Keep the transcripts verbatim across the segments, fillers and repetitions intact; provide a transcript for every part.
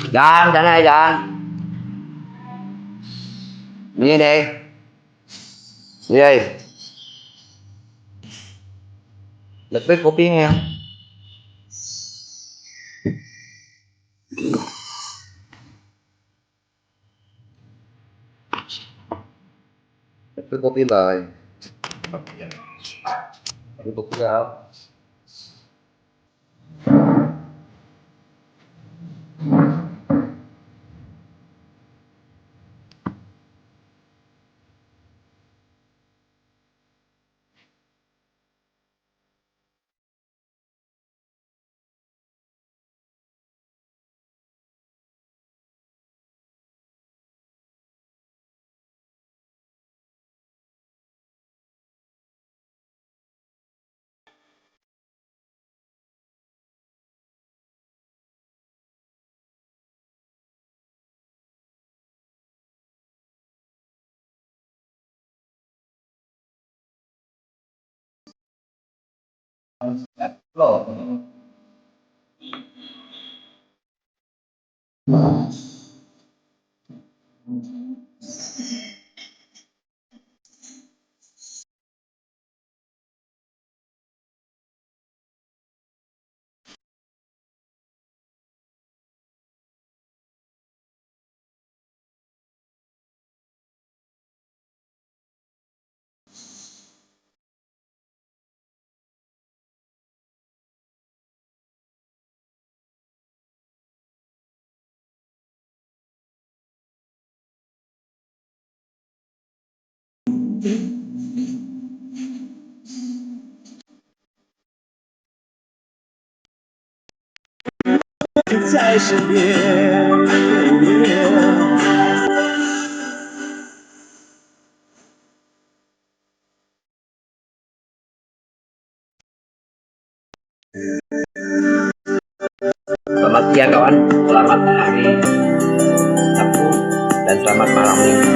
Jan, jan ai jan. Ni ni. Ni ai. Lật bếp của Pin nè. Lật bếp của Pin rồi. Lật bếp của Pin rồi. Selamat siang kawan, selamat hari Sabtu dan selamat malam minggu.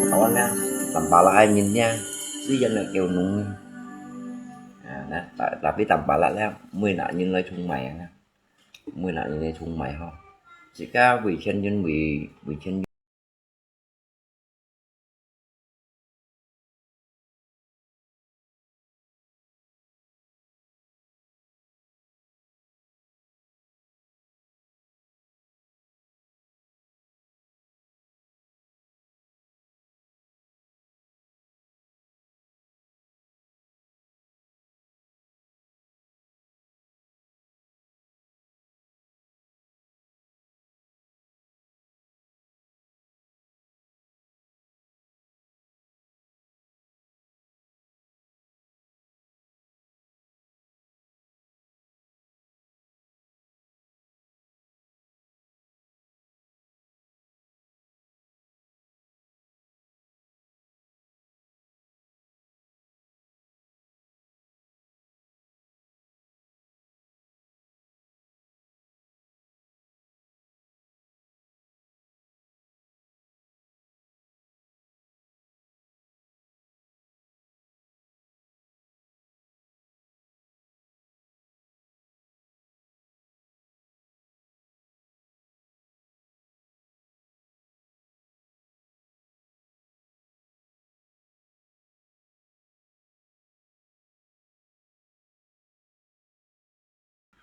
Kawan ya, Tampalak ai nyin ya, si yang nak kêu nung. Nah, tapi Tampalak lah, mui nak nyin lai chung mai ya. Mui nak nyin lai chung mai ho. Sika wei chen yun wei, wei chen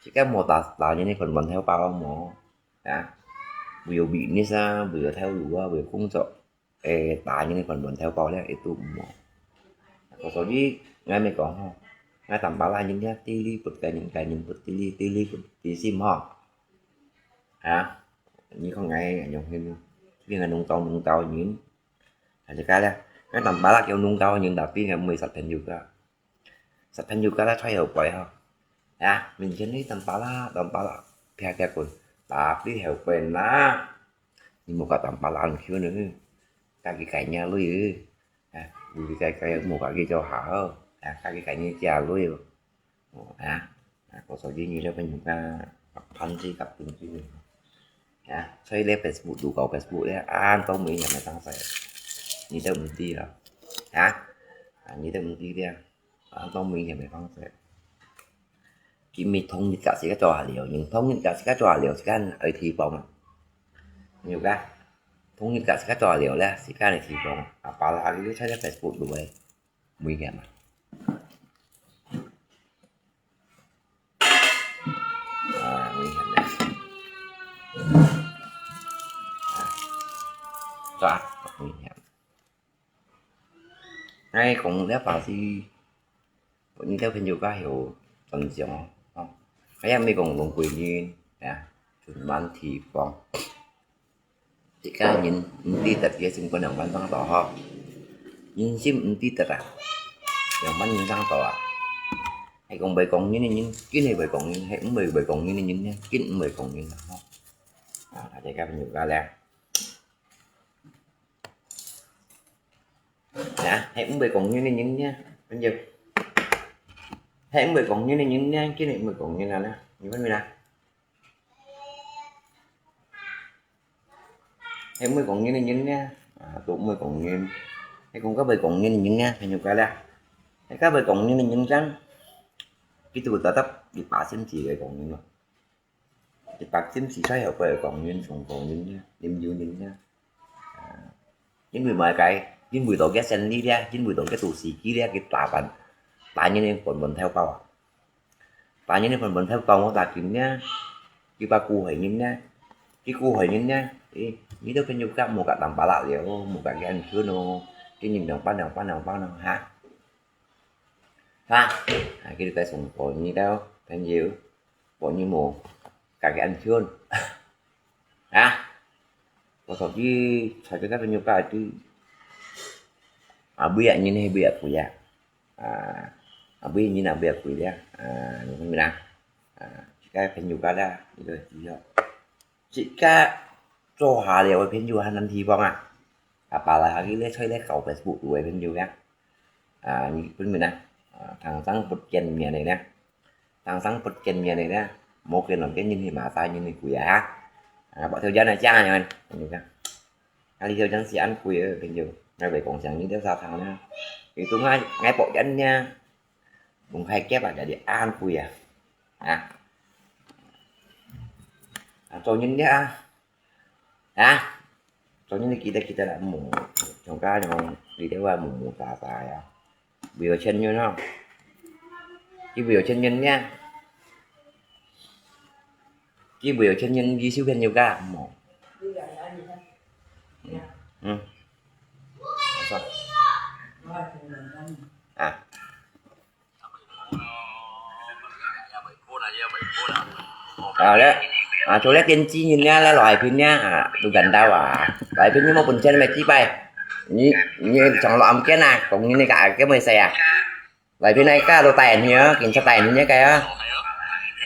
自家無打，打人个飯碗頭飽無？啊？會有business啊，會有頭路啊，會有工作，誒，打人个飯碗頭飽了，會都無。所以，𠊎咪講吼，𠊎Tampalak人咧，地理不該人，該人不地理，地理不地心吼。啊？你看𠊎恁樣，變个農耕農耕人，啊，自家咧，𠊎Tampalak叫農耕人，tapi𠊎毋會殺朋友个。 Satan juga lah cai hau poi ha. Ya, min chen ni Tampalak, Tampalak. Pihak dia kun. Tapi hau poi na. Ni muka Tampalak ang kiu ni. Kaki kainya lui. Ya, lui kai kai muka ki jo ha. Ya, kaki kainya jia lui. Oh, ya. Nah, ko so ji ni le pen juga. 盤子甲冰淇淋。啊，所以咧Facebook，如果Facebook咧，啊，都危險个東西，你都毋知啦。啊，啊，你都毋知咧，啊，都危險个東西。今日通日甲自家做下了，因通日甲自家做下了，時間愛提防啊。有个，通日甲自家做下了咧，時間愛提防啊。啊，巴拉佢都在Facebook度个，危險啊。 啊，危險个。啊，抓，危險。𠊎講這話是，你兜朋友較曉尊重哦，哦。𠊎也毋係講弄鬼人，啊，就蠻提防。 自家人毋知得个心肝仰般生到吼，人心毋知得啊，仰般人生到啊。係講會講人个人，緊係會講人；係毋會會講人个人呢，緊毋會講人啊吼。啊，大家朋友家咧，啊，係毋會講人个人呢，朋友，係毋會講人个人呢，緊係毋會講人啊呢，你分明啊？ 係毋會講人个人呢，啊，都毋會講人。係講較會講人个人呢，朋友家咧，係較會講人个人生，佢都tetap一百心思會講人咯。一百心思在後背會講人，仲講人呢，啉酒人呢。啊，因為麼个？因為到个生理咧，因為到个做事機咧，佢打扮，打人个本本頭包啊。 打人个本本頭講我打緊呢，佢把顧害人呢，佢顧害人呢，誒，你兜朋友甲無甲當巴拉了，無甲佢安全哦，佢人兩班兩班兩班哦，哈？哈？啊，佢就該送過你兜朋友，過你無甲佢安全。 啊，我頭先坐在該朋友家就，啊，每日人係每日貴啊，啊，啊，每日人啊每日貴咧，啊，你看咩啦？啊，自家朋友家啦，一個需要，自家做下了个朋友還能提防啊，啊，巴拉下佢咧，在咧搞Facebook个朋友呀，啊，你分明啊，啊，常常不見面个咧。 常常不見面个咧，無見面个人去馬殺人去貴啊！啊，白頭人啊，正樣，你看，啊，你就真是恁貴个朋友，𠊎會講聲你兜沙糖啦，你都𠊎𠊎白人呢，用開夾啊，jadi恁貴啊，啊，啊，做人了啊， 啊，昨天你記得記得啦，無，像家像你兜話無無打打呀，為有錢人哦，佢為有錢人呢，佢為有錢人，佢小朋友家無，嗯嗯，啊。 啊咧，啊，做咧電子人咧，咧來片咧，啊，都簡單啊。來片你無本錢，你咪幾擺。你你上落暗間啊，講你个阿哥妹婿啊。來片那個都帶你啊，警察帶你那個啊。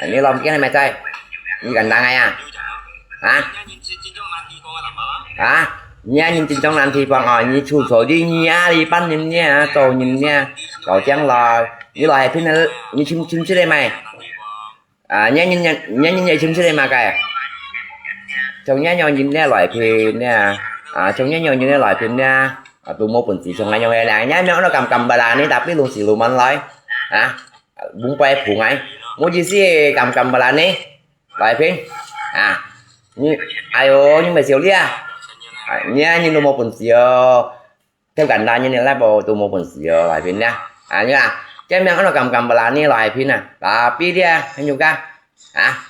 你落暗間你咪在，你簡單啊。 啊？啊？你啊，人真正難提防哦，你出手的，你啊，一般人呢，做人呢，搞將來，你來片呢，你親親戚个咩？啊，你啊，人，你啊，人也親戚个嘛該？從你啊，人呢來片呢，啊，從你啊，人呢來片呢，啊，都無本事，從來用个啦，你啊，沒有那敢敢不啦，你tapi lu si lu man來，啊，bung pai bung ai，無意思，敢敢不啦你？ 來片，啊，你，哎喲，你莫笑你啊！啊，你啊，你都無本事哦！忒簡單，你來無都無本事哦，來片呀！啊，你啊，這面看到敢敢不啦？你來片啊！Tapi你啊，朋友家，啊，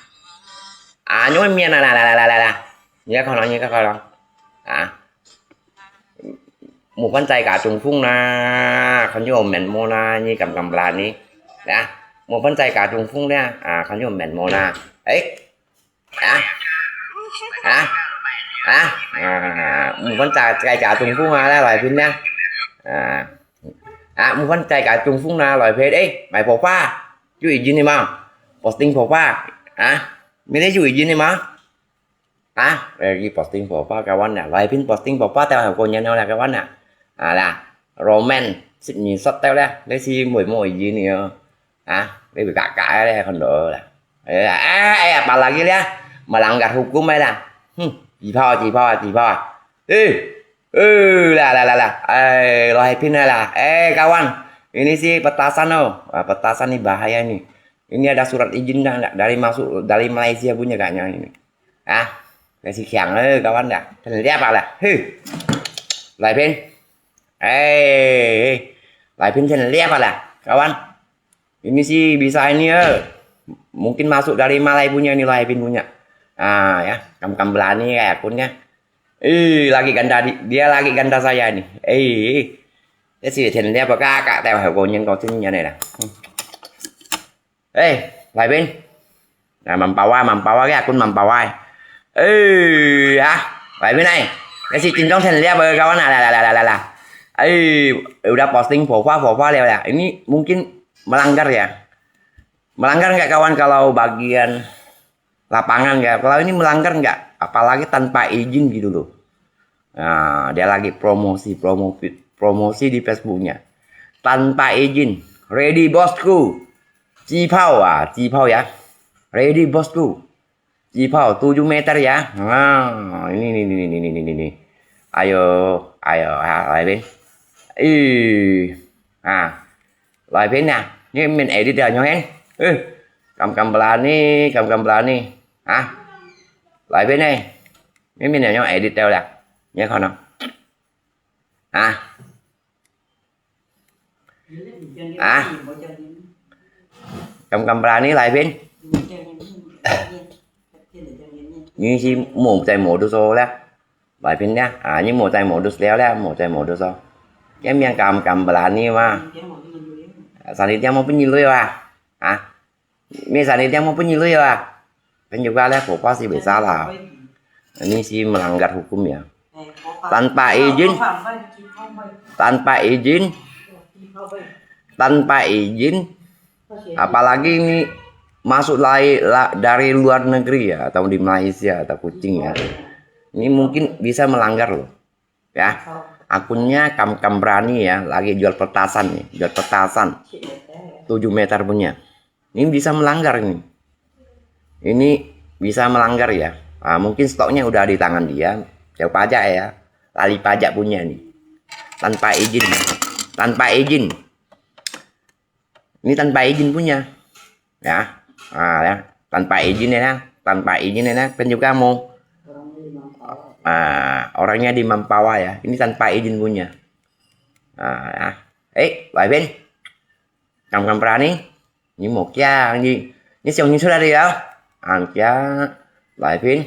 啊，你面啊，來來來來來來，你看看，你看看，啊。 Mukon在家中風啦，看有面無啦，你敢敢不啦你？啊，mukon在家中風啦，啊，看有面無啦？誒，啊，啊，啊，啊，mukon在在家中風啊，來來片啦，啊，啊，mukon在家中風啦，來片，誒，買火花，有意見的嗎？Posting火花，啊，沒得有意見的嗎？ 啊，lagi posting火花kawan啊，來片posting火花，但係過年了啦，kawan啊。啊啦，roman，十二十到啦，你是妹妹已經了。啊，你會嘎嘎咧，看到啦。Eh, eh, eh, apalagi lah, melanggar hukum lah. Hmm, 紙炮啊，紙炮啊，紙炮啊。Eh, eh, lah, lah, lah, lah. Eh, Lai Pin lah. Eh, kawan, ini si petasan oh. Ah, petasan ni bahaya ni. Ini ada surat izin dah, dah dari masuk dari Malaysia punya kayaknya ini. Ah, kasi kiang eh, kawan dah. Kenapa lah? Hei. Lai Pin. Eh, Lai Pin kenapa lah, kawan? Ini si bisa ini eh. Mungkin masuk dari Malay punya ni, Lai Pin punya. Ah, ya, kam-kam berani kayak akunnya. Eh, lagi ganda di, dia lagi ganda saya ni. Eh, dia si kenapa kakak teh konyang kau sini ni lah. Eh, Lai Pin. Nah, mampawa, mampawa ke akun mampawa. Eh, ah, Lai Pin ai. Kasi cincong sendiri apa kawan? Lah, lah, lah, lah, lah, lah. Eh, udah posting fofa, fofa lah, lah. Ini mungkin melanggar ya. Melanggar nggak kawan kalau bagian lapangan ya? Kalau ini melanggar nggak? Apalagi tanpa izin gitu loh. Nah, dia lagi promosi, promosi, promosi di Facebooknya. Tanpa izin. Ready bosku. 紙炮啊，紙炮 ya. Ready bosku. 紙炮 tujuh meter ya. Nah, ini, ini, ini, ini, ini, ini. Ayo, ayo, ha, Lai Pin. Ih, ha. Lai Pin ya. Ini min edit ya, nyong hen. Eh, kam-kam berani, kam-kam berani. Ha? Lai Pin eh. Ini min nyong edit ya lah. Ini kono. Ha? Ah. Kam-kam berani Lai Pin. Ini si mau cai modus oh lah. Lai Pin ya. Ah, ini mau cai modus liao lah, mau cai modus oh. Yang miang kam-kam berani mah. Sani dia mau penyilui lah. Ah. Misalnya dia mau penyilui lah. Kan juga lah, fofa si bisa lah. Ini si melanggar hukum ya. Tanpa izin, tanpa izin, tanpa izin, apalagi ini masuk dari, la- dari luar negeri ya, atau di Malaysia atau Kuching ya. Ini mungkin bisa melanggar loh. Ya, akunnya kam-kam berani ya, lagi jual petasan nih, jual petasan. 7 meter punya. Ini bisa melanggar ini. Ini bisa melanggar ya. Ah, mungkin stoknya udah di tangan dia. Jauh pajak ya. Lali pajak punya nih. Tanpa izin. Tanpa izin. Ini tanpa izin punya. Ya. Ah, ya. Tanpa izin ya. Tanpa izin ya. Kan juga mau. Ah, orangnya di Mampawa ya. Ini tanpa izin punya. Ah, ya. Eh, Lai Pin. Kam-kam berani. Ini mau kia, ini, ini siang ini sudah ya. Angkia, Lai Pin.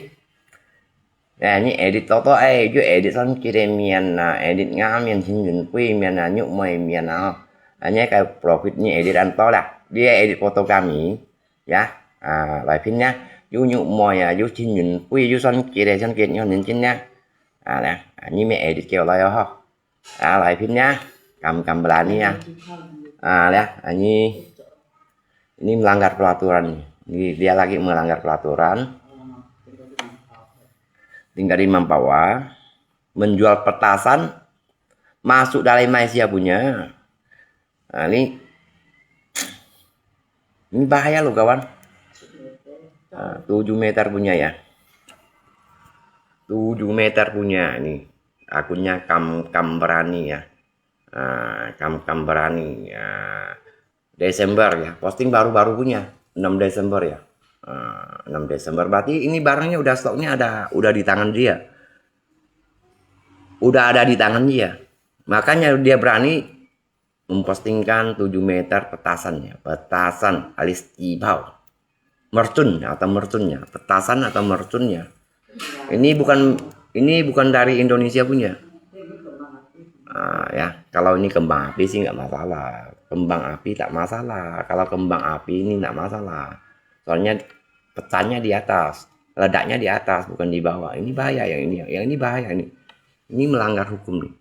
Eh, ini edit toto eh, you edit san kiri mian na, edit nga mian hin yun pui mian na, nyuk moi mian na. Ini kai profit ni edit anto lah. Dia edit foto kami, ya. Ah, Lai Pin ya. You nyuk moi ya, you hin yun pui, you san kiri san kiri nyon nin chin ya. Ah, lah. Ini mi edit kêu lai ho. Ah, Lai Pin ya, kam-kam berani ya. Ah, ya, ini, ini melanggar peraturan. Ini dia lagi melanggar peraturan. Tinggal di Mampawa, menjual petasan masuk dari Malaysia punya. Ah, ini, ini bahaya loh kawan. Ah, 7 meter punya ya. 7 meter punya ini. Akunnya kam kam berani ya. Ah, kam kam berani ya. Desember ya. Posting baru-baru punya. 6 Desember ya. Ah, 6 Desember berarti ini barangnya udah stoknya ada, udah di tangan dia. Udah ada di tangan dia. Makanya dia berani mempostingkan 7 meter petasannya, petasan alis 紙炮. Mercun atau mercunnya, petasan atau mercunnya. Ini bukan, ini bukan dari Indonesia punya. Ah, ya, kalau ini kembang api sih nggak masalah. Kembang api tak masalah. Kalau kembang api ini nggak masalah. Soalnya pecahnya di atas, ledaknya di atas, bukan di bawah. Ini bahaya yang ini, yang ini bahaya ini. Ini melanggar hukum nih.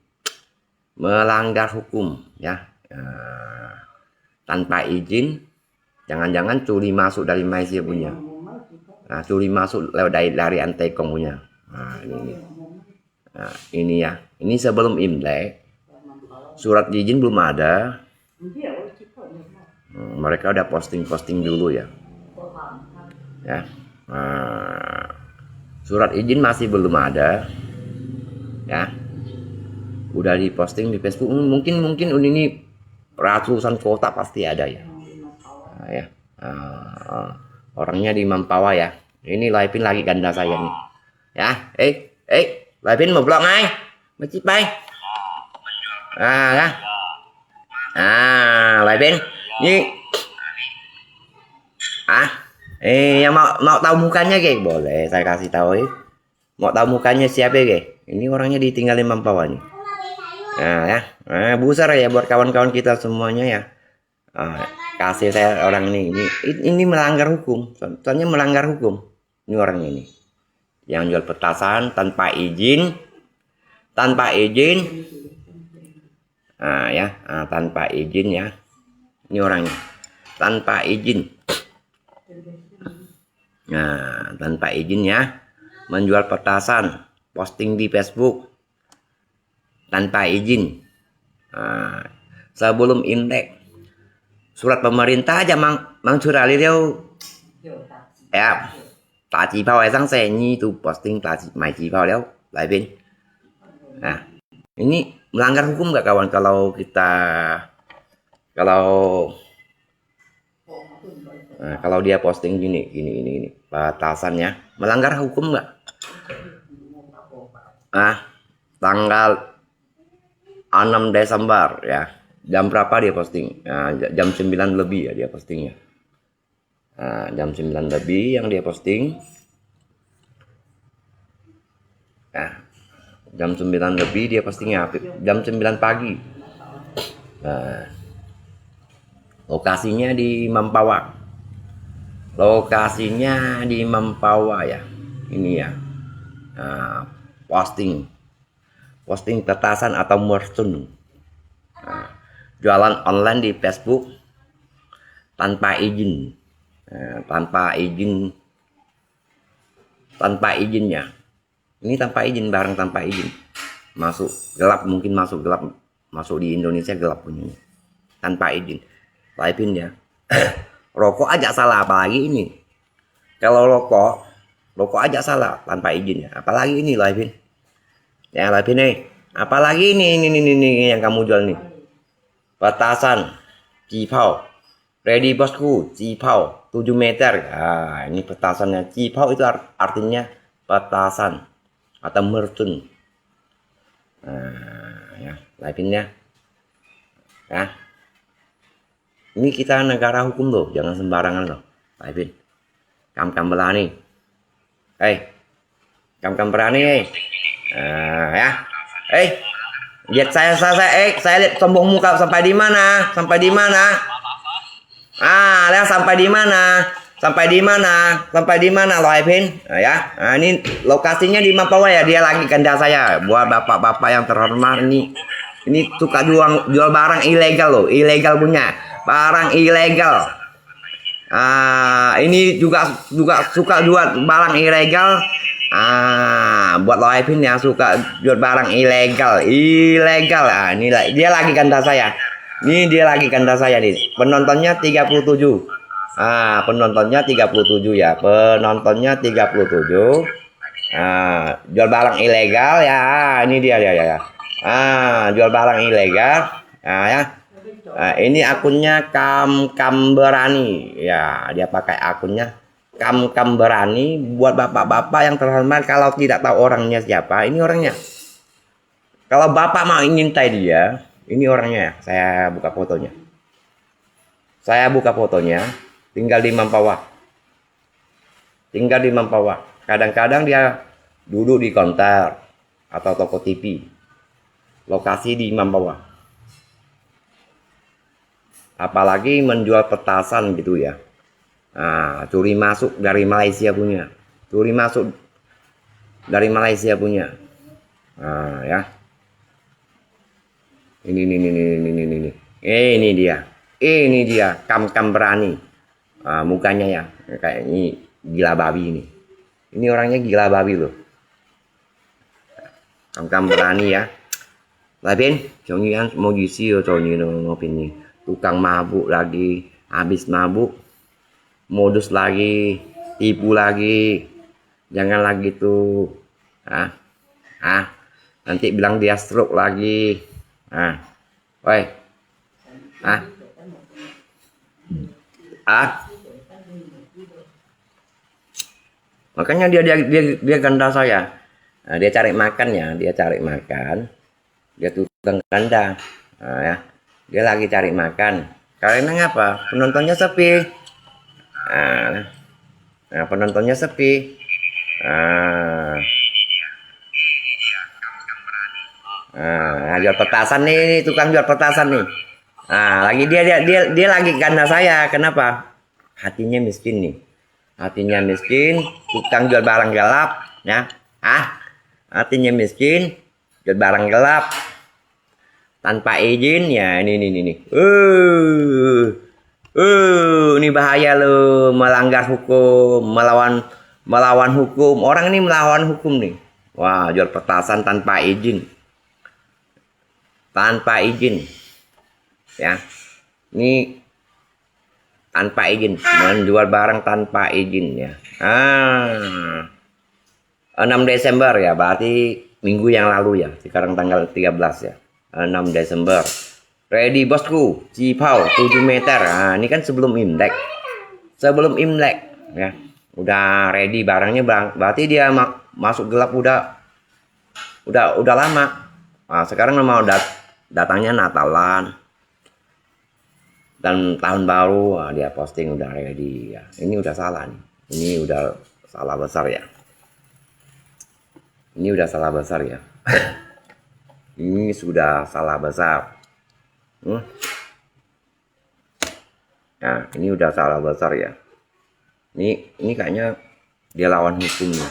Melanggar hukum ya. Ah, tanpa izin, jangan-jangan curi masuk dari Malaysia punya. Nah, curi masuk lewat dari, dari Antekong punya. Nah, ini. Nah, ini ya. Ini sebelum Imlek. Surat izin belum ada. Hmm, mereka udah posting-posting dulu ya. Ya. Ah, surat izin masih belum ada. Ya. Udah diposting di Facebook. Mungkin, mungkin ini ratusan kota pasti ada ya. Ah, ya. Ah, orangnya di Mempawah ya. Ini Lai Pin lagi ganda saya nih. Ya, eh, eh, Lai Pin mau blok ngai. Masih pai. Ah, ya. Ah, Lai Pin. Ini. Ah, eh, yang mau, mau tahu mukanya ke? Boleh, saya kasih tahu, eh. Mau tahu mukanya siapa ke? Ini orangnya ditinggalin Mempawah nih. Ah, ya. Ah, besar ya buat kawan-kawan kita semuanya ya. Ah, kasih saya orang ini. Ini, ini melanggar hukum. Soalnya melanggar hukum. Ini orang ini. Yang jual petasan tanpa izin. Tanpa izin. Ah, ya, ah, tanpa izin ya. Ini orangnya. Tanpa izin. Nah, tanpa izin ya. Menjual petasan, posting di Facebook tanpa izin. Nah, sebelum Imlek, surat pemerintah aja mang, mang curah liu. Ya, 打紙炮 ai sang se ni tu posting 打紙, 買紙炮了, Lai Pin. Nah, ini melanggar hukum nggak kawan kalau kita, kalau Nah, kalau dia posting gini, gini, gini, gini, petasannya melanggar hukum nggak? Ah, tanggal enam Desember ya. Jam berapa dia posting? Nah, jam sembilan lebih ya dia postingnya. Nah, jam sembilan lebih yang dia posting. Nah, jam sembilan lebih dia postingnya, jam sembilan pagi. Nah, lokasinya di Mempawah. Lokasinya di Mempawah ya. Ini ya. Nah, posting. Posting petasan atau mercun. Nah, jualan online di Facebook tanpa izin. Nah, tanpa izin, tanpa izinnya. Ini tanpa izin, barang tanpa izin. Masuk gelap, mungkin masuk gelap, masuk di Indonesia gelap punya. Tanpa izin. Lai Pin ya. Rokok aja salah, apalagi ini. Kalau rokok, rokok aja salah tanpa izin ya. Apalagi ini Lai Pin. Ya, Lai Pin nih. Apalagi ini, ini, ini, ini yang kamu jual nih. Petasan, 紙炮. Ready bosku, 紙炮 tujuh meter. Ah, ini petasannya. 紙炮 itu art-, artinya petasan atau mercun. Nah, ya, Lai Pin ya. Ya. Ini kita negara hukum loh, jangan sembarangan loh, Lai Pin. Kam-kam berani. Eh, kam-kam berani, eh. Ah, ya. Eh, lihat saya, saya, saya, eh, saya lihat sombong muka sampai di mana? Sampai di mana? Ah, lihat sampai di mana? Sampai di mana? Sampai di mana, Lai Pin? Ah, ya. Ah, ini lokasinya di Mempawah ya, dia lagi ganda saya. Buat bapak-bapak yang terhormat ini, ini suka jual, jual barang ilegal loh, ilegal punya. Barang ilegal. Ah, ini juga, juga suka jual barang ilegal. Ah, buat Lai Pin yang suka jual barang ilegal, ilegal. Ah, ini la-, dia lagi ganda saya. Ini dia lagi ganda saya nih. Penontonnya tiga puluh tujuh. Ah, penontonnya tiga puluh tujuh ya. Penontonnya tiga puluh tujuh. Ah, jual barang ilegal ya. Ah, ini dia, dia, dia, ya. Ah, jual barang ilegal. Ah, ya. Ah, ini akunnya Kam-Kam Berani. Ya, dia pakai akunnya Kam-Kam Berani. Buat bapak-bapak yang terhormat, kalau tidak tahu orangnya siapa, ini orangnya. Kalau bapak mau ingin tahu dia, ini orangnya. Saya buka fotonya. Saya buka fotonya, tinggal di Mempawah. Tinggal di Mempawah. Kadang-kadang dia duduk di konter atau toko T V. Lokasi di Mempawah. Apalagi menjual petasan gitu ya. Ah, curi masuk dari Malaysia punya. Curi masuk dari Malaysia punya. Ah, ya. Ini, ini, ini, ini, ini, ini. Eh, ini dia. Ini dia, Kam-Kam Berani. Ah, mukanya ya, kayak ini gila babi ini. Ini orangnya gila babi loh. Kam-Kam Berani ya. Lai Pin, 終於 kan mau jual sih, 終於 no, no, Pin ini. Tukang mabuk lagi, habis mabuk. Modus lagi. tipu lagi. Jangan lagi tuh. Ah, ah, nanti bilang dia stroke lagi. Ah, woi, ah, ah. Makanya dia dia dia dia ganda saya. Nah, dia cari makan ya, dia cari makan. Dia tukang ganda. Nah, ya. Dia lagi cari makan. Karena ngapa? Penontonnya sepi. Nah, nah, penontonnya sepi. Nah. Nah, jual petasan nih, tukang jual petasan nih. Nah, lagi dia dia dia dia lagi ganda saya. Kenapa? Hatinya miskin nih. Hatinya miskin, tukang jual barang gelap, ya. Ah, hatinya miskin, jual barang gelap. Tanpa izin, ya, ini, ini, ini, ini. Eh, eh, ini bahaya loh, melanggar hukum, melawan, melawan hukum. Orang ini melawan hukum nih. Wah, jual petasan tanpa izin. Tanpa izin. Ya. Ini tanpa izin, menjual barang tanpa izin, ya. Ah. Enam Desember, ya, berarti minggu yang lalu, ya. Sekarang tanggal tiga belas, ya. Enam Desember. Ready, bosku. Cipau tujuh meter. Ah, ini kan sebelum Imlek. Sebelum Imlek, ya. Udah ready barangnya, bang. Berarti dia ma- masuk gelap udah udah udah lama. Ah, sekarang mau dat- datangnya Natalan dan tahun baru, ah, dia posting udah ready, ya. Ini udah salah nih. Ini udah salah besar, ya. Ini udah salah besar, ya. Ini sudah salah besar. Hmm. Nah, ini udah salah besar, ya. Ini ini kayaknya dia lawan hukum nih.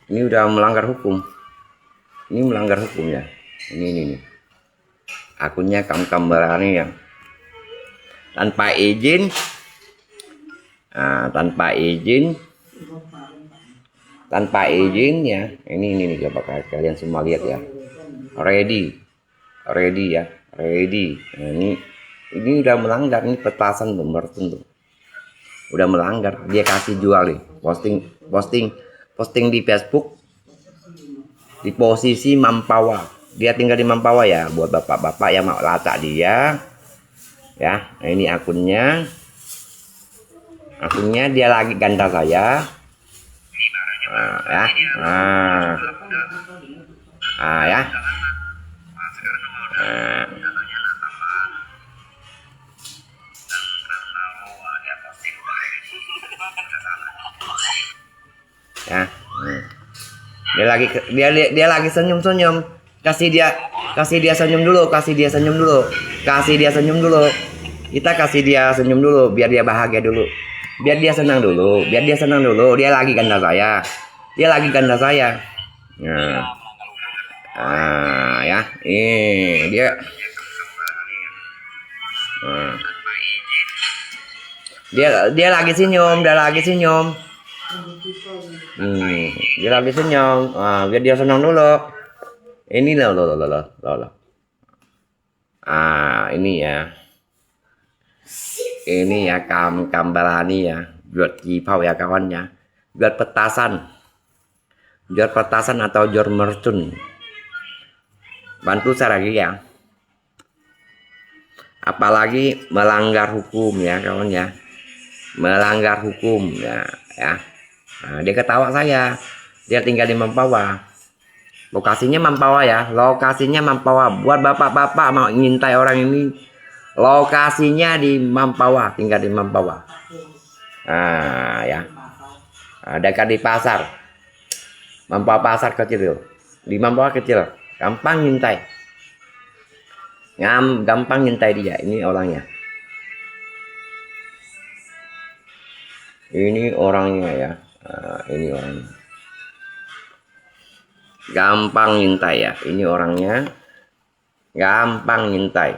Ini udah melanggar hukum. Ini melanggar hukum, ya. Ini ini ini. Akunnya kamu berani, ya. Tanpa izin, ah, tanpa izin, tanpa izin, ya. Ini ini ini, coba kalian semua lihat, ya. Ready, ready, ya, ready. Nah, ini ini udah melanggar, ini petasan tuh, Merton tuh. Udah melanggar, dia kasih jual nih. Posting posting posting di Facebook, di posisi Mampawa. Dia tinggal di Mampawa, ya, buat bapak-bapak yang mau lacak dia, ya. Nah, ini akunnya. Akunnya dia lagi ganda saya. Ah, ya. Ah. Ah, ya. Ah. Ya. Hmm. Dia lagi dia dia lagi senyum-senyum. Kasih dia kasih dia senyum dulu, kasih dia senyum dulu. Kasih dia senyum dulu. Kita kasih dia senyum dulu, biar dia bahagia dulu. Biar dia senang dulu, biar dia senang dulu. Dia lagi ganda saya. Dia lagi ganda saya. Nah. Ah, ya. Eh, dia. Nah. Dia dia lagi senyum, dia lagi senyum. Hmm, dia lagi senyum. Ah, biar dia senang dulu. Ini loh, loh, loh, loh, loh, loh. Ah, ini ya. Ini ya, kam kam berani ya. Jual cipau ya, kawan ya. Jual petasan. Jual petasan atau jual mercun. Bantu saya lagi ya. Apalagi melanggar hukum ya, kawan ya. Melanggar hukum ya, ya. Nah, dia ketawa saya. Dia tinggal di Mampawa. Lokasinya Mampawa ya, lokasinya Mampawa. Buat bapak-bapak mau ngintai orang ini, lokasinya di Mampawa, tinggal di Mampawa. Ah, ya. Ah, dekat di pasar. Mampawa pasar kecil itu. Di Mampawa kecil. Gampang ngintai. Ngam, gampang ngintai dia. Ini orangnya. Ini orangnya ya. Ah, ini orangnya. Gampang ngintai ya. Ini orangnya. Gampang ngintai.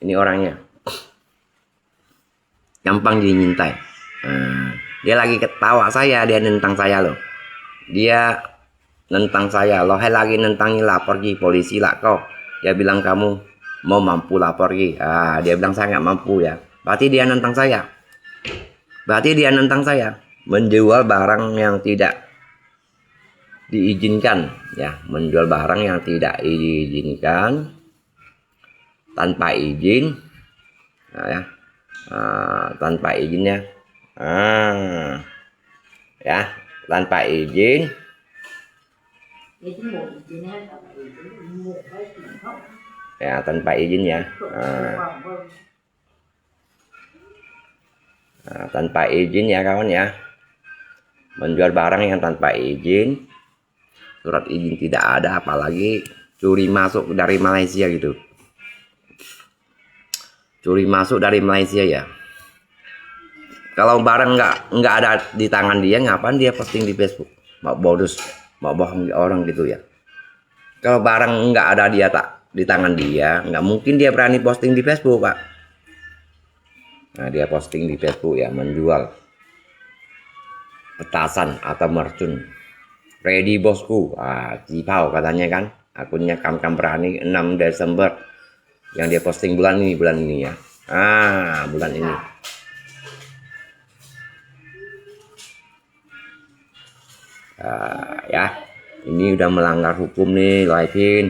Ini orangnya. gampang dimintai. Ah, dia lagi ketawa saya, dia nentang saya loh. Dia nentang saya, lohai lagi nentang ni lapor ki polisi lah ko. Dia bilang kamu mau mampu lapor ki. Ah, dia bilang saya nggak mampu ya. Berarti dia nentang saya. Berarti dia nentang saya. Menjual barang yang tidak diizinkan, ya, menjual barang yang tidak diizinkan, tanpa izin, nah, ya, ah, tanpa izin ya, ah, ya, tanpa izin, ya, tanpa izin ya, ah. Nah, tanpa izin ya kawan ya. Menjual barang yang tanpa izin, surat izin tidak ada, apalagi curi masuk dari Malaysia gitu. Curi masuk dari Malaysia ya. Kalau barang nggak nggak ada di tangan dia, ngapain dia posting di Facebook? Mau modus, mau bohong orang gitu ya. Kalau barang nggak ada dia tak di tangan dia, nggak mungkin dia berani posting di Facebook, Pak. Nah, dia posting di Facebook ya, menjual petasan atau mercun. Ready bosku, ah, 機炮 katanya kan. Akunnya Kam Kam Berani, enam Desember. Yang dia posting bulan ini, bulan ini ya. Ah, bulan ini. Ah, ya, ini udah melanggar hukum nih, Lai Pin.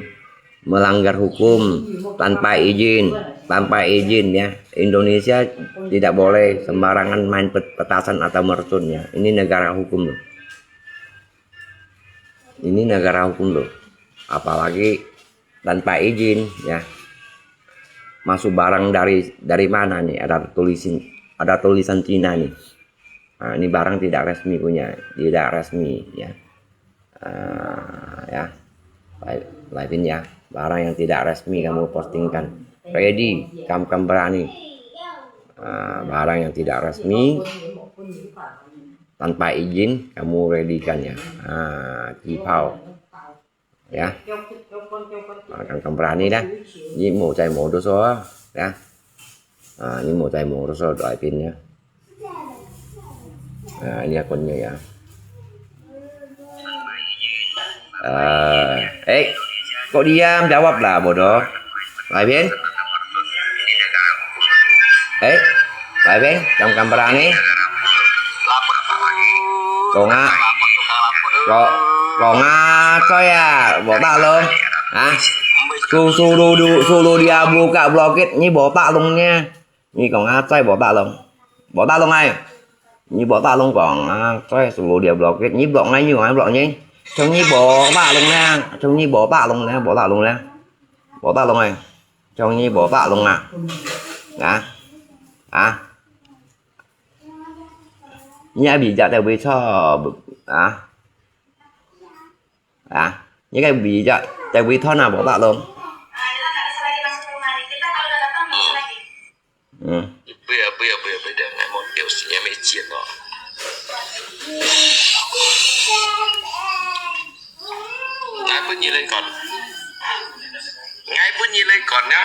Melanggar hukum tanpa izin, tanpa izin ya. Indonesia tidak boleh sembarangan main pet-, petasan atau mercun ya. Ini negara hukum loh. Ini negara hukum loh. Apalagi tanpa izin ya. Masuk barang dari dari mana nih? Ada tulisin, ada tulisan Cina nih. Nah, ini barang tidak resmi punya, tidak resmi ya. Ah, ya. Lai-, Lai Pin ya, barang yang tidak resmi kamu postingkan. Ready, Kam Kam Berani. Ah, barang yang tidak resmi, tanpa izin kamu ready-kan ya. Ah, 機炮. Ya. Ah, Kam Kam Berani dah. Ini mau cai modus ya. Ah, ini mau cai modus Lai Pin ya. Ah, ini akunnya ya. Ah, eh, kok diam? Jawablah, bodoh. Lai Pin? Eh, Lai Pin, Kam Kam Berani? Kok nga, kok, kok nga coi ya, botak lông. Hah? Su-, suruh du-, suruh dia buka blokit, ni botak lông nia. Ni kok nga coi botak lông. Botak lông ai. Ni botak lông kok nga coi suruh dia blokit, ni blok ngai nyu ai blok ni. Chông ni botak lông nia, chông ni botak lông nia, botak lông nia. Botak lông ai. Chông ni botak lông à. Hả? Hả? Ni ai bị giật theo bị cho à. Hả? Ni cái bị giật theo bị thon à botak lông. Ừ. 不要不要不要不要，𠊎無表示，𠊎無錢哦。𠊎分你來講，𠊎分你來講啊。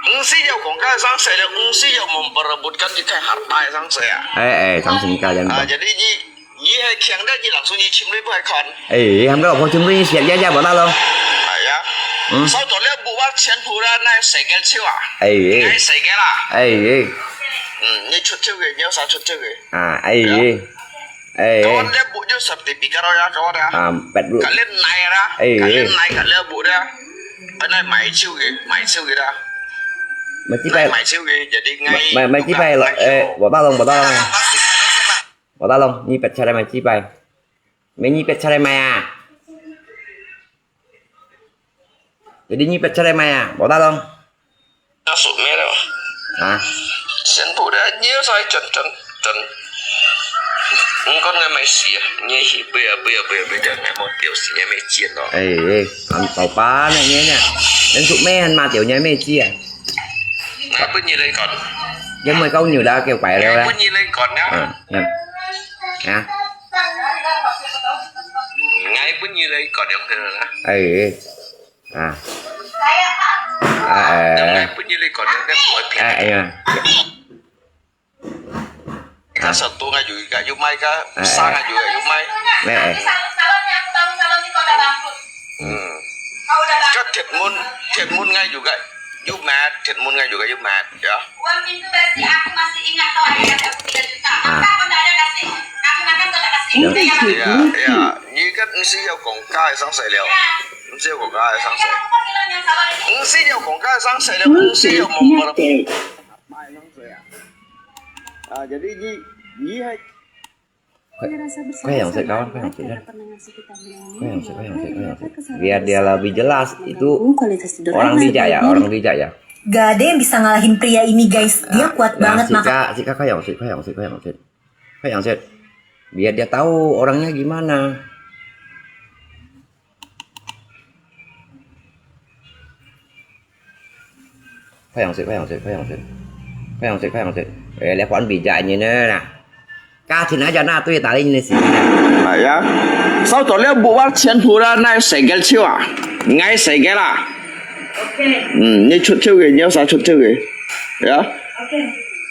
Engsi yau kong ka sangse le, engsi yau memperebutkan ikan harta sangse ah. Eh, eh, sangse ka yan. Ah, jadi ni, ni hai kiang dah ni langsung ni chim lui buat kon. Eh, ham ka ko chim lui siat ya ya botak lông. Ah, ya. Hmm. Sao tu le buat chen pura nai segel chiu ah. Eh, eh. Nai segel ah. Eh, eh. Hmm, ni chut chiu ke, ni sa chut chiu ke. Ah, eh, eh. Eh, eh. Kawan le buat je sertifikat ya, kawan ya. Ah, pet lu. Kalian nai ra. Eh, eh. Kalian nai kalian buat ya. Anai mai chiu ke, mai chiu ke dah. Mai chi pai. Mai chiu ke, jadi ngai. Mai, mai chi pai lo, eh, botak lông, botak lông. Botak lông, ni pet chare mai chi pai. Mai ni pet chare mai ah. Jadi ni pet chare mai ah, botak lông. Masuk mai dah. Hah? Sen bu dah, ni sai chen chen chen. Engkau ngai mai sia, ni hi bu ya bu ya bu ya bu ya, ngai mau tiu si, ngai mai chien lo. Eh, eh, han tau pa ne ni ne. Nên sụp mê han ma tiểu nhai mê chia. Ngai bu ni lai kon. Yang mai kau nhiều đã kêu quậy leo Ngai bu lah. Ni lai kon ya. À, ya. Hả? Ngai bu ni lai kon yang kena lah. Eh, eh. À. À, à, 哎。本來你講个，你毋會騙。哎，哎呀。你看，satu ngai juga有賣，看，哎，哎。三ngai juga有賣。哎，哎。Tapi sal-, salonnya, aku bangun salon ni kau dah bangkrut. Hmm. Kau dah bangkrut. Kan Thiện Mun, Thiện Mun ngai juga, you mad, Thiện Mun ngai juga, you mad, ya. Uang pintu besi aku masih ingat, kau ada kasih aku tiga juta. Makan kau tak ada kasih. Kami makan kau tak kasih. Yang udah ya, Bang? Ya, ya. Ni kan mesti 要講價个生死了。Ya. Mesti 要講價个生死。Yang kau bilang yang salon ini. Mesti 要講價个生死了，mesti 要問。啊，jadi你，你還 快，快用息，kawan，快用息，快用息，快用息，快用息。Biar dia lebih jelas, itu orang bijak ya, orang bijak ya. Gak ada yang bisa ngalahin pria ini, guys. Dia kuat banget, makanya. Sika, sika, 快用息，快用息，快用息，快用息。Biar dia tahu orangnya gimana. 快用息，快用息，快用息，快用息，快用息。哎，你還比較人呢啦。Katin aja na tu tali ni si. Nah, ya. Sau tu lihat buat 前途 dah naik segel ciu ah. Ngai segel ah. Hmm, ni cut ciu ke, ni sa cut ciu ke. Ya.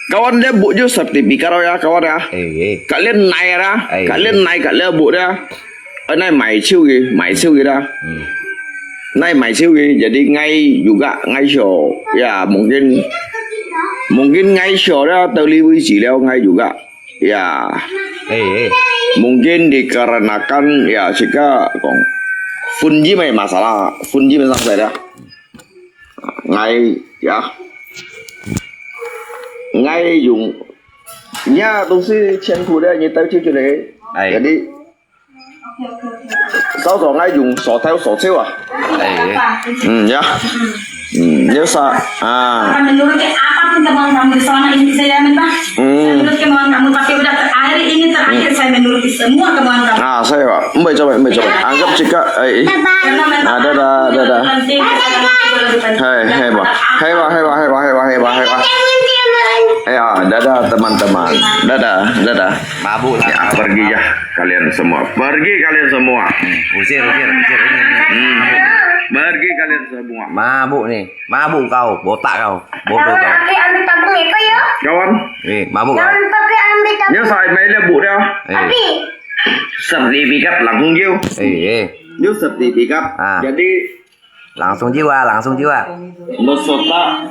Kawan dia buat ju sertifikat ya, kawan ya. Eh, eh. Kalian naik dah. Eh, eh. Kalian naik, kalian buat dah. Eh, nai mai ciu ke, mai ciu ke dah. Hmm. Nai mai ciu ke, jadi ngai juga, ngai sio. Ya, mungkin, mungkin ngai sio dah, 到這位置了，ngai juga. Ya. Eh, eh. Mungkin dikarenakan, ya, sika kong. Phun ji mai masalah, phun ji mai sang saya dah. Ngai, ya. Ngai yung, nya, 東西全部的，你帶出去嘞。哎。Jadi, 早早愛用手套手手啊。哎。嗯，呀。嗯，要啥啊？Akan menuruti apapun kemauan kamu selama ini saya minta. Hmm. Saya menurut kemauan kamu, tapi udah terakhir ini terakhir saya menuruti semua kemauan kamu. Ah, saya, Pak. Mbak coba, Mbak coba. Anggap jika, eh, eh. Karena memang Ah, dadah, dadah. Lebih penting, lebih penting. Hai, hai, Pak. Hai, Pak, hai, Pak, hai, Pak, hai, Pak, hai, Pak, hai, Pak. Ya, dadah, teman-teman. Dadah, dadah. Mabuk lah. Ya, pergi ya kalian semua. Pergi kalian semua. Hmm, usir, usir, usir. Ini, ini. Hmm. Pergi kalian semua. Mabuk ni. Mabuk kau, botak kau. Bodoh kau. Kawan, ambil tabung itu ya. Kawan. Eh, mabuk kau. Jangan pakai ambil tabung. Dia saya main dia buk dia. Eh. Tapi. Sertifikat langsung jiu. Eh, eh. Dia sertifikat. Ah. Jadi, Langsung jiu ah, langsung jiu ah. Beserta.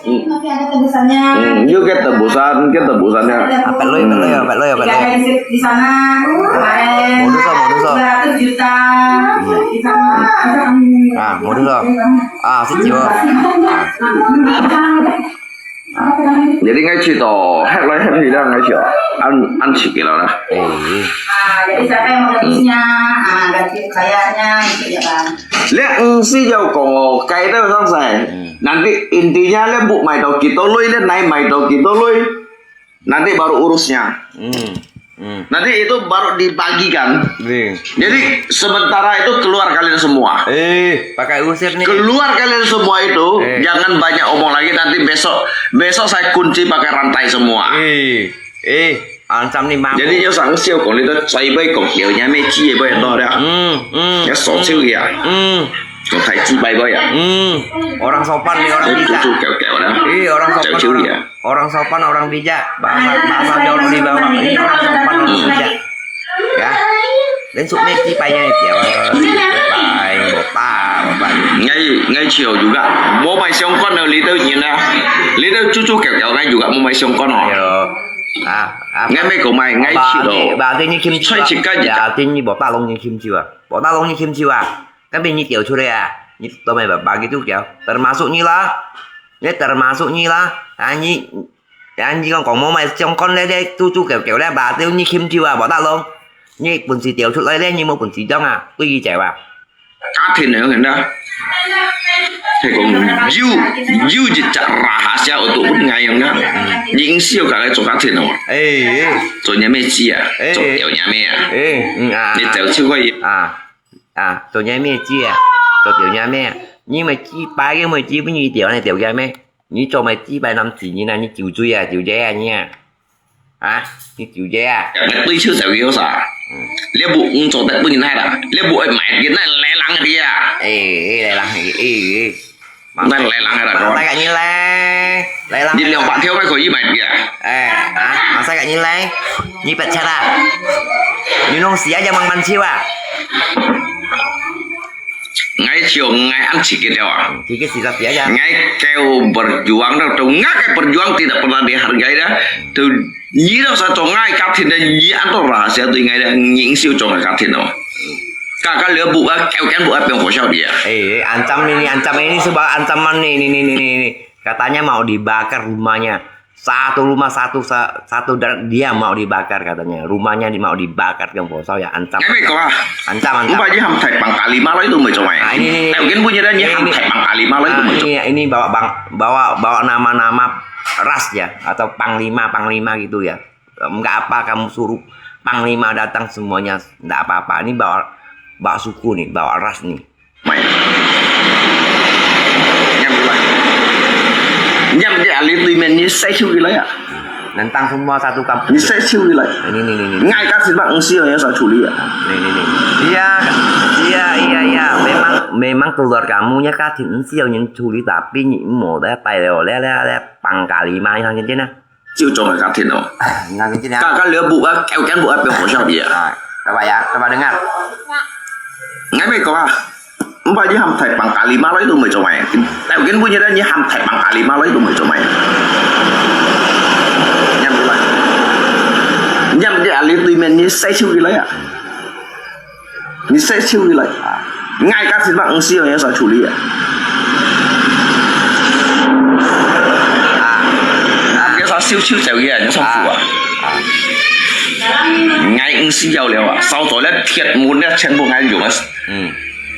Hmm. Masih ada tebusannya. Hmm, you get tebusan, get tebusannya. Ah, pet lui, pet lui, pet lui, pet lui. Tiga kali di sana, kemarin. Modus ah, modus ah. Dua ratus juta. Hmm. Di sana. Ah, modus ah. Ah, si jiu ah. Jadi ngai cerita, hek lai hek hilang ngai cerita. An, an sikit lah. Eh. Ah, jadi siapa yang modusnya? Ah, ganti kayaknya, gitu ya, Bang. 你毋使要講哦，計得上晒。嗯。Nanti intinya 你屋買到幾多鐳，你奶買到幾多鐳，nanti baru urusnya. Hmm. Hmm. Nanti itu baru dibagikan. Iya. Jadi sementara itu keluar kalian semua. Eh, pakai usir nih. Keluar kalian semua itu, eh, jangan banyak omong lagi, nanti besok, besok saya kunci pakai rantai semua. Eh, eh, ancam ni mampu. Jadi 有啥事講，你都嘴巴講，有影咩知，也不會多的。嗯，嗯，要手抽一下。嗯。 Kau tai chi bai boy ya? Hmm, orang sopan nih, orang bijak. Itu kau kau dah. Iya, orang sopan, orang, orang sopan, orang bijak. Bahasa, bahasa jauh di bawah. Ini orang sopan, orang bijak. Ya. Đến sụp mét chi bai nha, chiều bai, một ba, một ba. Ngay, ngay chiều juga. Bố mày siông con ở Lý Tư nhìn nè. Lý Tư chú chú kẹo kẹo ngay juga bố mày siông con hả? Iya. Ah, ah. Ngay mấy cậu mày, ngay chiều. Bà tên như Kim Chiu. Xoay chỉ cách gì? Bà tên như Bảo Ta Long như Kim Chiu à? Bảo Ta Long như Kim Chiu à? Kan bi nyi kieu chut lé a, nyi to mai ba ba ki tu kieu, termasuk nyi la, nyi termasuk nyi la, a nyi, a nyi kong kong mo mai siong kon lé lé tu tu kieu kieu lé ba tiu nyi kim chiu a, bo ta long, nyi bun si tiu chut lai lé nyi mo bun si dong a, kui ki chai ba. Cá thể này người ta hay còn you you chỉ chả là hả sao ở tụ bút ngày không đó, nhưng siêu cả cái chỗ cá thể nào, ê, ê, chỗ nhà mẹ chi à, ê, chỗ ê, kiểu nhà mẹ à, ê, ừ, à, để à, chèo chiêu coi à. À, cho nhai mẹ chia, cho tiểu nhai mẹ. Nhưng mà chi pai cái mà chi với nhi tiểu này tiểu nhai mẹ. Nhi cho mày chi pai năm chỉ nhi này nhi chịu chui à, chịu dễ à nhi à. Hả? Nhi chịu dễ à. Cái tôi chưa giải quyết sao? Liệp vụ cũng cho tết bưng này là liệp vụ ấy mày cái này lẽ lắng đi à. Ê, ê, lẽ lắng, ê, ê, ê. Nang lelang ada kawan. Masa kat nilai? Lelang. Di liang pak thiau mai kau i mai dia. Eh, ah, masa kat nilai? Ni pet cara. Ni nong sia aja mang manchiu ah. Ngai chiu ngai an sikit dia. Sikit sisa sia aja. Ngai kau berjuang dah tu ngai kau berjuang tidak pernah dihargai dah. Tu ni dah sa tu ngai katin dah ni an tu rahasia tu ngai dah nging siu tu ngai katin tu. Kakak lihat buat, kau kan buat apa yang kau siap dia. Eh, ancam ini, ancam ini sebab ancaman ni, ni, ni, ni, ni, ni. Katanya mau dibakar rumahnya. Satu rumah satu sa- satu dan dia mau dibakar katanya. Rumahnya di- mau dibakar yang bosau ya ancam. Ngai mai kau ah. Ancam ancam. Umpa ji ham thai pangkalima lo itu mai cuma. Ah, ini ini. Kau kan punya dah ni ham thai pangkalima lo itu mai cuma. Ini ini bawa bang bawa bawa nama-nama ras ya atau panglima panglima gitu ya. Enggak apa kamu suruh panglima datang semuanya enggak apa-apa. Ini bawa bawa suku nih, bawa ras nih. Mai. Nyam lai. Nyam je ahli tu men ni sai siu gila ya. Nentang semua satu kampung. Ni sai siu gila. Ini ini ini. Ngai kat sini bang siu yang saya culi ya. Ini ini ini. Iya, iya iya iya. Memang memang keluar kamunya katin siu yang culi tapi ni mau dah tai leo le le le pangkalima yang macam ni. 就中个家庭哦。 Nah, gini ya. Kakak lihat buat, kau kan buat apa yang kau siap dia. Nah, coba ya, coba dengar. Ngai mai kau ah. Umpa ji ham thai pangkalima lo itu mai cuma. Kau kan punya dah ni ham thai pangkalima lo itu mai cuma. Nyam lai. Nyam je ahli tu men ni sai siu gila ya. Ni sai siu gila. Ngai kat sini bang siu yang saya culi ya. Ah, biasa siu siu jauh ya, ni song fu ah. Ngai siu jauh liao ah, sau tu le thiat mun le 全部 ngai yung ah. Hmm.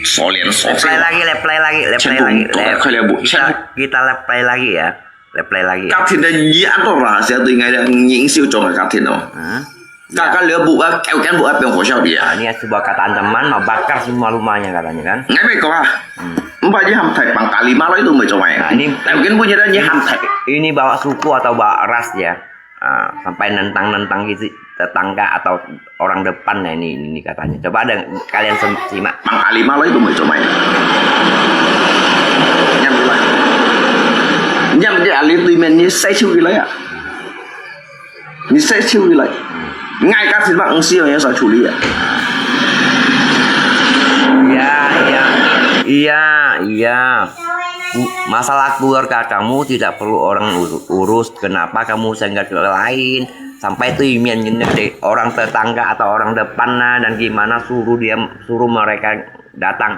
锁链锁 play lagi, le play lagi, le play lagi. 全部 都快了不？ Kita kita le play lagi ya. Reply lagi. 家庭的你安到哪些对 ngai nging siu cuma 家庭哦。 Hmm? Kakak lihat buat, kau kan buat apa yang kau siap dia. Ah, ini sebuah kata ancaman, mau bakar semua rumahnya katanya kan. Ngai mai kau ah. Hmm. Umpa ji ham thai pangkalima lo itu mai cuma. Nah, ini kau kan punya dah ni ham thai. Ini bawa suku atau bawa ras ya. Ah, sampai nentang-nentang gitu tetangga atau orang depan nah ini ini katanya. Coba ada kalian sem- simak. Pangkalima lo itu mai cuma. Nyam lai. Nyam je ahli tu men ni sai siu gila ya. Ni sai siu gila. Ngai kat sini bang siu yang saya culi ya. Iya, iya. Iya, iya. Masalah keluarga kamu tidak perlu orang ur- urus. Kenapa kamu sehingga ke lain? Sampai tu imian jenis deh, orang tetangga atau orang depan nah dan gimana suruh dia suruh mereka datang.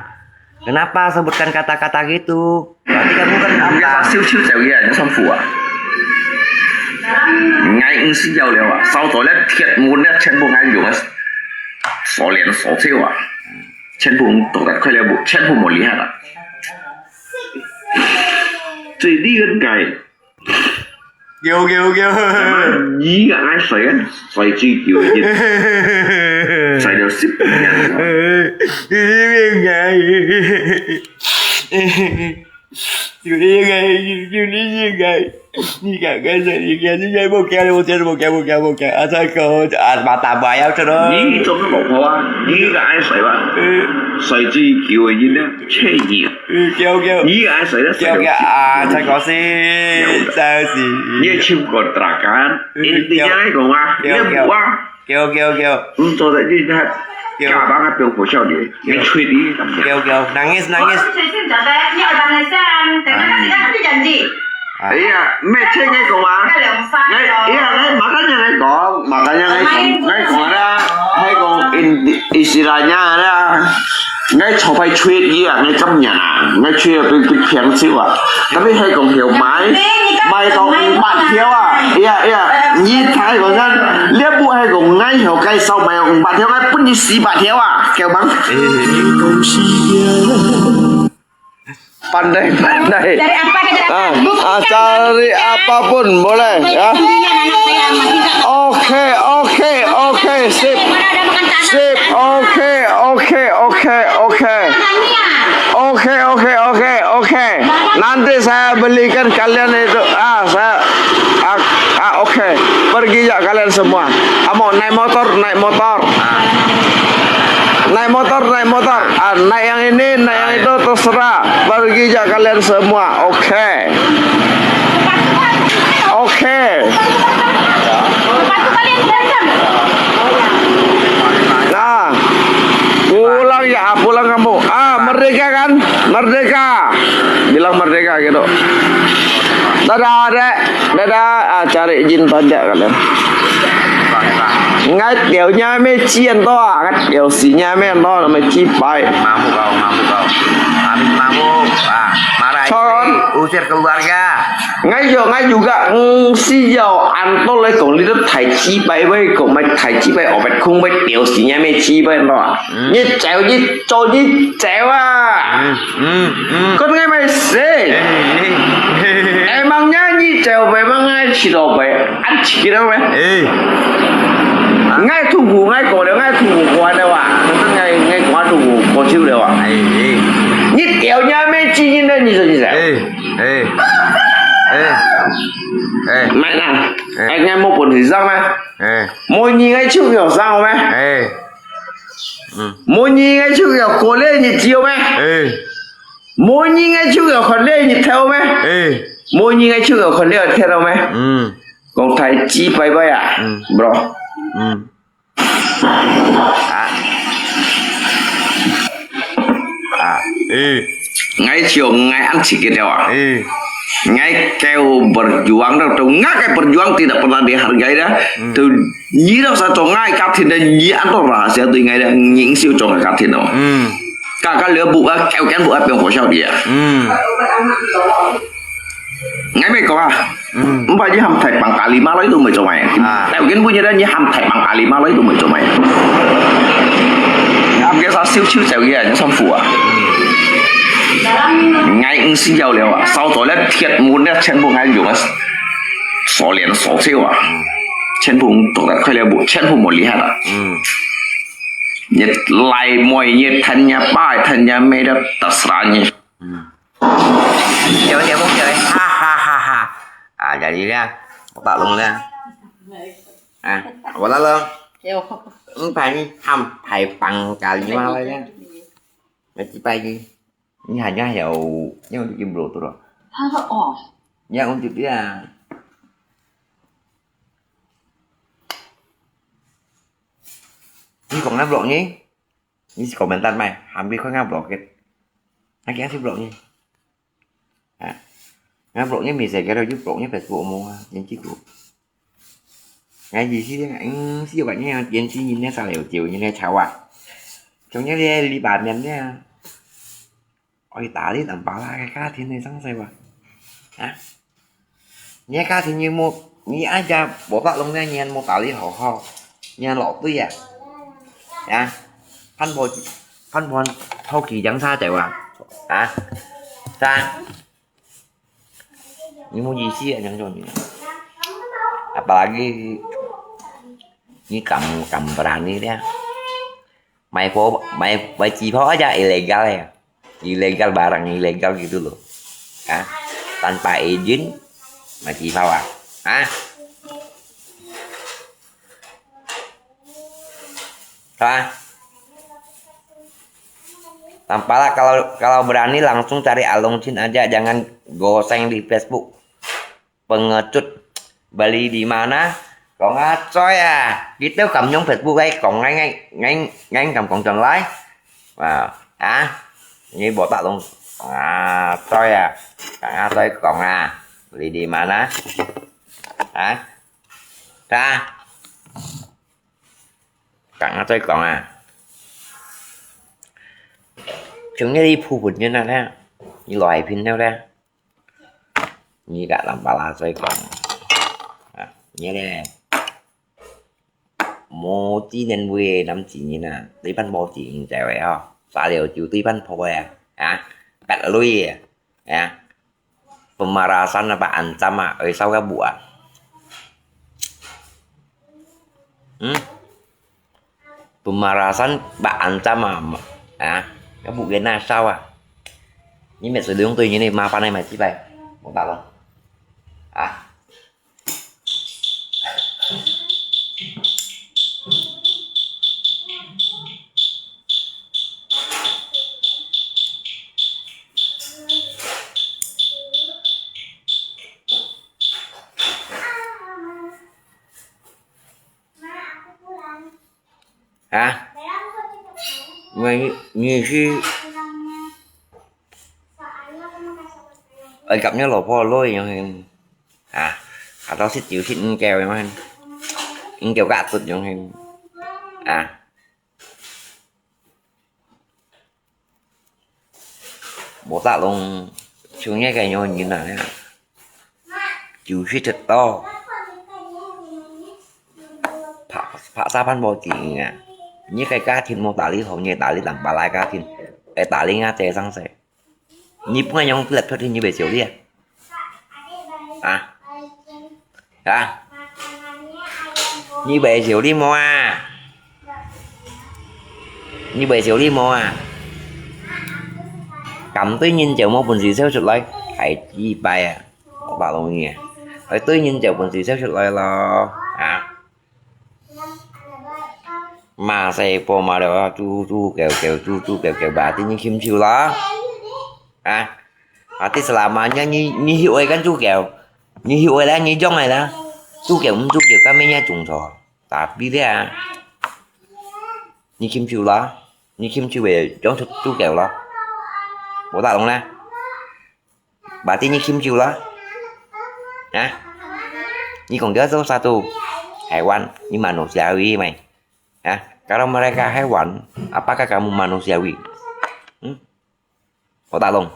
Kenapa sebutkan kata-kata gitu? Berarti kamu kan 你个 apa? 手手走个，你上火啊？ ngai siu liao ah, sau tu le thiat mun le 全部 ngai yung ah. 锁链锁手啊，全部都在快了不，全部没厉害了。最厉害个。 Kêu kêu kêu. Ni ka ai sai ah, sai chi kêu ni. Sai liao sip. Ni ka ai sai ni ka ni sai bo kêu bo kêu bo kêu bo kêu bo kêu. Asal kau ah mata bayar terus. Ni tu kan 老婆啊，你个 ai sai ba. Sai chi kêu ni na, che ni. Kêu kêu. Ni ai sai da sai. Kêu kêu ah, sai kau si, sai si. Ni chim kontrakan, ini dia ai kau ah, ni buah. Kêu kêu kêu. Untuk tak ni dah. Kêu. Kau bang apa kau siap ni? Ni cuit ni. Kêu kêu. Nangis nangis. Iya, meh cek ngai kong ah. Ngai, iya, ngai, makanya ngai kong, makanya ngai kong, ngai kong ada, ngai kong in, istilahnya ada, ngai cobai cuit iya, ngai kam nya, ngai cuit pi pi piang siu ah. Tapi ngai kong hiu mai, mai kong empat hiu ah, iya iya, ni thai kong kan, lihat bu ngai kong ngai hiu kai sau mai kong empat hiu, ngai pun ni si empat hiu ah, kêu bang. Pandai, pandai. Dari apa kita Ah, bukan ah, cari apapun boleh ya. Kepentingan anak saya masih tak Oke, oke, oke, sip. Mana ada makan tanah. Sip, oke, oke, oke, oke. Tanahnya. Oke, oke, oke, oke. Nanti saya belikan kalian itu. Ah, saya ah, ah oke. Pergi ya kalian semua. Kamu naik motor, naik motor. Ah. Naik motor, naik motor. Ah, naik yang ini, naik yang itu, terserah. Pergi aja kalian semua. Oke. Oke. Nah, pulang ya, pulang kamu. Ah, merdeka kan? Merdeka. Bilang merdeka gitu. Dadah, Dek. Dadah. Ah, cari izin tajak kalian. Ngai tiaw nya me cian to ah, ngai tiaw si nya me to, me ci pai. Mabuk kau, mabuk kau. Habis mabuk, ah, marah istri, usir keluarga. Ngai yo, ngai juga, mm, si yo, anto le kong li to thai ci pai bai, kong mai thai ci pai, opet kong bai tiaw si nya me ci pai to ah. Ni cau, ni cau, ni cau ah. 嗯，嗯，嗯。佢應該咪死。哎，哎，哎。Emangnya你走ไปมั้งไง สิโดไป อันสิโดไป。哎。 Ngai thung ku, ngai ko le, ngai thung ku kuan le wa. Ngai, ngai ko thung ku ko chiu le wa. 哎，哎。 Ni tiaw nya me chi ni ne ni se ni se. 哎，哎，哎，哎。 Mai na. 哎。 Ai ngai mo pun si sang me. 哎。 Mo ni ngai chiu yo sang me. 哎。 嗯。 Mo ni ngai chiu yo ko le ni chiu me. 哎。 Mo ni ngai chiu yo ko le ni theo me. 哎。 Mo ni ngai chiu yo ko le theo me. 嗯。 Kong thai ci pai pai ah. 嗯。 Bro. 嗯。 啊。 啊。 哎。 Ngai chiu ngai an sikit ya wa. 哎。 Ngai keu berjuang tu, tu ngai ke berjuang tidak pernah dihargai dah. 嗯。 Tu ni dah sa chong ngai katin dah ni an to rahasia tu ngai dah nging siu chong katin dah. 嗯。 Ka ka le bu ka keu ken bu a piong ko siau dia. 嗯。 Ngai me ko ah. 嗯。 Mpa ni ham thai pang kali ma lo itu me chong mai. 啊。 Teu ken bu ni dah ni ham thai pang kali ma lo itu me chong mai. Ngap ke sa siu chiu cheu ye, ni sam fu ah. 嗯。 Ngai ng siu yau liao ah. Sao to le thiat mun le chen bu ngai yung ah. 锁链锁手啊，全部都在快乐部，全部没厉害了。 嗯。 你来妹，你谈人家爸，谈人家妹的，打死了你。 嗯。 有点梦想，哈哈哈哈。啊，jadi dia, otak long dia. Ah, apa tak long? Yo. Entah ni ham thai pang kali ma lai dia. Nanti pagi. Ni hanya ya, ni untuk ibu tu loh. Ha, oh. Ya untuk dia. Ni kong ngai blok ni, ni si komentar mai, hampir kong ngai blok ke. Ngai kia si blok ni. Ha. Ngai blok ni mi se ke lo ju blok ni Facebook mo ah, yang ci ku. Ngai ji si ngai, mm, si wa ni yang ci ni ne sa leo jiu ni ne chao ah. Chong ni le li ba mian ne. Ôi, ta đi tắm bá là cái cá thiên này sang sai wa. Hả? Nhé cá thiên như một, nhé ai cha bố bác lông nhé, nhé một ta đi hổ hổ. Nhé lọ tui à. Hả? Phan bố, phan bố thâu kỳ giáng xa chạy wa. Hả? Xa. Ini mau jisi ya, jangan jangan. Apalagi ini kamu, kamu berani dia. Mai po, mai, mai ci pháo aja ilegal ya. Ilegal, barang ilegal gitu loh. Hah? Tanpa izin, mai ci pháo ah. Hah? Hah? Tampaklah kalau, kalau berani langsung cari Along Chin aja, jangan goseng di Facebook. Pengecut. Beli di mana? Kong Acoy à. Kita kam nhung Facebook ai, kong ngai ngai ngai ngai kam kong chọn lai. Wow. Hả? Ini botak dong. Kong Acoy à. Kong Acoy kong à. Beli di mana? Hả? Hả? Kong Acoy kong à. Chúng nó đi phu phụt như nào thế? Đi loại pin theo thế. Nyi ka lam pala soi kong. Ah, nyi le. Mo ci nen we nam ci nyi na. Ti pan mo ci nyi cewek ho. Sa liu jiu ti pan po ya. Ah, pet lui ya. Ya. Pemerasan apa ancam ah. Oi, sao ka bu ah. Hmm? Pemerasan bak ancam ah. Ah, ka bu kena sao ah. Ni met sui liung tui ni ni ma pan ai mai ci pai. Mo ta lo. Ah. 啊？你，你係愛甲若老婆來樣形？啊？啊，到食酒食毋夠樣形？毋夠甲卒樣形？啊？ 無打攏，像你个樣人啊，酒食忒多，白，白沙飯無錢啊！你个家庭無打理好，你打理人別个家庭，會打理啊，這上世。你不管用laptop，你會少理啊？ 啊？啊？你會少理無啊？你會少理無啊？敢對人就無本事笑出來，太雞掰啊！我白弄你啊！愛對人就本事笑出來咯，啊？ Masa po ma lo, cu cu kêu kêu, cu cu kêu kêu, berarti你禽獸咯。啊？Berarti selama你，你，你hiu ai kan cu kêu，你hiu ai lah，你jong ai lah，cu kêu毋cu kêu，kan咩你中錯。Tapi dia，你禽獸咯，你禽獸會jong cu cu kêu咯。無打攏啦。 Berarti你禽獸咯？Hah? Ni kong dia tu satu hewan, ni manusiawi mai. Hah? Kalau mereka hewan, apakah kamu manusiawi? Hmm? Kau tak long?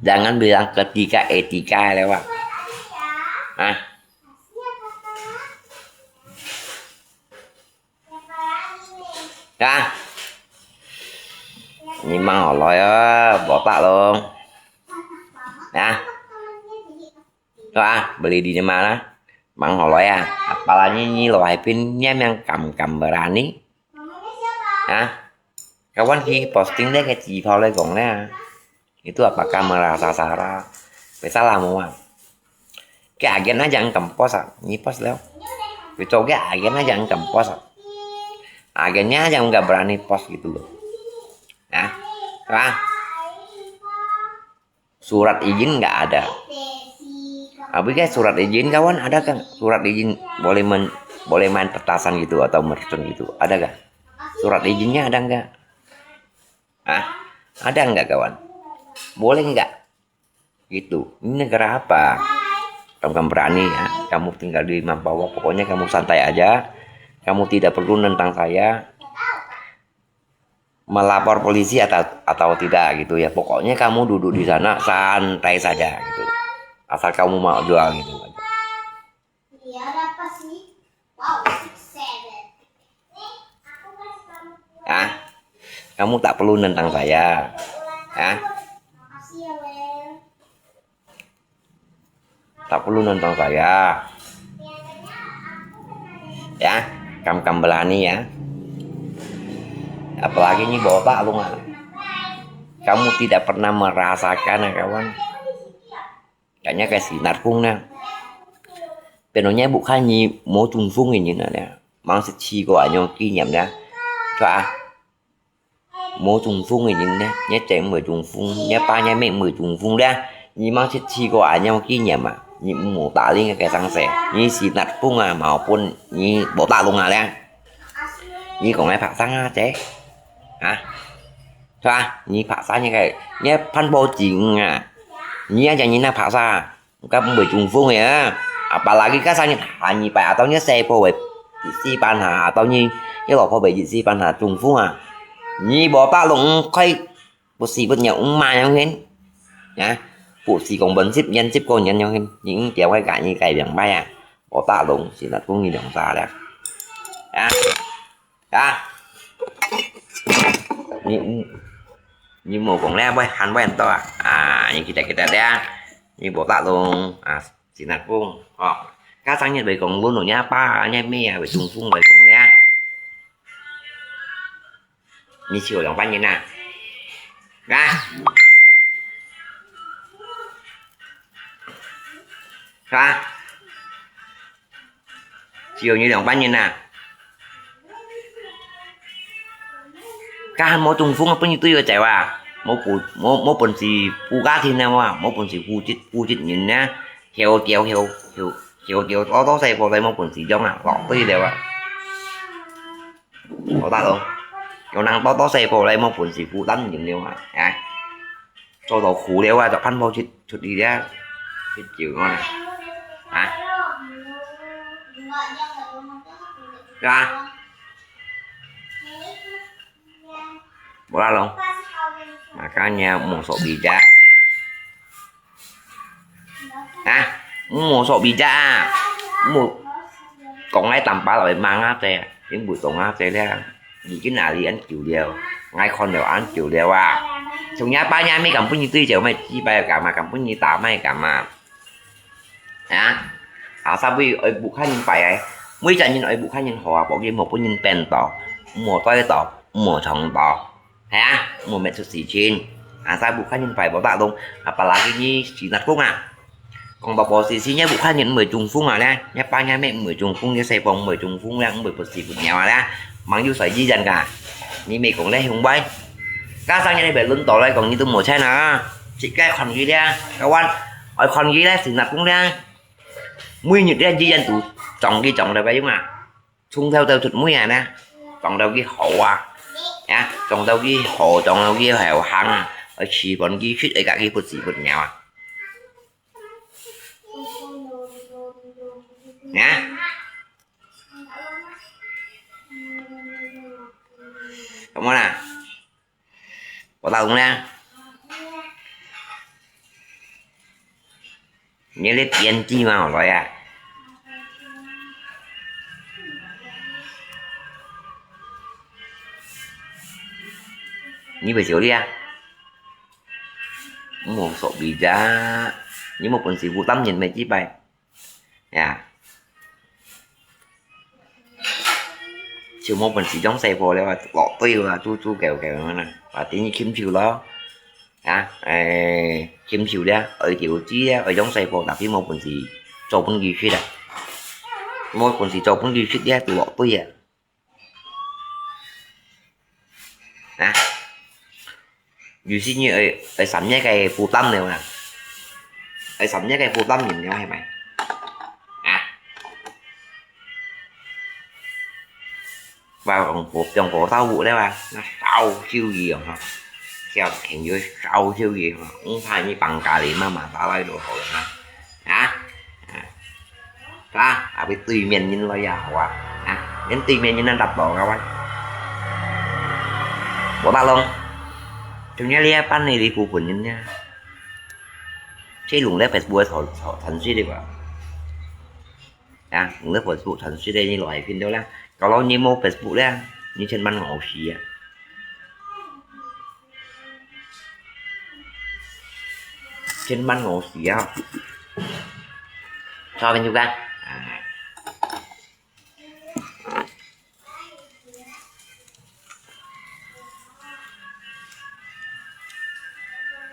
Jangan bilang ketika etika lewat. Hah? Ya. Ni mang hò lòi ơ, botak long. Ya. Wah, beli di mana? Mang hò lòi ya. Apalagi ni lòi pin ni yang kam-kam berani. Ya. Kawan ki posting deh ke chỉ phao lê gong nè. Itu apakah merasa salah? Phải salah mò à? Cái agen aja yang kam post à? Ni post leo. Phải cho cái agen aja yang kam post à? Agennya aja nggak berani post gitu loh. Ya. Wah. Surat izin nggak ada. Tapi kan surat izin kawan ada kan? Surat izin boleh men, boleh main petasan gitu atau mercon gitu. Ada kan? Surat izinnya ada nggak? Hah? Ada nggak, kawan? Boleh nggak? Gitu. Ini negara apa? Kamu kan berani ya. Kamu tinggal di Mambawa, pokoknya kamu santai aja. Kamu tidak perlu nentang saya. Melapor polisi atau, atau tidak gitu ya. Pokoknya kamu duduk di sana santai saja gitu. Asal kamu mau jual gitu aja. Ya, kamu tak perlu nentang saya. Ya. Tak perlu nentang saya. Ya, kam-kam berani ya. Apalagi ni botak lu ah. Kamu tidak pernah merasakan ya, kawan. Kayaknya cái xì nạt phung nè. Bên nó nhé bụng khai nhì mô trùng phung nhì nè nè. Mang xịt chi có ảnh nhau kinh nghiệm nè. Cho à. Mô trùng phung nhì nè. Nhé chém mười trùng phung. Nhé ba nhé mẹ mười trùng phung nè. Nhì mang xịt chi có ảnh nhau kinh nghiệm à. Nhì mô tả lý cái sang sẻ. Nhì xì nạt phung à. Màu phun nhì bộ tả lùng à nè. Nhì có nghe phạt sang à chế. Hả? Cho à. Nhì phạt sang nhì cái. Nhé phán bộ chính à. Nhì à chả nhì nè phạt sang à. Kah mười trùng phung ya. Apalagi kah sang nhật hà nhị bài atau nhớ xe po về dị sĩ ban hà atau nhị nhớ lọ po về dị sĩ ban hà trùng phung à. Nhị bộ ta lùng khai bộ sĩ bất nhau ung mà nhau hên. Ya. Bộ sĩ công bận sip nhân sip cô nhân nhau hên. Nhị ung kéo cái cả nhị cái biang bài à. Bộ ta lùng sĩ nạt phung nhị đồng xa lẹ. Ya. Ya. Ni, ni mau kong leh, bai han bai to à. À, ni kita kita dia. Ni botak dong. À, xì nạt phung. Ồ. Các sáng nhật bai kong luôn rồi nhá, ba nhá mi à, bai trùng phung bai kong leh. Ni chiều lòng ban nhé nè. Nè. Hả? Chiều như lòng ban nhé nè. Các han mô trùng phung, bưng như tôi ở chạy à. Mô bù, mô, mô bận gì, bù cá thiên nào à. Mô bận gì, bù chít, bù chít nhìn nè. Hiểu, hiểu, hiểu, hiểu, hiểu, hiểu, to, to, say, bộ, say, mô bận gì, giống à. Lọ, tôi đều à. 好大咯，有人多多細个來，無本事負擔人了啊，啊，做到苦了啊，就盼望出，出去了，去救我啦，啊，對吧？無啦咯，makanya無所謂啫。啊，無所謂啫啊，無講來打巴來罵啊，這，因為講啊，這了，已經哪裡恁久了，𠊎看了恁久了啊，從阿爸阿姆敢分你對照，乜幾擺敢啊，敢分你打，乜敢啊。 啊，asal會愛屋下人壞个，每隻人愛屋下人好啊，無佢無分人變到，無對到，無撞到，係啊，無搣出事情。Asal屋下人壞無得弄，apalagi你死那公啊。講到保時捷，你屋下人毋會中風啊咧，你爸你姆毋會中風，你細胞毋會中風咧，毋會不死不了啊咧，吂有衰醫院个，你毋講咧，雄偉。加上你被輪到來講，你都無錢啊，自家看佢咧，kawan，愛看佢咧，死那公咧。 每日這醫院都撞佢撞到个用啊，從頭到出尾啊呢，撞到佢好啊，啊，撞到佢好，撞到佢好行啊，愛飼飯佢食，愛甲佢不死不了啊。啊？怎麼啦？ 我打工呢？你這編輯嘛，好來啊？你會笑你啊？無所謂咋，你無本事負擔人咩幾擺？ 呀，就無本事養細胞了啊，落堆了啊，豬豬狗狗啊，啊，等於禽獸咯。啊，誒，禽獸了，愛條子了，愛養細胞，tapi無本事做分佢食啊。無本事做分佢食了，就落堆啊。 啊，有時你愛，愛三日个負擔了啊，愛三日个負擔人了，係咪？啊，話講火，講火燒屋了啊，那燒燒佢哦，吼，燒錢就燒燒佢哦，恐怕你放假了，慢慢打來就好了啊。 啊，啊，啊，啊，對面人來也好啊，啊，連對面人都答到个哇。無打攏，中間這一半呢，這部分人呢，這用了Facebook傳，傳，傳出去个。啊，用了Facebook傳出去，你來看到啦。Kalau你無Facebook咧，你千萬餓死啊！ 千萬餓死啊！Sao bên juga?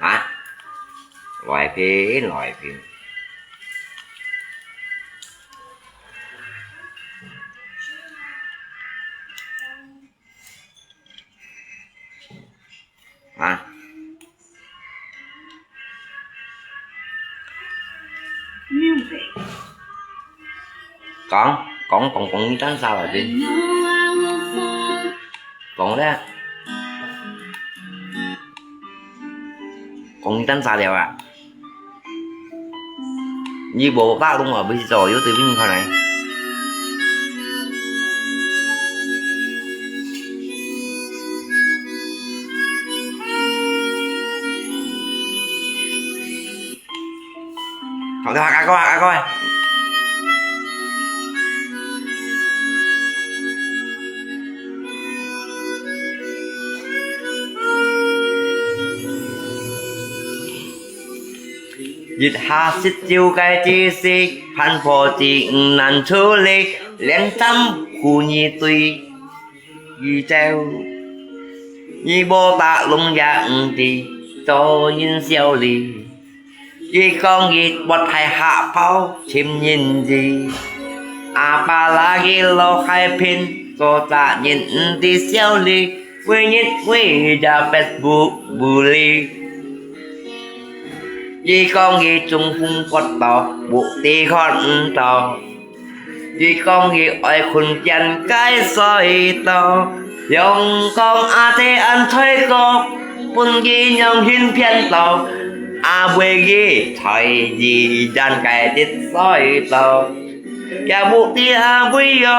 Hả? Loại phim, loại phim. Hả? Music. Con, con, con, con đi tán sao rồi đi. Con đấy. Con đi tán sao đều à? 你無打攏啊，毋係做，有對面看來。好的，好，好，好，好。 一下食朝个知識，盼破紙毋難處理，連針苦你對宇宙。你無打攏也毋知，做人笑哩。佢講佢活在下鋪尋人字，阿爸拉佢落海邊，做責任毋知笑哩。 每日每日也別無無理。佢講佢中風發作，目的看毋到，佢講佢愛困間个睡到，陽光阿姐恁吹過，分佢樣形變到，阿妹佢在伊間个直睡到，也屋底下會有，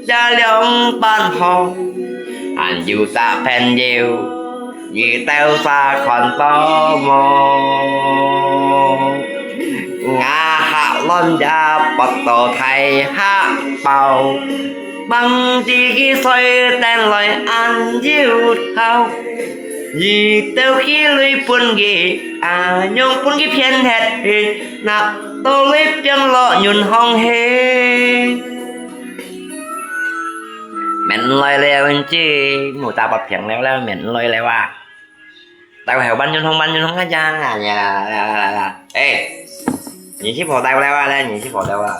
也兩半好，還有隻朋友。 你兜儕看到無？吾客卵也剝到大客包，吂知佢睡等來恁有頭。你兜佢鐳分佢，啊，樣分佢騙忒去，納到鐳放落銀行去。免來了，這，無打不平了了，免來了啊！ 到後半日，後半日，後半日啊，呀，呀，呀，呀，呀。哎，你去跑到了啊，你去跑到啊。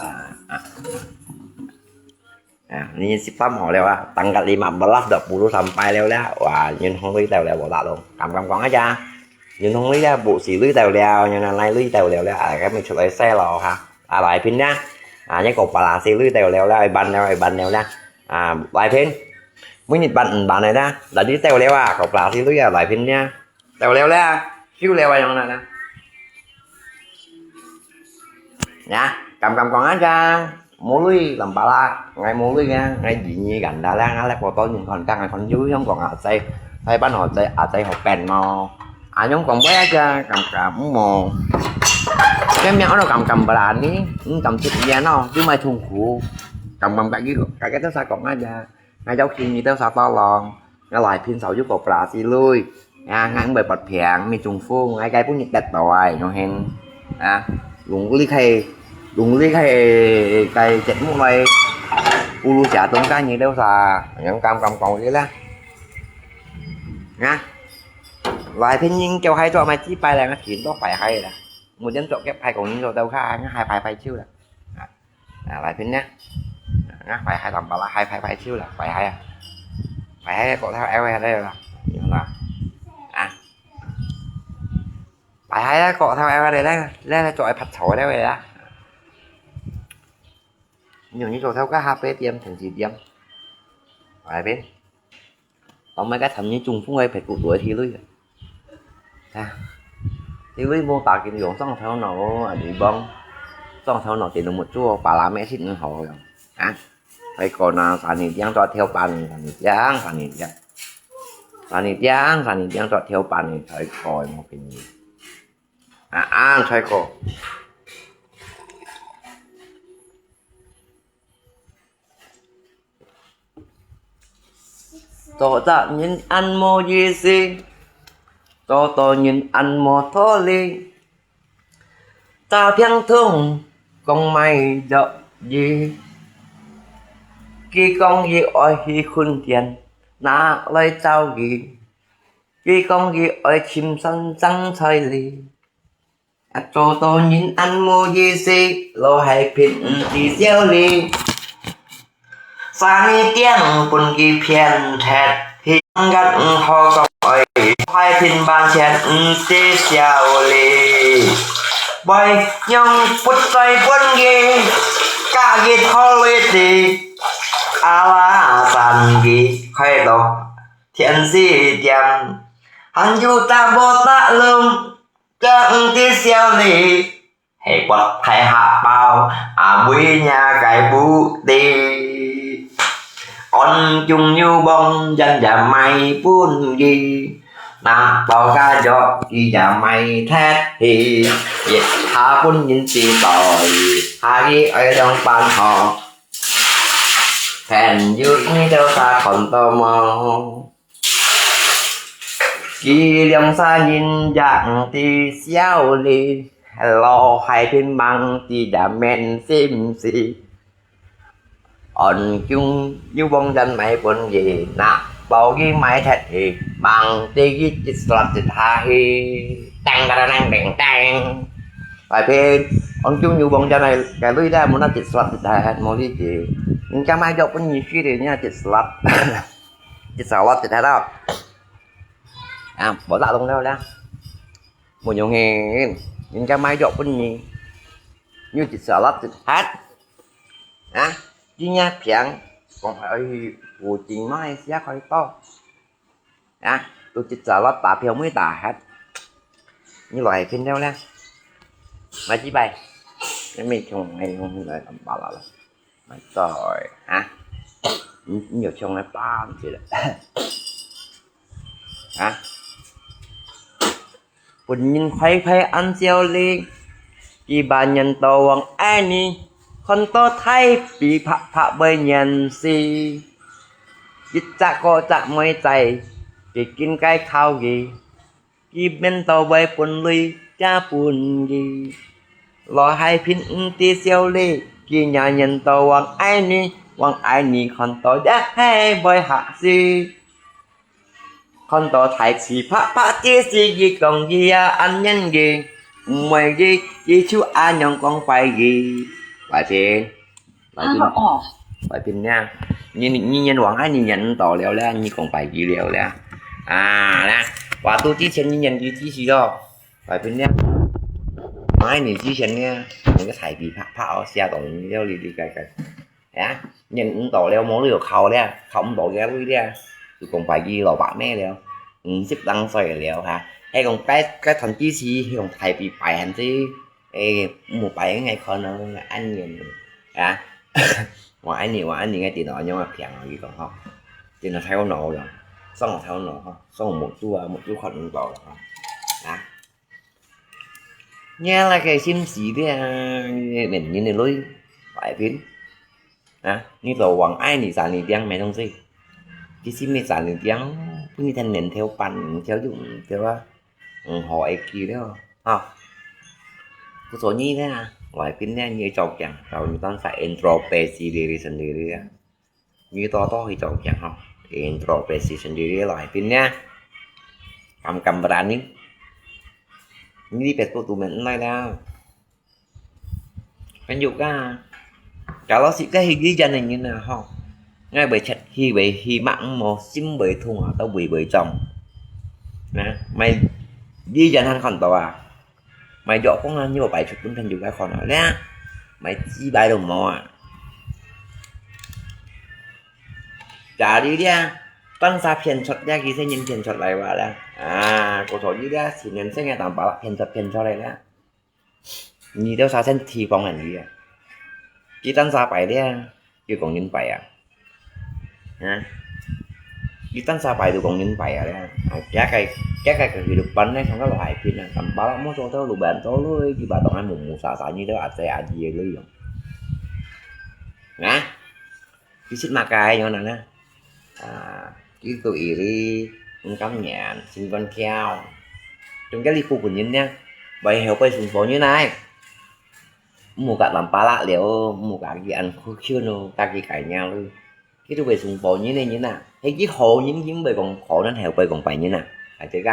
啊，你食飯好了啊，tanggal lima belas dah puluh sampai了了，哇，銀行鐳到了，無打咯，敢敢講啊呀？銀行鐳啊，不是鐳到了，原來來鐳到了了，啊，該咪出來晒咯哈。啊，來拼啦，啊，你個巴拉西鐳到了了，一半了，一半了啦。 啊，來拼，每日辦五萬个啦，來你到了啊，個巴拉西鐳啊，來拼呀，到了啦，收了啊，樣啦啦。呀，敢敢講啊呀，無鐳，lâm巴拉，𠊎無鐳啊，𠊎二二ganda啦，𠊎來過多年看，剛剛看有香港啊，在，在辦好在，啊，在好辦咯。啊，樣講不要呀，敢敢無？該名安到敢敢berani，嗯，敢出現咯，就買痛苦，敢敢該句，該个都啥講啊呀。 𠊎邀請你兜儕到咯，𠊎來拼少有個巴拉西鐳，啊，𠊎毋會發病，毋會中風，𠊎該分你得到啊，用心，啊，用力去，用力去，該節目來，不如下中間你兜儕，用敢敢講个啦，啊，來拼人叫還做麼个幾擺了，𠊎錢都壞壞啦，無錢做个，壞工人做到下，𠊎還壞壞手啦，啊。 啊，來拼呢。啊，壞壞lâm巴拉，壞壞壞手啦，壞壞啊。壞壞啊，國頭L下來啦，有啦。啊。壞壞啊，國頭L下來啦，來來做愛拍手个了啦。你用你做頭个下八點、天四點。來拼。 當買个尋日中風个排骨都係鐳啊！啊，鐳無打緊用，上頭腦啊，你講，上頭腦電腦目珠，巴拉咩事毋好用啊！來講啊，三日兩做跳板，三日兩，三日兩，三日兩，三日兩做跳板，才可以無便宜。啊啊，才可。 做得人恁無意思，做到人恁無道理。詐騙通講賣藥醫，佢講佢愛去困店，拿來找佢。佢講佢愛尋算爭彩哩。 啊，做到人恁無意思，老係騙毋知笑哩。三日點分佢騙忒去，眼毋好講愛，還騙半天毋知笑哩。會用不在本个，加一好鐳的，阿拉生意開到天四點，還有打無打攏。 正毋知笑哩，係發大客包，阿妹若个無知。安中有望人也賣分佢，拿到个藥佢也賣忒去，一下分人知道，下个愛兩半好。朋友，你兜儕看到無？ 佢兩儕人也毋知笑哩，老係騙吂知也免心事。安中有望人賣分佢，拿包佢賣忒去，吂知佢一slot一下去，叮噹噹叮叮。來，安中有望人來，該鐳咧，無那一slot一下，無理解。人家賣藥分你去哩，你那一slot。 一slot一下咯。啊，無打攏了啦。無用个，人家賣藥分你，你一slot一下。啊，今日平，講愛去附近買些開刀。啊，都一隻落打票妹打忒。你來片了咧？買幾擺？你沒空，沒空來幹嘛了？買菜啊？你你有空來辦去了？啊？ 分人快快恁少哩，幾百年到往愛你，看到大髀白白會黏死。一隻哥隻妹仔，佢緊該靠佢，佢面到會分類也分佢。老海平毋知少哩，幾廿年到往愛你，往愛你看到也係會嚇死。 看到大髀白白，只係佢講佢啊，恁樣个，毋會个，佢就恁樣講怪佢。來片，來片，來片呀！你你你往愛你念到了咧，你講怪佢了咧。啊，咧，話都之前你念佢幾時咯？來片呀！愛你之前呢，你个大髀白白哦，寫到你了哩哩个个。 哎呀，念毋到了，無路靠了，靠毋到个位了，就講拜佢老爸咩了，五十零歲了哈，還講該該團支持，還講大髀擺還子，哎，無擺應該可能恁樣啊，我愛你，我愛你个電腦恁樣啊平啊，佢講吼，電腦太好腦了，上網太好腦吼，上網目珠啊，目珠看毋到了吼，啊。 你那個心事的啊，你人的鐳，外邊啊，你都往愛你三里店買東西，其實你三里店，你天天頭半，你就用掉啊，嗯，好愛去了啊。不做你的啊，外邊呢，你照鏡，照你當在 introspeksi diri sendiri 啊。 你多多去做鏡吼，introspeksi sendiri來邊呢，敢敢berani？你別個都免來了。朋友啊，kalau係該係醫院个人啊吼，𠊎會切，佢會，佢嘛毋好，心會痛啊，都會會腫。啊，買醫院還看到啊。 買藥房啊，你無擺出分朋友个看啊，咧，買幾擺都無啊。家裡咧，當下騙出咧，佢先人騙出來話咧，啊，過頭日咧，前年生个當巴拉騙出騙出來咧，你都啥先提防人佢啊，佢當下擺咧。 佢講人擺啊，啊，佢單儕擺都講人擺啊咧，啊，佢个佢个佢个老闆咧，像个老海平啊，tanpa啦，莫做到老闆做咯，佢把當然無無啥啥，你都阿姐阿姨个咯樣，啊，佢識麼个樣呢？啊，佢都iri，毋甘願，心肝跳，中間你不分人呢，為後背順風人來。 毋好甲人巴拉了，毋好甲佢恁苦苦咯，甲佢計較咯。佢都會順風人个人啊，係佢好人，佢毋會講好人，係會講壞人啊，係這个。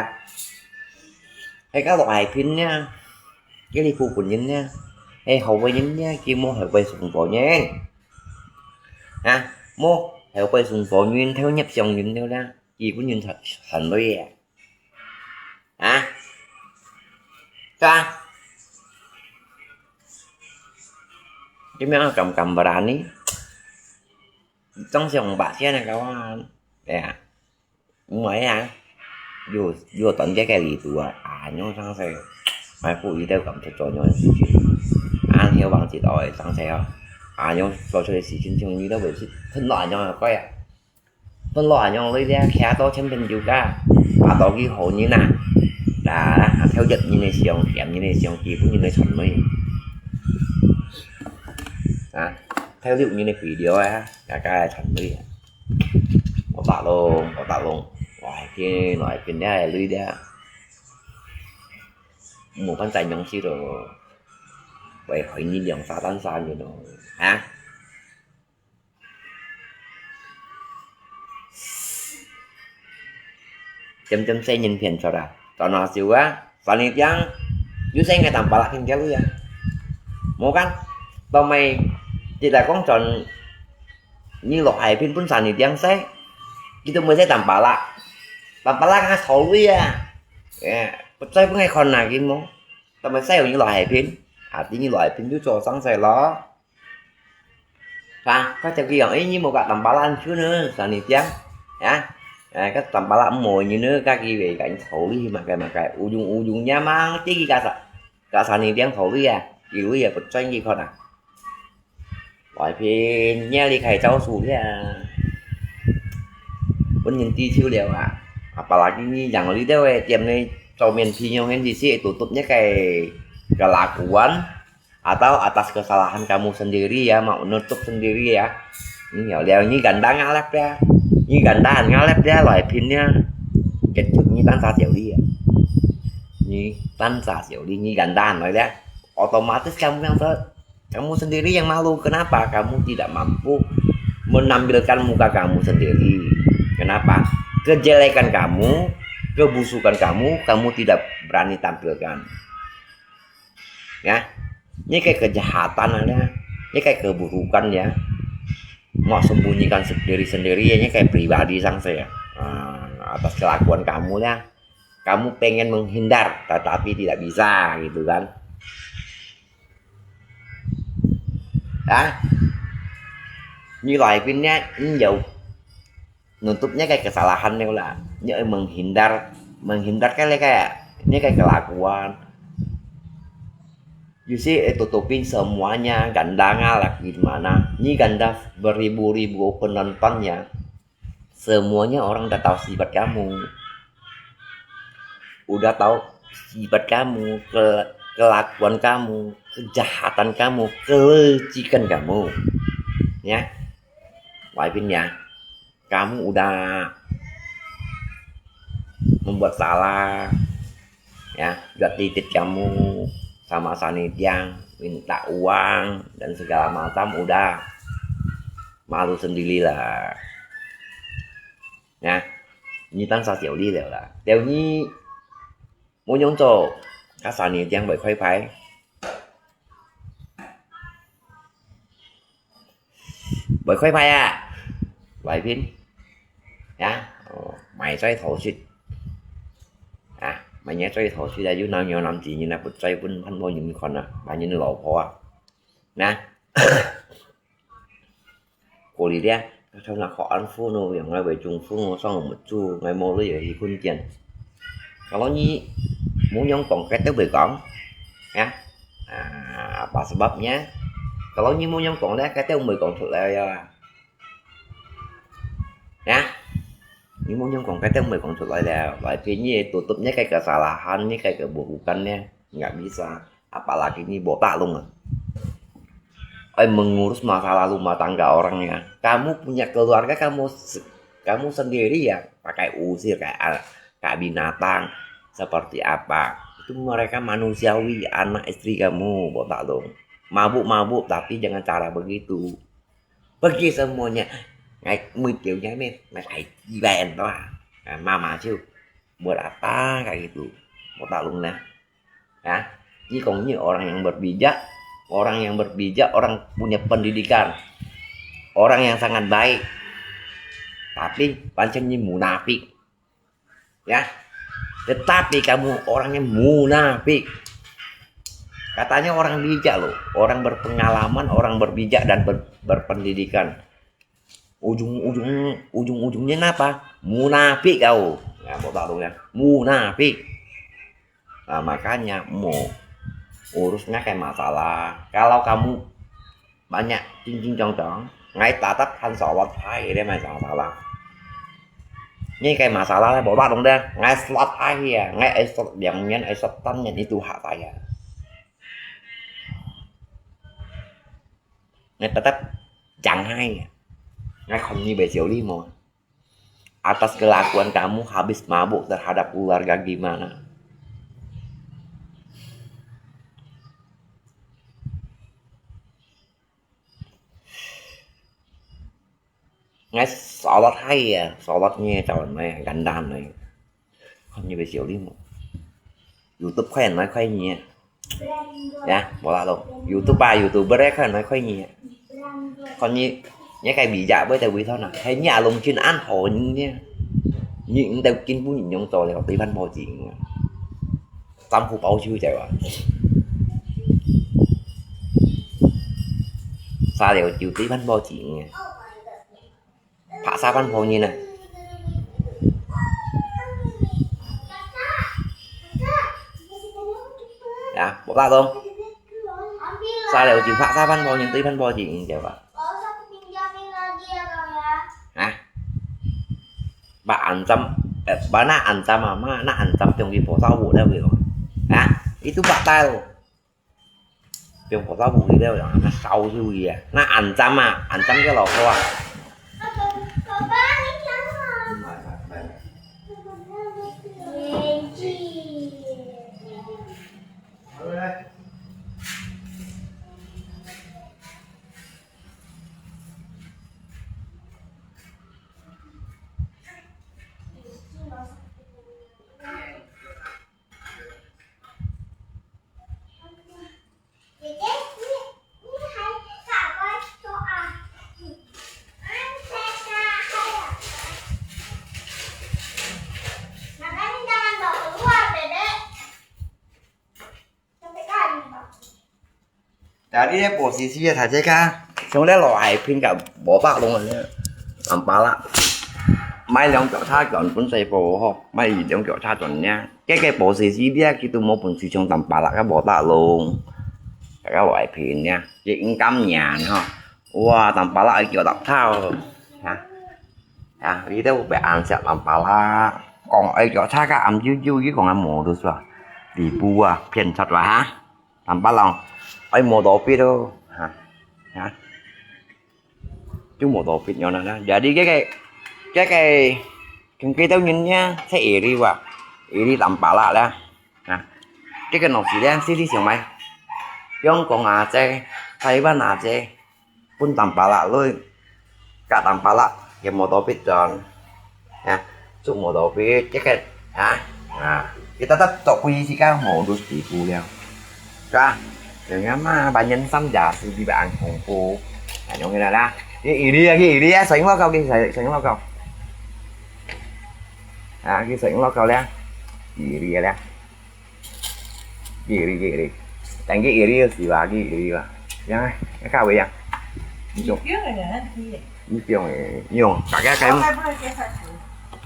係个老海平呢，佢係苦本人呢，係好个人呢，佢無係會順風人。啊，無係會順風人，投入上人了啦，佢本人才才累啊。 啊？對啊。點樣敢敢berani？當時用白線个話，哎呀，毋係啊，有有團結个力度啊，啊，用上勢，還不一定敢去做這種事情。啊，你要忘記到个上勢哦，啊，用做出个事情，像你都會去，很難用个，怪啊。 分老人用鐳咧，徛到前邊有个，把到佢好人啊，啊，頭一人个相，兩人个相，基本人个傳媒。啊，頭六人个肥料啊，大家个傳媒啊。我打咯，我打咯，我係騙，我係騙，你係鐳咧。無辦法用事咯，為害你兩三單三个咯，啊？ 點點細人騙出啊，轉下手啊，三日頂，有細个淡薄仔騙佢啊。無kan，到尾，直來講轉，你落海邊本三日頂細，佢都毋會細淡薄仔，淡薄仔較草類啊，誒，不再分佢看啊，佢無，到尾細有你落海邊，啊，你落海邊就做生意咯。Ka, ka cakap yang, eh, ni mau ka tampala cun ne, sani tiang, ya, eh, ka tampala mau ni ne, ka kiwe ka ni tau li makai makai, ujung-ujungnya mang, tiki ka sa, ka sani tiang tau li ya, kiwe ya, pecah ni kau na. Wai pin, ni li kai cau su ya. Pun ni ti ciu liao ah. Apalagi ni yang li deh, tiap ni cau mien pi nyong ni si tutup ni kai kelakuan, atau atas kesalahan kamu sendiri ya, mau nutup sendiri ya. Ni ya, liau ni ganda ngalap ya. Ni ganda ngalap ya, lai pin ya. Ketuk ni tan sa siau li ya. Ni tan sa siau li, ni ganda lai ya. Otomatis kamu yang se-, kamu sendiri yang malu. Kenapa? Kamu tidak mampu menampilkan muka kamu sendiri. Kenapa? Kejelekan kamu, kebusukan kamu, kamu tidak berani tampilkan. Ya, ni kai kejahatan ada, ni kai keburukan ya. Mau sembunyikan se-, diri sendiri ya, ni kai pribadi sang saya. Ah, atas kelakuan kamu ya. Kamu pengen menghindar, tetapi tidak bisa, gitu kan. Ya, ni lai pin ni, ni ya, nutup ni kai kesalahan ni lah. Ni menghindar, menghindar kai le kai, ni kai kelakuan. You see, eh, tutupin semuanya, ganda ngalap gimana. Ni ganda beribu-ribu penontonnya. Semuanya orang udah tahu sifat kamu. Udah tahu sifat kamu, ke-, kelakuan kamu, kejahatan kamu, kelicikan kamu. Ya. Wai pin ya. Kamu udah membuat salah, ya, udah titit kamu sama sani tiang, minta uang dan segala macam, udah malu sendiri lah. Ya, ni tan sa siau li liao lah. Tiau ni 無用做，較三年前會開牌，會開牌啊，來賓，呀，哦，買醉頭緒，啊，買醉頭緒啊，有男有男子人啊，不醉分很多人看啊，買人老婆啊，那。 Ko li dia, kacau nak ko an phun no, yang ngai wei cung phun no, sang mut cu, ngai mo lui yei kun tian. Kalau ni, mu nyong kong, kata wei kong. Ya. Ah, apa sebabnya? Kalau ni mu nyong kong dia, kata wei kong tu lah ya. Ya. Ni mu nyong kong, kata wei kong tu lah ya. Berarti ni tutupnya kai kesalahan, ni kai keburukannya. Nggak bisa. Apalagi ni botak dong. Ai, mengurus masalah rumah tangga orang ya. Kamu punya keluarga, kamu se-, kamu sendiri ya, pakai usir kayak a-, kayak binatang. Seperti apa? Itu mereka manusiawi, anak istri kamu, botak dong. Mabuk-mabuk, tapi jangan cara begitu. Pergi semuanya. Ngai, mui kiu nyai meh, ngai ai, iban tu ah. Nah, mama ciu. Buat apa kayak gitu? Botak dong nah. Ya, ni kong ni orang yang berbijak, orang yang berbijak, orang punya pendidikan, orang yang sangat baik. Tapi pancen ni munafik. Ya, tetapi kamu orangnya munafik. Katanya orang bijak loh, orang berpengalaman, orang berbijak dan ber-, berpendidikan. Ujung-ujung, ujung-ujungnya napa? Munafik kau. Ya, botak dong ya. Munafik. Nah, makanya mo urusnya kai masalah. Kalau kamu banyak cincin-congcong, ngai tatap han solot hai dia mai masalah. Ni kai masalah lah, botak dong deh. Ngai slot hai ya, ngai ai slot liang nyan, ai slot tan nyan itu hak saya. Ngai tatap jang hai. Ngai kon ni bei siau li mo. Atas kelakuan kamu habis mabuk terhadap keluarga gimana? Ngai solot hai ya, solot ni cawan mai gandan mai. Kon ni bei siau li mo. YouTube 開人來開你啊。Ya, botak dong. YouTube 啊，YouTuber 開人來開你啊。Kon ni, ni kai bijak bơi teu wui thon ah. Hai ni alung chin an ho ni. Ni ng teu kin bu ni nyong to le, ti phan po jing. Tam hu bao chiu jai wa. 沙料酒對半包錢啊，拍沙半包銀啊。啊，無打到。沙料酒拍沙半包銀對半包錢，你知吧？啊？Ba ancam, eh, ba nak ancam ama, nak ancam tiong di po sa bu dah gitu. Ah, itu batal. Tiong po sa bu gitu yang anak sau tu ya. Nak ancam ah, ancam ke lo ko ah. Jadi咧，保時捷个大隻卡，像咧老海平个無百弄个咧，南巴拉，買兩腳踏轉本細部吼，買兩腳踏轉呢。這个保時捷咧，佢都無本事像南巴拉个無百弄，个老海平呢，佢應該贏吼。哇，南巴拉愛叫搭頭，哈。 啊，你兜會恁惜南巴拉，講愛腳踏較暗悠悠，佢講啊無就算，地步啊，騙出來哈，南巴拉，愛無道必咯，哈，哈，就無道必樣啦，jadi這个，這个，像幾多人呢，在Iri啊，Iri南巴拉啦，啊，這个東西呢，實際上買，香港啊，在台灣啊，在 分南巴拉鐳，甲南巴拉，佢無道必轉，啊，做無道必，這个，啊，啊，佢特特做幾時間無就地步了，是吧？人家嘛，半夜三更是比較恐怖，啊，用起來啦，去Iri啊，去Iri啊，上落高，去上，上落高，啊，去上落高了，Iri了。 Iri，Iri。等佢Iri个時話，佢Iri話。樣啊，你教佢啊。你用，你用个，你用，大家該用。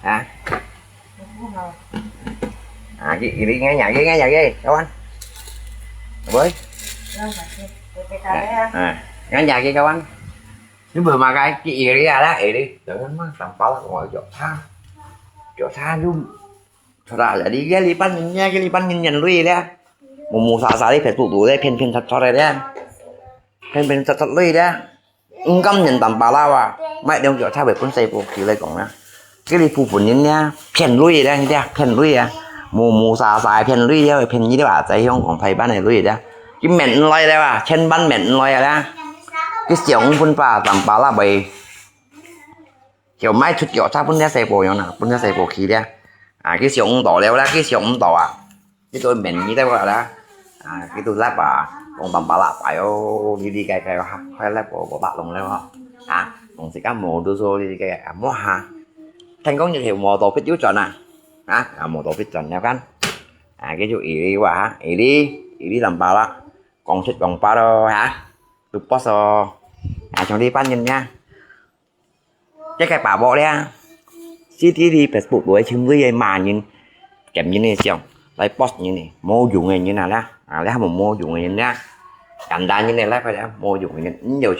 啊？啊，佢Iri，你呀，你呀，你，kawan。喂。啊，你呀，你，kawan。你無嘛該，佢Iri啊啦，Iri。Jangan mah，tanpa lah，我有他，有他就 Chora, jadi ke lipan nyen, ke lipan nyen nyen lui le. Mumu sa sa li Facebook tu le, phen phen chot chot le. Phen phen chot chot lui le. Ung kam nyen tam pa la wa. Mai dong kio cha be pun sai po ki le kong na. Ke li pu pun nyen nia, phen lui le, nia phen lui a. Mumu sa sa phen lui le, phen ni le wa, zai hiong kong phai ban le lui le. Ki men lai le wa, chen ban men lai le. Ki siong pun pa tam pa la bai. Kio mai chut kio cha pun le sai po yong na, pun le sai po ki le. A, ki siong ung to le la, ki siong ung to a. Ki to men ni le wa la. A, ki to lap a, kong tam pa la pai o, li li kai kai ha, hai lap po po ta long le ha. A, kong si ka mo du so li li kai a mo ha. Thành công giới thiệu mô tô phít yú chọn à. A, a mô tô phít chọn nhau kan. A, ki ju iri wa ha, iri, iri tam pa la. Kong chut kong pa lo ha. Tu post o. A, chong li pan nyen nha. Ke kai pa bo le. Si ti li Facebook lo chim li ma nyen. Kem nyen ne siang. Lai post nyen ne. Mo yung nyen na la. A, le mo mo yung nyen na. Kan da nyen ne la pa le mo yung nyen. Nyo,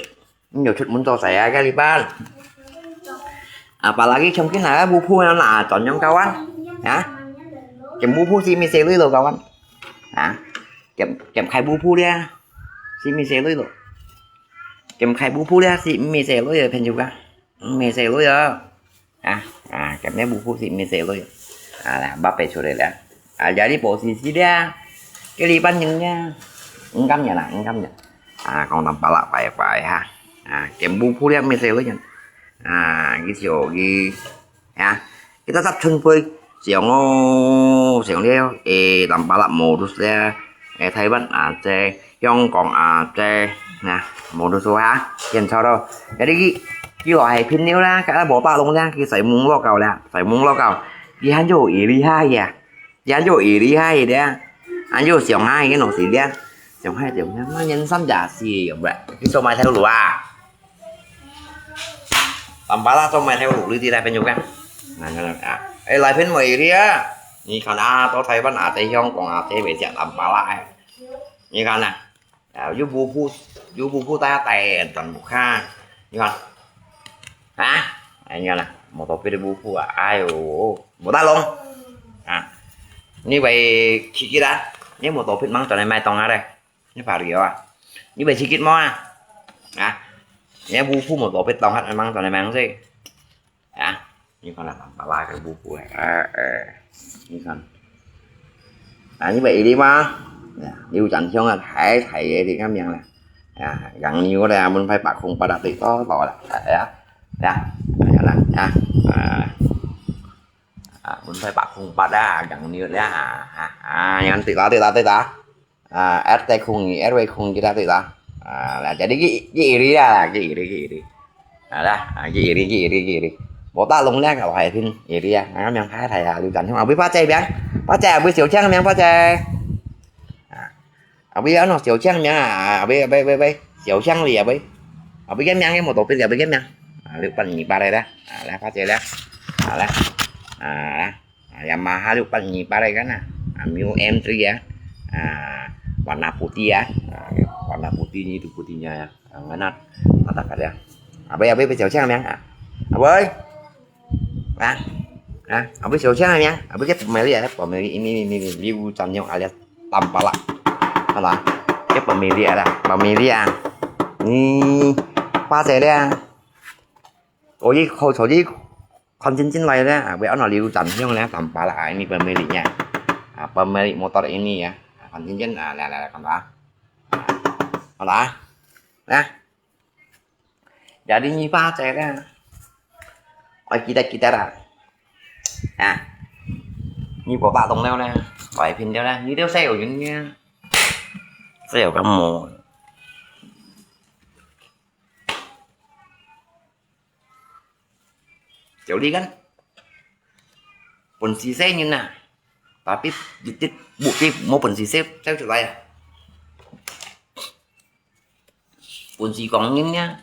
nyo chut mun to sai a ke li pan. Apalagi chong kin na bu phu na na chọn yong kawan. Ha? Kem bu phu si mi se lui lo kawan. Ha? Kem, kem khai bu phu le. Si mi se lui lo. Kem khai bu phu le, si mi se lui lo phen yu ka. Mi se lui lo. A, a, kem ne bu phu si mi se lui. A, la, ba pe chu le la. A, jadi posisi dia. Ke li pan nyen nia. Ung kam nia la, ung kam nia. A, kong tam pa la pai pai ha. A, kem bu phu le mi se lui nia. A, ki sio ki. Ya, kita tap chun pui. Siang o, siang le, e, tam pa la mo du se. E, Taiwan a se, Yong kong a se. Na, mo du so ha. Yen chao lo. Jadi ki, ki lo hai pin niu la, ka bo ta long la, ki sai mung lo kau la, sai mung lo kau. Ki han yo iri ha ya. Yan yo iri hai de. An yo siang hai ke no si de. 上海就，麼人三家四，有無？你做麼个頭路啊？Tampalak做麼个頭路，你知啦，朋友啊？啊，啊，啊。哎，來品味你啊！你看啊，到台灣啊，在香港啊，在北京Tampalak哎。你看啊，啊，有布布，有布布大家帶，全部看。你看，啊，哎，你看啊，無多別个布布啊，哎喲，無大龍啊。你會去去啦，你無多別忙，轉來買東啊嘞。 你怕了啊？你會刺激麼啊？啊？你布布無多別當下，mang轉來mang去。啊？你看啦，Tampalak个布布啊，哎，你看。啊，你會一粒嗎？啊，你有長相啊，太太个你看命啦。啊，養牛个啊，門牌八空八啊，對，多多啦，哎呀，呀，哎呀啦，啊，啊，啊，門牌八空八啊，養牛啦，啊，啊，你看對啦，對啦，對啦。 啊，S T空二，S V空二啦，對啦。啊，啦，jadi去，去iri啦，去iri，去iri。啊，啦，啊，去iri，去iri，去iri。無大龍咧，搞海平，iri啊，啊，名太太啊，刘展雄，後尾八姐名，八姐後尾小強名，八姐。啊，後尾安到小強名啊，後尾，後尾，後尾，小強哩，後尾。後尾个名，个無多變，後尾个名。啊，六八二八个啦，啊，來，八姐啦，啊，來，啊，來。 啊，Yamaha六八二八个kan啊，啊，Mio M three啊，啊，warna putih啊，啊，warna putih ni tu putihnya ya，啊，mana，啊，tak ada。啊，不要，不要，不要小强名啊，啊，不，啊，啊，啊，不要小强名，啊，不要pemilik啊，pemilik ini，ini，ini，Liu Zhan Yong alias Tampalak，好吧？叫pemilik啊，pemilik啊，你八姐了啊。 哦，你好，好，你看真真來咧，啊，會安到流轉向咧，Tampalak啊，ini pemiliknya。啊，pemilik motor ini ya。啊，看真真啊，來來來，看吧。啊，好啦，啊。Jadi你八姐咧，愛記得記得啦。啊，你無打動了咧，改變了咧，你都細有人咧，細有感冒。 就你看，本事細人啊，tapi一直目的無本事細，走出來啊。本事講人啊，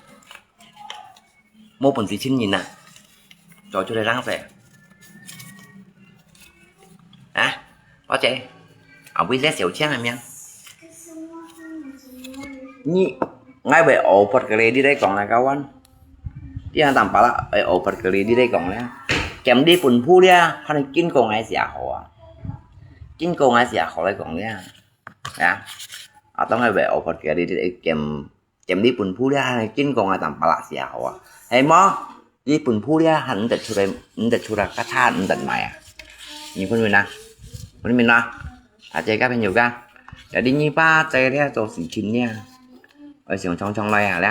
無本事親人啊，走出來浪費。啊，八姐，啊，為了小強个命。你，𠊎會offer credit來講啦，kawan。 你啊，Tampalak，哎，offer credit來講咧，兼你分布咧，還經過𠊎社好啊，經過𠊎社好來講咧，啊，啊，當然會offer credit兼，兼你分布咧，還經過𠊎Tampalak社好啊，係無？你分布咧，還毋得出來，毋得出來，較差毋得買啊，你分明啊？分明啊？ 啊，這个朋友講，jadi你八姐咧做事情咧，愛想常常來啊咧，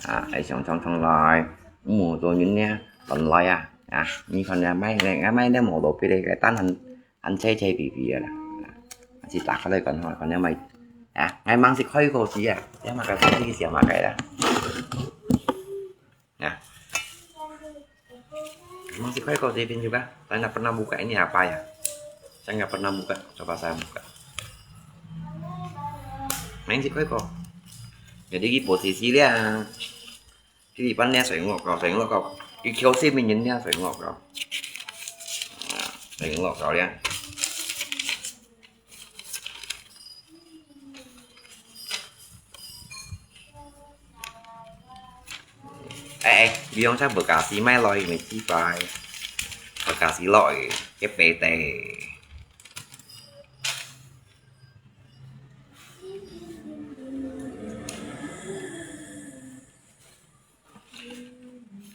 啊，愛想常常來，毋好做人咧，亂來啊，啊，你看咧，買咧，買咧，無路比咧，單還，還吹吹皮皮个啦，啊，是打開來講吼，看咧買，啊，𠊎忙是開口時啊，這麼个生意是麼个啦。 Nah, memang si kau kau saya juga. Saya nggak pernah buka ini apa ya? Saya nggak pernah buka. Coba saya buka. Main si kau kau. Jadi ini posisi dia. Di depan dia saya ngok kau, saya ngok kau. Di kau si minyin dia saya ngok kau. Nah, saya ngok kau ya. 哎，哎，你用隻Bekasi買來，毋係幾擺？Bekasi落去，一百塊。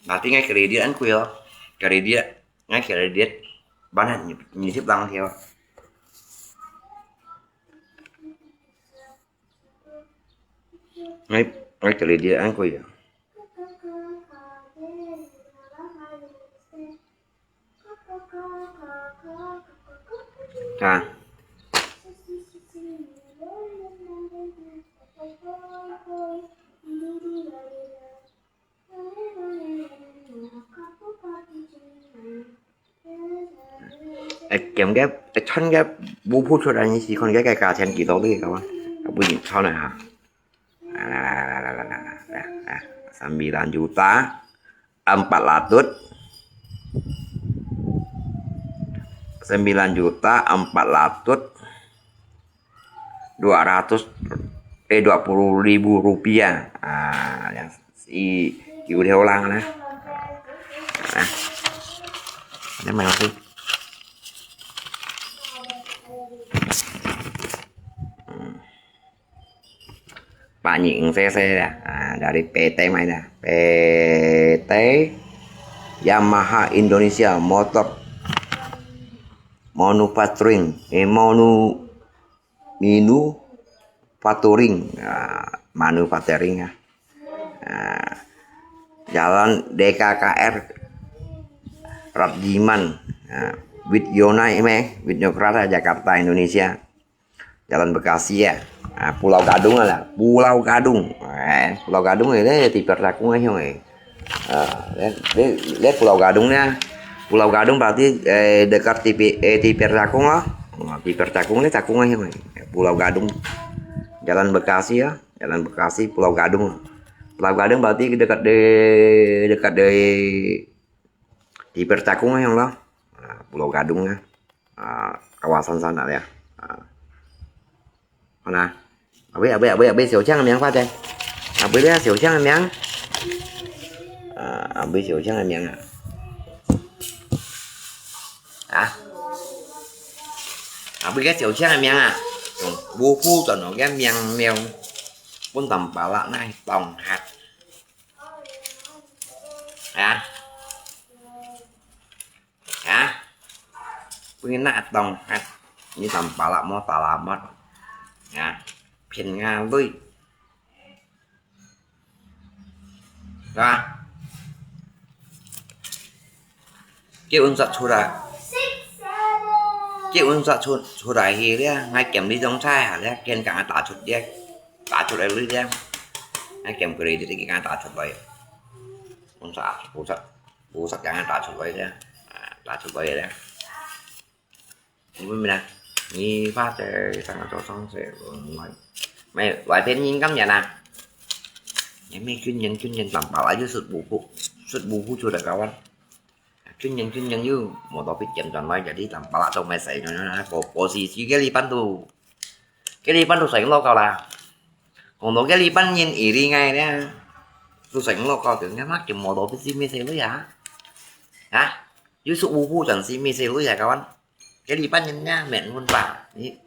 Nanti ngai kredit ăn kuih oh. Kredit, ngai kredit. Bán hạt nhịp, nhịp tiếp đăng theo. Ngai, ngai kredit ăn kuih ya. Ha. Ai, kem cái, ai, chân cái, bu phu chuột anh si con cái cái cá chén kỹ tố đi các bạn. 分你看下哈。啊，来来来来来来来，sembilan juta empat ratus, sembilan juta empat ratus dua ratus, eh, dua puluh ribu rupiah. Ah, yang si kiu orang lah. Nah, ini mana sih? Hmm. Pak Nying C C ya, ah, dari P T mana? P T Yamaha Indonesia Motor Manufacturing, eh, Manu, Minu Factoring, ah, Manufacturing ya. Ah, Jalan D K K R Radjiman, ah, Widyonai meh, Widyokrata, Jakarta, Indonesia. Jalan Bekasi ya. Ah, Pulau Gadung lah, Pulau Gadung. Eh, Pulau Gadung eh, di Pertakung eh, hiong eh. Ah, le, le, le Pulau Gadung ya. Pulau Gadung berarti, eh, dekat di, eh, di Pertakung lah. Ah, di Pertakung le Takung eh, hiong eh. Pulau Gadung. Jalan Bekasi ya, Jalan Bekasi, Pulau Gadung. Pulau Gadung berarti dekat di, dekat di, di Pertakung eh, hiong lah. Ah, Pulau Gadung ya. Ah, kawasan sana ya. Ah. 好啦，後尾，後尾，後尾，後尾小強个名發咧。後尾个小強个名。啊，後尾小強个名啊。啊？後尾个小強个名啊，用無負轉落个名了，分Tampalak來當客。啊？ 啊，分人拿當，啊，你Tampalak無salamat，啊，騙𠊎鐳，係吧？叫𠊎煞出來，叫𠊎煞出，出來去咧，𠊎撿你種菜下咧，見𠊎打出咧，打出來鐳咧，𠊎撿佢哋，佢哋佢𠊎打出來，𠊎煞，𠊎煞。 菩薩講个打出來个，啊，打出來个。你問咩啦？你發財，生个做生事，嗯，沒，外邊人咁樣啊。也沒軍人，軍人Tampalak又食無苦，食無苦就來搞啊。軍人，軍人又無到必減轉來，jadi Tampalak做咩事，波，波斯，斯个禮拜都，个禮拜都食老狗啦。講到个禮拜人一定愛咧，都食老狗，就你媽就無到必死咩事了呀？啊？ 有時無故轉時，每次都係講，該禮拜人家免問吧，你，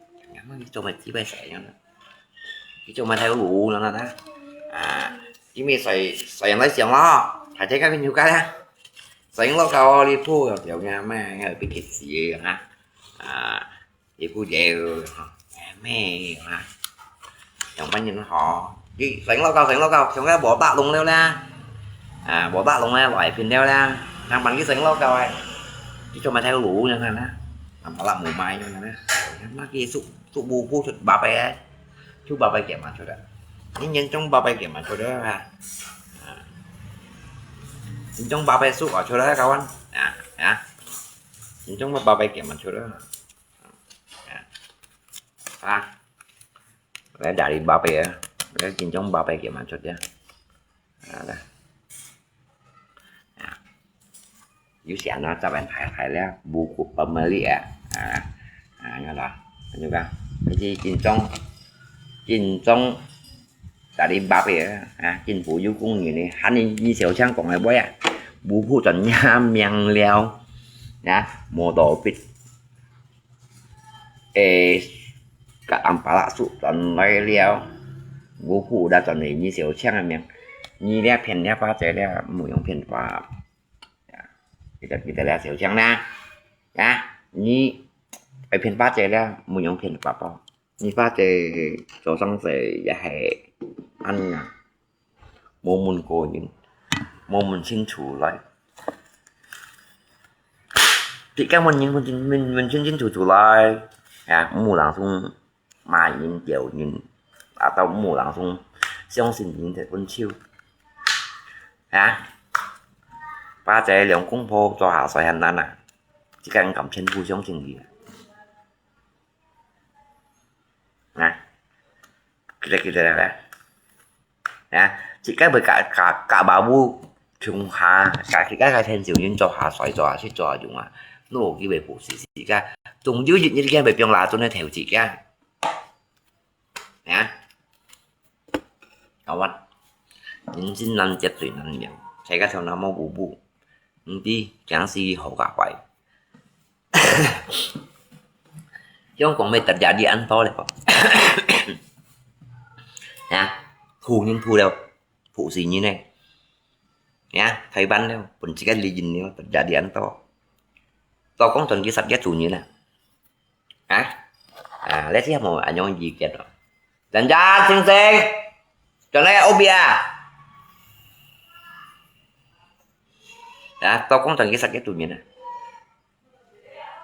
你做麼个禮拜使用呢？你做麼个太無聊了呢？啊，因為使，使用來想咯，大家該邊有該啊，使用落搞哦，你鋪有條件咩，該必結事啊，啊， 你不了，哈，咩哈，上班人好，你成老狗，成老狗，上个無打龍了啦，啊，無打龍了，來拼了啦，上班去成老狗哎，你做麼个太無聊呢？啊，無啦，無買呢，那个做，做無不出八百，出八百減嘛出的，你年终八百減嘛出的啊，啊，年终八百出啊出的，kawan，啊啊，年终八百減嘛出的。 啊，來，dari八百啊，來，年终八百減嘛出的。啊，來。啊，有錢啊，十萬大大了，無顧不無理啊。啊，啊，你看，你看，這是年终，年终，dari八百啊，啊，政府有工人呢，喊你，你小強講个話啊，無顧轉也命了，啊，無道必。 誒，甲安巴拉斯轉來了，無故啦轉來你小強个名，你這騙這巴仔了，毋用騙法。記得，記得了，小強啦，啊，你愛騙巴仔了，毋用騙法哦。你巴仔做生事也係恁樣。 無問過人，無問清楚來。自家問人，問清，問，問清清楚楚來，啊，毋好人送罵人、屌人，啊，到毋好人送相信人个分手。啊，巴仔兩公婆做下衰還難啊，自家人敢全部相信佢啊？啊？佢得佢得啦。啊，自家會甲甲甲爸母共下，甲自家个天寿人做下衰做下食做下用啊，哪有機會服侍自家？總有一日佢會放拉準个頭自家。啊，好啊，人生難，絕對難免，世界上那麼無步，毋知驚死好甲壞。 香港乜特別哩恁多咧，啊，富人富了，富死人呢，啊，台灣了，分自家利益了，特別哩恁多。到講真，佢十一主人啊，啊，啊，你知無恁樣意見咯？人家先生，轉來屋邊啊，啊，到講真，佢十一主人啊。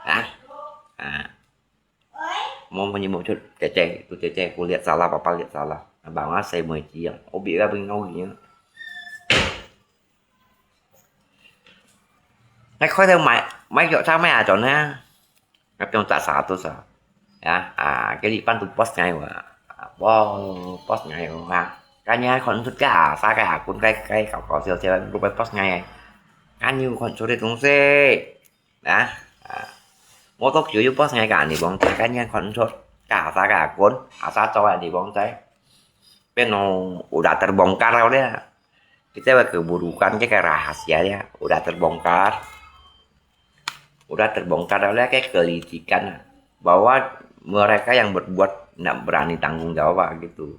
啊，啊，無，無，無，就姐姐，就姐姐，我lihat salah，papa lihat salah。Abang啊，細妹子啊，我別个朋友啊。那開頭買，買藥茶買啊，轉啊，那邊扎沙都是啊，啊，啊，cái đi bán tu bos ngay wa, bos, bos ngay wa, cái nhà con sút cái à, sa cái à, con cái, cái搞搞笑笑, lúc bos ngay, cái như con số điện thoại xe. Nah, ah, motor kiu yu bos ngai ka ni bong tai, kan yan kon chot, ka sa ka kun, asa choi ni bong tai. Peno udah terbongkar kau dia. Kita ke burukan ke rahasia dia, udah terbongkar. Udah terbongkar oleh ke kelicikan bahwa mereka yang berbuat ndak berani tanggung jawab gitu.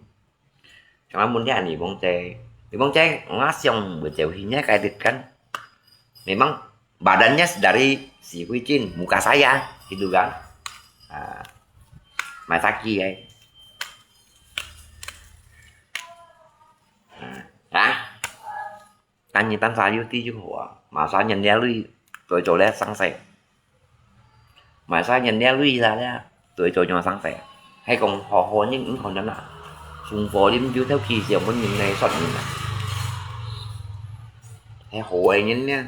Cuma mun dia ni bong tai, ni bong tai ngasong betul hinya kayak kan. Memang badannya dari si Hui Jin, muka saya, gitu kan. Ah, mai saki ai. Ah, ah. Tan ni tan sa yu ti yu hua, ma sa nyen lia lui, toi cho le sang sai. Mai sa nyen lia lui la lia, toi cho nyo sang sai. Hay kong ho ho nyen ung ho nyen na. Sung fo lim yu theo ki siang pun nyen nai sot nyen na. Hay ho ai nyen lia.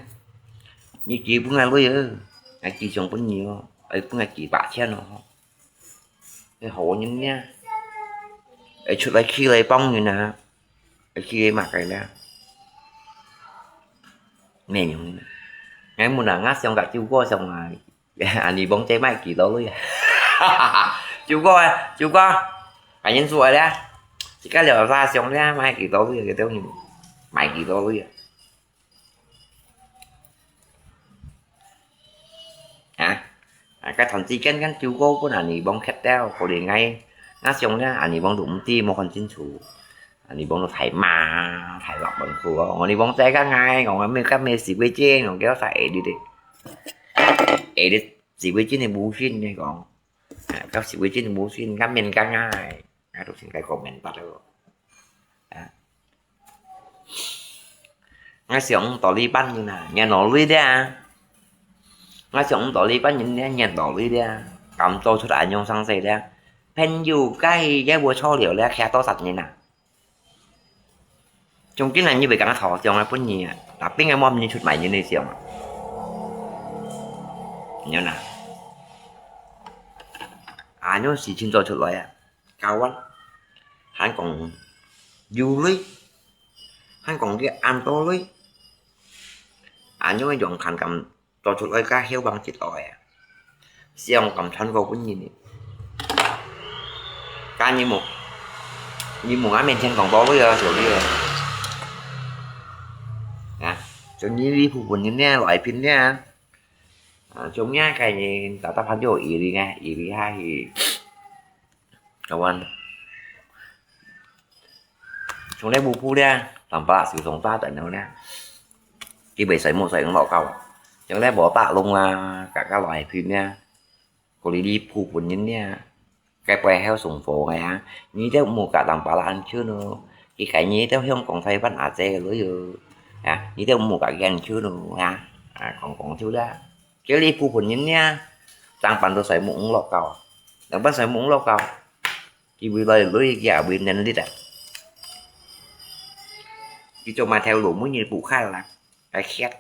Ni ki pun ngai lui ơ. Ai ki siang pun nyen ơ. Ai pun ngai ki ba chian ơ. Ai ho nyen lia. Ai chut lai ki lai pong nyen na. Ai ki ai mak ai lia. Mẹ nhung. Ngai mun na ngat siang ka chiu ko siang ngai. Anh đi bóng cháy mãi kỳ tố lui à. Chú có, chú có. Phải nhân số đấy. Chỉ có liều ra xuống đấy, mãi kỳ tố lui à, cái tố nhìn. Mãi kỳ tố lui à. Hả? À, cái thằng chi kén kén chú có, có anh đi bóng khét đeo, có đi ngay. Nó xuống đấy, anh đi bóng đủ ti, một con chính chủ. Anh đi bóng nó thải mà, thải lọc bằng khu. Anh đi bóng cháy các ngày, còn anh mới cắt mê xì quê chê, còn kéo thải đi đi. Edit, si Hui Jin ni bu shin ni kong. Ah, kap si Hui Jin bu shin, kap mien kap ngai. Ngai tu sin kai comment pat lo. Ah. Ngai siang tao li pan ni na, ngai no lui dia. Ngai siang tao li pan ni, ngai no lui dia. Kam to chut anyong sang se dia. Pen yu kai ye bu cho liu lia, kia to sat ni na. Chúng cái này như vậy cả thọ cho ngay pun nhỉ, tapi ngay mom như chut mày như này xiong. Nhớ nè. À, nhớ xì chín cho chut lại à. Cao quá. Hán còn du lịch. Hán còn cái an to lịch. À, nhớ dùng khăn cầm 做出來个效果一來啊，想感嘆个本人呢。該你無，你無俺面前講道理啊，小弟啊。啊，就你離譜本人呢，來品呢。啊，就你个人，打打พัน就一零啊，一零下去。 Kawan. Chúng lẽ bu phu lẽ, tamba siu sông ta tận nâu lẽ. Ki bei sai mu sai nglo kau. Chúng lẽ bo ta lông a, ka ka lai phi lẽ. Ko li li phu pun yin lẽ. Cái quay heo sông phố ngay ha. Ni teo mu ka tamba la ăn chư nô. Ki cái ni teo hiong kong sai văn a che lo yo. Ha, ni teo mu ka gen chư nô ha. Ha, kong kong chư lẽ. Cái li phu pun yin lẽ. Tăng pan tu sai mu nglo kau. Tăng pan sai mu nglo kau. Ki bui lòi lui kia bui nen lit à. Ki cho mà theo lũ mũi như bù khai là. Cái khét.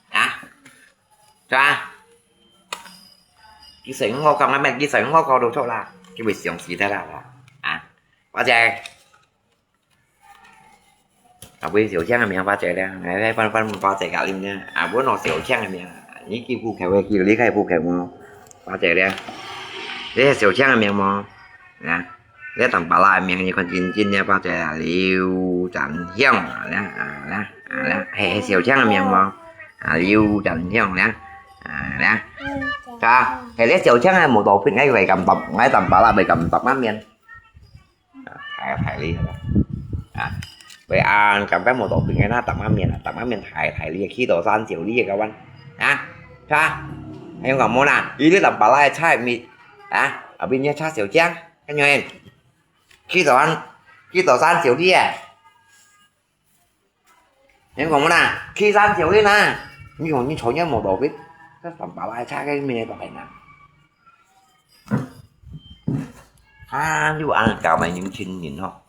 Hả? Cho à? Ki sánh ngô kong, mẹ ki sánh ngô kong đồ cho là. 佢會想死忒啦，啊，花姐，啊，分小強个名，花姐咧，哎，分分花姐个名咧，啊，分我小強个名，你記不起个，記得你个不起無？花姐咧，你係小強个名無？啊，你當巴拉个名，你看真真个，花姐啊，劉展雄，啊，啊，啊，係係小強个名無？啊，劉展雄咧，啊，咧，啊，係你小強个無道別，𠊎會感覺，𠊎當巴拉會感覺个面。 啊，大大力个啦。啊，會恁感覺無道別个啦，逐下面啊，逐下面大大力个，去到山少力个，kawan。啊，哈，還有講無啦？佢這當巴拉个菜面，啊，後邊个菜小醬，看有無？去到山，去到山少力个。你講無啦？去山少力啦，你講你坐人無道別，這當巴拉个菜个面都係啦。 啊，你話恁教埋人親人吼，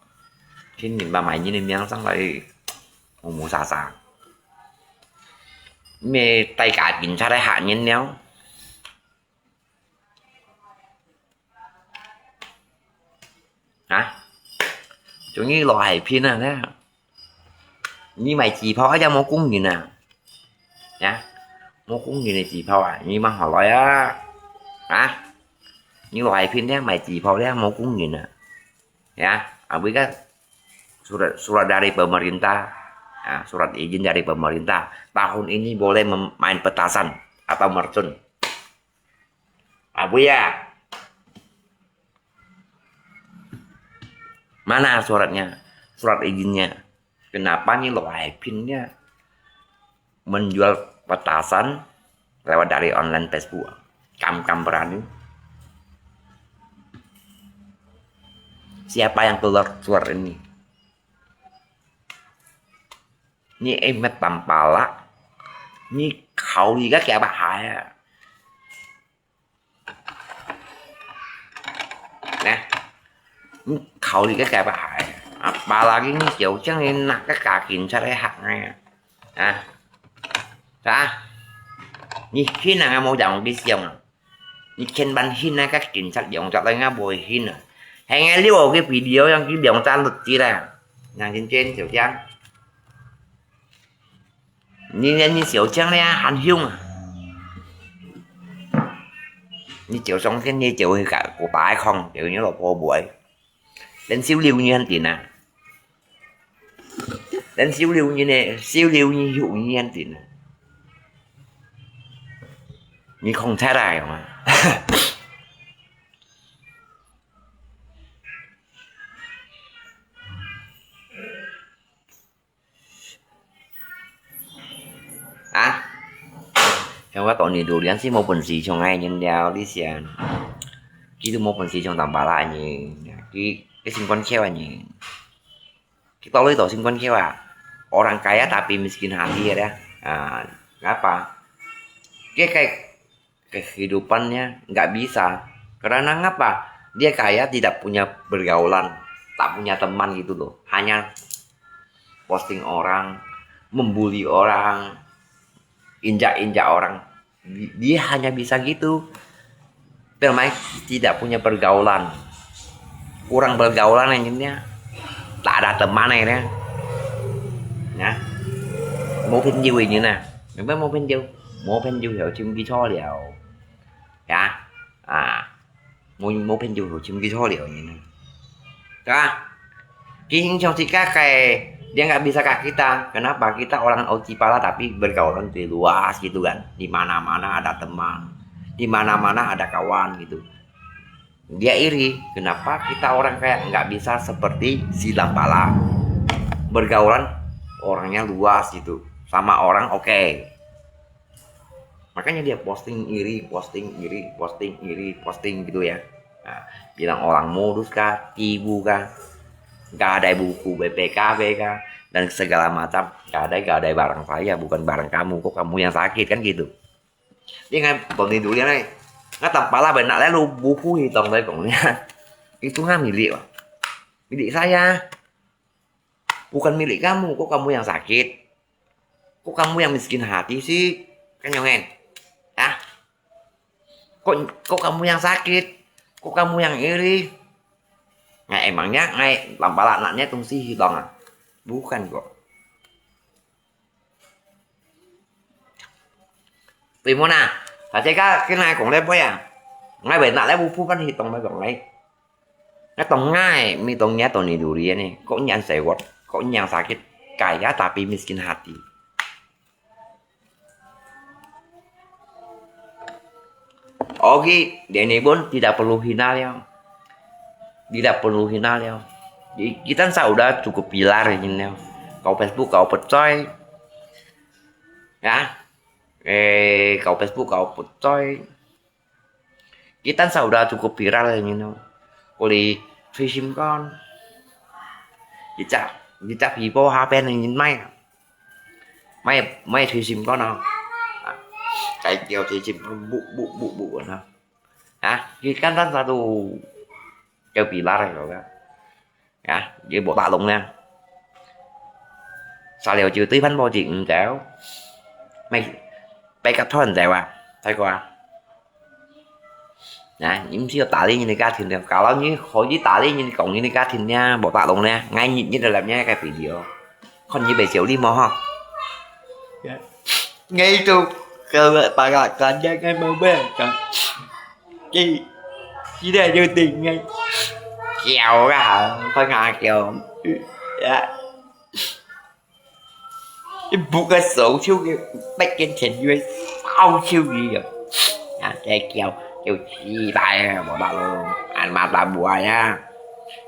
親人嘛埋人个名上來，無無沙沙。咩大家警察來嚇人了。啊？終於落海邊啊，呢？ 你買紙炮啊，也無工人啊？呀，無工人个紙炮啊，你買好來啊？啊？你外片咧買紙炮咧，無工人啊？Ya, abis kan surat, surat dari pemerintah, ah, surat izin dari pemerintah. Tahun ini boleh mem-, main petasan atau mercon. Abis ya. Mana suratnya? Surat izinnya. Kenapa ni Lo Hai Pin dia menjual petasan lewat dari online Facebook? Kam-kam berani. Siapa yang keluar surat ini? Ni emet tampala. Ni kau liga kaya apa hai. Nah, kau liga kaya apa hai. Apalagi ni jauh jang ni nak ke kakin cari haknya. Ah. Sah. Ni kina mau jang di siang. 你千萬信啊，佮警察兩隻來，𠊎無信啊。還愛留个video，讓佢兩隻律師啦。楊金娟小姐，你連你小姐咧，還凶啊！你就相信你就會佮古巴抗，就你老婆不會。 連收留你還定啊？連收留你呢，收留你有你還定啊？你講出來嘛？啊？像我當年榴槤係無本事像𠊎人了，你想，佢都無本事像當巴拉人，佢，佢心肝竅个人，佢到底到心肝竅啊？Orang kaya tapi miskin hati ya, ah, ngapa? Dia kayak kehidupannya nggak bisa. Karena ngapa? Dia kaya tidak punya pergaulan, tak punya teman gitu loh. Hanya posting orang, membuli orang, injak-injak orang. Di-, dia hanya bisa gitu. Bermain tidak punya pergaulan. Kurang pergaulan akhirnya. Tak ada teman akhirnya. Nah, 無朋友个人啊，明白無朋友？無朋友就尋佢坐了。Ya, ah, 無，無朋友就尋佢坐了个人啊。 Kah, kini cuma si kakak, dia nggak bisa kah kita. Kenapa? Kita orang Auci Pala tapi bergaulan di luas gitu kan, di mana-mana ada teman, di mana-mana ada kawan gitu. Dia iri, kenapa kita orang kaya nggak bisa seperti si Lampala? Bergaulan orangnya luas gitu, sama orang oke. Makanya dia posting iri, posting iri, posting iri, posting gitu ya. Nah, bilang orang modus kah, tipu kah, gadai buku B P K B kah, dan segala macam. Gadai, gadai barang saya, bukan barang kamu. Kok kamu yang sakit, kan gitu. Dia kan, Tony Dulian, eh, nggak tampala benar, lalu buku hitam tadi, kong. Itu nggak milik, Pak. Milik saya. Bukan milik kamu, kok kamu yang sakit? Kok kamu yang miskin hati sih? Kan nyongen? Hah? Kok, kok kamu yang sakit? Kok kamu yang iri. Ngai emangnya ngai lampala naknya tungsi hidong ah. Bukan kok. Timun ah, hati ka kena kong le boy ah. Ngai benak le bupu pan hidong mai kong ngai. Ngai tong ngai mi tong nya tong ni duri ni. Kok nyan sewot, kok nyan sakit. Kaya tapi miskin hati. Oke, dene pun tidak perlu hina liao. Tidak perlu hina liao. Kita sa udah cukup pilar ini liao. Kau Facebook kau percaya. Ya. Eh, kau Facebook kau percaya. Kita sa udah cukup viral ini liao. Kuli trisim kon. Kita, kita pipo hapen ini mai. Mai mai thủy sim kon no. Cái kêu thủy sim bụp bụp bụp bụp no. Hả? Cái căn tán sa tu kêu bị lá rồi đó. Hả? Cái bộ tạ lùng nè. Sa liều chữ tí phán bộ chỉ ứng kéo. Mày bay cặp thon dèo à? Thấy qua. Nè, nhưng chưa tả lý như này cá thìn nè. Cả lâu như khỏi chỉ tả lý như này cộng như này cá thìn nha. Bộ tạ lùng nè. Ngay nhịn như là làm nha cái video. Kon nyi bai siau li mo ho. Ngai tu kalau pakai kandang ngai mau bai kan. Ki ki dah yo ting ngai. Kiao ka ha, kau ngai kiao. Ya. Ibu ka sou chiu ki bek ken chen yue sao chiu ki ya. Ya, kiao kiao chi bai mo ba lo. An ma ta bua ya.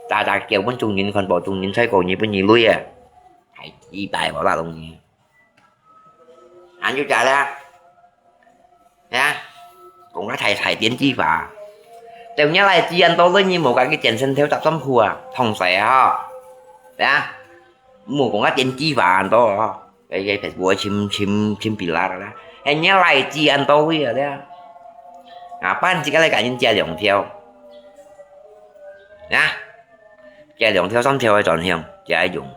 Ta ta kiao pun chung yin kon bo chung yin sai ko nyi pun nyi lui ya. Thải chi bài bảo là đồng gì. Anh chú trả ra. Nha. Cũng có thầy thầy tiến chi và. Tèo nhớ lại chi anh tôi lên như một cái cái chèn sinh theo tập tâm hùa. Thông sẽ ha. Nha. Một cũng có tiến chi và anh tôi ha. Cái cái Facebook chim chim chim bị la ra. Hay nhớ lại chi anh tôi rồi đó. À, bạn chỉ có lại cả những chia lượng theo. Nha. Chia lượng theo tâm theo cái chọn hiểm. Chia dùng.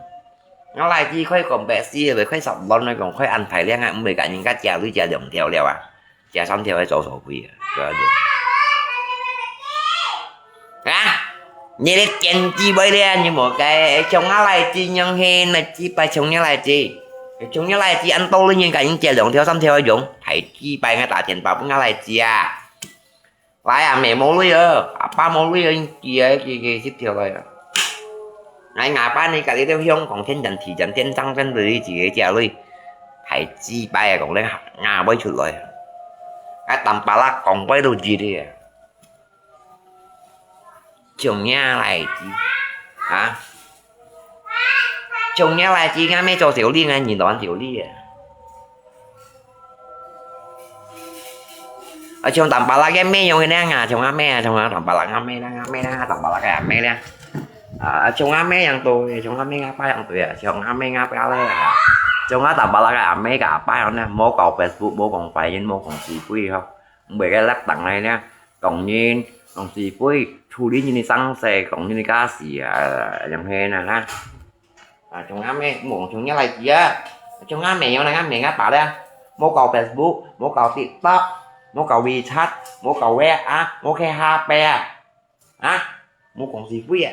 Ngai lai chi khôi kong bẹt si, khôi sập lon nói kong khôi ăn phải liang ngại, mười cả những cái chia lui chia dòng theo liao à. Chia sắm theo cái số số quỷ à. Cho dòng. Hả? Nhị lê chèn chi bơi liang, như một cái, chồng ngai lai chi nhung hên, là chi bài chồng ngai lai chi. Chồng ngai lai chi ăn tô lui những cái những chia dòng theo sắm theo dòng. Thấy chi bài ngay ta tiền bảo ngai lai chi à. Lai à, mẹ mô lui ơ, à, ba mô lui ơ, kia, kia, kia, xếp theo lai à. Ngai ngà ba ni, cả đi theo hiông, còn thiên trần, thị trần, thiên trăng, thiên lui, chỉ cái chia lui. Thầy chi bài à, còn lên ngà bơi chút lui. Cái tầm ba lá còn bơi đồ gì đi à. Chồng nhà lại chi. Hả? Chồng nhà lại chi, ngà mẹ cho tiểu ly, ngà nhìn đón tiểu ly à. Ở trong tạm bả là cái mẹ用cái nè, à, trong á mẹ, trong á tạm bả là ngà mẹ, ngà mẹ, ngà tạm bả là cái mẹ nè. À, trong á mẹ yang tu, trong á mẹ ngà ba yang tu, trong á mẹ ngà ba lê. Trong á tạm bả là cái mẹ cả ba yang nè, mô cầu Facebook, mô cộng phải, mô cộng gì quỷ không? Không biết cái lắc tặng này nè, cộng nhiên, cộng gì quỷ, thu lý như đi sang xe, cộng như đi cá xì, à, yang hên nè, nè. À, trong ngã mẹ, mụ trong nhớ lại chị á. Trong ngã mẹ, nhớ ngã mẹ ngã bà đấy. Mô cầu Facebook, mô cầu TikTok, mô cầu WeChat, mô cầu WeChat, mô cái HP à. Hả? Mô cộng gì quý à?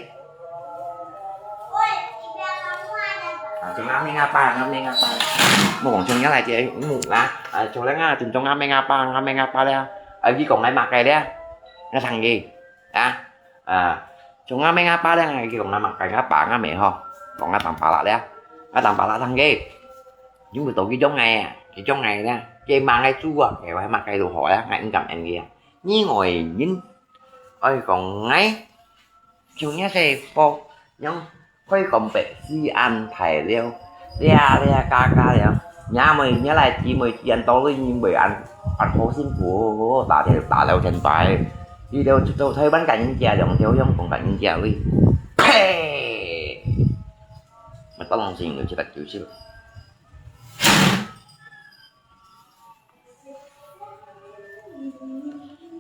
À, trong ngã mẹ ngã bà, ngã mẹ ngã bà. Mô cộng trong nhớ lại chị, mụ à. À, trong ngã, trong ngã mẹ ngã bà, ngã mẹ ngã bà đấy. À, ghi cộng lại mà cái đấy. Nó thằng gì? À, à, trong ngã mẹ ngã ba đang ngày kêu ngã mặt cái ngã ba ngã mẹ ho, còn ngã tạm bả lạ đấy, ngã tạm bả lạ thằng ghê, những người tổ cái chống ngày à, cái chống ngày đó, cái mà ngày chua, cái mà cái đồ hỏi á, ngày cũng cầm anh kia, như ngồi nhìn, ơi còn ngay, chiều nhá xe po, nhưng ค่อยก็ไป試安排了，了了加加了，也未也來只未見到你，你未安安好辛苦，打電打了電話，你就做推班緊人家，兩條香港緊人家你，呸！咪當然先要出得最少。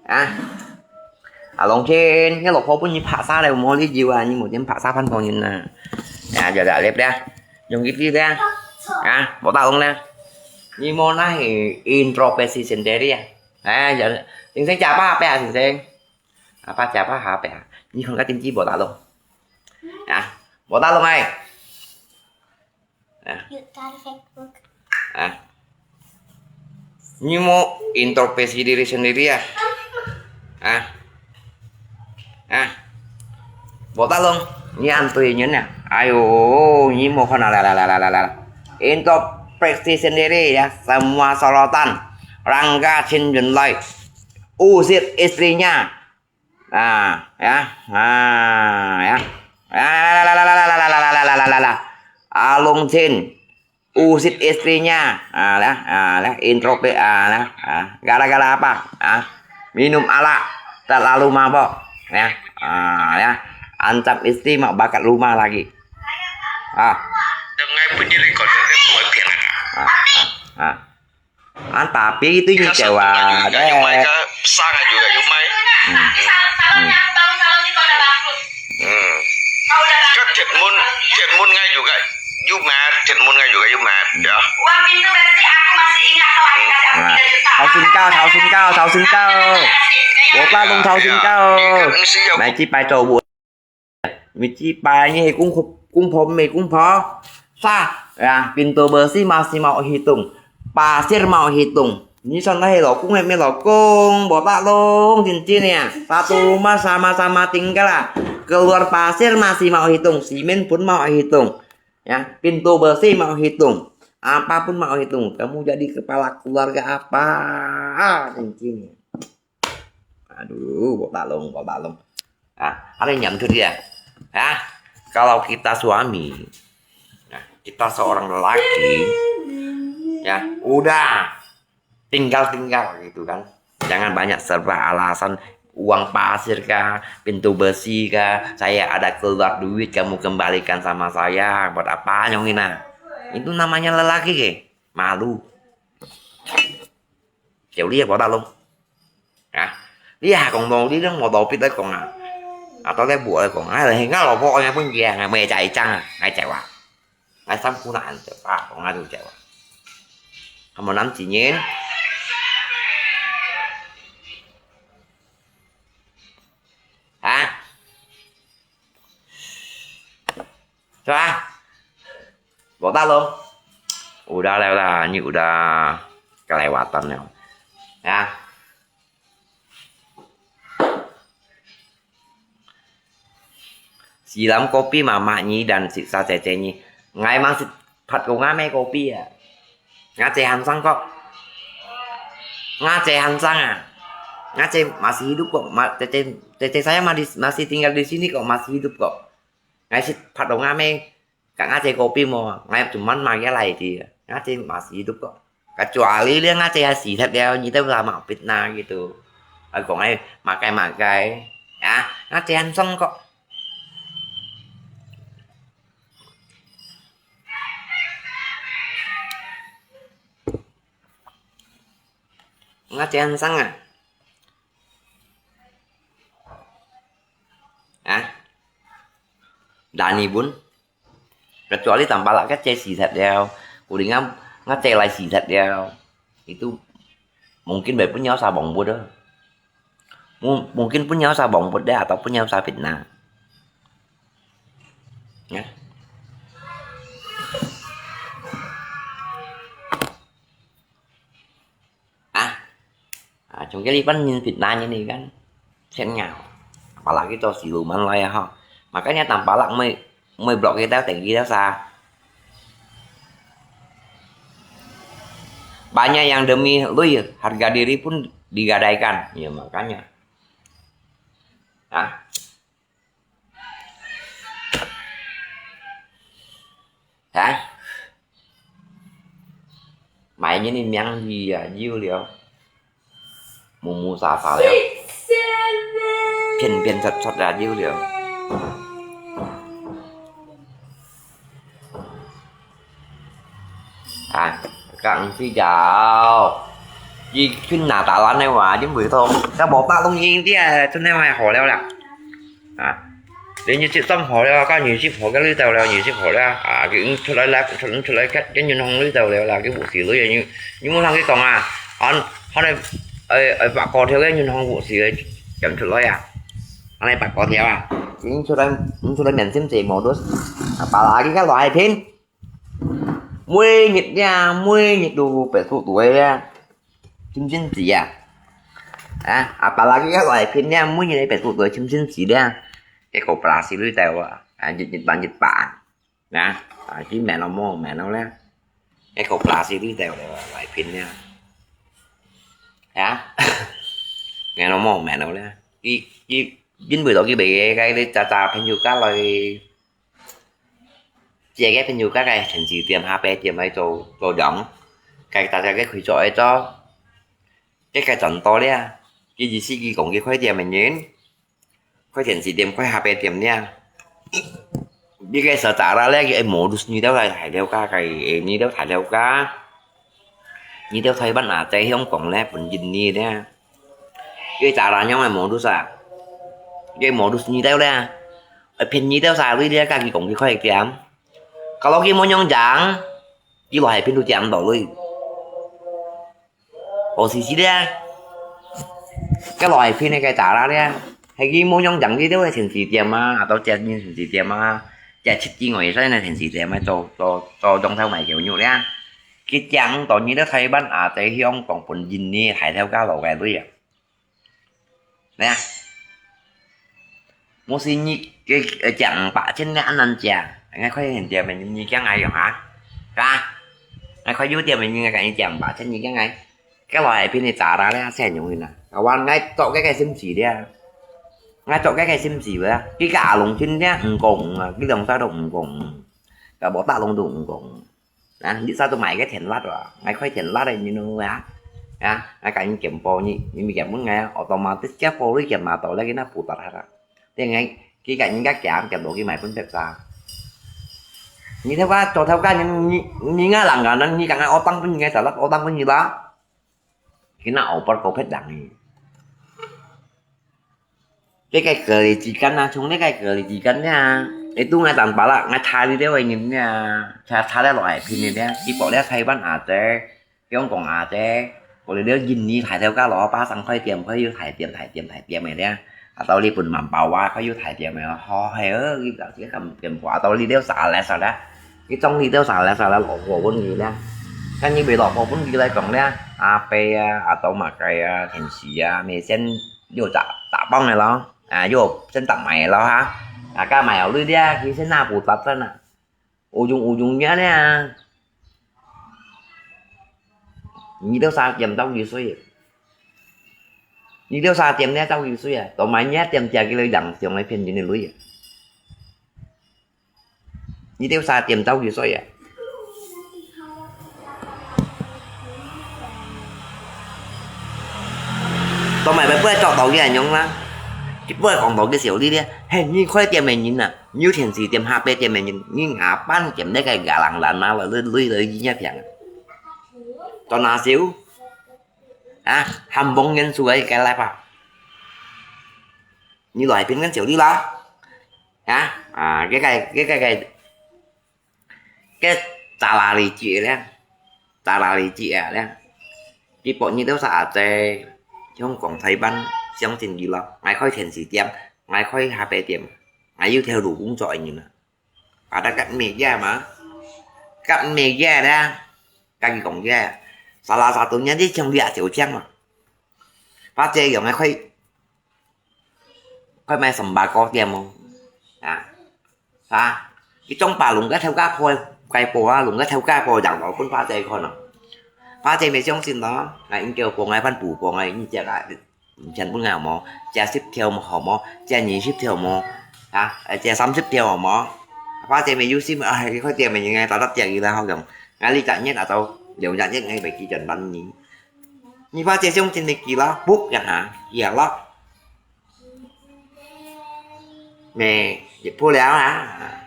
啊，啊，龍天，你老婆分你拍沙了，無你要啊，你無錢拍沙翻幫人啊。啊，就來咧，用一啲咧，啊，無打工咧，你無那係 introspeksi sendiri啊，啊，就，先生加八百啊，先生。Apa siapa apa ya? Ni kong ka tim ji bo ta long. Ah, bo ta long ai. Ah. You try Facebook. Ah. Ni mo introspeksi diri sendiri ya. Ah. Ah. Bo ta long. Ni an tui nyen ya. Ayo, ni mo kong la la la la la la la. Introspeksi sendiri ya. Semua sorotan. Rangga Chin Yun Lai. Usir istrinya. Ah, ya. Ah, ya. Ah, la, la, la. Along Chin, usir istrinya. Ah, lah, ah, lah, intro pe, ah, lah, ah. Gara-gara apa? Ah, minum arak, terlalu mabok. Ya. Ah, ya. Ancam istri mau bakat rumah lagi. Ah. Dengan penyelenggara buat piala. Ah, ah, ah. Ah, tapi itu nyewa deh. Yumai ka sang aja juga, yumai. Hmm. Hmm. Hmm. Ka Detmun, Detmun ngai juga. Yumat, Detmun ngai juga, yumat, ya. Uang pintu besi aku masih ingat kau, aku kasih aku tiga juta. Nah, 頭先交，頭先交，頭先交。我發夢頭先交。Mai chi pai to bu. 每次拜呢，公婆，公婆毋係公婆，sa, ya, pintu besi masih mau hitung, pasir mau hitung. Ni son lahi 老公係毋係老公，無得弄，真真呀。Satu rumah sama-sama tinggal lah. Keluar pasir masih mau hitung, simen pun mau hitung. Ya, pintu besi mau hitung, apa pun mau hitung. Kamu jadi kepala keluarga apa? Ah, 真真呀。 Aduh, 無得弄，無得弄。啊，恁樣念出去啊。啊，kalau kita suami, nah, kita seorang lelaki, ya, udah, tinggal-tinggal gitu kan. Jangan banyak serba alasan, uang pasir kah, pintu besi kah, saya ada keluar duit, kamu kembalikan sama saya, buat apa nyong ini, nah? Itu namanya lelaki, ke? Malu. Chịu đi, bỏ ta luôn. Hả? Đi hà còn mòn đi, nó mò đồ pít tới còn à. À, tao lấy bùa lại còn à, là hiện ngáo lò bọ nha, phun kìa, ngày mày chạy chăng à, ngày chạy à. Ngày xăm khu nạn, chạy à, còn ai được chạy à. Không mà nắm chỉ nhến. Hả? Coba. Bawa tak lo? Udah lah, udah. Ini udah kelewatan ya. Ya. Siram kopi mama ni dan siksa cece ni. Ngai mang sit phat ko ngai mai kopi ya. Ngace hansang kok. Ngace hansang ah. Ngace masih hidup kok. Ma, cece, cece saya masih, masih tinggal di sini kok, masih hidup kok. Ngai sit phat dong ngai mai, kak ngace kopi mo, ngai cuman makai lai ti, ngace masih hidup kok. Kecuali dia ngace ya sihat dia, nyi tau lama fitnah gitu. Aku ngai makai-makai, ya, ngace hansang kok. Ngace hansang ah. Hah? Dani pun. Kecuali tampalak ngace sihat dia. Kuringam ngace lai sihat dia. Itu mungkin baik punya sabong bodoh. Mu-, mungkin punya sabong bodoh atau punya sabit nah. Ya. Ah. Ah, chung kali pan nyin fitnah nyin ni kan. Sen ngau. Apalagi to siluman lah ya ha. Makanya tampalak mui, mui blok kita tinggi dah sa. Banyak yang demi lui harga diri pun digadaikan. Ya makanya. Ah. Hah? Mai nyi ni miang hi ya, jiu liao. Mu mu sa sa liao. Phiên phiên chot chot ya, jiu liao. À, các anh xin chào. Điขึ้นหน้าตาร้านได้หว่า chứ mười thôi. Các bộ ta luôn yên đi à, cho nên mày hỏi leo lẹ. À, đến như chị Tâm hỏi leo, các anh chị hỏi cái lý tàu leo, như chị hỏi leo. À, cái ứng出来 là, ứng出来 cái, cái nhân hông lý tàu leo là cái bộ xì lưới như, như muốn làm cái còn à. Hòn, hòn này, ê, ê, bà có theo cái nhân hông bộ xì lưới, chẳng 出来 à. 恁樣八个條啊，你出來，你出來面前坐無都，啊，巴拉佢个來片，每日呀，每日都Facebook都會呀，深深知啊，啊，啊，巴拉佢个來片呀，每日个Facebook都會深深知呀，結果巴拉死佢兜啊，啊，日日辦日辦。 啊，啊，佢面都無面了咧，一個巴拉斯里頭來拼咧，啊，面都無面了咧，佢佢因為到佢買个該啲渣渣朋友家來，借个朋友家个電視店下擺店來做做用，該大家个開做愛做，這个賺到咧，佢意思佢講佢開店个人。 開電視店，開下擺店呢。你个小雜啦咧，佢modus你兜來大了家个，你兜大了家，你兜台灣啊，在香港咧，本印尼咧，佢雜啦樣个modus啊，佢modus你兜咧，騙你兜啥鐳咧，家己講佢開店，kalau佢無樣樣，佢來係騙到點到鐳。 哦，是是咧，該來片个該雜啦咧，係佢無用講佢兜个電視店啊，啊到接人電視店啊，接七支外生个電視店啊，做做做中頭賣狗肉咧，佢講到你兜台灣啊，在香港本印尼大頭家落个鐳啊。 咩啊？無係你个，呃，講五百千个恁難講，𠊎開現店个你講𠊎用啊？啊？𠊎開有店个你講五百千你講𠊎？該來片个雜啦咧，先用去啦。啊，𠊎𠊎做个个心事咧，𠊎做个个心事咧，佢个阿龍天咧，五個五啊，佢兩儕都五個五，个無大龍都五個五。 啊，你啥都買个電力啊，買開電力个你咯啊，啊，啊，跟你健保你，你咪健保个啊，otomatis个保你健嘛到了，佢那不打他啦。等下，佢跟人家讲，讲到佢买分别啥。你头个做头个，你你你个人啊，你讲个我当分你个，啥啦，我当分你啦，佢那oper kopet dang你。 這个隔離之間啊，從這个隔離之間啊，itu ngai tanpa lah，ngai查你兜个人啊，查查了落來拼个咧，佢บอก了台灣阿姐，香港阿姐，過了了印尼大頭家咯，巴生開店，開有大店，大店，大店个咧，啊到日本萬寶啊，開有大店个，好係哦，佢就自己咁變化，到你兜啥來啥來，佢中你兜啥來啥來落貨分佢咧，跟你未落貨分佢來講咧，阿伯啊，啊到麼个啊，電視啊，咪先 又打打棒个咯，啊，又先打買个咯哈，啊，該買好鐳咧，佢先拿布搭个啦，有用有用个咧，你兜啥店到幾歲？你兜啥店咧到幾歲啊？都買你店借佢來養上來騙人个鐳啊！ 你兜啥店到幾歲啊？都買買不會做到个樣啦，只不過講到个小弟咧，嘿，你開店个人啊，你有電視店下擺店个人，你牙板店那个牙冷冷啊，來來來來，你也平啊，做哪少？啊，還幫人做个个來吧。 你來邊个小弟啦？啊，啊，該个該个該个，該查拉里姐咧，查拉里姐啊咧，佢บอก你兜啥阿姐，香港台灣相信佢咯，𠊎開電視店，𠊎開咖啡店，𠊎有條路工作个人啊。 Ada kat media嘛，kat media咧，跟佢講个，salah satunya就像這小強嘛，把這樣个開，開賣sembako店哦，啊，啊，佢種把龍个頭家婆，該婆啊，龍个頭家婆養到分把姐看哦，把姐咪相信咯，那應該幫𠊎辦補幫个，你這个。 五千分𠊎好無？借十條好無？借二十條無？啊，借三十條好無？或者咪有心，啊，你快點咪應該打打借佢啦，好用。𠊎呢隻月啊，到兩隻月𠊎咪寄轉還你。你或者相信你寄啦，book一下，寄啦。咪，一步了啊。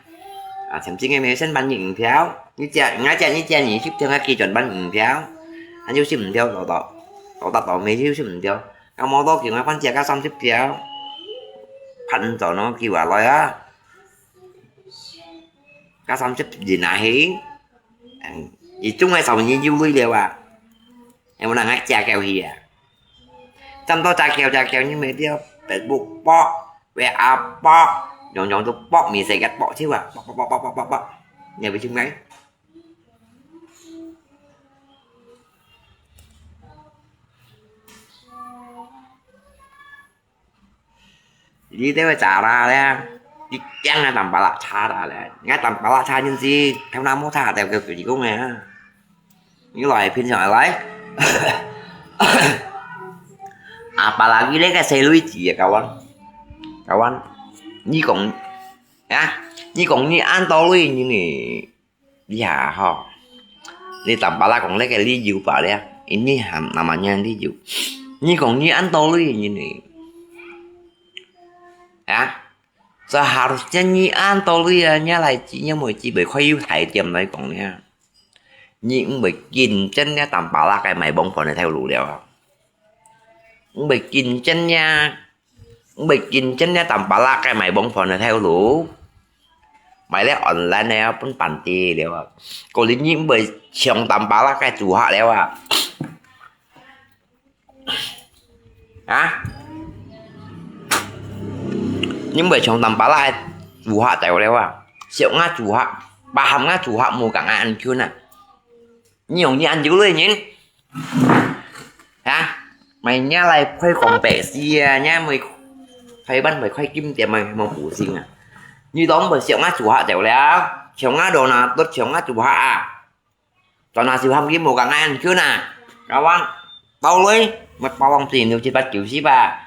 啊，曾經个咪先還你五條，你借，𠊎借你借二十條，𠊎寄轉還你五條。還有十五條，多多，多得到，咪有十五條。 Kamu to kiwa pan cia ka三十條，拍毋轉咯，kiwa來啊！Ka三十人啊去，一種个少年有鐳了啊！有無人愛借條去啊？差毋多借條借條，你買條白布包，喂阿伯，樣樣都博，面色一博就啊，博博博博博博博，你會做咩？你這位咋啦咧？你驚啊，當巴拉差啦咧？你看當巴拉差人是頭那毛差，掉个鬼公啊！你來平常來。Apalagi咧个細女子啊，kawan，kawan，你講啊，你講你恁多類人呢？ 你啊吼，你當巴拉講這个理由吧咧，因為還那麼樣理由。你講你恁多類人呢？啊？Seharusnya你恁多類啊，你來知，你妹知，會可以有大點來講呢。你毋會競爭這當巴拉个賣飯个頭路了啊。毋會競爭呀。 毋會競爭這當巴拉个賣飯个頭路，賣了online个分辦事了啊。過日你毋會像當巴拉个租客了啊。啊？你毋會像當巴拉个租客走了啊。小額租客，八項額租客無共恁安全啊。你用你恁久个人， 啊，買若來開講白事啊，若會開班會開金店啊，無補性啊。你當會想啊，做下就了，想啊，到哪都想啊，做下啊。到哪時喊佢無共恁久啊，kawan，到了，乜包往邊有七八九十啊。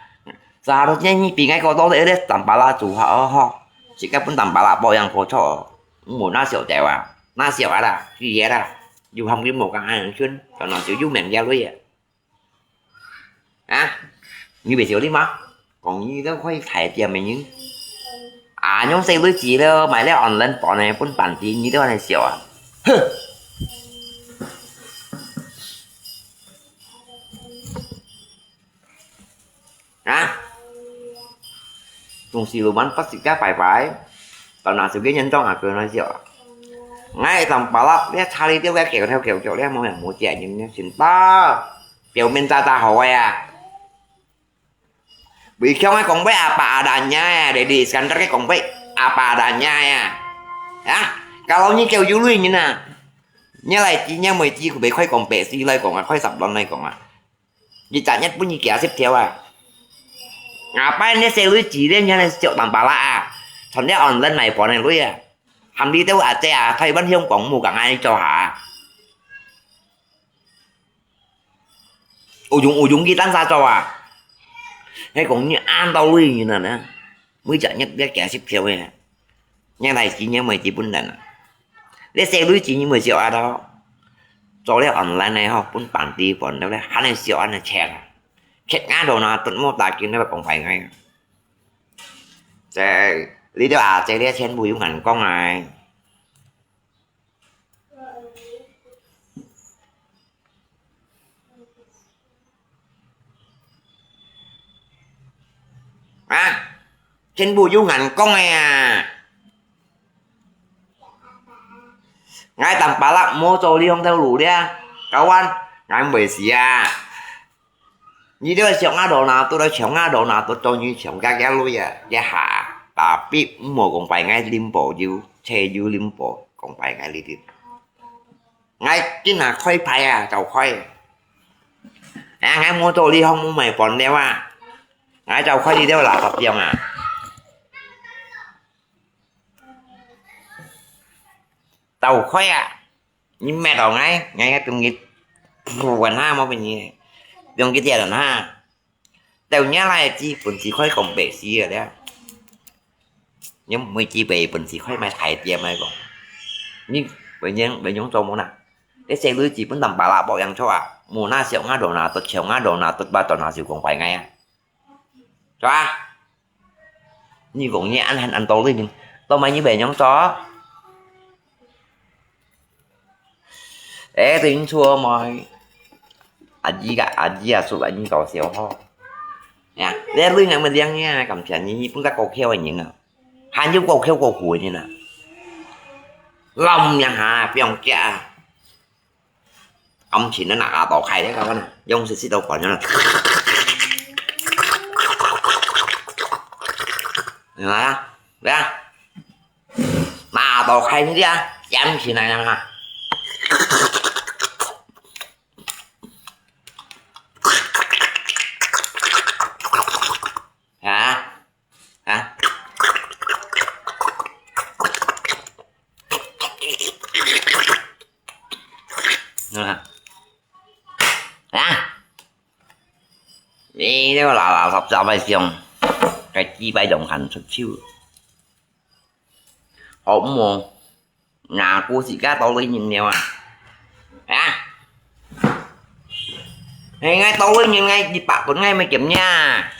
Seharusnya你比𠊎過多个，當巴拉做下哦吼，自家分當巴拉保養過錯，無那小掉啊，那小啊啦，幾个啦。 又喊佢無共恁樣，到哪時有命也累啊。啊？你袂笑你嗎？講你都可以大點个人。啊，用細女子了，買了online飯个，分辦事，你都恁樣笑啊？哼！ 啊？東西路蠻不時个拜拜，到哪時个人當下佢來笑啊？𠊎當巴拉，這查理丟个狗頭狗腳，這無人無隻人，這先到，表面詐詐好个啊。Wei Kiong个講話apa adanya啊，Lady Iskandar个講話apa adanya啊。啊？Kalau你叫有類人啊，你來知，你妹知，佢袂開講白事來講啊，開十輪來講啊。 你昨日分你幾十條啊？Ngapain你細女子咧，你還笑當巴拉啊？賺了online買飯个鐳啊？喊你兜阿姐啊，台灣香港無共恁樣做下啊？有用有用去單啥做啊？你講你恁多類人啊呢？每隻月要幾十條个。 你來錢你妹子本人啊。你細女子你妹笑啊到，做了online个吼，分辦事分了咧，還能笑恁樣切啊。切牙到哪都無打緊，你講壞𠊎。這，你兜阿姐這全部有眼光啊。 啊，全部有眼光个啊！𠊎當巴拉無做這項頭路咧，kawan，𠊎毋會死啊！你兜想啊到哪都來，想啊到哪都做你想家家鐳啊，這下，tapi毋好講壞𠊎林寶有，車有林寶，講壞𠊎呢兜。 𠊎今下開牌啊，就開。啊，𠊎無做這項無賣飯了啊。𠊎就開這兜垃圾店啊。就開啊！你罵到𠊎，𠊎中意，不管他，無分你，中意這人哈。 到若來知本事開講白事个了。你毋會知白本事開賣大店个講。你會用，會用做無哪？你細女子本當巴拉保養錯啊，無哪想啊到哪，都想啊到哪，都巴到哪就講壞𠊎啊。是吧？你講你恁，恁，恁多類人，到尾你會用做？ 哎，對你錯嘛。阿姨个，阿姨啊，叔啊，你搞笑吼。呀，你女人乜靚呀，感謝你，本該高級个人啊，還有高級高富个人啊。老娘下，不用假啊。感情啊，那个倒開个，看看啊，用是是都管了。來啊，來啊，拿刀開你啊，尖起來啊！啊啊！啊！ 啊！你這个垃垃圾圾个相，該雞掰仲還出手。好毋好？牙膏自家倒落飲料啊！啊！哎，𠊎倒落飲，𠊎一百分，𠊎毋會減呀！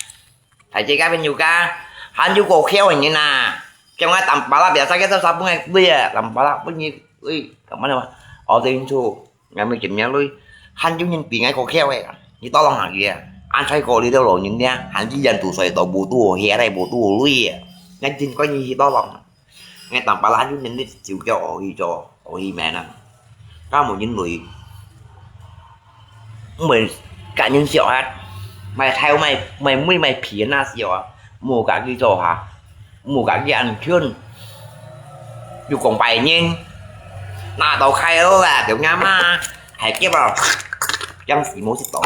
大自家朋友家，還有个痟个人啊！叫𠊎淡薄仔，別使个，做啥分𠊎鐳啊？淡薄仔分你鐳，幹嘛呢？哦，對，錯。 𠊎毋會減若鐳，還有人比𠊎較痟个，你到浪下去啊？恁衰過你兜老人家，還依然堵衰到無堵好歇个，無堵好鐳个。𠊎真怪你去到浪，𠊎淡薄還有能力就叫我去做，我去買啦。假無人鐳，毋會甲人笑啊，賣頭賣賣尾賣皮那笑啊，無家己做下。 無家己恁近，又講白人，拿刀開咯啊，條娘媽，還急啊，驚死無食到。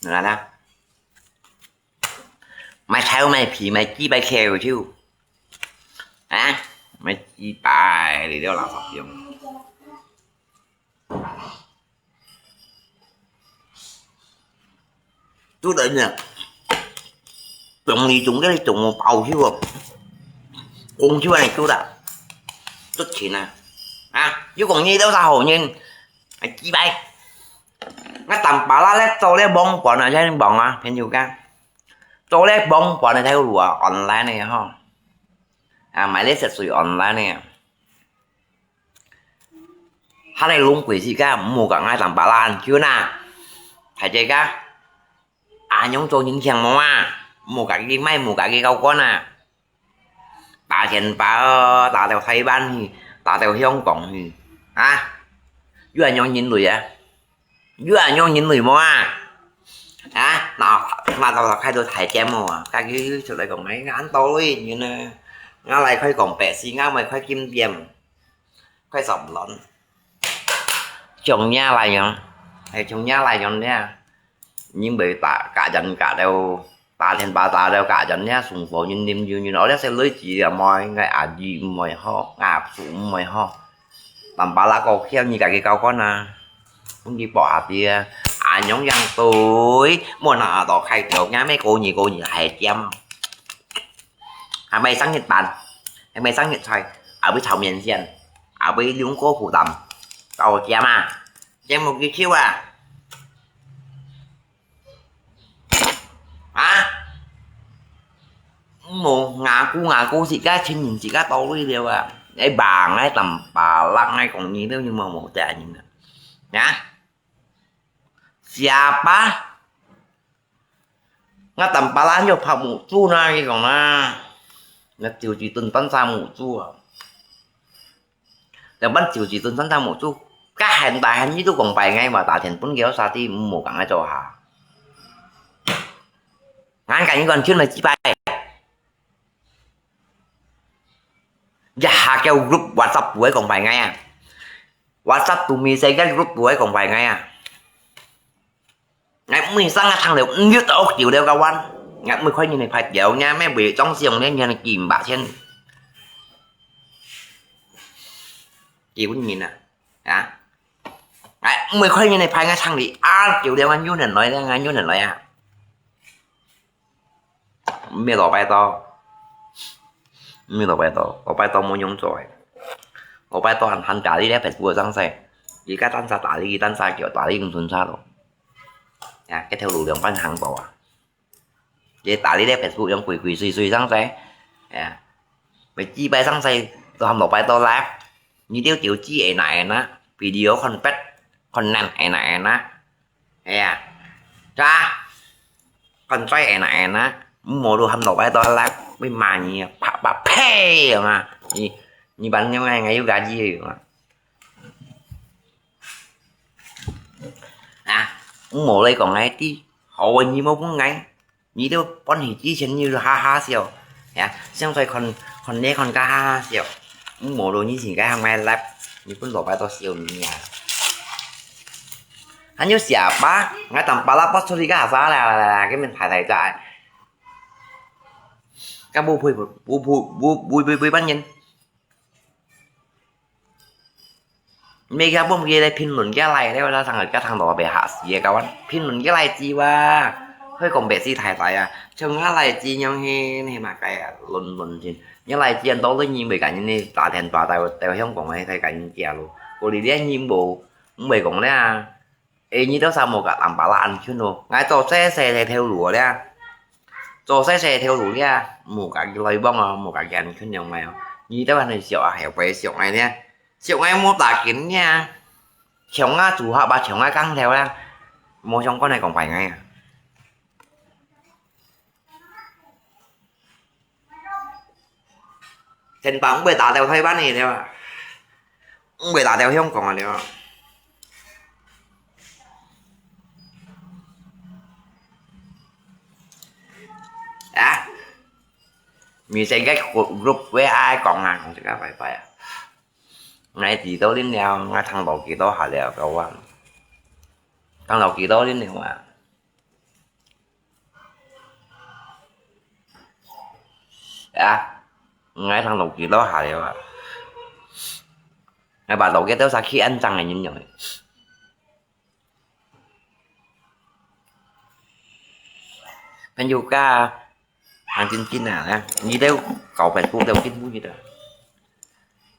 來啦，賣頭賣皮賣雞掰痟就。 啊，買幾百个了垃圾用。做人啊，總理總个總包修哦，工修安尼做啦，做錢啊，啊，又講你兜啥好人，啊，幾百，啊，淡薄啦咧，做咧網管啊，先網啊，朋友講，做咧網管啊，才有路啊，online个吼。 啊，買咧食水online呢。還來弄鬼自家，毋好講𠊎淡薄啦，就那。大自家，恁樣做人聽無啊？毋好家己賣，毋好家己高官啊！打電話哦，打到台灣去，打到香港去，啊？有恁樣人類啊？ 有恁樣人類無啊？啊，那那到開到大店無啊？家己出來講，哎，恁多類人呢，𠊎來開講白事，𠊎毋係開金店，開十輪。像你來樣，係像你來樣呢，你會打假人假了。 打電話打到家人遐送貨，人啉酒，人哦，這些女子啊，毋愛，應該阿姨毋愛好，阿叔毋愛好。淡薄啦，過痟你家己搞看啊，分佢搏下啲啊，恁樣樣對，莫拿到開條，若咩過年過年還尖，還買生日蛋，還買生日菜，還會炒麵線，還會用過負擔，搞尖啊，尖目佢痟啊！ 啊？無，牙膏牙膏自家親人自家倒位了啊！你忙个淡薄啦，𠊎講你了，你莫無責任啊！啊？Siapa？𠊎淡薄啦，又拍目珠啦，你講啦，𠊎就係頓單儕目珠啊！ 兩班就係頓單儕目珠，該喊大喊你都講白𠊎嘛，打電分佢啥啲，毋好講𠊎做下。𠊎講你講真來幾擺，一下叫group WhatsApp會講白𠊎啊，WhatsApp to messenger group會講白𠊎啊。 𠊎每生啊聽了，毋要到九了个彎，𠊎每開人來拍表，𠊎咩會裝修呢，𠊎幾百千。基本人啊，啊，𠊎每開人來拍𠊎聽了，啊，九了，𠊎有人來了，𠊎有人來啊。 毋係禮拜到，毋係禮拜到，禮拜到無用做个。禮拜到還還打理咧Facebook个上勢，而家單儕打理，單儕叫打理毋順差咯。啊，該條路兩半行過啊。佢打理咧Facebook用鬼鬼祟祟上勢，啊，每幾擺上勢都喊禮拜到live，你兜就知會哪會哪，video看別，看難會哪會哪。 係啊，咋？看在誒哪誒哪，無都喊老闆到來，會罵你啊，啪啪呸，係嘛？你你辦樣啊，𠊎有家己个啊。啊，毋好來講𠊎知，好个你無分𠊎，你兜搬去之前你就哈哈笑，呀，現在看，看你看个哈哈笑，毋好咯，你自家還買來，你分老闆都笑你啊。還有下巴，𠊎當巴拉巴出去个啥啦，根本太太在。 該無陪，無陪，無，無陪，陪伴人。每个分佢來評論个來，了，了，上个，个聽到白嚇死个，kawan。評論个來知哇，可以講白死太太啊，像𠊎來知樣係，係嘛个啊，論，論盡。𠊎來知，當多人會感覺你打電話到，到香港个，太感覺咯。過你這人無，毋會講了。 誒，你兜儕無甲當巴拉恁近咯，𠊎做細細个頭路咧，做細細个頭路咧，無甲佢來往哦，無甲佢恁近樣个哦。你兜還係笑啊，後背笑𠊎咧，笑𠊎無打緊咧，像啊組合啊，像啊工頭啦，無相關个講壞𠊎啊。 先把毋會打掉台灣个對吧？毋會打掉香港个對吧？啊？你先个group會愛講啊，講這个拜拜啊。𠊎知道恁了，𠊎聽到幾多下了，各位。聽到幾多恁了啊？ 啊，𠊎聽到幾多下了啊？𠊎把老个都殺去安裝个人用个。朋友家，行真真啊，你兜搞Facebook都進步去了。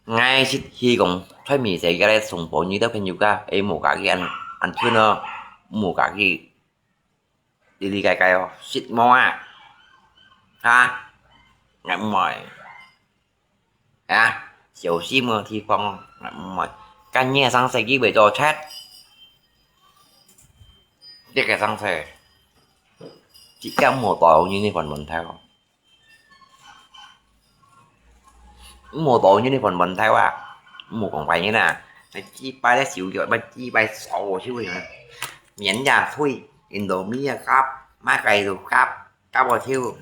𠊎係希望在美國个同胞，你兜朋友家，誒，無家己安，安全哦，無家己 哩哩解解哦，識無啊？哈？𠊎毋會。啊？小心个地方哦，𠊎毋會。今日生世紀會做賊。這个生世，自家無到你呢份問題哦。 無到你呢份問題啊，無講壞人啊，係幾擺咧手腳，乜幾擺掃手个。免呀退，印度米啊夾，買个就夾，夾个手。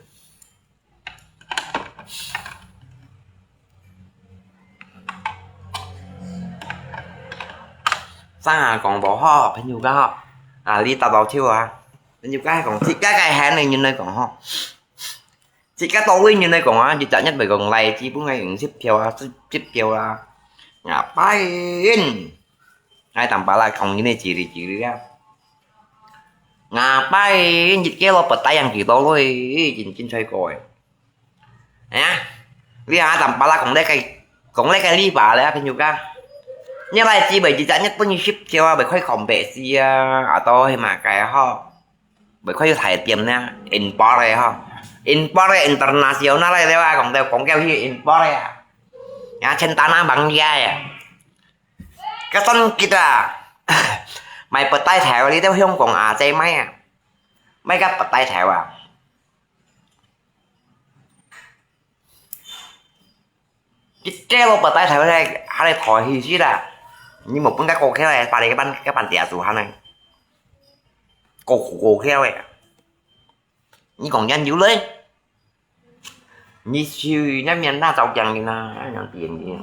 生啊講無好，朋友家好，啊，你打到手啊，朋友家講，自家个喊个人來講吼。 自家到位人來講啊，一隻月來講，來基本个用十條啊，十，十條啦。Ngapain？𠊎當巴拉講人个叽哩叽哩啊。Ngapain？一個老伯帶樣幾多類，真，真衰過誒。哎呀，你啊，當巴拉講這個，講這個理吧咧，朋友家。你來基本一隻月分你十條啊，袂開講白事啊，啊，都係嘛个吼。 袂看有大店呢，import个吼，import个international个對吧？講到講到去import个啊，也千單啊，忙呀呀。个算吉啊，買不帶頭，你到香港啊，再買啊，買个不帶頭啊。 一個老伯帶頭咧，還來抬起去啦！你無分个高級咧，把你个半，个半點數還呢，高，高級咧。你講人有咧？你去那邊那招江的呢，那樣點點。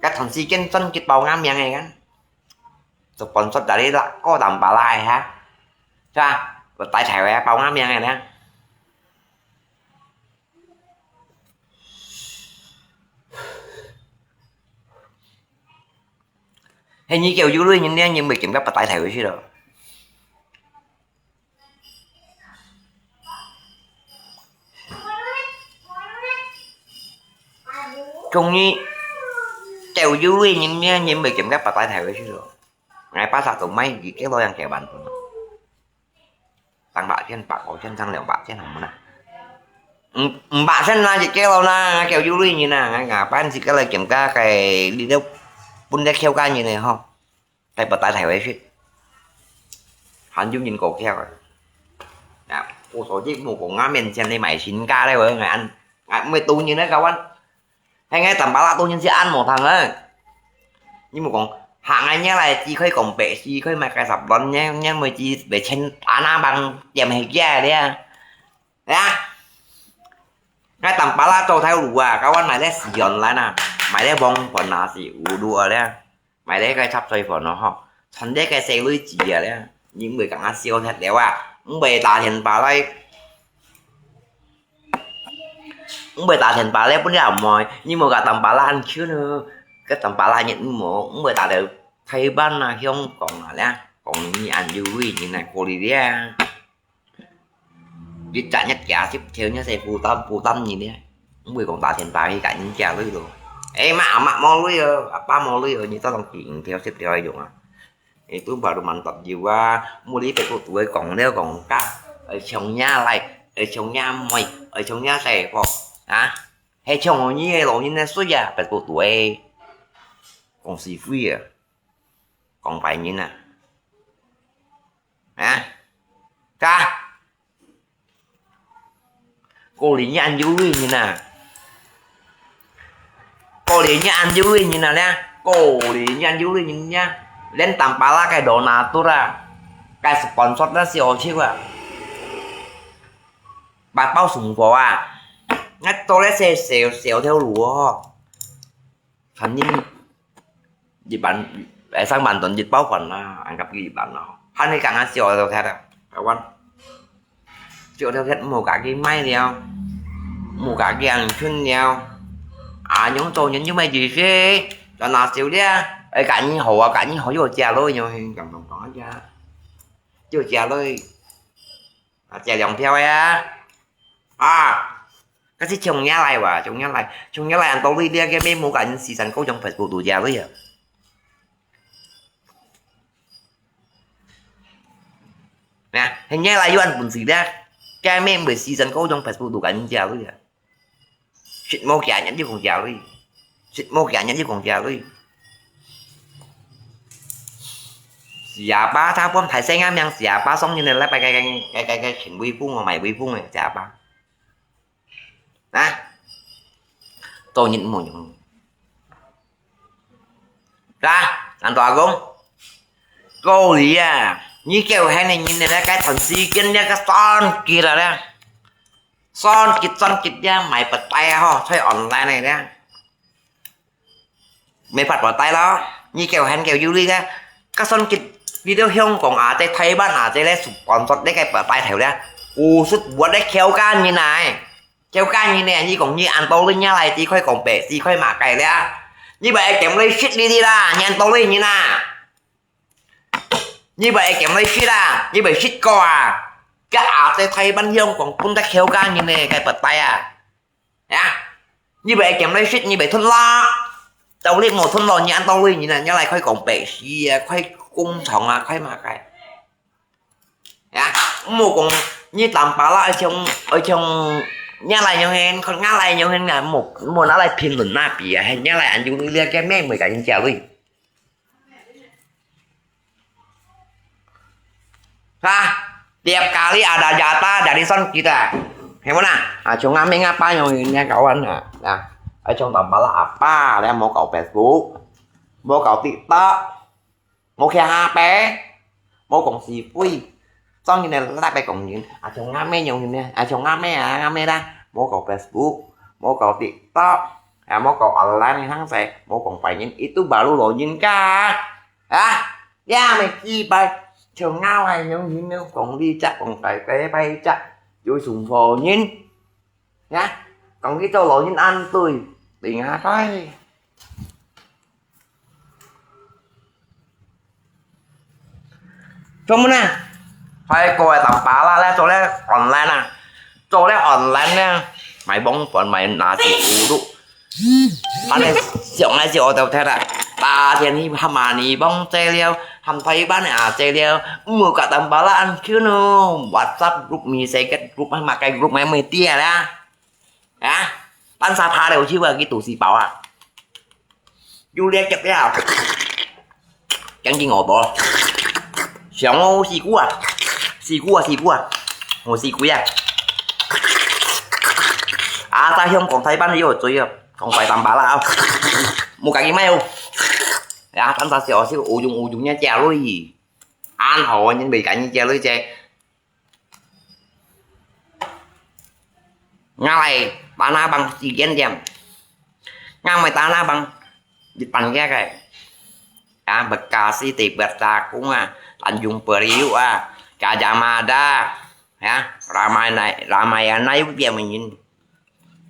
該同時間轉去報俺名个，就本身在你啦，高檔把拉哈，是吧？我帶頭个報俺名个呢。 係你叫有類人呢，你毋會感覺不帶頭去咯。終於，叫有類人呢，你毋會感覺不帶頭去咯。𠊎巴沙都買一個老樣个版本。 上百千、百五千、上兩百千，好無啦？五，五百千啦，一個咯啦，叫有類人啊，𠊎，𠊎辦事个來兼加个，你都分得扣家人个吼，帶不帶頭个去，還有人過扣个。啊，我手機無講啊，面前你買新家咧，𠊎，𠊎，𠊎毋會賭人咧，kawan。係𠊎當巴拉當然係恁無通啊！你莫講，下𠊎若來只可以講白事，可以買个十輪，若若妹子白千打那幫店係假个啊！啊！𠊎當巴拉做頭路啊，該碗買了四元蘭啊，買了黃煥啊是五六啊了。 買了个插水飯咯吼，賺了个細鐳子啊了，你毋會講啊笑忒了啊，毋會打電話來，毋會打電話來分你阿妹，你莫甲當巴拉恁久咯，个當巴拉人毋好，毋會打到台灣啊、香港啊了，講你恁有鐳人啊過來了。 一隻月幾十條，你使負擔負擔你呢？毋會講打電話去甲人借鐳咯。誒，媽，阿媽無鐳哦，阿爸無鐳哦，你當然幾條十條來用啊。誒，都baru mantap有啊，無你別个都會講了講假，愛像若倈，愛像若妹，愛像若細婆啊，係像你个老人个水啊，別个都會講是非啊，講壞人啊。 啊？Ka? Kau li nyan juri nina. Kau li nyan juri nina lia. Kau li nyan juri nina. Len tampala cái donatur à. Cái sponsor đó si ô chip à. Bà bao sủng bò à. Ngay tôi lấy xe xèo xèo theo lúa. Thành niên 一萬，誒，三萬ton一包飯啊，恁甲佢一萬咯。還你講啊，少條忒啊，台灣。少條忒，無家己賣了，無家己人存了。啊，用做人又賣幾時？賺哪少了？誒，家己好啊，家己好又加落，又講講講啊，又加落。 啊，借兩條个啊。啊，該係窮人來哇，窮人來，窮人來，恁多鐳，你个咩無甲人四散高中Facebook度借鐳啊？咩啊？係人來有恁本事咧，該咩毋會四散高中Facebook度甲人借鐳啊？ 食無幾日就講借鐳，食無幾日就講借鐳。四阿爸，他本大聲啊，名四阿爸，上人來拜个个个个个請威風哦，賣威風个四阿爸。啊？做人無用。啊？恁大講，高麗啊，你叫喊你人呢，該段時間呢，該算計了咧。 算計算計呀，買不帶啊吼，在online个呀。沒發不帶咯，你叫喊叫有理个，該算計，你到香港啊，在台灣啊，這咧sponsor這个不帶頭咧，有時我咧橋間人來，橋間人呢，你講你恁多人家來，只可以講白，只可以罵街咧，你不愛點來食你的啦，你恁多人啊。 你會會兼來食啊？你會食過啊？該阿姐台灣香港分得口家人呢，該不帶啊？啊？你會會兼來食，你會吞啦？到你無吞咯，你恁多鐳人啊，你來開講白事啊，開工廠啊，開麼个？啊？莫講你當巴拉愛像愛像，你來樣形，看𠊎來樣形啊，莫莫拿來評論那比啊，你來恁樣，你个妹妹甲人家鐳。 Ha? Tiap kali ada jatah dari sound kita. Hay muna? Ah, chung amin apa yang ini kawan ha. Nah, ai chung tambah lah apa, dia mau kau Facebook, mau kau TikTok, mau kia H P, mau kong si pui. Song ini lah pe kong yin. Ah, chung amin yang ini, ah, chung amin ah, amin dah. Mau kau Facebook, mau kau TikTok, ah, mau kau online hang sai, mau kong pai yin. Itu baru lo yin kah? Ha? 呀，咪幾擺，像𠊎係樣形樣，講你隻，講大家拜隻，有送貨人。呀，講佢做老人恁對，定下拜。做麼呢？快過來當巴拉咧，做咧online啊，做咧online咧，賣網飯，賣nasi uduk。 Ane siok ngai si otau thera. Ta tian ni hama ni bong cai liao, ham thai ban a cai liao. Mu ka tam bala an kiu no. WhatsApp group mi se ket group ma kai group mai mui tia la. Ha? Tan sa pha liao chiu a ki tu si pao a. Yu liak kiak liao. Kiang ki ngò bò. Siang ô si ku a. Si ku a si ku a. Ngò si ku a. A ta hiong kong thai ban yo zui a. 上擺打巴拉，無家己買哦。呀，當時小時候，有用有用人家借鐳，恁好，人袂敢人借鐳借。我來打那幫時間點，我買打那幫，一般个个，啊，Bekasi tempat aku啊，Tanjung Priuk啊，Gajah Mada，ya，Ramayana，Ramayana有點名。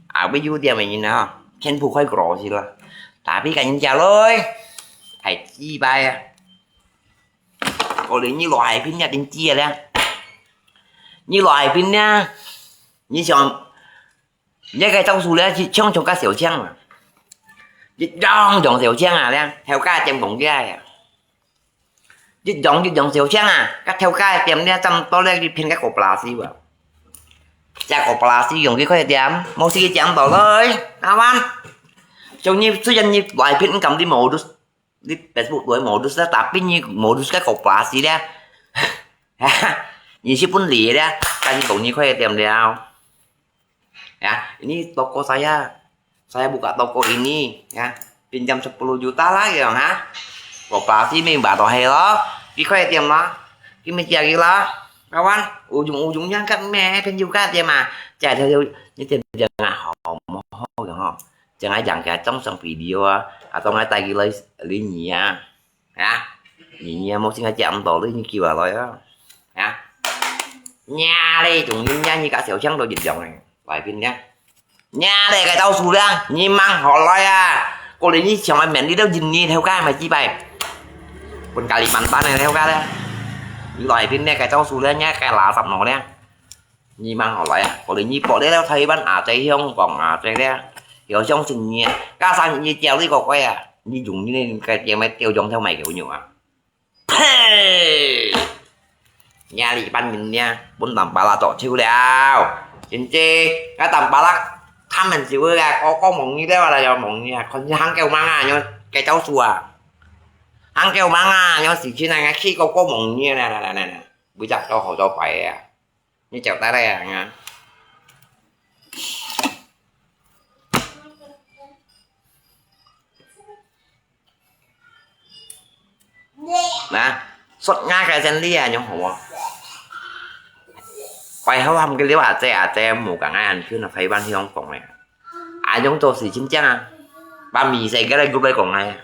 啊，會有點个人啊，全部開過去了。Tapi kan人家來，太雞掰啊！我連你老海平也真知啊咧，你老海平呢？你想，你个招數咧，去搶搶个小強啊，一樣搶小強啊咧，頭家點講个呀。 一樣一樣小強啊，甲頭家个店咧，差毋多咧，去騙个koperasi啊。只koperasi用佢開店，無事佢講到來，阿灣。像你雖然你外片敢你modus，你Facebook都modus啦，tapi你modus个koperasi咧，你是本理咧，但是講你開店了。 Ya, ini toko saya. Saya buka toko ini, ya. Pinjam sepuluh juta lah, ya, ha. Koperasi memang baru hai lo. Di kau tiam lah. Di meja lagi lah. Kawan, ujung-ujungnya kan meh, pin juga dia mah. Jadi, ini dia jangan hao, hao, ya, ha. Jangan yang kayak trong sang video ah, atau ngai tai gila lini ya. Ha? Nyi nyi mo sing aja am to le nyi kiwa lo ya. Ha? Nya le, chung yin nya nyi ka xiao xiang do yin yong le. Lai pin nya. Nya le, cái tao su le, nyi mang ho lo ya. Cô le nyi xiao mai men đi đâu yin nyi theo cái mà chi pai. Pun Kalimantan ne theo cái le. Lai pin ne, cái tao su le nya cái lá sập nó le. Nyi mang ho lo ya. Cô le nyi po le theo Thái Văn à, Thái Hong Kong à, Thái le. Hiểu xong xin nyi. Ka sang nyi chiao đi có quay à. Nyi dùng nyi nên cái chiao mai tiêu giống theo mày kiểu nhựa à. Phe! Nya li ban min nya, pun tam pa la chok chiu liao. Jin ji, ka tam pa la, tham men siu ga, ko ko mong ni liao la yo mong ni, kon ni hang kêu mang a, nyo, cái cháu sua. Hang kêu mang a, nyo, si chi na, khi ko ko mong ni, nè, nè, nè, nè, nè. Bui chak cho hổ cho pai a. Ni chèo tai lai a, nga. Nè, sốt nga cái sen li a, nhung hổ. Pai hao ham cái liu a, che a, che mu ka ngai an, khi na phai ban hiong kong nè. A, nhung to si chin chang a. Ba mi se cái lai group lai kong ngai.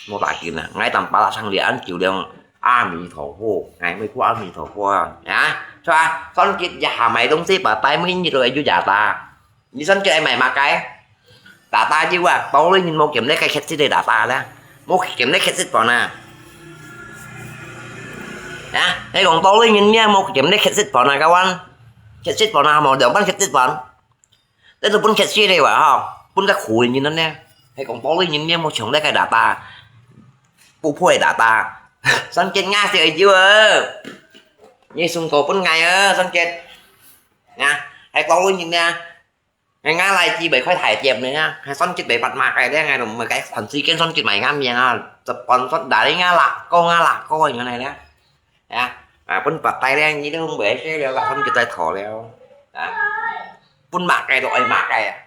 Mô tả kì nè, ngai tầm pa la sang lian ăn kiu liang, a mi thổ hô, ngai mới qua a mi thổ hô, ya, cho a, son kit ya hà mày đông xếp bà tay mới như rồi, yu ya ta. Ni son kit ai mày mà cái. Ta ta chứ wa, tao lên nhìn mô kiểm lấy cái khét xít đây ta ta đó. Mô kiểm lấy khét xít bọn nè. Ya, hay còn tao lên nhìn nha, mô kiểm lấy khét xít bọn nè, các bạn. Khét xít bọn nè, mô đồng bắn khét xít bọn. Tết tôi bún khét xí đây wa ha, bún các khu nhìn nó nè. Hay còn bố cái nhìn nè, một chồng đây cái đá ta. Bố phôi đá ta. Sân chết ngã xí ấy chứ ơ. Như sung cầu bún ngày ơ, sân chết. Nha, hay bố cái nhìn nè. Hay ngã lại chi bảy khói thải tiệm nữa nha. Hay sân chết bảy bật mạc cái đấy, ngày đồng mười cái khoản xí kiến sân chết mày ngã miệng à. Tập còn sân đá đấy ngã lạc, cô ngã lạc, cô như này nè. Ya, à, bún bật tay đen như thế không bảy cái là sân chết tay thỏ leo. À. Bún mạc cái đội mạc cái à.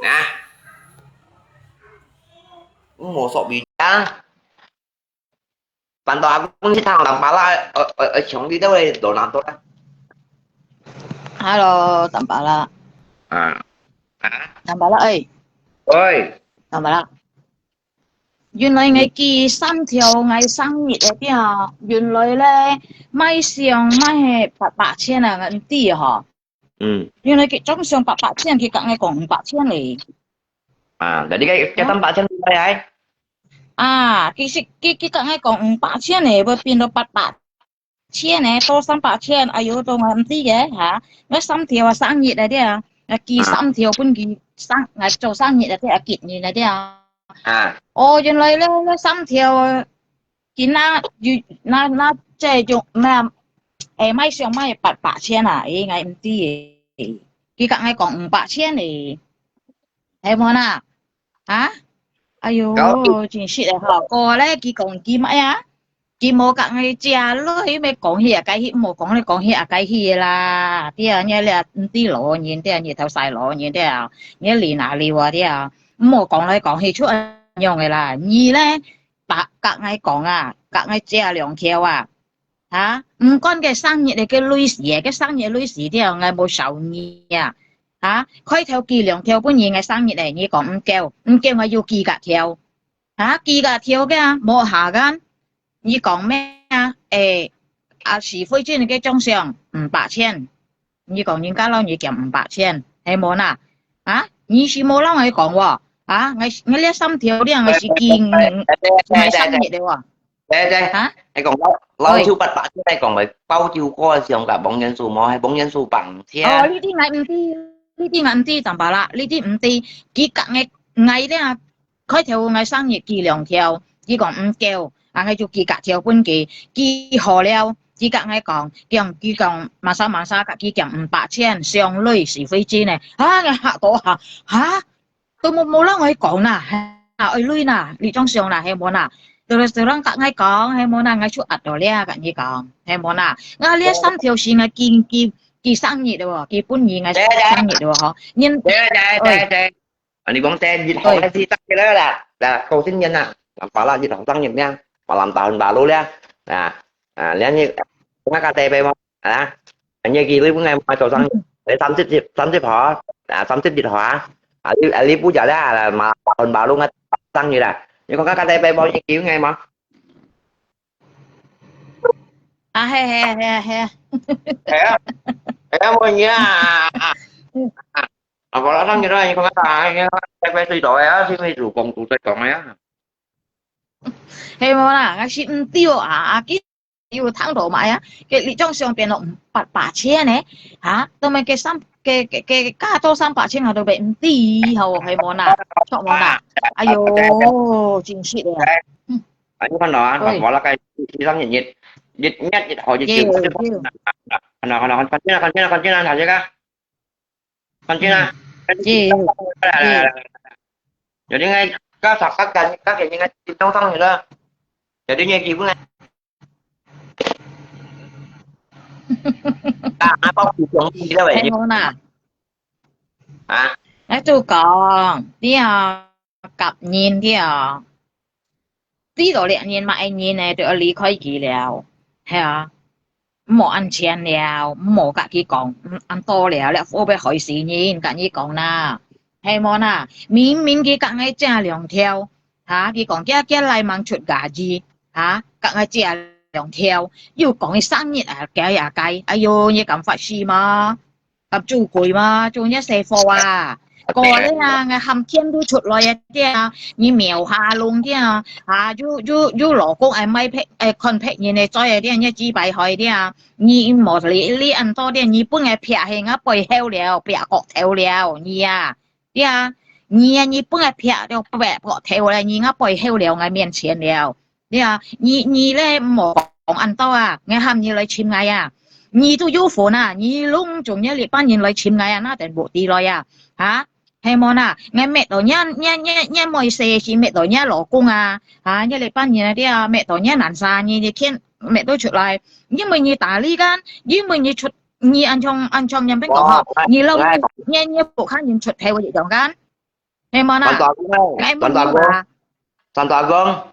Nè. Cũng một sọ bị đá. Bạn tao cũng chỉ thằng làm bà la ở ở ở chống đi đâu đây, đồ nào tôi. Hello, Tam Pala. À. À. Tam Pala ơi. Ơi. Tam Pala. 原來𠊎寄三條𠊎生日个表，原來咧，買相買係八百千啊，𠊎毋知吼。嗯。原來佢總相八百千，佢甲𠊎講五百千咧。啊，jadi cái cái tám百千係ai? À, 其實佢佢甲𠊎講五百千咧，會變到八百千咧，多三百千，哎喲，都𠊎毋知个哈。𠊎三條啊生日啊啲啊，𠊎寄三條分佢生，𠊎做生日啊啲啊，寄你啊啲啊。 啊。哦，原來咧，該三條，佢那有那那這種那，誒，買相買八百千啊，誒，𠊎毋知誒，佢甲𠊎講五百千誒，係無啦？啊？哎喲，真實誒吼，過咧，佢講佢買啊？佢無甲𠊎借鐳，又毋講去啊該去，無講你講去啊該去啦。對啊，你這毋知老人，對啊，你頭晒老人，對啊，你理哪理啊，對啊，無講來講去就恁樣个啦。你咧，甲甲𠊎講啊，甲𠊎借兩條啊，哈，毋管个生日个个鐳時个，个生日鐳時，對啊，𠊎無少你啊，哈，開頭寄兩條分你，𠊎生日个，你講毋夠，毋夠𠊎又寄甲條。 啊，寄甲條个啊，無下間。你講咩啊？誒，啊，許慧珍个張相五百千。你講人家摎你減五百千，係無呐？啊，你是無摎𠊎講喔？啊，𠊎𠊎這三條令𠊎是寄，嗯，𠊎生日个喔。對對，啊，你講老老邱八百千，你講个包酒歌个相甲王元素無？係王元素八千。哦，你知𠊎毋知，你知𠊎毋知，怎麼啦？你知毋知？佢甲𠊎𠊎咧 開頭𠊎生日寄兩條，佢講毋夠，啊，𠊎就寄甲條分佢，寄好了，佢甲𠊎講，講佢講，masa masa甲佢講五百千，相鐳是非真个，啊，𠊎嚇到啊，哈，都無無摎𠊎講啦，啊，愛鐳啦，你張相啦，係無啦？都都人甲𠊎講，係無啦？𠊎就壓到了，甲你講，係無啦？𠊎這三條線啊，寄寄寄生日个喎，寄本人个生日个喎，吼，人，對對對對。 啊，你講在日頭該時生日了啦，啦，過新年啦，nampak啦，日頭生日了，malam tahun baru了，啊，啊，了你，那个代表嘛，啊，你寄鐳分𠊎嘛做生日，你三十日，三十號，啊，三十日號啊，啊，你啊，你不叫啦，啦，malam tahun baru𠊎生日啦，你講那个代表嘛，你寄分𠊎嘛？啊，係係係係。係啊，係啊，無你啊，啊，啊，啊，啊，無啦，生日啦，你講啊，你講啊，最最最多个啊，是咪就講就最講个啊？係無啦，𠊎是毋對啊，啊，佢有聽到嘛呀？佢你張相變到五百八千呢？哈，都毋係佢三，佢佢佢加多三百千啊，都毋知吼，係無啦，著無啦？哎喲，真是个啊！嗯。啊，你看到啊，喂。無啦，該一生日日日日日好日子，有有。看到看到看到看到看到看到看到看到。 看见啊？嗯。来来来来来，有啲个加十个人，加个人个集中上去了，有啲个基本啊，啊，包括兄弟了喂，係無啦？啊？𠊎就講，你啊，甲人了，知道這人嘛，愛人呢，就愛離開佢了，係啊。 毋好恁淺了，毋好甲佢講，嗯，恁多了，了後背害死人，甲你講啦，係無啦？明明佢甲𠊎借兩條，哈，佢講佢佢來吂出gaji，哈，甲𠊎借兩條，又講佢生日啊，該啊該，哎喲，你敢發誓嗎？敢做鬼嗎？做你細貨啊！ 過了啊，𠊎喊天都出來啊，對啊，你廟下弄對啊，啊，有有有老公愛買別，愛看別人个嘴啊，對啊，你幾百歲對啊，你無理你恁多對，你分𠊎撇去𠊎背後了，撇角頭了，你啊，對啊，你啊，你分𠊎撇了，撇角頭了，你𠊎背後了，𠊎面前了。 對啊，你你咧毋好講恁多啊，𠊎喊你來尋𠊎啊，你都有份啊，你攏總有這班人來尋𠊎啊，哪等無地來啊？哈？係無啦？𠊎搣到你你你你妹婿是搣到你老公啊，哈？你這班人啊，對啊，搣到你難殺，你你牽搣到出來，因為你打理間，因為你出你恁像恁像人邊講吼，你老你你你屋下人出頭一樣間。 係無啦？陳大哥，陳大哥，陳大哥，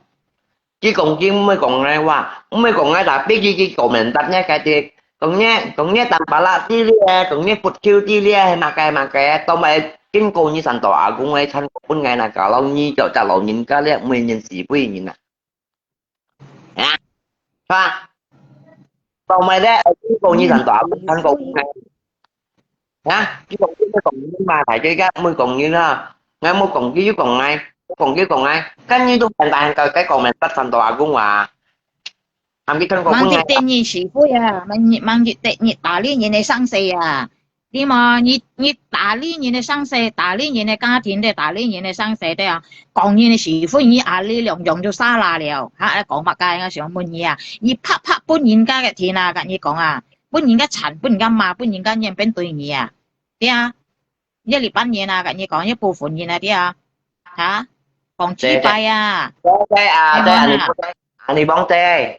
佢講佢毋會講𠊎話，毋會講𠊎話，逼佢佢講明白呢，該啲，講呢，講呢，當巴拉知咧，講呢，佛教知咧，係麼个麼个，都毋係經過你陳大阿公个，陳本个那個，老你就隻老人家咧，毋會認識輩人啊。 啊，哈，到尾咧，經過你陳大，陳國啊，經過你講你嘛，大家家毋會講你啦，𠊎無講佢又講𠊎，講佢講𠊎，跟你都很難个，該講明白陳大阿公話，喊佢陳國分𠊎。吂一定你是會啊，吂一吂一定你打理人个生死啊。 對嘛，你你打理人个生死，打理人个家庭个，打理人个生死个啊，講人个是非，你啊，你兩樣就salah了。哈，講麼个？𠊎想問你啊，你拍拍分人家个天啊，甲你講啊，分人家慘，分人家罵，分人家面變對你啊，對啊，你這班人啊，甲你講，你部分人啊，對啊，哈，講幾擺啊，對對啊，對啊，你講對，啊，你講對。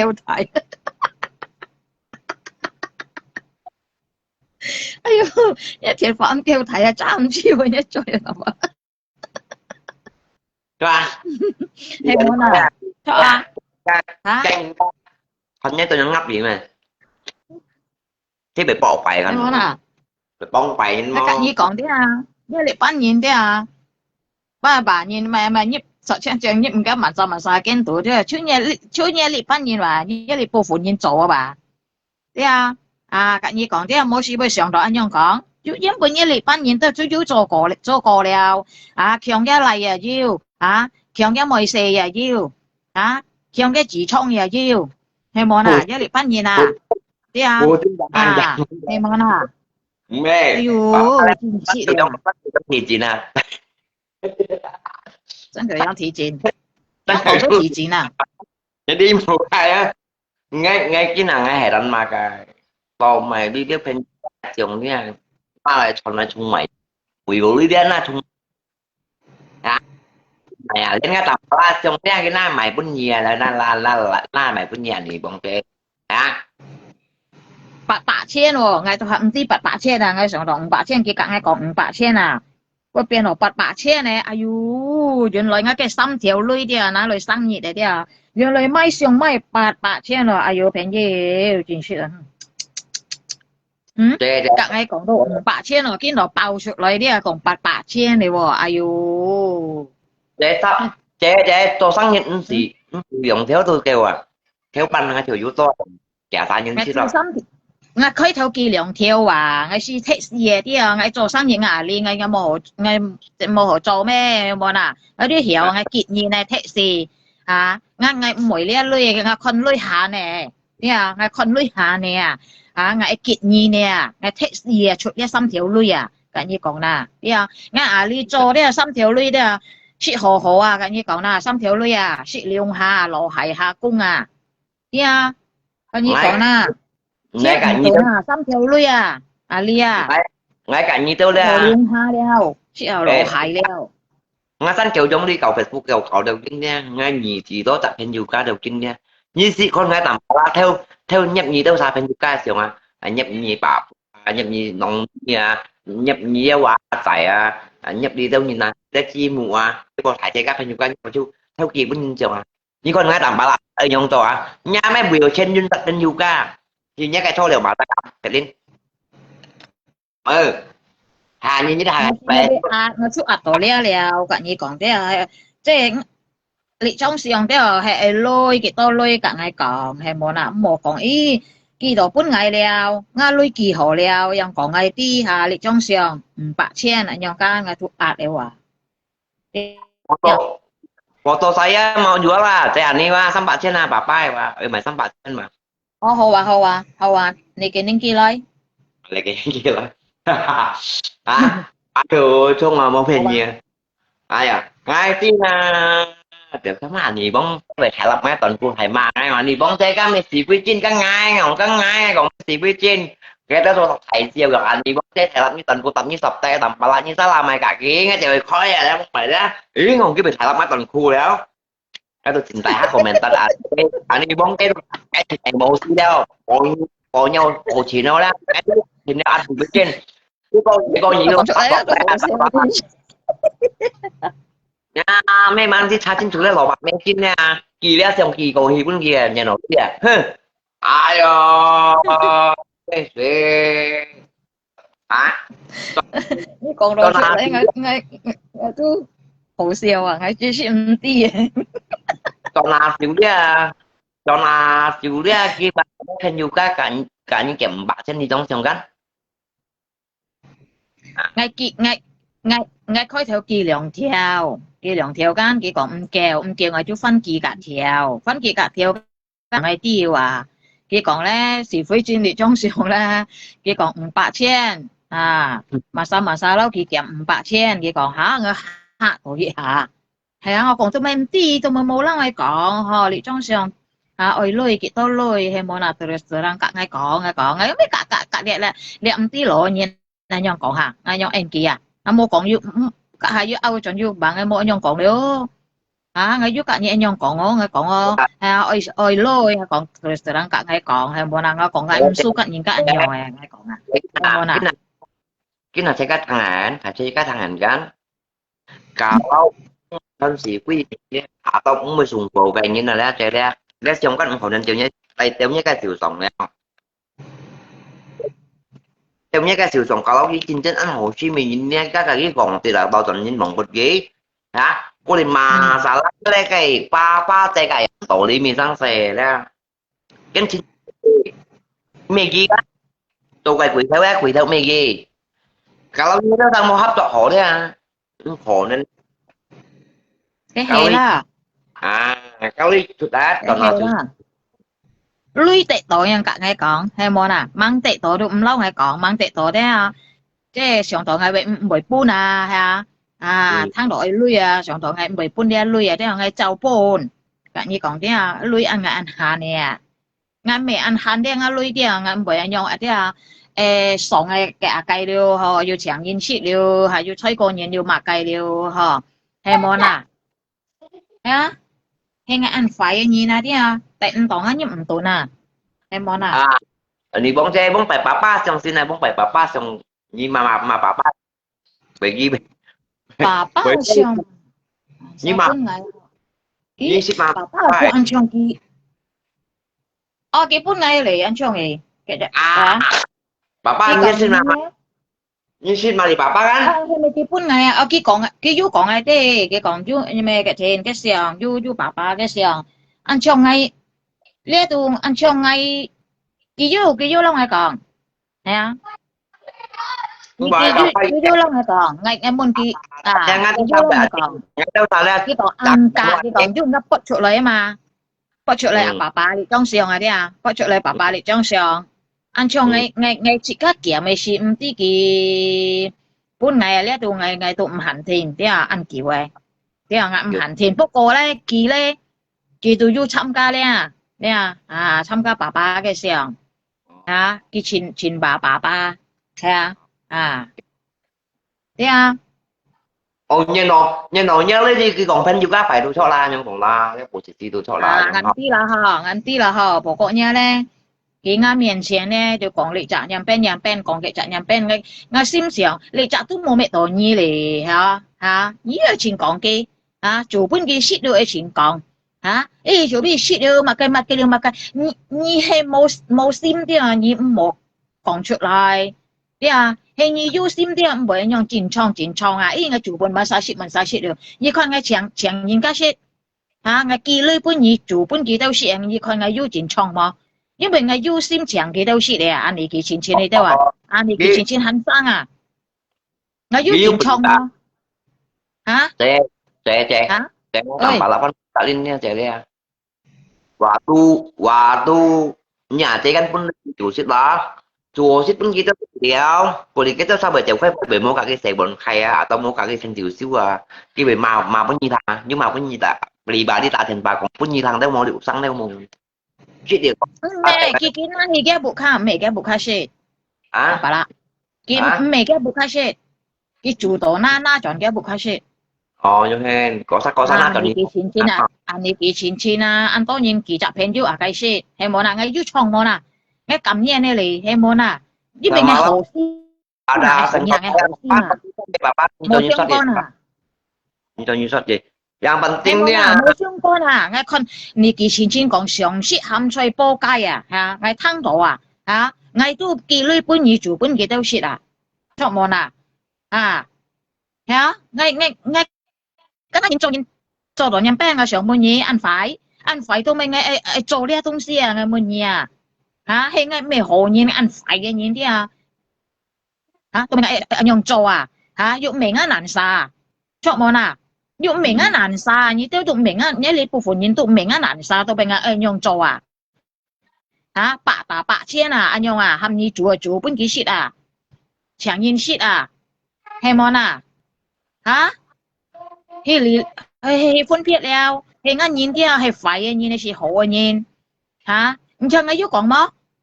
夠大。哎喲，這電話恁夠大啊，揸毋住我，這嘴啊嘛。對啊。係無啦？對啊。啊？看這都有鴨皮咩？這邊爆白了。係無啦？會爆白嘛？該跟你講的啊，你禮拜日的啊，爸爸日嘛嘛日，昨天前日毋敢晚上晚上見到的，就日禮就日禮拜日嘛，日禮拜五日做啊吧。 對啊，啊，甲你講，對啊，無時會想到恁樣講，就原本个禮拜日都就有做過了，做過了，啊，強个來也有，啊，強个妹婿也有，啊，強个職場也有，係無啦？有，這禮拜日啊，有，對啊，有，有，啊，有，係無啦？毋係，哎喲，啊，真是的。提醒啊。真个要提醒，要講出提醒啊。一定無開啊。 𠊎，𠊎今日𠊎係咱媽个，包買你這片種呢，拿來傳來種買，為何你這那種啊？哎呀，人家打啦，種這个那買不你啊，那那那那那買不你啊，你講這啊？八百千哦，𠊎都還毋知八百千啊，𠊎想到五百千，佢甲𠊎講五百千啊。 會變到八百千呢，哎喲，原來𠊎个三條女的啊，拿來生日的的啊，原來買相買八百千了，哎喲，便宜，真是啊。嗯，這，這，甲𠊎講到五百千哦，見到爆出來，你還講八百千了哦，哎喲。這，這，這做生意毋係，毋係兩條都夠啊，頭半個就有做，其他人去了。𠊎做生意，𠊎開頭寄兩條啊，𠊎係taxi个，對啊，𠊎做生意啊，你，𠊎，𠊎無好，𠊎無好做咩，無啦，𠊎都曉，𠊎寄你呢taxi，啊，𠊎，𠊎毋會這類，𠊎看類下呢。 呀，𠊎看類下呢啊，啊，𠊎會寄你呢啊，𠊎taxi啊，出這三條鐳啊，甲你講啦，呀，𠊎阿里做這三條鐳這，食好好啊，甲你講啦，三條鐳啊，食兩下，落鞋下工啊，呀，甲你講啦，食毋到啊，三條鐳啊，阿里啊，𠊎，𠊎甲你兜了，落兩下了，食好落鞋了。 𠊎三九種你搞Facebook搞搞到今天，𠊎兒子都在朋友家到今天。你試看𠊎打巴拉偷偷入你兜儕朋友家上啊，啊入你爸爸啊，入你孬啊，入你个娃仔啊，啊入你兜人啊，你姊妹啊，你个大姐家朋友家，我就偷寄分你上啊。你看𠊎打巴拉，哎用到啊，你阿妹不要钱运在朋友家，你个错了嘛，大家肯定。 呃，哈，你，你還，𠊎，𠊎，啊，𠊎就壓到了了，甲你講，對啊，這，你總是用掉，係，係鐳，幾多鐳，甲𠊎講，係無啦，莫講，咦，寄到分𠊎了，𠊎鐳寄好了，樣講𠊎知哈，你總是用五百千，恁樣甲𠊎就壓了啊。我做，我做saya mau jual lah，這樣你話三百千啊，八百哇，要買三百千嘛。 哦，好啊，好啊，好啊，你肯定寄來。你肯定寄來。啊，哎喲，衝啊，無便宜啊。哎呀，𠊎知啦。就咁啊，你講會大粒，𠊎斷估係嘛？𠊎話你講這個咩是非正，跟𠊎講，跟𠊎講是非正。佢都做大笑个，啊，你講這大粒，你斷估，答你十代，答八啦，你三啦，買家己，𠊎就會開啊，你講係啦。咦，我叫佢大粒，𠊎斷估了。 該都真大下comment啊！啊，你講該都，該係無事了，我，我有，我錢了啦，該都錢了啊，不見。不過，不過你又，講出來啊，講出來啊，啊，慢慢去查清楚了，老闆，沒錢了啊，寄了相機過去分佢啊，然後佢啊，哼，哎喲，真是。 啊？你講到出來，𠊎，𠊎，𠊎，𠊎都好笑啊！𠊎真係毋知誒。做哪少了？做哪少了？佢話朋友家，甲你，甲你寄五百千，你當想看？𠊎寄，𠊎，𠊎，𠊎開頭寄兩條，寄兩條間，佢講毋夠，毋夠，𠊎就翻寄加條，翻寄加條。 講个知啊，佢講咧，是非正你總想咧，佢講五百千啊，masa masa咯，佢減五百千，佢講吓，𠊎嚇到一下。係啊，𠊎講做咩毋知，做咩無人來講吼，你總想啊，愛鐳幾多鐳，係無啦，terus terang甲𠊎講，𠊎講，𠊎又毋係甲甲甲咧咧，你毋知咯，你 恁樣講哈，恁樣應佢啊，啊無講又，嗯，嗯，該下又拗轉又忙个，無恁樣講了。啊，𠊎又甲你恁樣講哦，𠊎講哦，係啊，愛，愛咯，𠊎講，佢就人甲𠊎講，係無人𠊎講，𠊎毋輸甲人家恁樣誒，𠊎講啊，係無啦？今日，今日自家tangan，自家tangan kan. Kalau kan si kui dia atau umur sungguh kayak gini lah, dia, dia siang kan kau nanti dia, dia, dia kan siu song ya. 對，你个受傷，搞到佢真正恁好心个人，你个个佢講，對啦，包裝人望不佢，啊，我哋馬上咧个爸爸仔个道理面上勢咧，跟前，咩佢啊，做个鬼頭啊，鬼頭咩佢，搞到你都當無合作好咧啊，毋可能。該係啦。啊，搞你出啊，該係啦。 鐳得到樣甲𠊎講，係無啦？吂得到都毋摎𠊎講，吂得到的啊，這上到𠊎會毋會分啊，係啊？啊，聽到愛鐳啊，上到𠊎毋會分這鐳啊，這樣𠊎照分。甲你講的啊，鐳恁𠊎恁閒的啊，𠊎毋係恁閒的，𠊎鐳的啊，𠊎毋會恁樣啊，這啊，誒，爽个个阿雞了吼，又請人食了，還有菜果園又賣雞了吼，係無啦？ 啊，係𠊎恁壞个人啊，對啊，帶毋到啊，你毋懂啊，係無啦？啊，你講這講拜爸爸相信啊，講拜爸爸相，你媽媽罵爸爸，會記袂？爸爸相，你媽，相信𠊎。你是媽，爸爸就恁像佢。 哦，佢本來咧，恁樣誒，佢就啊，啊，爸爸，你識嘛？你識嘛？你爸爸啊？啊，係咪佢本來啊？哦，佢講，佢有講个，對，佢講有，因為个天个相，有，有爸爸个相，恁像𠊎，這都恁像𠊎，佢有，佢有摎𠊎講，係啊。佢，佢有，佢有摎𠊎講，𠊎，𠊎問佢，啊，佢有摎𠊎講，佢講，嗯，佢講，有，𠊎發出來嘛。 發出來啊，爸爸這張相啊，對啊，發出來爸爸這張相。恁像𠊎，𠊎，𠊎自家檢个時，毋知佢分𠊎啊，這都𠊎，𠊎都毋肯定，對啊，恁久个，對啊，𠊎毋肯定。不過咧，佢咧，佢都有參加咧，對啊，啊，參加爸爸个相，啊，佢尋，尋爸爸，係啊，啊。 對啊。哦，原來，原來，原來你，你講朋友个牌都錯啦，恁樣講啦，你不是知都錯啦，啊，恁樣吼。恁知啦吼，恁知啦吼，不過呢咧，佢𠊎面前咧，就講你隻樣般樣般，講佢隻樣般，𠊎，𠊎心想，你隻都無搣到你咧，哈，哈，你愛先講佢，啊，做分佢識了愛先講，啊，誒，做分識了，麼个麼个了，麼个，你，你係無，無心的啊，你毋好講出來。 對啊，係你有心點，毋會恁樣緊張緊張啊！哎，𠊎煮分麼儕食，麼儕食了。你看𠊎請，請人家食，啊，𠊎寄鐳分你煮分佢兜食，你看𠊎有緊張無？因為𠊎有心請佢兜食咧，恁呢佢親親个對啊，恁呢佢親親還生啊，𠊎有緊張無？啊？姐，姐，姐，啊？姐，我講白話，我答應你，姐，你啊。 Waktu, waktu nya姐kan pun cusit lah. Cusit pun kita diau, pun kita sampai jauh kan, bai mau kaki saya pun kaya atau mau kaki sing diusiu ah. Ki bai ma, ma pun nyi thang, nyu ma pun nyi ta, beli bali ta ten ba kong pun nyi thang teu mau liu sang teu mau. Cusit dia. Mẹ, kiki na hi kia bukha, mẹ kia bukha shit. Ah? Apa lah? 佢毋係佢毋較識，佢煮到那，那轉佢毋較識。哦，又係，嗰隻，嗰隻那轉佢。啊，你幾錢錢啊？啊，你幾錢錢啊？恁多人幾隻朋友啊，該識，係無啦？𠊎有創無啦？𠊎感恩个咧，係無啦？你明明好心啊，還係你个好心啊？無相干啊。 你等於說，這樣本定了。無相干啊，𠊎看你幾錢錢講上識含在波街啊，哈，𠊎聽到啊，哈，𠊎都寄鐳分你煮分佢兜食啊，著無啦？啊，哈，𠊎，𠊎，𠊎，今日人做人做到人病啊，上半日恁壞，恁壞都毋愛，愛，愛做這東西啊，𠊎問你啊，哈，係𠊎毋係好人，恁壞个人啲啊。 哈，都毋明，哎，哎，恁樣做啊？哈，又毋明啊難啥，著無啦？又毋明啊難啥，你兜都毋明啊，你這部分人都毋明啊難啥，都毋明啊，哎，恁樣做啊？哈，百打百千啊，恁樣啊，喊你煮啊煮分佢食啊，請人食啊，係無啦？哈？ 係你，係，係，係分別了，係𠊎人个，係壞个人，係好个人，哈？毋像𠊎有講無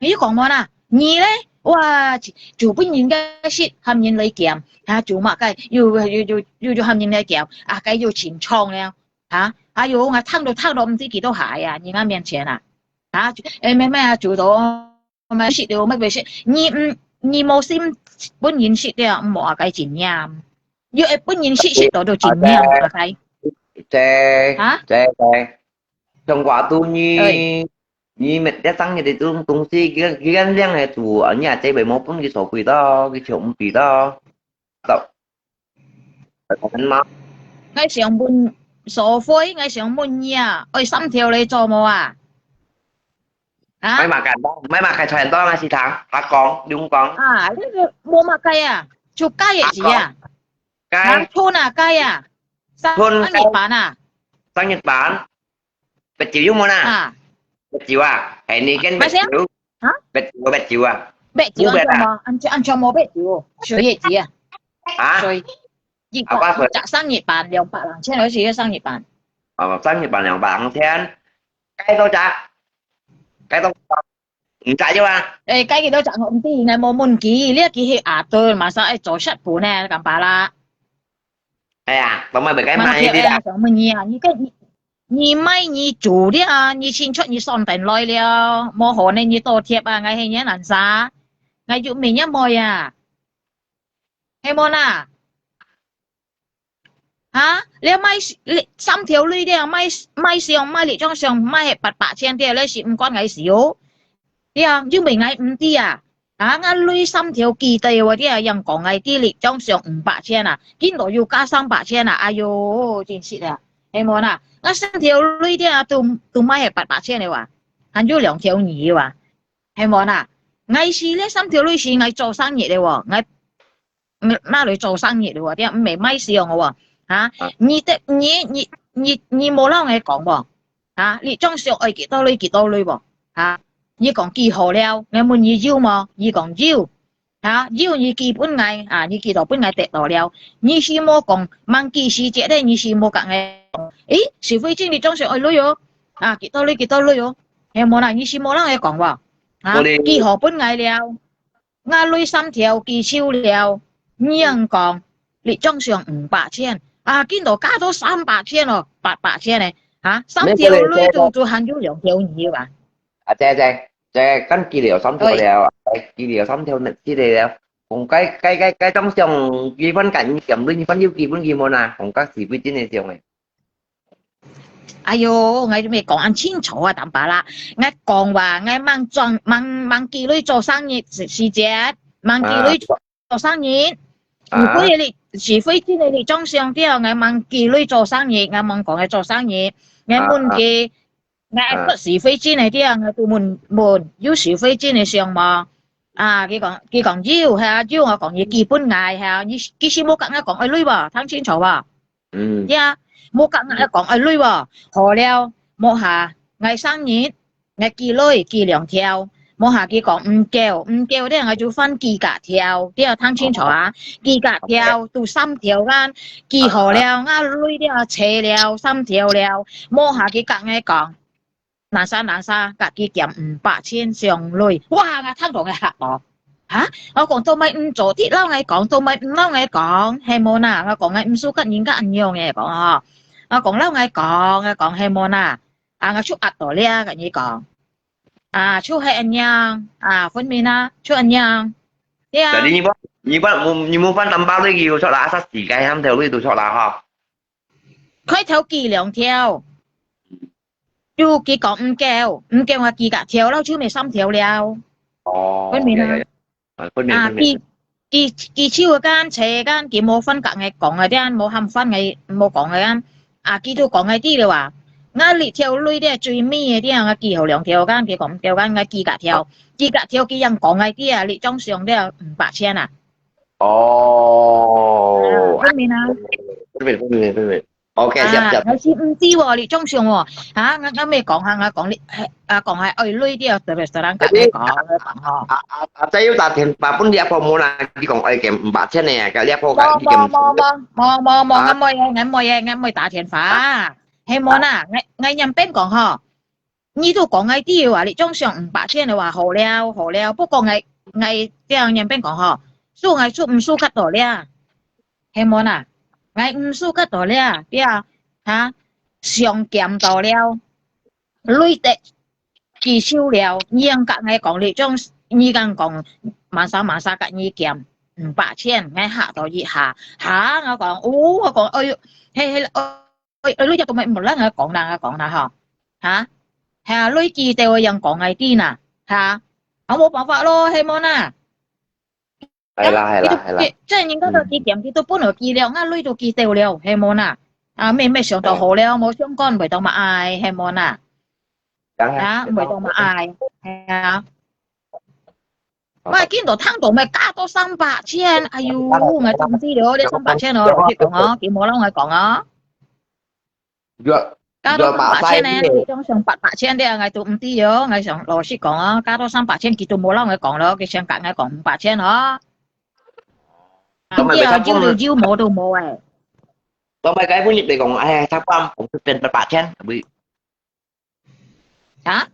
？𠊎有講無啦？你咧，哇，煮分人家食，喊人來減，哈，煮麼个，又，又，又，又，又喊人來減，啊，該又清爽了，哈？哎喲，𠊎聽到聽到毋知幾多下呀，你𠊎面前啊，哈？誒，妹妹啊，煮到 毋係食了，毋係食。你毋，你無心分人食了，毋好啊該真嚴。又愛分人食，食到都真嚴啊該。這，哈？這，這，像話都你，你乜一生日个東，東西，佢，佢恁靚个煮，你啊，這位無分佢所費咯，佢就毋俾咯。 到。𠊎想問所費，𠊎想問你啊，愛三條來做無啊？啊？買嘛簡單，買嘛開菜單啊，是他，他講，你講。啊，這個無麼个啊，就雞个字啊，雞，啊，春啊雞啊，生日飯啊，生日飯。 白酒有無啦？啊。白酒啊，哎，你跟白酒，啊？白酒，白酒啊，白酒有白啦。安全無？安全，安全無白酒，水也急啊。啊？水，一个，apa水？一个生日飯兩百零千，好似一个生日飯。哦，生日飯兩百零千，雞多隻？雞多隻？ 毋知啫嘛。誒，該幾多隻我毋知，𠊎無問佢，這佢係阿對，masa愛做食本呢，敢巴啦？哎呀，做麼个該買呢？想問你啊，你个，你，你買你煮了啊，你清楚你算等來了，無可能你倒貼啊，𠊎係你難啥，𠊎有命也無呀。 係無啦？哈？你買，你三條鐳的，買，買相，買這張相，買係八百千的，你係毋關𠊎事哦。對啊，因為𠊎毋知啊。啊，𠊎鐳三條寄忒哦，這樣講𠊎知哩，總算五百千啊，今晡又加三百千啊，哎喲，真係啊，係無啦？𠊎三條鐳這都，都賣係八百千了哇，還有兩條魚哇，係無啦？𠊎係這三條鐳係𠊎做生日了哦，𠊎，嗯，拿來做生日了哦，這樣毋係賣相哦，哈？你的，你，你，你，你無摎𠊎講無？ 哈，你總算愛幾多鐳幾多鐳無？哈，你講寄好了，𠊎問你有無？你講有，哈，有你寄分𠊎，啊，你寄到分𠊎得到了，你係無講吂寄時節咧，你係無佮𠊎講，誒，徐慧珍你總算愛鐳哦，啊，幾多鐳幾多鐳哦，係無啦？你係無摎𠊎講無？哈，寄好分𠊎了。 𠊎鐳三條寄收了，你樣講，你總算五百千，啊，今晡加到三百千哦，八百千呢，啊，三條鐳都，都還有兩條魚啊。啊，姐姐，姐，今寄了三條了，寄了三條呢，寄了，講該，該，該，該總算，佢分緊，佢又寄分佢無啦，講該係會真个想个。 哎喲，𠊎就毋講恁清楚啊，淡薄啦。𠊎講話，𠊎吂裝，吂，吂寄鐳做生日時，時節，吂寄鐳做生日。如果你，徐慧珍个你總算了，𠊎吂寄鐳做生日，𠊎吂講𠊎做生日，𠊎問佢，𠊎愛徐慧珍个了，𠊎都問，問，有徐慧珍个相無？啊，佢講，佢講有，係啊，有，𠊎講你寄分𠊎，係啊，你，佢係無佮𠊎講愛鐳無？聽清楚無？ 嗯。呀，無佮𠊎講愛鐳哦，好了，無下，𠊎生日，𠊎寄鐳寄兩條，無下佢講毋夠，毋夠咧，𠊎就翻寄加條，你愛聽清楚啊，寄加條都三條啦，寄好了，𠊎鐳了，齊了，三條了，無下佢佮𠊎講， 難捨難捨，佮佢減五百千相鐳。哇，𠊎聽到𠊎嚇到。哈？𠊎講做麼毋早啲摎𠊎講，做麼毋摎𠊎講，係無啦？𠊎講𠊎毋使佮人家恁樣个，講吼。𠊎講摎𠊎講，𠊎講係無啦？啊，𠊎就壓到了，佮你講。啊，就係恁樣，啊，分明啊，就恁樣。對啊。Jadi你無，你無，你無翻三百鐳佢出來，啊，殺死該三條鐳都出來哈。 開頭寄兩條，又佢講毋夠，毋夠啊，寄加條，然後就無三條了。哦，分明啊？啊，分明，啊，分明。佢，佢，佢手間、車間，佢無翻佮𠊎講个，這樣無喊翻𠊎，無講个啊。啊，佢都講个知了啊。𠊎這條鐳這最尾个，這樣啊，寄好兩條間，佢講毋夠間，𠊎寄加條，寄加條，佢樣講个知啊，你總算了五百千啊。 哦，分明啊？分明，分明，分明。OK，接，接。啊，𠊎係毋知哦，你總算哦。啊，𠊎，𠊎乜講下，𠊎講你，啊，講下愛鐳个，特別係人佮𠊎講，𠊎講吼。啊，啊，啊，再有打電話分你阿婆無啦？你講愛減五百千呢，佮你阿婆講，你減。無，無，無，無，無，無，𠊎毋會，𠊎毋會，𠊎毋會打電話。係無啦？𠊎，𠊎仰般講吼？ 你都講𠊎知啊，你總算五百千个話好了，好了。不過𠊎，𠊎這樣仰般講吼，所以𠊎就毋使加多了，係無啦？𠊎毋使加多了，對啊，哈，想減到了，累得寄收了，你樣佮𠊎講，你總，你敢講，慢慢慢慢佮你減五百千，𠊎嚇到一下，哈，𠊎講，哦，𠊎講，哎喲，嘿，嘿，哦， 哎，哎，你這都毋，毋摎𠊎講啦，𠊎講啦吼。哈？係啊，鐳寄到樣講𠊎知啦，哈？啊，無辦法咯，係無啦？係啦，係啦，係啦。這人家都寄店，佢都分𠊎寄了，𠊎鐳都寄到了，係無啦？啊，乜，乜想到好了，無相干，袂當麼个，係無啦？啊，袂當麼个，係啊。 哇，今晡日聽到乜加到三百千，哎喲，𠊎都毋知了，這三百千哦，老實講哦，佢無摎𠊎講哦。加到三百千呢，你講想八百千了，𠊎都毋知了，𠊎想老實講哦，加到三百千，佢都無摎𠊎講了，佢先佮𠊎講五百千哦。今晡日有就有，無都無誒。當𠊎該分你講，哎，差不多變八百千，啊？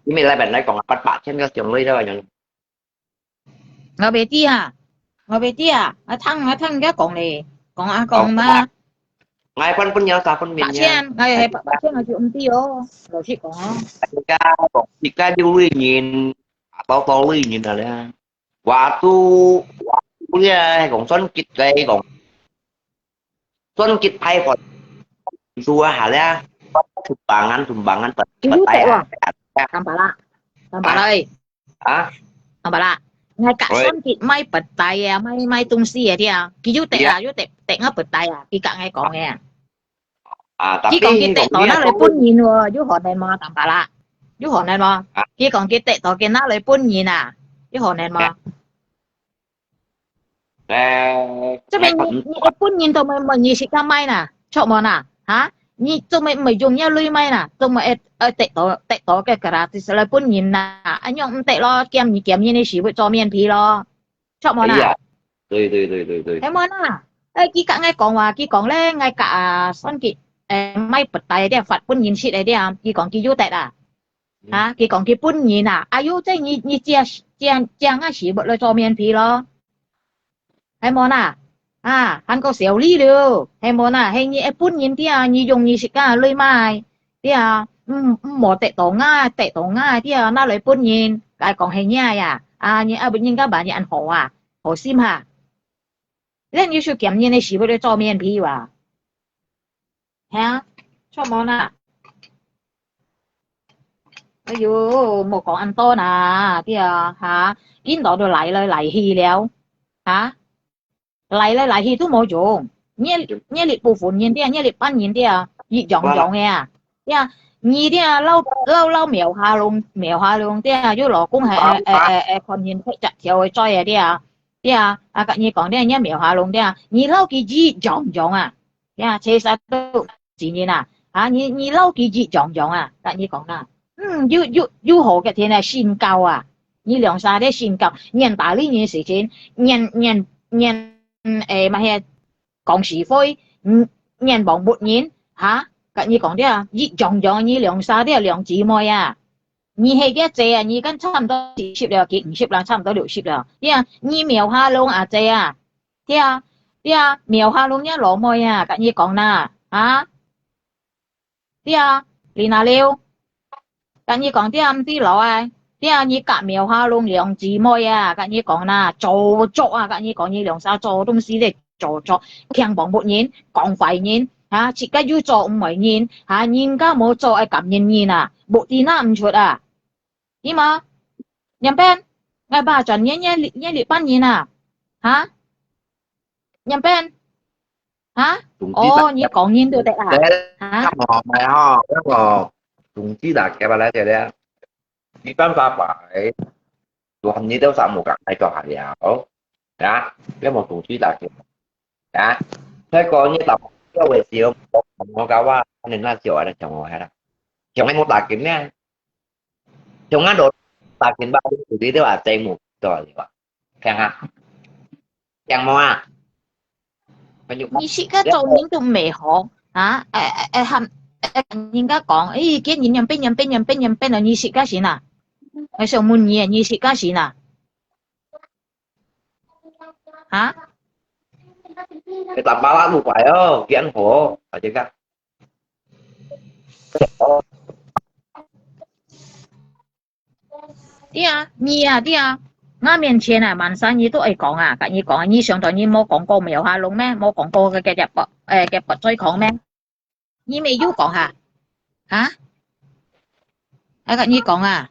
你每禮拜來講八百千个上鐳了，樣。𠊎袂知啊，𠊎袂知啊，𠊎聽，𠊎聽人家講咧，講啊講嘛。𠊎分分你三分面呀。八千，𠊎係八，八千，𠊎就毋知哦，老實講哦。自家講，自家有鐳人，多多鐳人啊咧。Waktu, waktu dia kong son kit kai kong. Son kit pai kon. Sua halia. Sumbangan, sumbangan. Itu tak wah. Tambah lah. Tambah lah, eh. Ah? Tambah lah. ，𠊎甲算佢賣bật tay啊，賣賣東西个對啊，佢有得啊，有得得𠊎bật tay啊，佢甲𠊎講个啊。啊，佢講佢得到拿來分人喎，有可能無，Tampalak？有可能無？佢講佢得到佢拿來分人啊，有可能無？ 誒，這邊你你會分人都毋會問你自家買啦，著無啦？哈？你做麼毋會用你鐳買啦？做麼會會得到得到个gratis來分人啦？恁樣毋得咯，減你減你个時會做面皮咯，著無啦？哎呀，對對對對對。係無啦？誒，佢甲𠊎講話，佢講咧，𠊎甲啊，算佢誒買bật tay个，發分人食个，佢講佢有得啊。 啊，佢講佢分人啊，哎喲，這你你正正正啊，係物來做面皮咯，係無啦？啊，還過小利了，係無啦？係你愛分人啲啊，你用你自家鐳買，對啊，嗯，嗯，無得到𠊎，得到𠊎，對啊，拿來分人，該講係你呀，啊，你愛分人家辦你恁好啊，好心哈。人又係減人个時會來做面皮哇。 哈，著無啦？哎喲，莫講恁多啦，對啊，哈，印度都來來來去了，哈，來來來去都無用，你你一部分人對啊，你一半人對啊，一樣樣个啊，對啊，你對啊，老老老苗下龍苗下龍對啊，有老公係誒誒誒誒，看人食條个嘴个對啊，對啊，啊，甲你講對啊，你苗下龍對啊，你老佢一樣樣啊。 呀，其實都真人啊，啊，你你老佢一樣樣啊，甲你講啦，嗯，又又又好个天啊，性交啊，你兩儕个性交，你打理你事情，你你你，嗯，誒，麼个講是非，嗯，你望不人，哈，甲你講對啊，一樣樣，你兩儕个兩姊妹啊，你係个姐啊，你跟差毋多四十了，幾五十啦，差毋多六十了，對啊，你苗下龍啊姐啊， 對啊，對啊，苗下龍个老妹啊，甲你講啦，啊，對啊，你哪了？甲你講，對啊，毋知老啊，對啊，你甲苗下龍兩姊妹啊，甲你講啦，做作啊，甲你講，你兩儕做東西咧，做作，強暴不人，講壞人，啊，自家又做毋會人，啊，人家無做愛感恩人啊，無知拿毋出啊。 你嘛，兩邊，𠊎把轉你你你你半人啊，哈？兩邊，哈？哦，你講人都得啊，哈？看好買哈，那个总之啦，给吧来姐姐，没办法吧，哎，我你都上无讲，哎，做下了，啊，要么总之啦，啊，那个你打，要我只有我我搞哇，那那小孩的小孩啦，小孩我打给呢。 像恁多打電話，你都話整無到對吧？聽下，聽無啊？你自家做人都毋好，啊？誒誒誒，喊誒人家講，誒，見人人變人變人變人變了，你自家先啊？𠊎想問你，你自家先啊？哈？你打巴拉路牌哦，變好，啊這個。 對啊，你啊，對啊，𠊎面前啊，滿山你都愛講啊，甲你講啊，你想到你無講過苗下龍咩？無講過个个个不，誒，个不追狂咩？你沒有講哈？哈？啊，甲你講啊，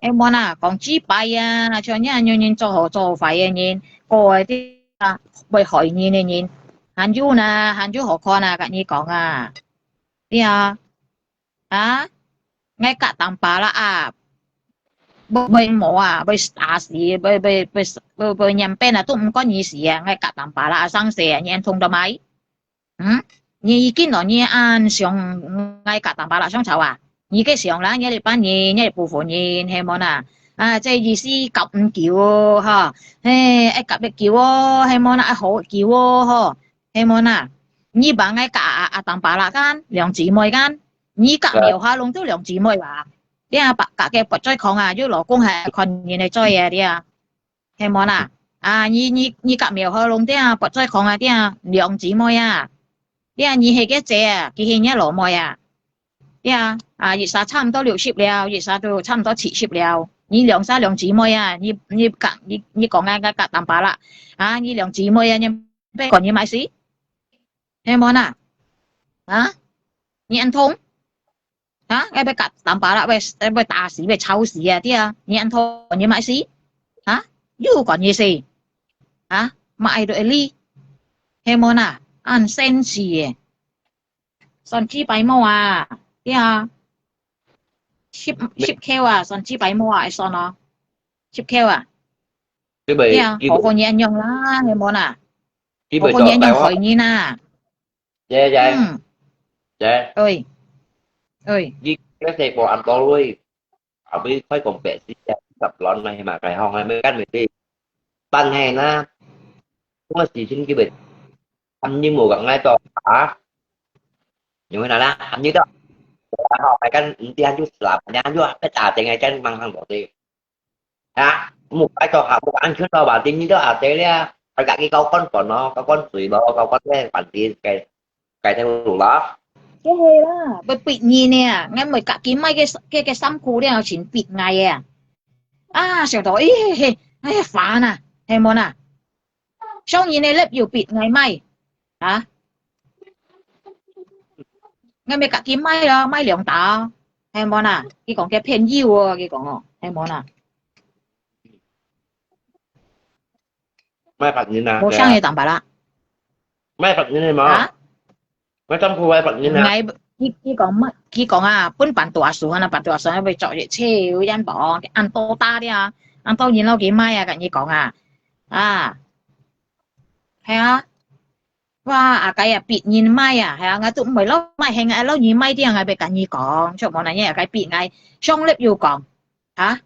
誒，無啦，講幾擺啊，像你恁樣人做好做壞个人，過个啲啊，會害人个人，還有呢，還有好看啊，甲你講啊，對啊。 啊，𠊎甲Tampalak啊，會會無啊，會打死，會會會會會人變啊，都毋管你死啊，𠊎甲Tampalak啊，生死啊，你通到買？嗯？你已經咯，你恁想𠊎甲Tampalak相吵啊？你个想啦，你一半人，你一部分人，係無啦？啊，這意思甲毋久哦，哈，嘿，愛甲得久哦，係無啦？愛好久哦，吼。 係無啦？你把𠊎甲阿阿Tampalak kan，兩姊妹kan，你甲苗下龍都兩姊妹吧？你啊，把甲个不追狂啊，有老公還看人个嘴啊，你啊，係無啦？啊，你你你甲苗下龍的啊，不追狂啊，的啊，兩姊妹啊，你啊，你係个姐啊，佢係你老妹啊。 對啊，啊，一儕差毋多六十了，一儕都差毋多七十了。你兩儕兩姊妹啊，你你講你你講啊，个个Tampalak，啊，你兩姊妹啊，你不管你買死，係無啦？啊，你恁痛，啊，愛被甲Tampalak，愛愛被打死，被吵死啊，對啊，你恁痛，你買死，啊？又管意思，啊，買到哩，係無哪？恁生氣耶！算幾百毛啊？對啊，十十箍啊，算幾百毛啊，會算哦，十箍啊。對啊，何況你恁樣啦，係無哪？何況你恁樣害人啊？ 姐姐，嗯，姐，對，對，你个細个恁多鐳，後尾開講白事，十輪咪嘛，該行係咪跟咪知？但係呢，我事情基本，他們無講愛做啊，因為哪啦，他們都，然後還跟人家就死了，人家就被打進來，跟忙上走的。 啊，木該个下木安全到吧？今日都下地了，大家去交關本咯，交關水咯，交關个飯店，該該條路啦。就係啦，會逼人呢，𠊎毋係家己買个个个衫褲了，先逼𠊎个。啊，想到，咦，嘿，哎呀，煩啊，係無哪？ 上人个粒又逼𠊎買，啊？𠊎乜家己買咯，買兩打，係無哪？佢講佢騙友哦，佢講哦，係無哪？買法人啊，無相个淡薄啦。買法人个嘛。啊？ 我丈夫會發現啊。𠊎，佢佢講麼？佢講啊，分辦大事啊，辦大事啊，會做一切有人幫，恁多打的啊，恁多人落去買啊，跟你講啊，啊，係啊，哇，啊該啊，別人買啊，係啊，𠊎都毋會落買，係𠊎落人買的啊，𠊎會跟你講，就無能，也該別𠊎上粒又講，哈，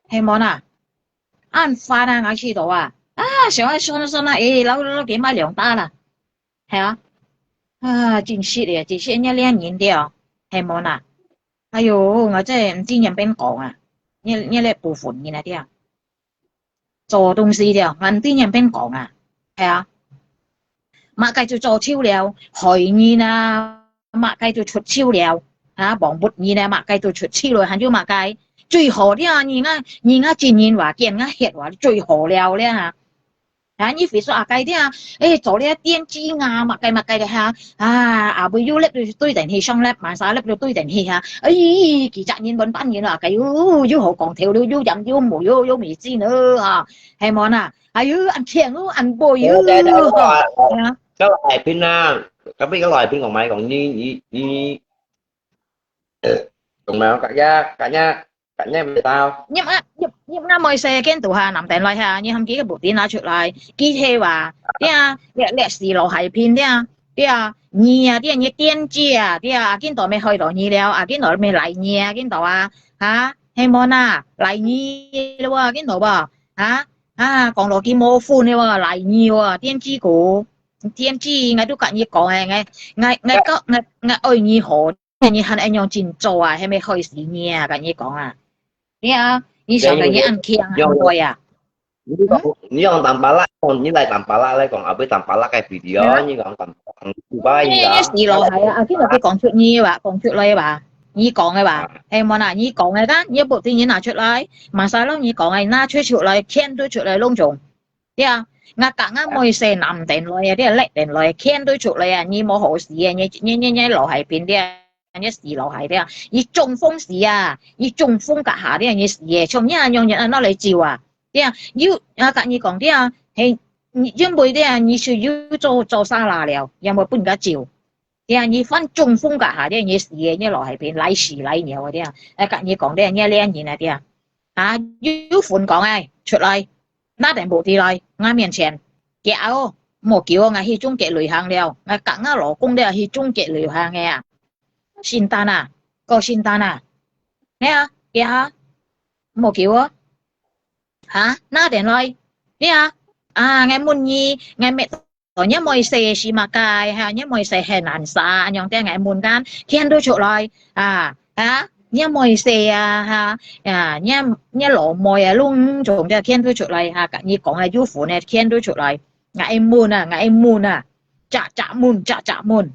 係無哪？恁煩啊，𠊎試到啊，啊，想愛算算啊，誒，落落去買兩打啦。 係啊，啊，真實个，真實个，這人了，係無哪？哎喲，𠊎真毋知仰般講啊，這這个部分人啊，對啊，做東西了，𠊎毋知仰般講啊，係啊，麼个就做手了，害人啊，麼个就出手了，啊，幫不人啊，麼个就出手了，還有麼个？最好了，人家人家真人話，見人家歇話，最好了了哈。 啊，你非說啊，該點啊，誒，做了電鋸啊，麼个麼个个哈，啊，阿妹又粒就對等去，上粒，晚上粒就對等去哈，誒，幾隻人分半人啊，該又又好講頭，又又飲又無又又沒勁了啊，係無哪？哎喲，恁強哦，恁背哦，對對對，係啊，該來賓啊，隔壁个來賓講麼个講，你你你，呃，講麼个，隔壁隔壁 你毋啊，你你毋啊，妹婿見到哈，男等來哈，你喊佢个布丁拿出來，佢係話，對啊，這這係老海邊，對啊，對啊，你啊，對啊，你電鋸啊，對啊，啊，今到尾害到你了，啊，今到尾賴你啊，今到啊，哈，係無哪，賴你了啊，今到無，哈，啊，講落去無分了啊，賴你啊，電鋸哥，電鋸，𠊎都跟你講誒，𠊎𠊎𠊎講𠊎𠊎愛你好。 你還恁樣真做啊，係毋係害死你啊？跟你講啊，你啊，你想到你恁強恁會啊？你講，你講Tampalak，你來Tampalak來講，後尾Tampalak个video，你講Tampalak，你你死老害啊！啊，今日佢講出你話，講出來話，你講个話，係無哪？你講个，但你不停你拿出來，masalah你講个拿出出來，全都出來攏總。 對啊，𠊎講𠊎妹婿男等來啊，對啊，倈等來，牽都出來啊，你無好死啊，你你你你老害病的啊，你死老害的啊，你中風死啊，你中風甲下的啊，你死啊，像你恁樣人啊，哪來救啊？對啊，有啊，甲你講的啊，嘿，你因為的啊，你是有做做啥啦了，也無分人家救。 對啊，你犯中風甲下，對啊，你死个，你老害病，來屎來尿个，對啊。哎，甲你講，對啊，你个戀人啊，對啊。啊，有有份講哎，出來，拿等布丁來，𠊎面前，行哦，莫叫哦，𠊎去中國旅行了，𠊎甲𠊎老公了去中國旅行个啊。聖誕啊，過聖誕啊，對啊，行啊，莫叫哦。哈，拿等來，對啊。啊，𠊎問你，𠊎乜 哦，若妹婿係麼个？哈，若妹婿係男儕，恁樣，等𠊎問間，牽都出來，啊，啊，若妹婿啊，哈，啊，若若老妹啊，攏總个牽都出來，哈，甲你講个有份个牽都出來，𠊎愛問啊，𠊎愛問啊，隻隻問，隻隻問。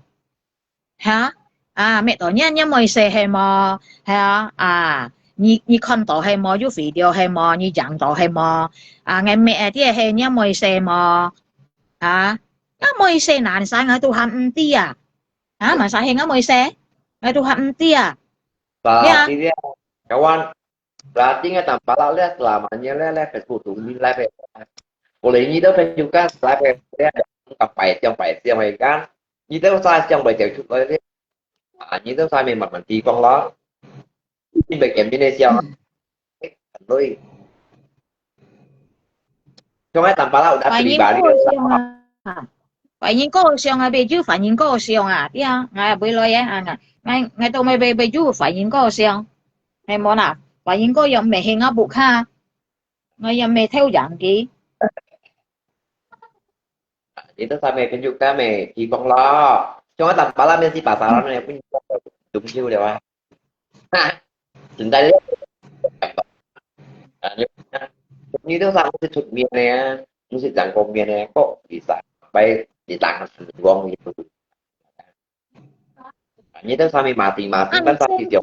哈？啊，乜到若若妹婿係無？係啊，啊，你你看到係無？有video係無？你影到係無？啊，𠊎乜个係若妹婿無？啊，若妹婿男儕𠊎都還毋知啊。啊，麼儕係若妹婿？𠊎都還毋知啊。Ba, 對啊。Kawan, Berarti ngai tanpa lah lihat selamanya lihat lihat Facebook tu ni lihat lihat. Boleh ni tu kan juga lihat lihat lihat. Sampai sampai sampai kan. Ni tu saya sampai jauh tu lihat. Ah, ni tu saya memang mati kong lah. Ini bagian Indonesia. Lui. Cuma tanpa lah udah 反應 pribadi 過上啊，反應過上啊，未有反應過上啊，對啊，𠊎也會來啊，啊，𠊎𠊎都未未未有反應過上，係無啦？反應過上，毋係𠊎屋下，𠊎也毋係偷人个。Itu sampai tunjuk kami, kibong lo. Cuma tanpa lah mesti pasaran ya pun jumpa dia. 現在你，啊，你，你都上去出面呢，毋係講方面呢，各比賽，擺一檔時光一度。你都上面馬丁馬丁，但是就，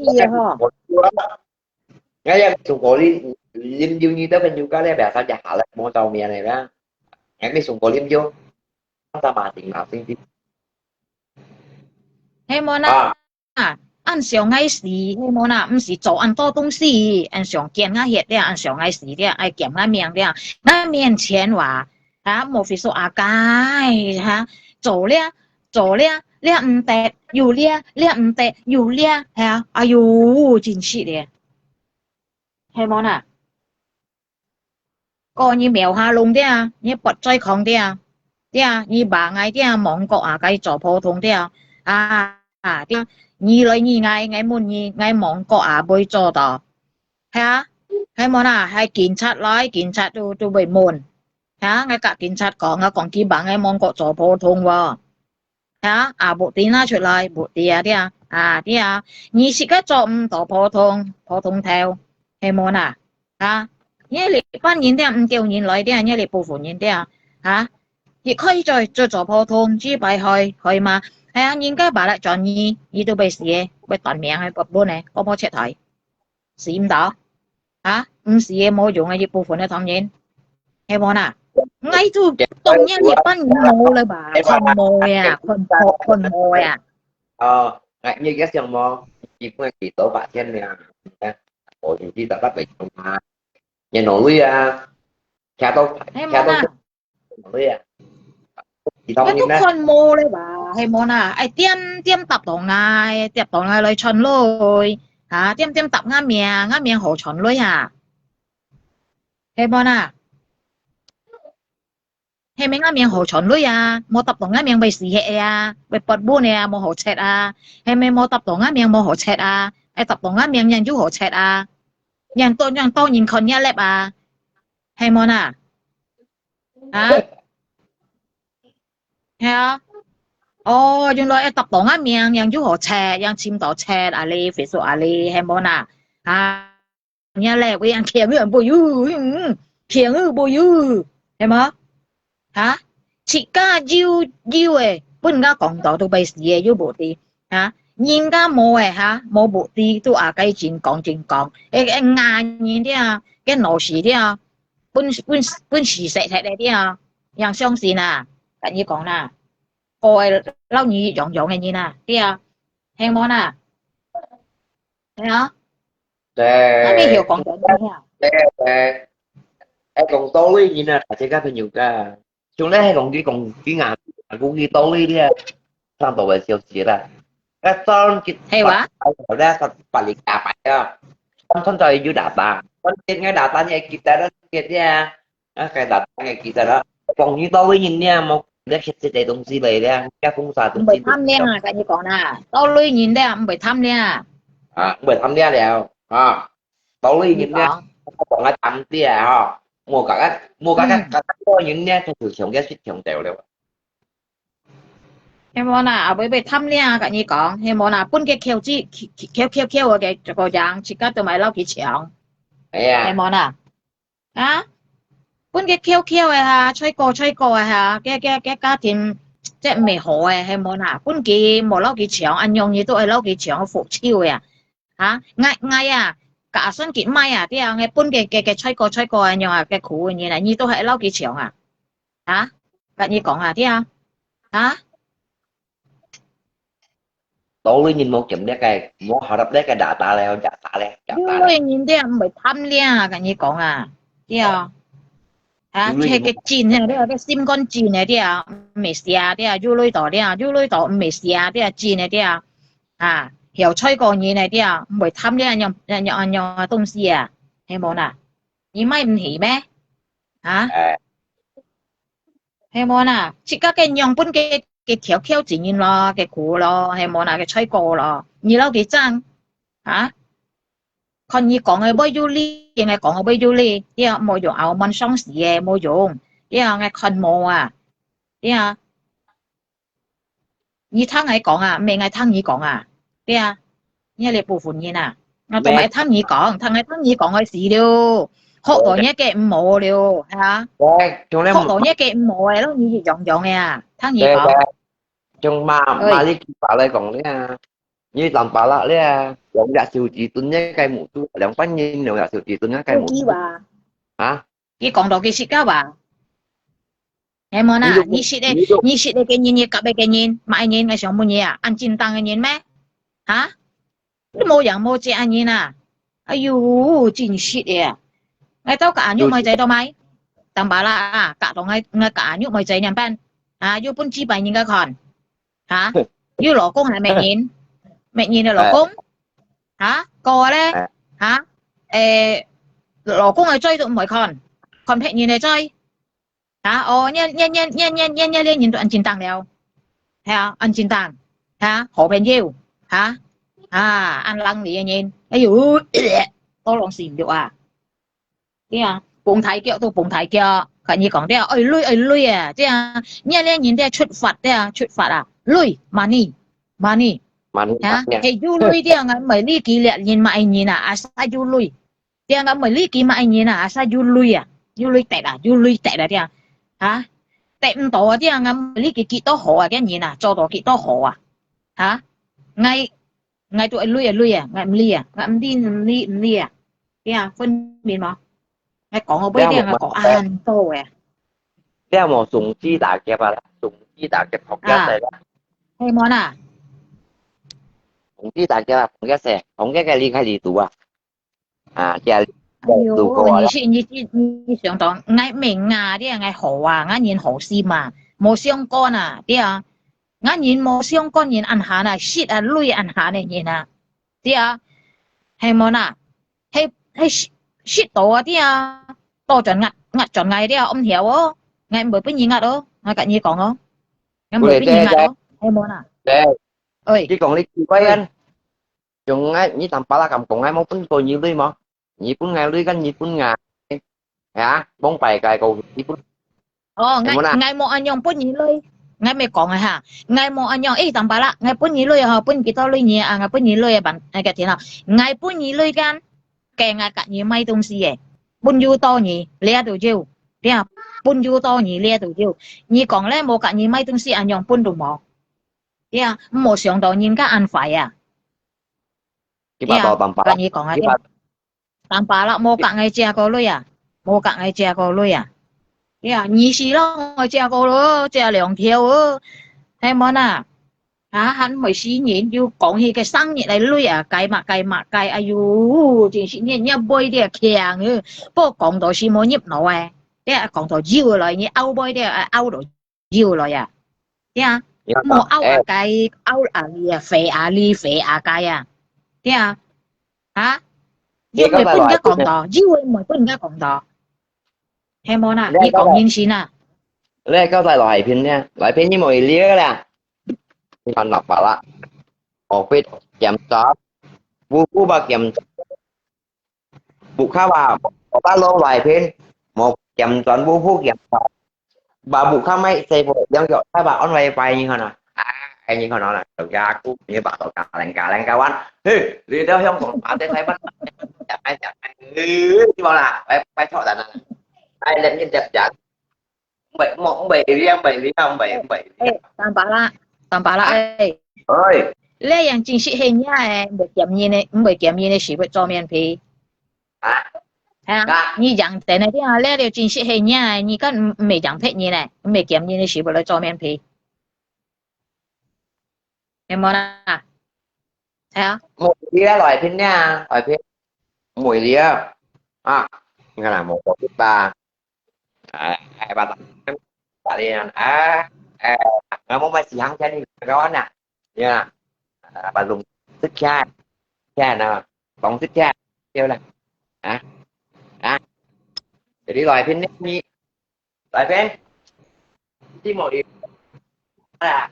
哎呀，中國你，你，你都跟人家那邊上去好了，莫照面了啦。還沒中國你就，但是馬丁馬丁，係無啦？ 啊，恁想𠊎死，係無啦？毋係做恁多東西，恁想見𠊎血了，恁想𠊎死了，愛見𠊎命了。𠊎面前話，啊，莫非說阿該，哈，做了，做了，了毋得，有了，了毋得，有了，哈，哎喲，真是的，係無啦？ 過你廟下弄的啊，你不在空的啊，的啊，你把𠊎的啊，芒果啊，該做普通的啊，啊，啊，的啊，你來你𠊎，𠊎問你，𠊎芒果啊，會做到，係啊，係無啦？係警察來，警察都都會問，係啊，𠊎甲警察講，𠊎講佢把𠊎芒果做普通喎。 啊，啊，目的拿出來，目的啊，對啊，啊，對啊，你自家做毋到普通，普通頭，係無啦？啊，你一般人對啊，毋叫人來對啊，你一部分人對啊，啊，你可以做做做普通，只擺開開嘛，係啊，人家把來轉你，你都會死个，會斷命个，不本个，我無切台。 死毋到？啊，毋死也無用个一部分个當然，係無啦？𠊎都當然一般人無了吧，看無呀，看破看無呀。哦，哎，你也想無？一般幾多八千呢？我已经找到北京啊，也努力啊，看到看到。 你都看無了吧，係無啦？愛點點答到𠊎，答到𠊎來傳來，哈，點點答𠊎名，𠊎名好傳來哈，係無啦？係毋係𠊎名好傳來啊？無答到𠊎名會死忒个啊，會發瘟个啊，無好食啊，係毋係無答到𠊎名無好食啊？愛答到𠊎名人就好食啊，人多人多人看也粒啊，係無啦？ 啊？係啊。哦，原來愛答到𠊎名，樣有好食，樣尋到食，啊哩，Facebook啊哩，係無啦？啊，你咧，會樣強有無有，嗯，強有無有，係無？啊？自家有有个，分人家講到都會死个，有目的。啊？人家無个哈，無目的，都啊該真講真講，會會罵人了，該老實了。 分分分時勢忒个對啊，樣相信啊，甲你講啦，个个老你樣樣个人啊，對啊，係無啦？係啊，對。那邊有講到你啊，對對，愛講道理人啊，大家个朋友个，像你係講佢講佢啊，講佢道理个，上到个消息啦，該當佢係哇，咧，佢八零加八啊，當當在有打打，關鍵个打打你記得啦，記得啊。 啊，該打打个記得啦，講你道理人呢，莫咧食這个東西來咧，該封殺東西。毋會貪靚啊，甲你講啦，道理人咧，毋會貪靚啊。啊，毋會貪靚了啊，道理人咧，講啊貪啲啊，吼，莫甲个莫甲个甲个人咧，就強个食強掉了。係無啦？啊，會會貪靚啊，甲你講，係無啦？分佢翹子翹翹翹个个樣，自家都買落去搶，哎呀，係無啦？ 啊？分佢翹翹个哈，衰過衰過个哈，个个个家庭，這毋係好个，係無啦？分佢無落去搶，恁樣你都愛落去搶，復仇个啊？哈？𠊎𠊎啊，假算佢賣啊，對啊，𠊎分佢个个衰過衰過恁樣啊，个苦个人啊，你都係落去搶啊？哈？甲你講啊，對啊？哈？到底人無撳這個，無下入這個data咧，假打咧，假打咧。有類人這毋會貪咧，跟你講啊，對啊。啊，有類人這個真个，這個心肝真个，對啊，毋會邪，對啊，有類到，對啊，有類到，毋會邪，對啊，真个，對啊。啊，曉菜果仁个，對啊，毋會貪這樣，樣，樣，樣个東西啊，係無啦？你買毋起咩？啊？哎。 係無啦？自家个樣本个，个條條責任咯，个苦咯，係無啦？个菜果咯，你摎佢爭，啊？看你講个會有理，應該講个會有理，對啊，無用，後面傷時个，無用，對啊，𠊎看無啊，對啊。你聽𠊎講啊，毋係𠊎聽你講啊，對啊，你這部分人啊，𠊎都毋係聽你講，聽𠊎聽你講个事了。 學到你个毋好了，哈？對，從來學到你个毋好个咯，你一樣樣个啊，聽你講。對，對。從馬，喂。馬來西亞來講咧，你Tampalak咧，兩隻手指蹲一個目珠，兩半人兩隻手指蹲一個目珠。手指吧。啊？你講到幾時个吧？ 係無啦？你就，你識个，你就，你識个个人，你夾个个人，麼个人，𠊎想問你啊，恁正當个人咩？哈？你無樣無隻个人啊！哎喲，真識个啊！𠊎兜夾阿玉妹仔都買，Tampalak啊，夾到𠊎，𠊎夾阿玉妹仔兩半，啊，又分幾百人个看，哈？又老公係麼人？麼人个老公？哈？哥咧？哈？誒，老公个嘴都毋會看，看別人个嘴。 啊，哦，你，你，你，你，你，你，你，你人都恁正當了。係啊，恁正當。啊，好朋友。啊，啊，恁冷厲个人。哎喲，多浪心肉啊。對啊，蹦大腳都蹦大腳。跟你講，對啊，愛鐳，愛鐳啊，對啊，你這人對啊，出發，對啊，出發啊，鐳，money，money，money，啊，money。係有鐳對啊，𠊎毋係理佢這人麼个人啊，asal有鐳。 對啊，𠊎毋係理佢麼个人啊，asal有鐳啊，有鐳得啊，有鐳得啊，對啊。哈？得毋到啊，對啊，𠊎毋係理佢幾多好啊，个人啊，做到幾多好啊。哈？𠊎，𠊎都愛鐳啊，鐳啊，𠊎毋理啊，𠊎毋理，毋理，毋理啊。對啊，分明無？𠊎講个，毋一定，𠊎講恁多个。你有無送機打劫啊？送機打劫，同一隻啦。係無啦？送機打劫啊，同一隻，同一個厲害力度啊。 啊，這，哎喲，路過啊。你是，你，你，你想到，𠊎毋係啊，你𠊎好啊，𠊎人好心嘛，無相干啊，對啊。𠊎人無相干，人恁閒啊，食啊，鐳恁閒个人啊，對啊。係無啦？係，係食，食到啊，對啊。倒轉呃，呃轉𠊎，對啊，毋曉哦，𠊎毋會分人呃哦，𠊎跟你講哦，𠊎毋會分人呃哦，係無啦？對，喂，你講你奇怪啊。喂。 像𠊎，你Tampalak敢講𠊎無分過你鐳無？你分𠊎鐳，跟你分𠊎，係啊，往擺个過，你分，哦，𠊎，係無啦？𠊎無恁樣分你鐳，𠊎毋係講个哈，𠊎無恁樣，誒，Tampalak，𠊎分你鐳吼，分幾多鐳你啊？𠊎分你鐳啊，辦，誒，个天啊，𠊎分你鐳間，該𠊎跟你買東西誒，分有多你，這都有，對啊，分有多你，這都有。你講咧，無跟你買東西，恁樣分都無，對啊，無想到人家恁壞啊。 佢把刀當把，佢把，Tampalak無甲𠊎借過鐳啊，無甲𠊎借過鐳啊。呀，你是摎𠊎借過咯，借兩條哦，係無啊？啊，還毋會死人，又講起个生日个鐳啊，該麼个麼个，哎喲，真是你，你背个強哦，不過講到是無入腦誒，你講到有來，你拗背个，拗到 有來啊。呀，莫拗啊該，拗啊你啊，肥啊你，肥啊該啊。呀，啊，又毋會分人家講到，又毋會分人家講到。係無啦，你講人先啊。你交代來片呢，來片你無一粒啦。你看老爸啦，我會檢查，不不吧檢查。 Buka ba, ba lo lai phen, mo kiam tuan bu phu kiam tuan. Ba buka mai sai po, yang yo, ta ba on wifi ni kono. Ah, ni kono na, to ya ku, ni ba to ka leng ka leng ka wan. He, li deo hiong kong pa te sai ban. Ai, ai, ai. He, ni ba la, bai, bai chok dan na. Ai, lem ni dep jan. 毋會，毋會，毋會，毋會，毋會。誒，Tampalak，Tampalak，誒。喂。你樣真實係你誒，毋會檢驗个，毋會檢驗个是會做面皮。啊？係啊，你樣真个，你啊，你就真實係你誒，你敢毋，毋會樣騙人誒，毋會檢驗个是會來做面皮。 有無啦？係啊。無理啊，來賓呢，來賓，無理啊，啊，你看啦，無過去吧，哎，哎，把打，打的啊，哎，哎，我們時行千里，kawan啊，ya，啊，把龍，識起來，起來呢，講識起來，對啦，啊，啊，jadi來賓呢，你 來賓，知無你啊？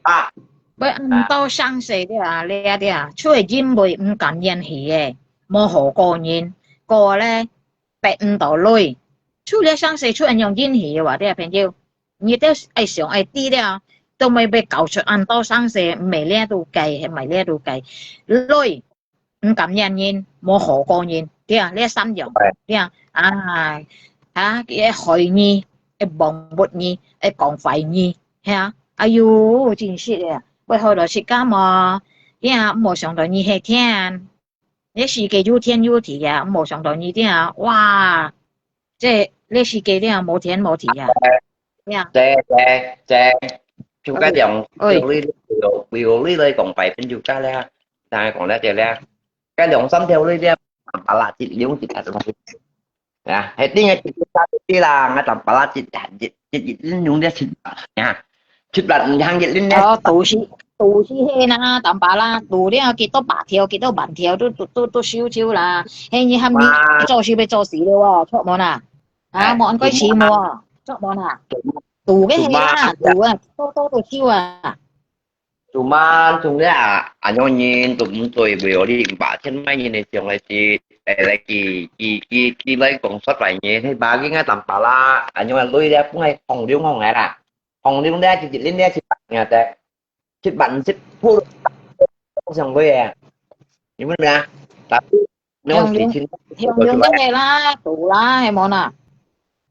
啊，會恁多生事了啊，了啊，就係因為毋甘願去个，無好過人，過咧，逼毋到累，就這生事就恁樣引起个話，這朋友，你兜愛想愛知了，都毋會搞出恁多生事，毋係這都計，毋係這都計，累。 毋甘願人，無好過人，對啊，這三樣，對啊，啊，啊，佢會害你，會忘不你，會講壞你，係啊，哎喲，真實个，會害到自家無，對啊，無想到你係天，這世界有天有地啊，無想到你，對啊，哇， 這，這世界了無天無地啊。呀。這，這，這，就該兩，喂。兩類，有，有類來講，百分之九十了，大家講了這了，該兩三條類了，淡薄啦，一兩一啊，什麼？啊，係定个一个三个啦，啊，淡薄啦，一，一，一，一，用了七啊。 七八毋通一輪呢。哦，都是，都是係啦，淡薄啦，除了幾多百條、幾多萬條，都，都，都，都收收啦。係你喊你做事要做死了哦，著無啦？啊，哎，無恁該死無？著無啦？除个係啦，除啊，多多都收啊。做麼，做了啊，恁樣人都毋做，為何你五百千萬人的上來是，誒，來去，去，去，去來講說話呢，係吧？應該淡薄啦，恁樣累了，不愛放流放來啦。 紅龍咧，一日咧，七百，你看，七百五十鋪上去啊！你問咩啊？Tapi，你用紅龍，紅龍个係啦，堵啦，係無啦？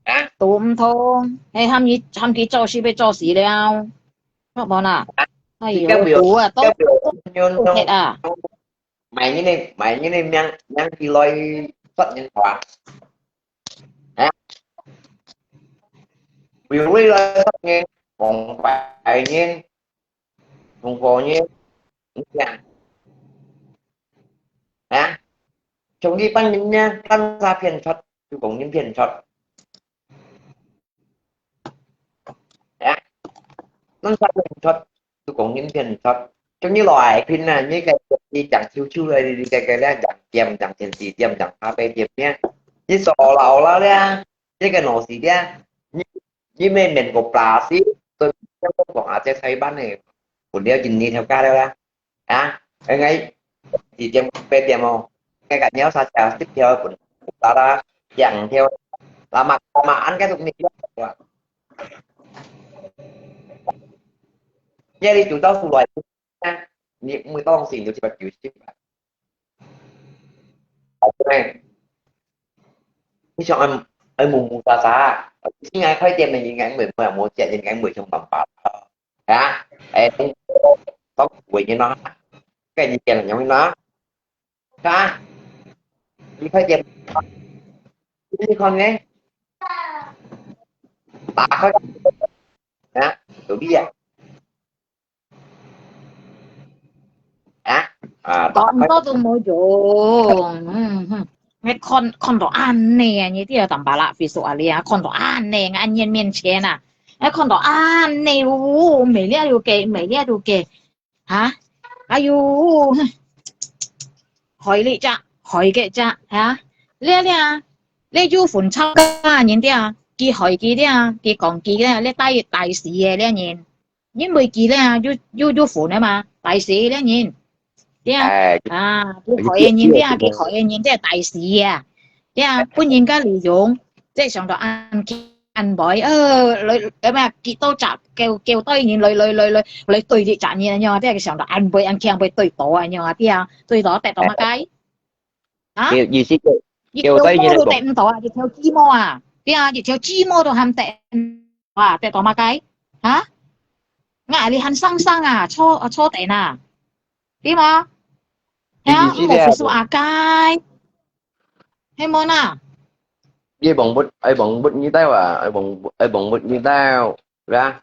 啊？堵毋通，係喊佢，喊佢做事要做死了，著無啦？哎喲，堵啊，都，都，都，都，啊！ 買人个，買人个命，命佢來殺人頭啊！啊？為，為來殺人，講壞人，講好人，你講。啊？從你班人呢，班啥騙出，就講人騙出。 啊，恁樣騙出，就講人騙出。就你來騙啊，你个，你講手手个，你个，个咧，講店，講電視店，講咖啡店呢，你傻老老咧，你个腦屎咧，你，你明明个place，所以講啊，這菜班呢，本了今日頭家了啦。 啊，𠊎，𠊎四點八點哦，𠊎个鳥殺隻十條分，打啦，兩條，lama-lama恁个都無了。這裡就到出來，你每當時就七百九十吧。哎，你想愛，愛摸摸沙沙，現在開店个應該會，會無錢，應該會想辦法。 啊，誒，當，當會人咯，該你點樣咯？啊，你快點，你看呢？打開，啊，有力啊！啊，啊，打開。講多都無用，嗯，嗯。𠊎看，看到恁呢啊，你這个淡薄啦，Facebook啊，你啊，看到恁呢，𠊎眼面前啊，𠊎看到恁呢，哦，無了就給，無了就給。 哈？哎喲，哼，害這隻，害該隻，哈？這這，這有份吵架人的啊，佢害佢的啊，佢講佢的啊，這大，大事个這人，因為佢這啊，有，有，有份个嘛，大事个這人，對啊，哎，啊，佢害个人的啊，佢害个人的大事啊，對啊，分人家利用，這想到恁 恁會，呃，來，來咩，幾多隻，叫，叫對人來，來，來，來，來對立隻人恁樣，這个想到恁會，恁強會對倒恁樣啊，對啊，對倒得到麼个？啊？意，意思就，一條毛都得毋到啊，一條雞毛啊，對啊，一條雞毛都還得啊，得到麼个？啊？𠊎哩還生生啊，坐，坐等啊，對無？係啊，毋好意思啊，該，係無啦？ 你愛忘不，愛忘不你兜啊，愛忘不，愛忘不你兜，係吧？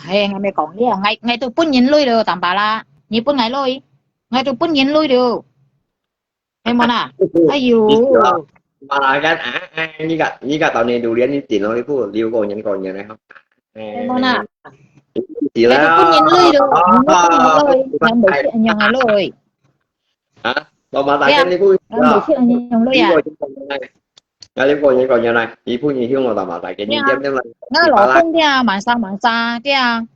係，𠊎乜講了，𠊎，𠊎都分人鐳了，坦白啦，你分𠊎鐳，𠊎都分人鐳了，係無啦？哎喲，馬來人啊，哎，你个，你个到你榴莲你點咯，你不留个人个人咧，係無啦？係啦，都分人鐳了，你分人鐳，人都係恁樣个鐳。啊，到馬來人你不，人都係恁樣鐳啊。 啊，你講嘢講嘢來，你不然向我打馬來，給你點點來。我老公的啊，蠻沙蠻沙的啊，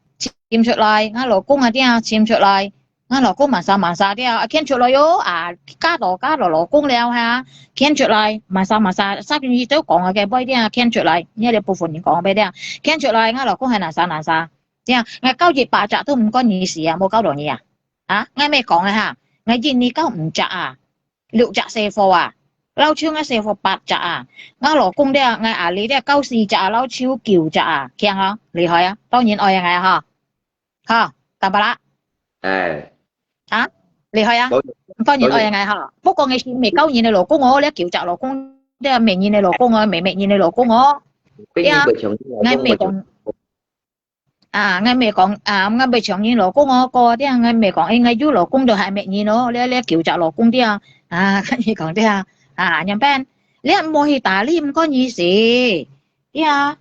請出來。我老公啊的啊，請出來。我老公蠻沙蠻沙的啊，牽出來喲啊，嫁到嫁到老公了哈，牽出來，蠻沙蠻沙，三分之一都講个，不一定啊，牽出來，你這部分你講不一定啊，牽出來，我老公還難沙難沙，這樣，我交一百隻都毋關你事啊，無交到你啊，啊，我乜講个哈，我印尼交五隻啊。 六隻細貨啊，老手个細貨八隻啊，𠊎老公咧，𠊎阿里咧九四隻啊，老手九隻啊，強哦，厲害啊，當然愛𠊎哈，哈，打巴拉，哎，啊，厲害啊，當然愛𠊎哈，不過你係未交人个老公哦，你九隻老公，你未人个老公哦，未未人个老公哦，對啊，𠊎未講。啊，𠊎毋係講，啊，𠊎毋係搶人老公哦，哥，對啊，𠊎毋係講，誒，𠊎有老公就還罵人哦，這，這求隻老公對啊，啊，跟你講對啊，啊，樣般，你毋好去搭理，毋管你事，對啊，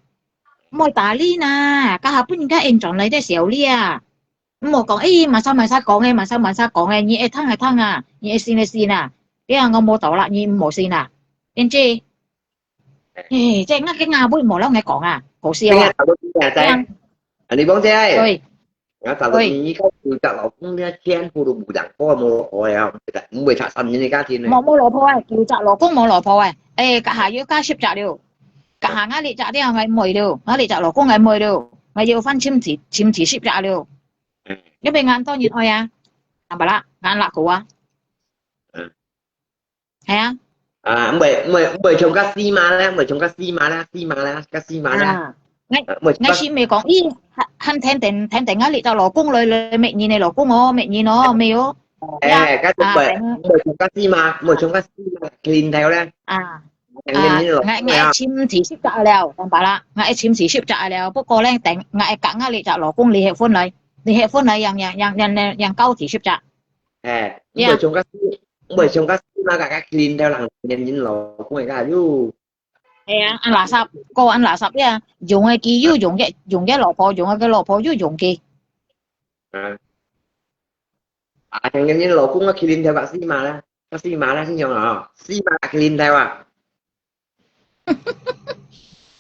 毋好搭理啦，該下分人家延長來个少理啊，毋好講，誒，麼儕麼儕講个，麼儕麼儕講个，你愛聽愛聽啊，你愛信愛信啊，對啊，𠊎無道啦，你毋好信啊，知毋知？ 誒，這𠊎个阿妹無摎𠊎講啊，好笑啊。這樣。啊，你講這个，對。𠊎找到你，你講有隻老公，你全部都無人，我無愛啊，毋會插上你个家庭呢。無，無老婆啊，有隻老公無老婆啊。誒，該下又加十隻了，該下𠊎這隻了，𠊎妹了，𠊎這隻老公𠊎妹了，𠊎要翻尋第，尋第十隻了。嗯。因為恁多人愛啊，明白啦，恁辣口啊。嗯。 係啊。啊，毋會，毋會，毋會像該四嫲咧，毋會像該四嫲咧，四嫲咧，該四嫲咧。啊，𠊎，呃，毋會像該，𠊎係毋係講，咦，還，還天天，天天啊，你找老公來，來罵人个老公哦，罵人哦，沒有。誒，該就毋會，啊，毋會像該四嫲，毋會像該四嫲，clean頭咧。啊，啊，𠊎，𠊎尋第十隻了，明白啦，𠊎尋第十隻了。不過咧，等，𠊎會講啊，你找老公離婚來，離婚來，讓，讓，讓，讓，讓高第十隻。誒，毋會像該四，毋會像該四嫲，該，該clean頭人，人老公个該，喲。 係啊，恁垃圾，過恁垃圾呀！用个佢又用个，用个老婆，用个老婆又用佢。啊，啊，像人老公个clean頭个四嫲啦，个四嫲啦，先用啊，四嫲clean頭啊。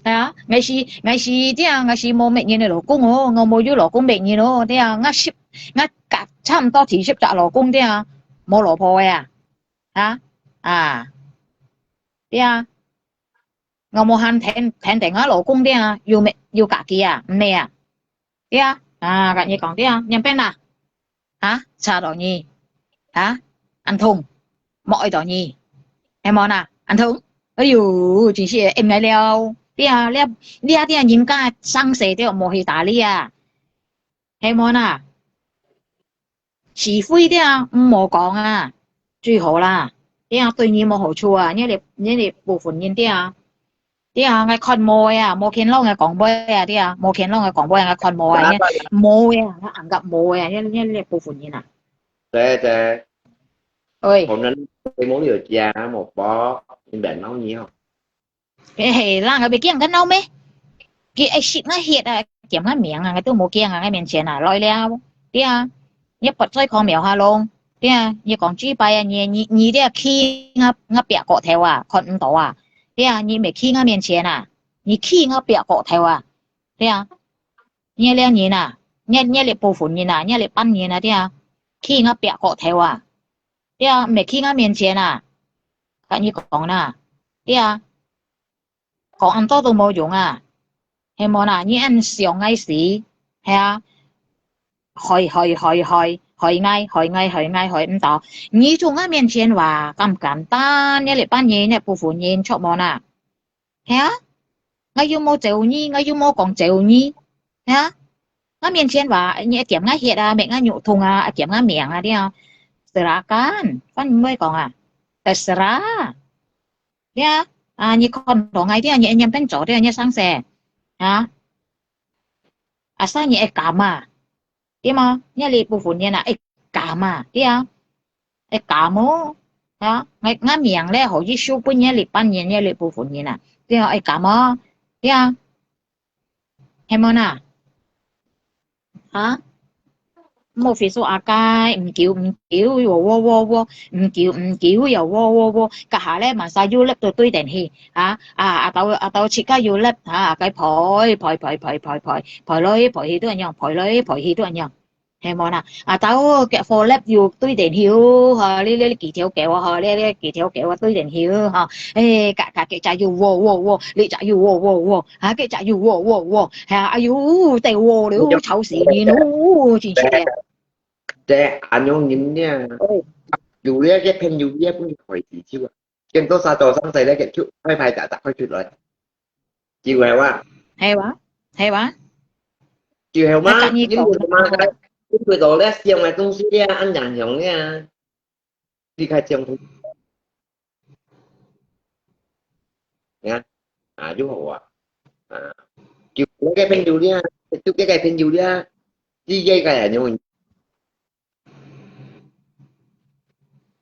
係啊，𠊎係，𠊎係，對啊，𠊎係無罵人个老公哦，𠊎無有老公罵人哦，對啊，𠊎十，𠊎隔差毋多二十隻老公，對啊，無老婆个啊，啊，啊，對啊。 𠊎無閒跈，跈等𠊎老公个啊，又咩，又嫁佢啊，毋係啊？對啊，啊，跟你講對啊，樣般啊，啊，差到你，啊，恁痛，莫愛到你，係無啊？恁痛，哎喲，真係會忒來了，對啊，這，這，這人家生死都無去搭理啊，係無啊？ 是非个啊，毋好講啊，最好啦。對啊，對你無好處啊，你這，你這部分人對啊。對啊，𠊎看無个啊，無乾隆个講話啊，對啊，無乾隆个講話，𠊎看無啊，你無个啊，𠊎硬甲無个啊，你，你這部分人啊。對，對。喂。可能你無了解，無報，你免鬧你哦。 嘿嘿，人个會驚个惱咩？佢愛食𠊎血啊，點𠊎名啊，𠊎都無驚啊，𠊎面前啊，來了，對啊，你不再看苗下龍，對啊，你講幾擺啊，你，你，你這企𠊎，𠊎壁角頭啊，看毋到啊，對啊，你毋係企𠊎面前啊，你企𠊎壁角頭啊，對啊，你這人啊，你，你這部分人啊，你這班人啊，對啊，企𠊎壁角頭啊。 對啊，毋係企𠊎面前啊，跟你講啦，對啊，講恁多都無用啊，係無啦？你恁想𠊎死，係啊，害害害害害𠊎，害𠊎害𠊎害毋到。你做𠊎面前話，敢簡單，你這班人，你部分人，著無啦？ 係啊，𠊎又無咒你，𠊎又無講咒你，係啊，𠊎面前話，你愛點𠊎血啊，搣𠊎肉痛啊，愛點𠊎命啊，對啊，silakan，反正毋會講啊，terserah，對啊，啊，你看到𠊎對啊，你愛仰般做對啊，你生死，啊，asal你愛敢啊。 對無？你這部分人啊，愛敢啊，對啊，愛敢哦，啊，𠊎，𠊎命咧，何以收分你這班人，你這部分人啊，對啊，愛敢哦，對啊，係無啦？啊？莫非說阿該，毋久毋久又喔喔喔，毋久毋久又喔喔喔，這下咧，masa又立到對等去，啊，啊，啊，到，啊，到自家又立，啊，該陪，陪，陪，陪，陪，陪，陪來陪去都一樣，陪來陪去都一樣。 係無啦？啊，到結婚了又對等去哦，哈，你，你，你幾條狗啊，哈，你，你幾條狗啊，對等去哦，哈，誒，嘎，嘎，這隻又喔喔喔，你隻又喔喔喔，啊，這隻又喔喔喔，係啊，哎喲，得喔了，吵死人哦，真係的。這，這，恁樣人呢，哎。有這个朋友，你也不會開始就啊。 見到沙多上西咧，佢就快快打打快出來。就係哇。係哇，係哇。就係嘛，𠊎跟你講，你無嘛，你為到咧想个東西咧，恁樣樣咧，你開始講，你看，啊，又好啊，啊，就那个朋友咧，就个个朋友了，知个个人用。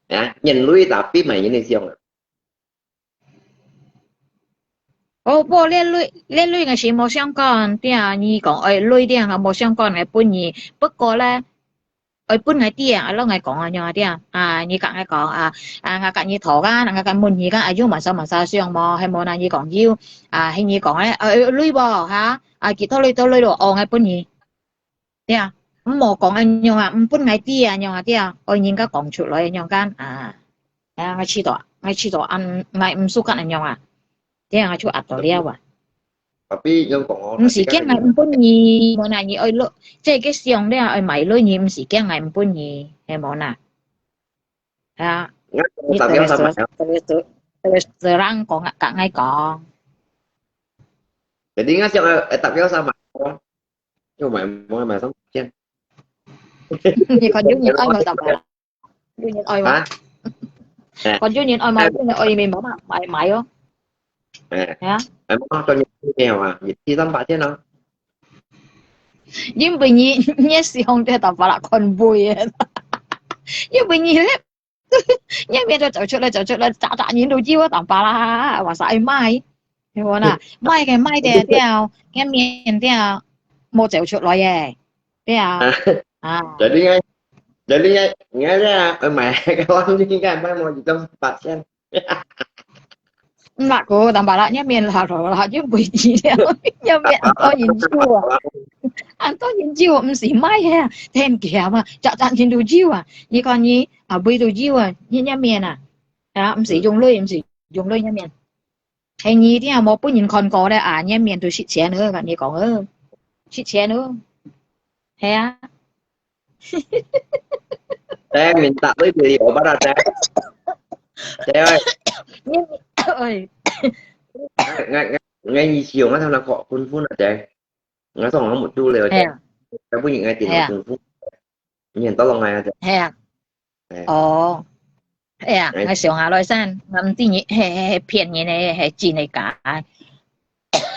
啊，人類tapi mai人个想啊。哦，不，這類，這類个係無相干，對啊，你講愛類對啊，無相干个本意。不過咧，愛分𠊎知啊，愛摎𠊎講啊，樣啊，對啊。啊，你甲𠊎講啊，啊，𠊎甲你討啊，𠊎甲問你个，啊，有麼儕麼儕想無？係無啦，你講有，啊，係你講咧，啊，類無？哈？啊，幾多類多類咯，哦，𠊎分你。 對啊，毋好講恁樣啊，毋分𠊎知啊，恁樣啊，對啊，愛人家講出來恁樣kan，啊，哎呀，𠊎試著，𠊎試著，恁，𠊎毋suka恁樣啊，對啊，𠊎就壓到了啊。Tapi yang講哦，毋係驚𠊎毋分你，無啦，你愛落，這个想了愛買落你，毋係驚𠊎毋分你，係無啦？啊，你特別sama，特別，特別，特別，特別講，甲𠊎講。Jadi ngah siang, eh, tapi sama. 又買，我買上件。你看有人愛無？打牌啦？有人愛無？啊？哎。看有人愛無？有人愛咪無嘛，買，買哦。哎。哎呀。哎，我看你没有啊，你第三把剑呢？因為你，你喜歡在打牌啦，看杯的。因為你咧， 你面就走出來，走出來，扎扎人都要打牌啦，話晒買，係無啦？買个買个掉，个面掉，無走出來耶，掉。啊。Jadi ngai, jadi ngai, ngai dia, eh, mai, kawan ni kan, mai mau kita pasan. 毋啦，个打牌啦，你面啦，啦，你袂知了，你面恁多人酒啊，恁多人酒，毋係買个，天驚啊，扎扎人都酒啊，你看你，啊，杯都酒啊，你，你面啊。 啊，毋係用鐳，毋係用鐳，若面。係你定無分人看過咧啊，若面都食錢了，甲你講哦，食錢哦。係啊。Te, minta duit dari obat ah, Te. Te, oi. 你，哎。Ngai, ngai, ngai ngisiu, ngai thau nako phun phun ah, Te. Ngai thau nako mut tu le, Te. 係啊。Tapi ngai tin phun phun. 你很多人來啊，Te. 係啊。哎。哦。 哎呀，哎。𠊎想下來先，𠊎毋知你係，係，係騙人个，係真个假个。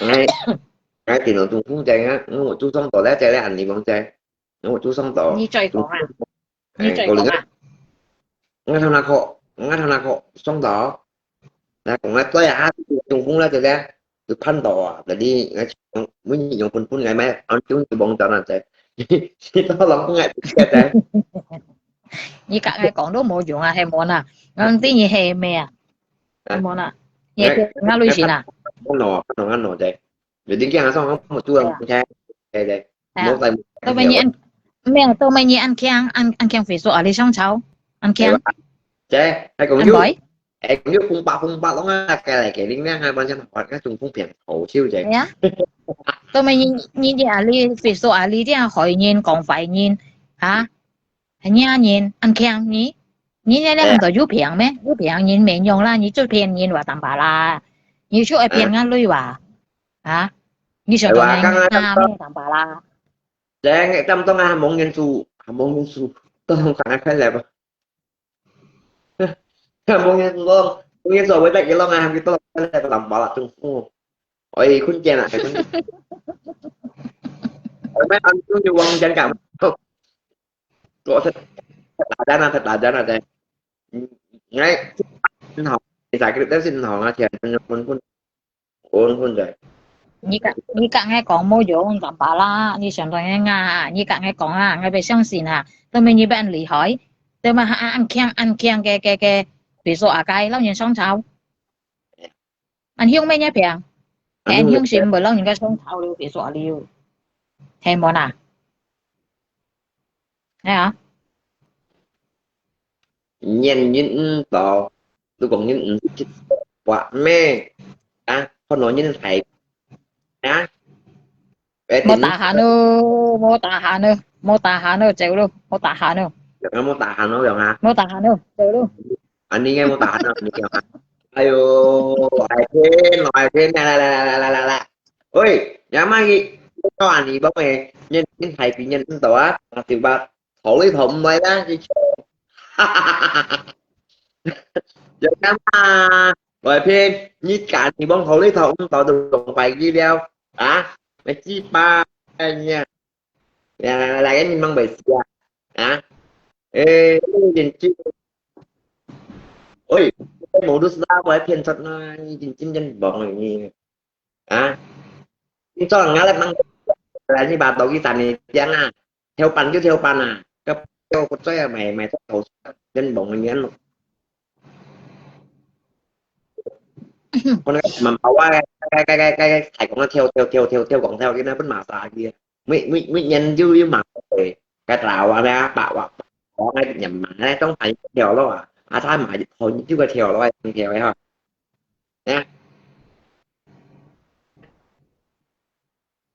哎，哎，電腦中風仔啊，我做上到咧，在咧安利網仔，我做上到。你再講啊，中風。你再講啊。哎，我另外，我頭那個，我頭那個上到。 來講啊，對啊，中風了，對不對？就盼到啊，jadi，𠊎每日用分分，𠊎買，安中就望到那在，你到老公哎，不晓得。你甲𠊎講都無用啊，係無啦？𠊎知你係咩啊？係無啦？你係哪類型啊？安咯，安咯，安咯，對。有點驚啊，上網我做啊，對啊。對，對。哎呀，莫再，都被你按，沒有，都被你按強，按，按強Facebook啊，你上潮，按強。對吧？這，還講有，按耐。 哎，講有紅包紅包，攏啊，該來給你，你看，完全，哇，該中風病好笑啫。係啊。都毋係你，你，你啊，你Facebook啊，你這樣害人講壞人，啊？係你啊人，恁強你，你這兩個有病咩？有病人免用啦，你就騙人話當巴啦，你就愛騙人類話，啊？你想到人家咩當巴啦？這，當當啊，蒙人主，蒙人主，當當快樂吧。 Mungkin lo, mungkin so, kita kilo nga, kita lo, kita lo, lampa lah, tunggu. Oi, kun chen ah, kun. Oi, mai an tu ni wang chen kam. Ko, thật, thật là chán à, thật là chán à, đây. Ngay, xin hỏi, giải quyết đó xin hỏi, à, thì anh kun, kun. 你甲，你甲𠊎講無用，當巴啦，你想到𠊎啊，你甲𠊎講啊，𠊎袂相信啊，都毋係你恁厲害，都毋係恁，恁強，恁強个，个，个，比如說啊，該老人上潮，恁凶咩？你病，恁凶是毋會老人家上潮了，比如說啊了，係無啦？係啊。 Nyen nyen ntau, tu kong nyen ntau, buat me, ah, kono nyen hai, ah, eh, 無tahan咯，無tahan咯，無tahan咯，走咯，無tahan咯。Yang無tahan咯，yang啊。無tahan咯，走咯。Ani ngai無tahan咯，ani yang啊。哎喲，愛天，愛天，來來來來來來來，喂，yang mai ki，kau ani bang eh，nyen nyen hai pi nyen ntau ah，nasi bat。 討你討毋來啦，你就，有幹嘛？外片，你敢你望討你討毋到都用白去了啊？你雞巴！哎呀，来来来，你忙袂死啊？啊？哎，认真。喂，我都是那我骗出那，你认真真忙你啊？你做人家来忙，来你把头给斩你讲啊，跳板就跳板啊，个跳不追啊，买买头，真忙你啊！我那个蛮好啊，该该该该该，才讲个跳跳跳跳跳广跳，给那不马杀去。 每每每年就有嘛，个大話咧，白話，講个人嘛咧，當然跳咯啊，啊，他嘛可以就个跳咯，跳个哈，啊，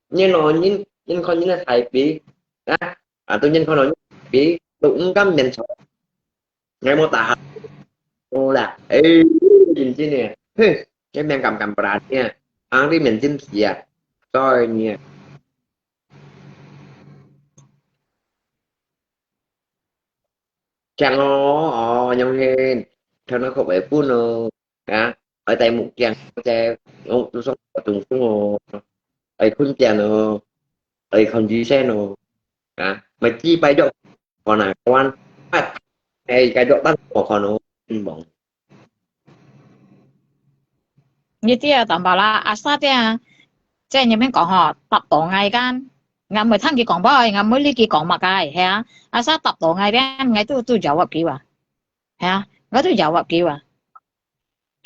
人哦，人人看人个大髀，啊，啊，都人看到人大髀，都毋敢面出，𠊎無打哈，無啦，哎，認真个，嘿，這面敢敢不然呢，行你面真皮啊，sorry呢。 像哦，哦，nhung hin, thằng nó không phải phun rồi, hả? Ở đây một chàng xe, ông tu sông ở Trung Sông rồi, ở Khun Chàng rồi, ở Khon Duy Sen rồi, hả? Mà chi bay dọc, còn là quan, ai, cái dọc tắt của con nó, bóng. 你知啊，淡薄啦，阿沙爹啊，即係你邊講吼，答到𠊎間，𠊎毋會聽佢講話，𠊎毋會理佢講麼个，係啊，阿沙答到𠊎間，𠊎都都jawab佢啊，係啊，𠊎都jawab佢啊，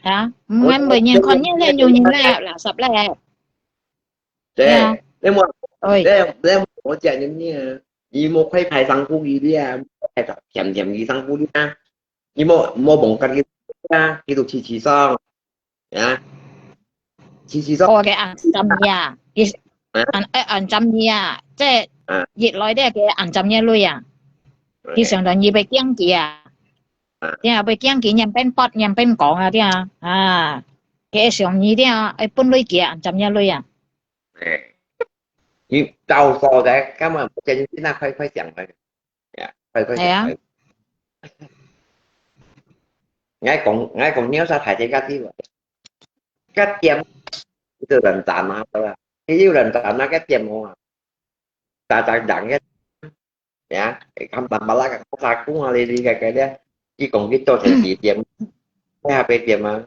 係啊，𠊎毋會人看人咧，用人咧，垃圾咧，係啊，你冇，喂，你你冇講人呢，你冇快快上步佢咧，甜甜佢上步咧。 你莫莫忘記佢啊，佢都時時爽，啊，時時爽。哦，佢恁針你啊，佢啊，恁誒恁針你啊，即係啊，越來咧佢恁針你鐳啊，佢想到你會驚佢啊，啊，對啊，會驚佢，人變發，人變講啊，對啊，啊，佢想你對啊，誒，分類佢啊，恁針你鐳啊。誒，你到時候咧，根本不見你那快快講了。 呀，快快係啊。𠊎講，𠊎講，你有啥大隻个地方？个店，就人站啊，對吧？佢有人站啊，个店哦，打打打个，呀，看板巴拉个，啥工啊，哩哩个个咧，佢講佢做成幾店，在下邊店啊，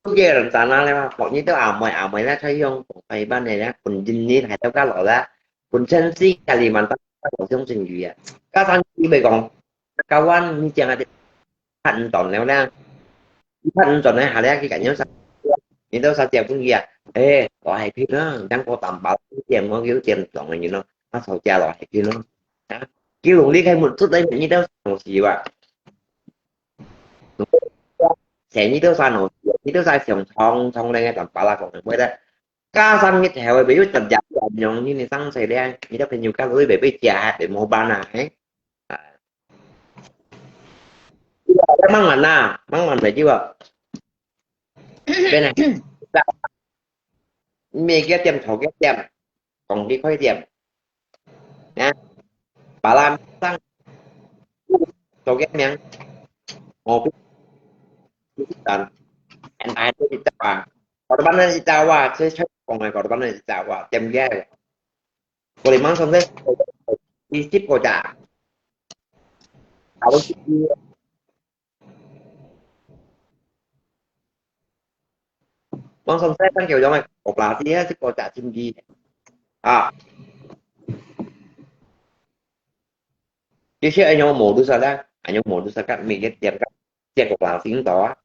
都叫人站啊，咧嘛，學你都阿妹阿妹咧，在用講快板个咧，本身你還都加落啦。 本身係个里曼丹个老鄉情侶啊，加上佢咪講，交換你講啊，拍毋轉了啦，你拍毋轉了，下來佢感覺上，你都上結婚去啊，誒，我還騙啊，講過擔保，點我有點懂了，你咯，他吵架了還騙咯，啊，佢努力開門出來，你都想死吧，成你都算好，你都在想衝衝那個擔保啦，講會的。 加上日頭會有十日陽光，你你生死咧，你个朋友家都會被食下，被無辦啊，嘿。啊，慢慢啊，慢慢來就啊。邊呢？每个店頭个店，講你開店，啊，巴拉上，頭个名，我不，不知道，and I don't know啊。 Korban na Jawa, saya cakap orang korban na Jawa, tem dia. Boleh mangsong saya, isip ko ja. Kalau si mangsong saya kan kêu giống operasi ya, si ko ja tim di. À, cái xe anh em mổ được sao đó, anh em mổ được sao cắt mình cái tiệm cắt, tiệm operasi đó.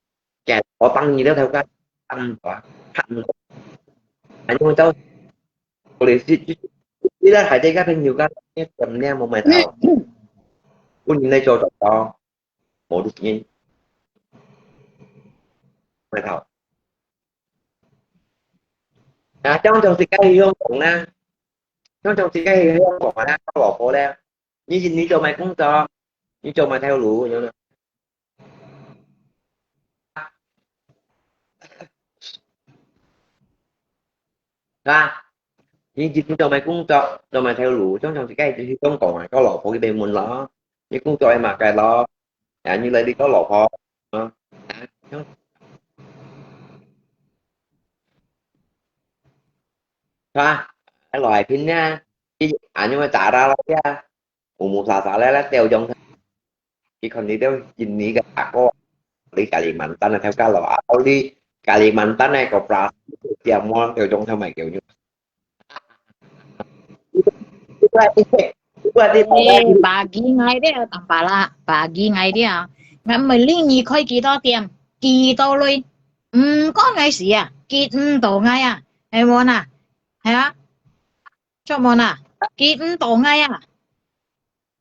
Kẻ có tăng gì đó theo cắt, tăng đó, thẳng đó. Anh em tao, có lẽ si, si, si đã hại cái các朋友các, cái tiệm này một mày tao. Ủa, nhìn này cho cho tao. Mổ được nhìn. Mày tao. À, trong trong thì cái gì không cũng nè. Trong trong thì cái gì không cũng nè, có bỏ phố đấy. 你你做麼个工作？你做麼个頭路？啊？你你做麼个工作？做麼个頭路？常常自家就去講講啊，交老婆佢哋問咯。你工作係麼个咯？啊，你來你交老婆啊？啊？啊？來片呢？佢恁樣个打打來呀，烏烏沙沙來來，掉中。佢看你兜印尼个阿哥，你Kalimantan个頭家咯，啊，你Kalimantan个个plastik，掉毛掉中头买给你。Buat ini, buat ini. Eh, bagi ngai dia, tampala, bagi ngai dia. Ngai meli nyi khai kita tiam, kita lui. Hmm, kon ngai sia, kit hmm to ngai ah. Hai mon ah. Hai ah. Chok mon ah. Kit hmm to ngai ah.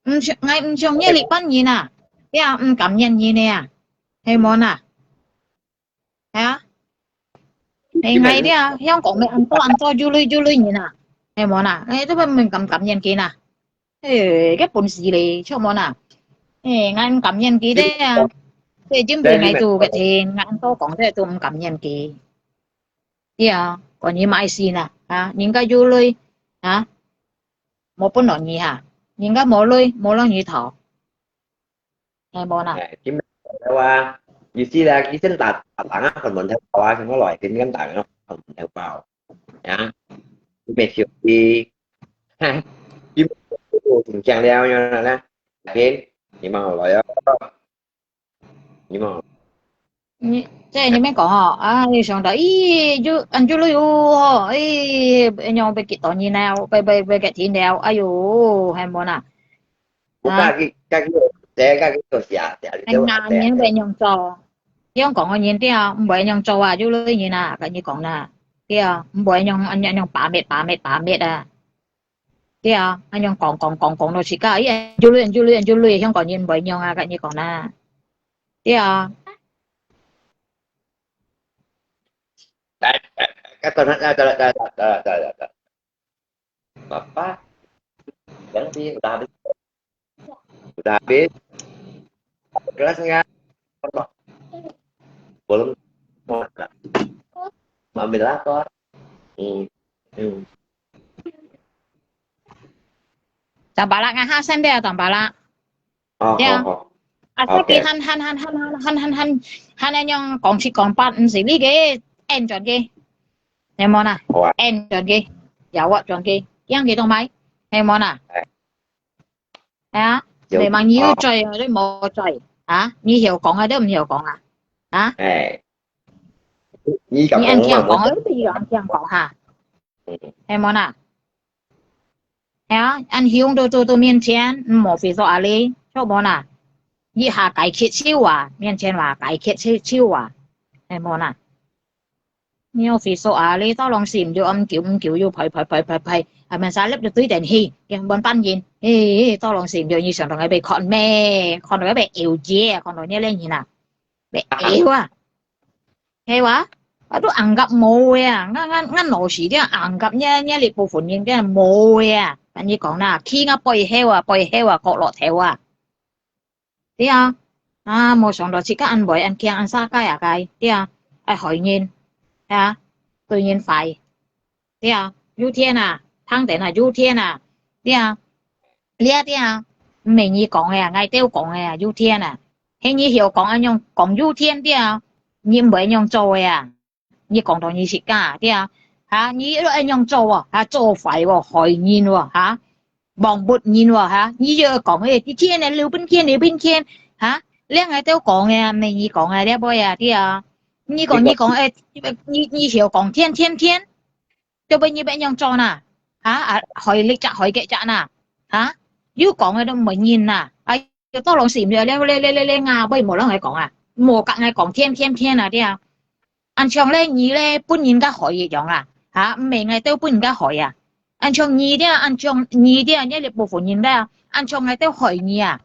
Hm, ngai hm chong ye li pan yin ah. Ya, hm kam yin yin ya. Hai mon ah. Ha? Ê, ngai dia,香港咩恁多恁多豬類豬類人啊，係無啊？誒，都毋敢感恩佢啊。誒，个本事咧，著無啊？誒，𠊎毋感恩佢咧啊，即係針對𠊎做个天，𠊎恁多講這都毋感恩佢。對啊，講你買先啊，啊，人家豬類啊，無分落你哈，人家無類，無落你討。 係無啊？誒，今日話，意思咧，佢先打打打啊，看門頭啊，看我來，天天打啊，看門頭包。啊，你未笑佢，哈，佢無聽了樣啦，天，你望我來啊，你望。你即係你免講吼，啊，你想到，咦，就恁就累哦，吼，咦，樣被幾多年了，被被被幾天了，哎喲，係無啊？ 我家己家己學，家己學寫寫，你哎呀，你毋會樣做，香港个人對啊，毋會樣做啊，有類人啊，跟你講啦，對啊，毋會樣恁樣樣把滅把滅把滅啊，對啊，恁樣講講講講到自家，哎呀，有類人有類人有類，香港人毋會樣啊，跟你講啦，對啊。來，來，來，來，來，來，來，來，來。 Bapak, yang di udah habis. Udah habis. Kelasnya belum. Ambil lapor. Hmm. Hmm. Tambah lah, ngah hasan dia tambah lah. 哦，對啊。好，好。啊，所以佢還還還還還還還還還恁樣講七講八，毋使理佢，end轉佢，係無啊？好啊。End轉佢，又屈轉佢，驚佢當歹，係無啊？哎。係啊，有。你問你有罪，你無罪啊？你曉講啊，都毋曉講啊？啊？哎。你敢講嘛？你恁聽講，你又恁聽講哈？嗯。係無啊？ 係啊，恁凶都做到面前，毋好費手啊哩，著無啊？一下解決手啊，面前話解決手手啊，係無啊？你愛費手啊哩，到浪時毋就暗叫毋叫又拍拍拍拍拍，係咪？沙粒就對等去，根本半人，嘿，到浪時毋就你想到該邊看咩？看到該邊有姐，看到你个人啊，被有啊！ 係哇？啊，都硬甲無个啊！𠊎𠊎𠊎老實點，硬甲若若這部分人點無个啊！跟你講啦，企𠊎背後啊，背後啊，角落頭啊！對啊，啊，無想到自家恁會恁強恁沙街啊街，對啊，愛害人，係啊，對人壞。 對啊，有天啊，聽等啊，有天啊，對啊，這啊，毋係你講个啊，𠊎兜講个啊，有天啊，係你曉講恁樣講有天對啊，你毋會恁樣做个啊，你講到你自家對啊，哈，你又恁樣做哦，哈，做壞哦，害人哦，哈，亡物人哦，哈，你又講个，你天啊，留半天，留半天，哈，這𠊎兜講个啊，毋係你講个，這背啊，對啊，你講你講，誒，你你曉講天天天。 做麼你會恁樣做啊？哈，啊，害這隻害該隻啊？哈，有講个都毋會認啊！哎喲，到浪時毋了，了了了了了，𠊎會無人來講啊，無甲𠊎講天天天啊，對啊。恁像咧，你咧，分人家害一樣啊，哈，毋係𠊎兜分人家害啊。恁像你咧，恁像你咧，你這部分人咧，恁像𠊎兜害你啊。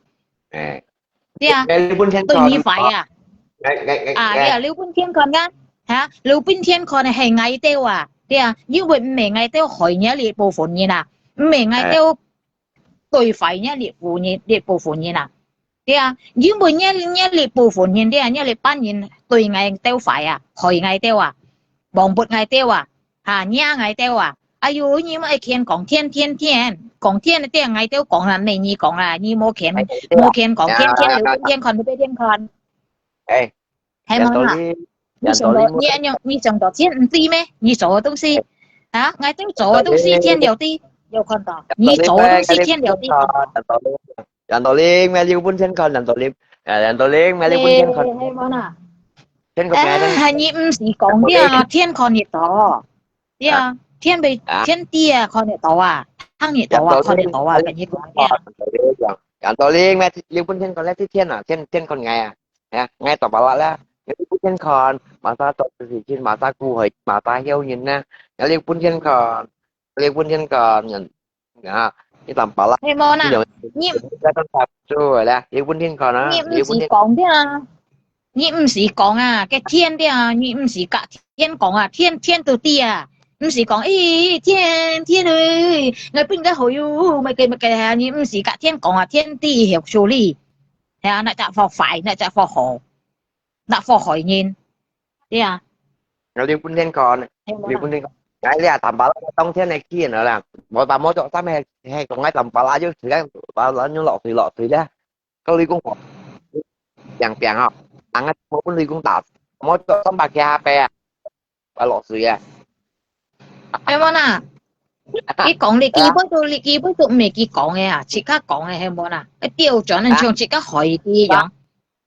哎。 對啊，對你壞啊。啊，對啊，留分天看啊，哈，留分天看个係𠊎兜啊，對啊，因為毋係𠊎兜害你這部分人啊，毋係𠊎兜對壞你這部分人，這部分人啊，對啊，因為你你這部分人，對啊，你這班人對𠊎兜壞啊，害𠊎兜啊，亡物𠊎兜啊， 哈，惹𠊎兜啊！哎喲，你莫愛牽講天天天，講天个，𠊎兜講啦，毋係你講啦，你莫牽，莫牽講天天，留分天看，留分天看。哎，係無啊？你想到，你恁樣，你想到天毋知咩？你做个東西，啊，𠊎兜做个東西天了知。有看到，你做个东西天了地看到。杨道林，杨道林，买六分天看，杨道林，啊，杨道林，买六分天看，係無啦？天看咩？哎，你毋使講个啊，天看得到，對啊，天被天地啊看得到啊，看得到啊，看得到啊，跟你講个啊。杨道林，買六分天看，來天啊，天天看𠊎啊，哎呀，𠊎打巴拉啦，六分天看，masa做事情，masa顧害，masa曉人呢，六分天看。 你本身个人啊，你淡薄啦，係無啦？你就你毋在跟他做个啦，你本身个啦，你毋是你本身講个啊，你毋是講啊，个天个啊，你毋是甲天講啊，天天都知啊，毋是講，咦，天天誒，𠊎本个好友，麼个麼个啊，你毋是甲天講啊，天知曉處理，係啊，那隻好壞，那隻好好，那好害人，對啊。 有你本身个，係無啦？你本身个，哎呀，淡薄啦，當天个氣人啦，無把無著衫个，係講个淡薄啦，就自家把人用落水落水咧。跟你講，平平哦，人啊，無分你講打，無著衫把佢下背啊，把落水啊。係無啦？佢講你基本都，你基本都毋係佢講个啊，自家講个係無啦？一調轉啊，像自家害佢一樣。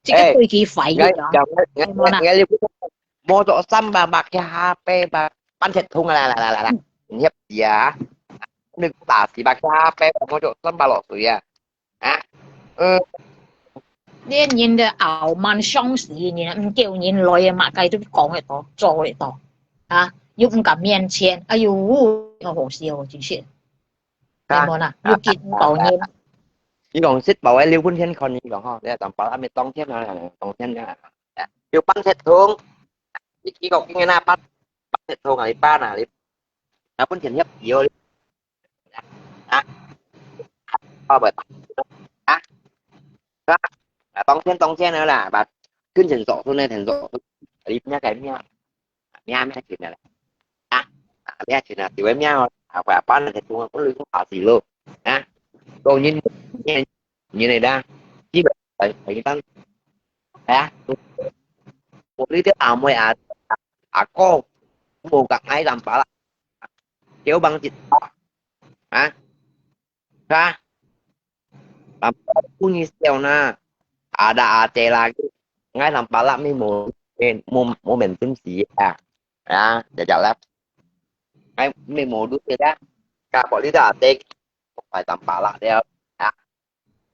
這個對佢壞个啊，係無啦？無著衫吧，白佢下背吧，半截痛啊，來來來來來，你入去啊，你打死吧，佢下背吧，無著衫吧，落水啊，啊，嗯，連人个傲慢、相死人，毋叫人來啊，麼个都講得到，做得到，啊，又毋敢面前，哎喲，好好笑哦，真是。 係無啦？又見到人。你講食飽个六分天看，你講吼，你淡薄啦，還沒當天啊，當天啊，有半截痛，你幾個經驗啊，半半截痛啊，你半啊，你啊，本天入油啊，啊，啊，啊，當天當天个啦，把跟前走出那天走出，你那个面。 咩咩錢啊，啊，啊，咩錢啊，條咩啊，啊，佢阿爸那個中國不是講打死咯，啊，講人人人嚟啦，基本上係當，啊，我呢啲阿妹啊，阿哥，無甲買淡薄啦，叫幫一把，啊，啊， Lampak punya siau na. Ada ate lagi. Ngai lampak lak mi mo, mo, mo mentum si ya. Ya, jajak lah. Ngai mi mo du si ya. Ka pok li da ate. Phải lampak lak dia. Ya.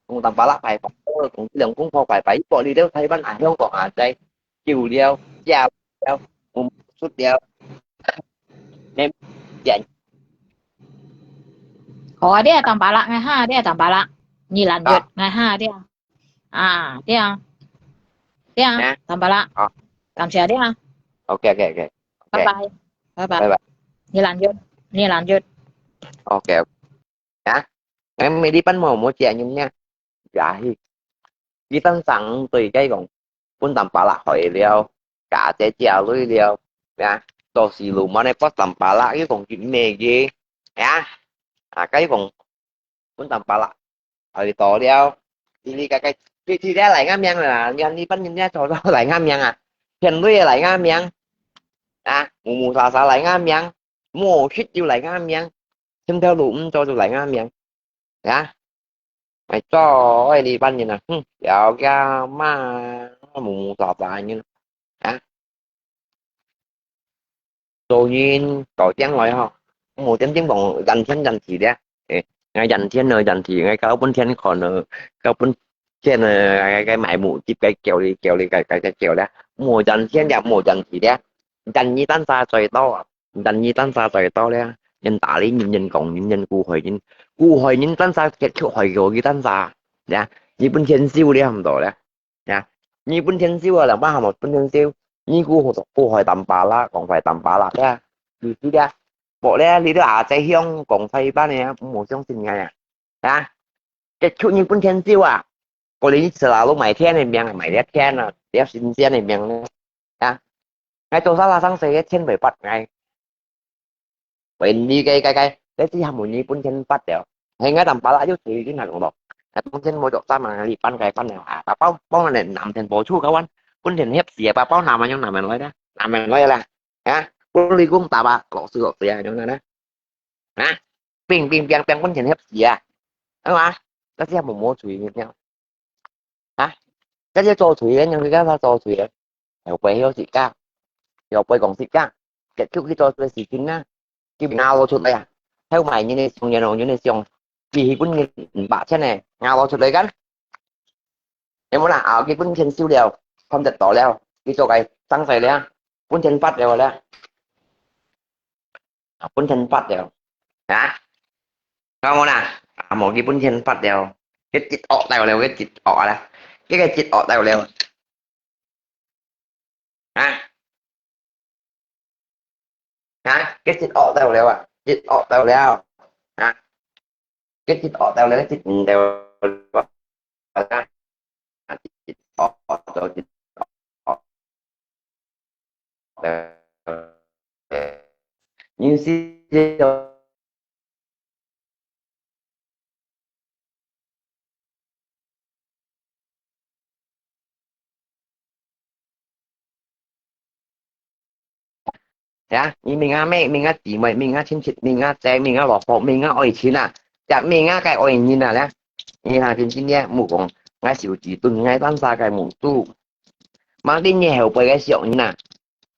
Kung lampak lak phải phải. Kung bilang kung pok phải phải. Pok li dia Taiwan ah, Hong Kong ah, dai. Kiu liao, ya liao, mo sut liao. Nem, ya. Hò, 好啊，你啊，淡薄啦，哎哈，你啊，淡薄啦，你懶月，哎哈，你啊，啊，你啊，你啊，淡薄啦，好，感謝你啊，OK OK OK，拜拜，拜拜，拜拜，你懶月，你懶月，OK OK，啊，哎，美麗班毛毛姐，你们呀，呀嘿，你当上对该讲。 分淡薄啦害了，家姐姐累了，呀，到時路慢个不淡薄啦，又讲佢咩个，呀，啊，該讲分淡薄啦害到了，你你个个，佢佢个来个名啦，你你本人家做到来个名啊，骗累个来个名，啊，木木沙沙来个名，无食就来个名，千条路唔做就来个名，呀。 哎，做，哎，你班人啊，哼，了个嘛，木木沙沙人啊，做人搞将来吼，无点点讲人天人地的，哎，哎，人天呢人地，哎，搞本天看呢，搞本天呢，哎，哎，买木，接个叫你叫你个个个叫咧，无人天也无人地的，人一旦啥最多啊。 但你單儕做到咧，人打你，人人講，人人苦害人，苦害人單儕結局害過佢單儕，呀，你本天收了毋到咧，呀，你本天收啊，兩百項目本天收，你苦苦害淡薄啦，講壞淡薄啦，呀，意思咧，無咧，你都阿姐香港西班咧，無相信𠊎啊，呀，結局你本天收啊，過你一次啦，都買天的命，買了天啊，了新鮮的命咧，呀。 𠊎做啥啦，生死个千百八，𠊎，為你个个个，這只還無你本錢八了，係𠊎淡薄啦，又隨你那種咯。𠊎本錢無做啥嘛，你搬該搬了啊，把包包那男天保出个完，本錢協死啊，把包拿嘛用拿嘛來的，拿嘛來啦，啊，不離工打吧，老實老實啊，用那呢，啊。，bing bing bing bing分錢翕死啊，係嘛？該隻無毛嘴个，啊，該隻做嘴个，人家做嘴个，後背曉自家，後背講自家，結局去做這事情啊，佢咬到出來啊，後尾人个相，人个相，佢去分人五百千呢，咬到出來kan。有無啦？啊，佢分錢收了，看得到了，佢做个生意了，分錢發了了，啊，分錢發了，啊，有無啦？啊，無佢分錢發了，佢積惡到了，佢積惡啊啦，佢个積惡到了，啊。 啊，佢積惡到了啊，積惡到了啊，佢積惡到了，佢積毋到了啊，積惡到，積惡到。你是呀，你明仔妹、明仔姊妹、明仔親戚、明仔姐、明仔老婆、明仔愛情啊，這明仔个愛人啊咧，你看真真咧，莫講𠊎手指斷𠊎單儕个目珠，嘛恁日後輩个小人啊，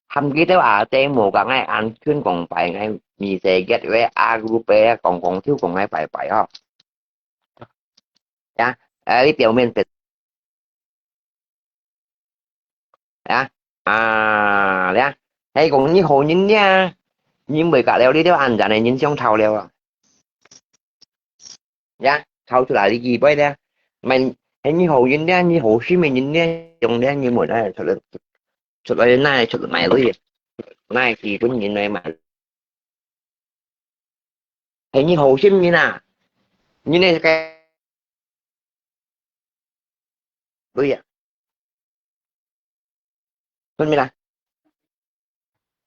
喊佢兜阿爹無共𠊎安全講拜𠊎，mi se get we a group講講就講𠊎拜拜吼。 呀，哎，你表面別，呀，啊，呀，係講你好人呀，你毋會隔了，你兜安全个人相吵了啊。呀，吵出來你幾倍了，咪，係你好人呀，你好心个人呀，用了你無奈出來，出來奈出來買鐳，奈基本人來買。 係你好心人啊，你呢个，對呀，分明啦，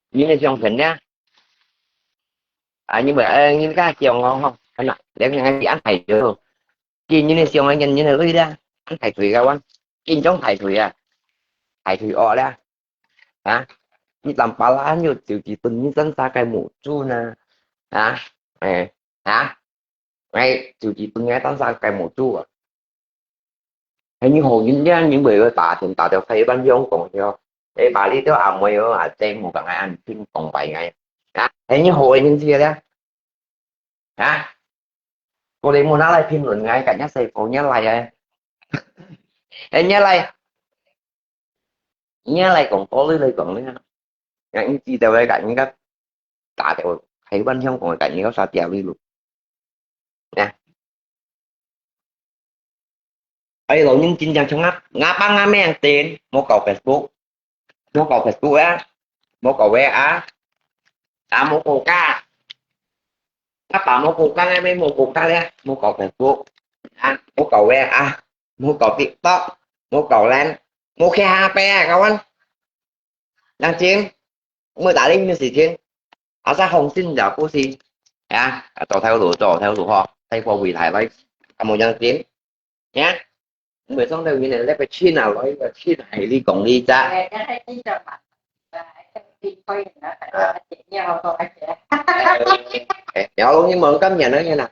你呢相信呢，啊，你咪，呃，你个相哦，吼，看啦，你看你安排就，今日呢相信你呢對啦，安排對个哇，緊張排隊啊，排隊哦啦。 啊，你當巴拉又就係對你單儕个目珠呢？啊，哎，啊，哎，就係對你單儕个目珠啊。哎，你好人家人為了打錢打掉開一半用功的哦，哎，把你都阿妹哦，啊，這無講愛安心講拜𠊎。啊，哎，你好人家咧，啊，過來莫拿來評論𠊎，感覺係講人來啊，哎，人來。 你來講道理來講呢，人知道个，人家打掉，台灣香港个，人家殺掉你咯。呀，哎，老人真正像啊，阿爸阿姆等，莫搞Facebook，莫搞Facebook啊，莫搞WA，啊，莫搞家，阿爸莫搞家，阿姆莫搞家咧，莫搞Facebook，啊，莫搞WA，莫搞TikTok，莫搞Line。 無去下背啊，kawan。Yang Jin，莫打理你个事情，asal放心就過去。啊，做頭路，做頭路吼，大過回來來，啊無Yang Jin，呀，毋會上到你个那個親啊，來個親啊，你講你咋？哎，然後你問今年那個啦。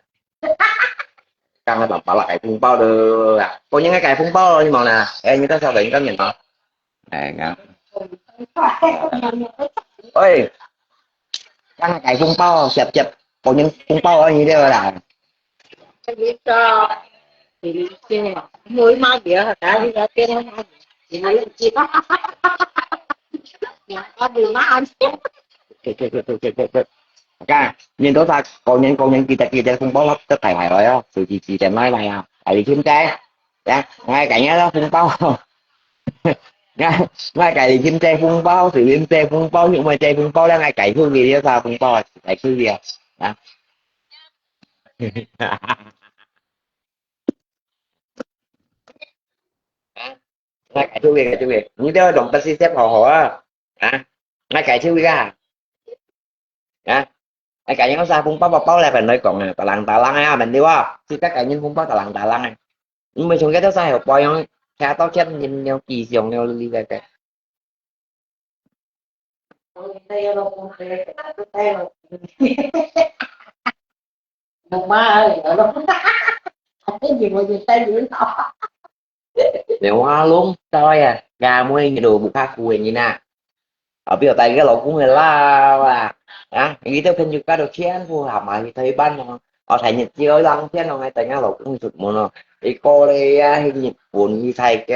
Kang ai bang pala kai phung pau de. Kau nyang ai kai phung pau ni mau na. Eh, ni ta sao ni kau nyang mau. Eh, nga. Oi. Kang ai kai phung pau, siap siap. Kau nyang phung pau ni dia lah. Bisa. Ini sih. Mau mau dia, tadi dia kena. Ini sih. Yang kau belum makan. 看，你多少个人个人记得记得红包咯，都带来来哦，手机记得买来啊，还有现在，来，我给你个红包，来，我给你现在红包，随便这红包，因为这红包了，我给出去了啥红包啊，给出去啊，啊。啊，我给出去，给出去，你都要懂得是这好好啊。 啊，ngai kai chiu ika. 啊，ngai kai yang sa phung pau pau pau le pen noi kong a, talang talang a, men diwa. Sita kai nyin phung pau talang talang a. Mui chung ke to sa heo pau yang, kia to kiat nyin nyo ki siong nyo li kai kai. 我妈而已了。反正你们也在领导。没有啊，弄到呀，家妹你都不怕苦的人啊。啊，不要带个老公的啦哇。啊，你都朋友家都全部好嘛，你台湾哦，哦，台日只有两天哦，还带个老公出门哦。一个嘞呀，去日本，去泰国，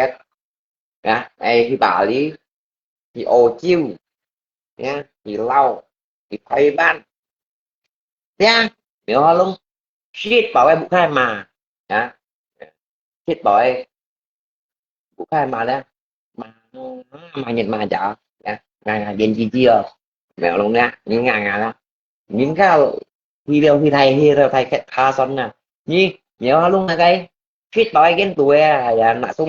啊，哎，去巴黎，去澳洲，啊，去老，去台湾。 呀，没有啊，弄，shit，宝贝不看嘛，啊，shit，宝贝不看嘛呢，嘛，嘛，也嘛讲，啊，那那年纪纪哦，没有弄呢，你看看啦，你看，去了去太去了太太算了，你没有啊，弄那个，shit，宝贝跟读呀，哎呀，那种。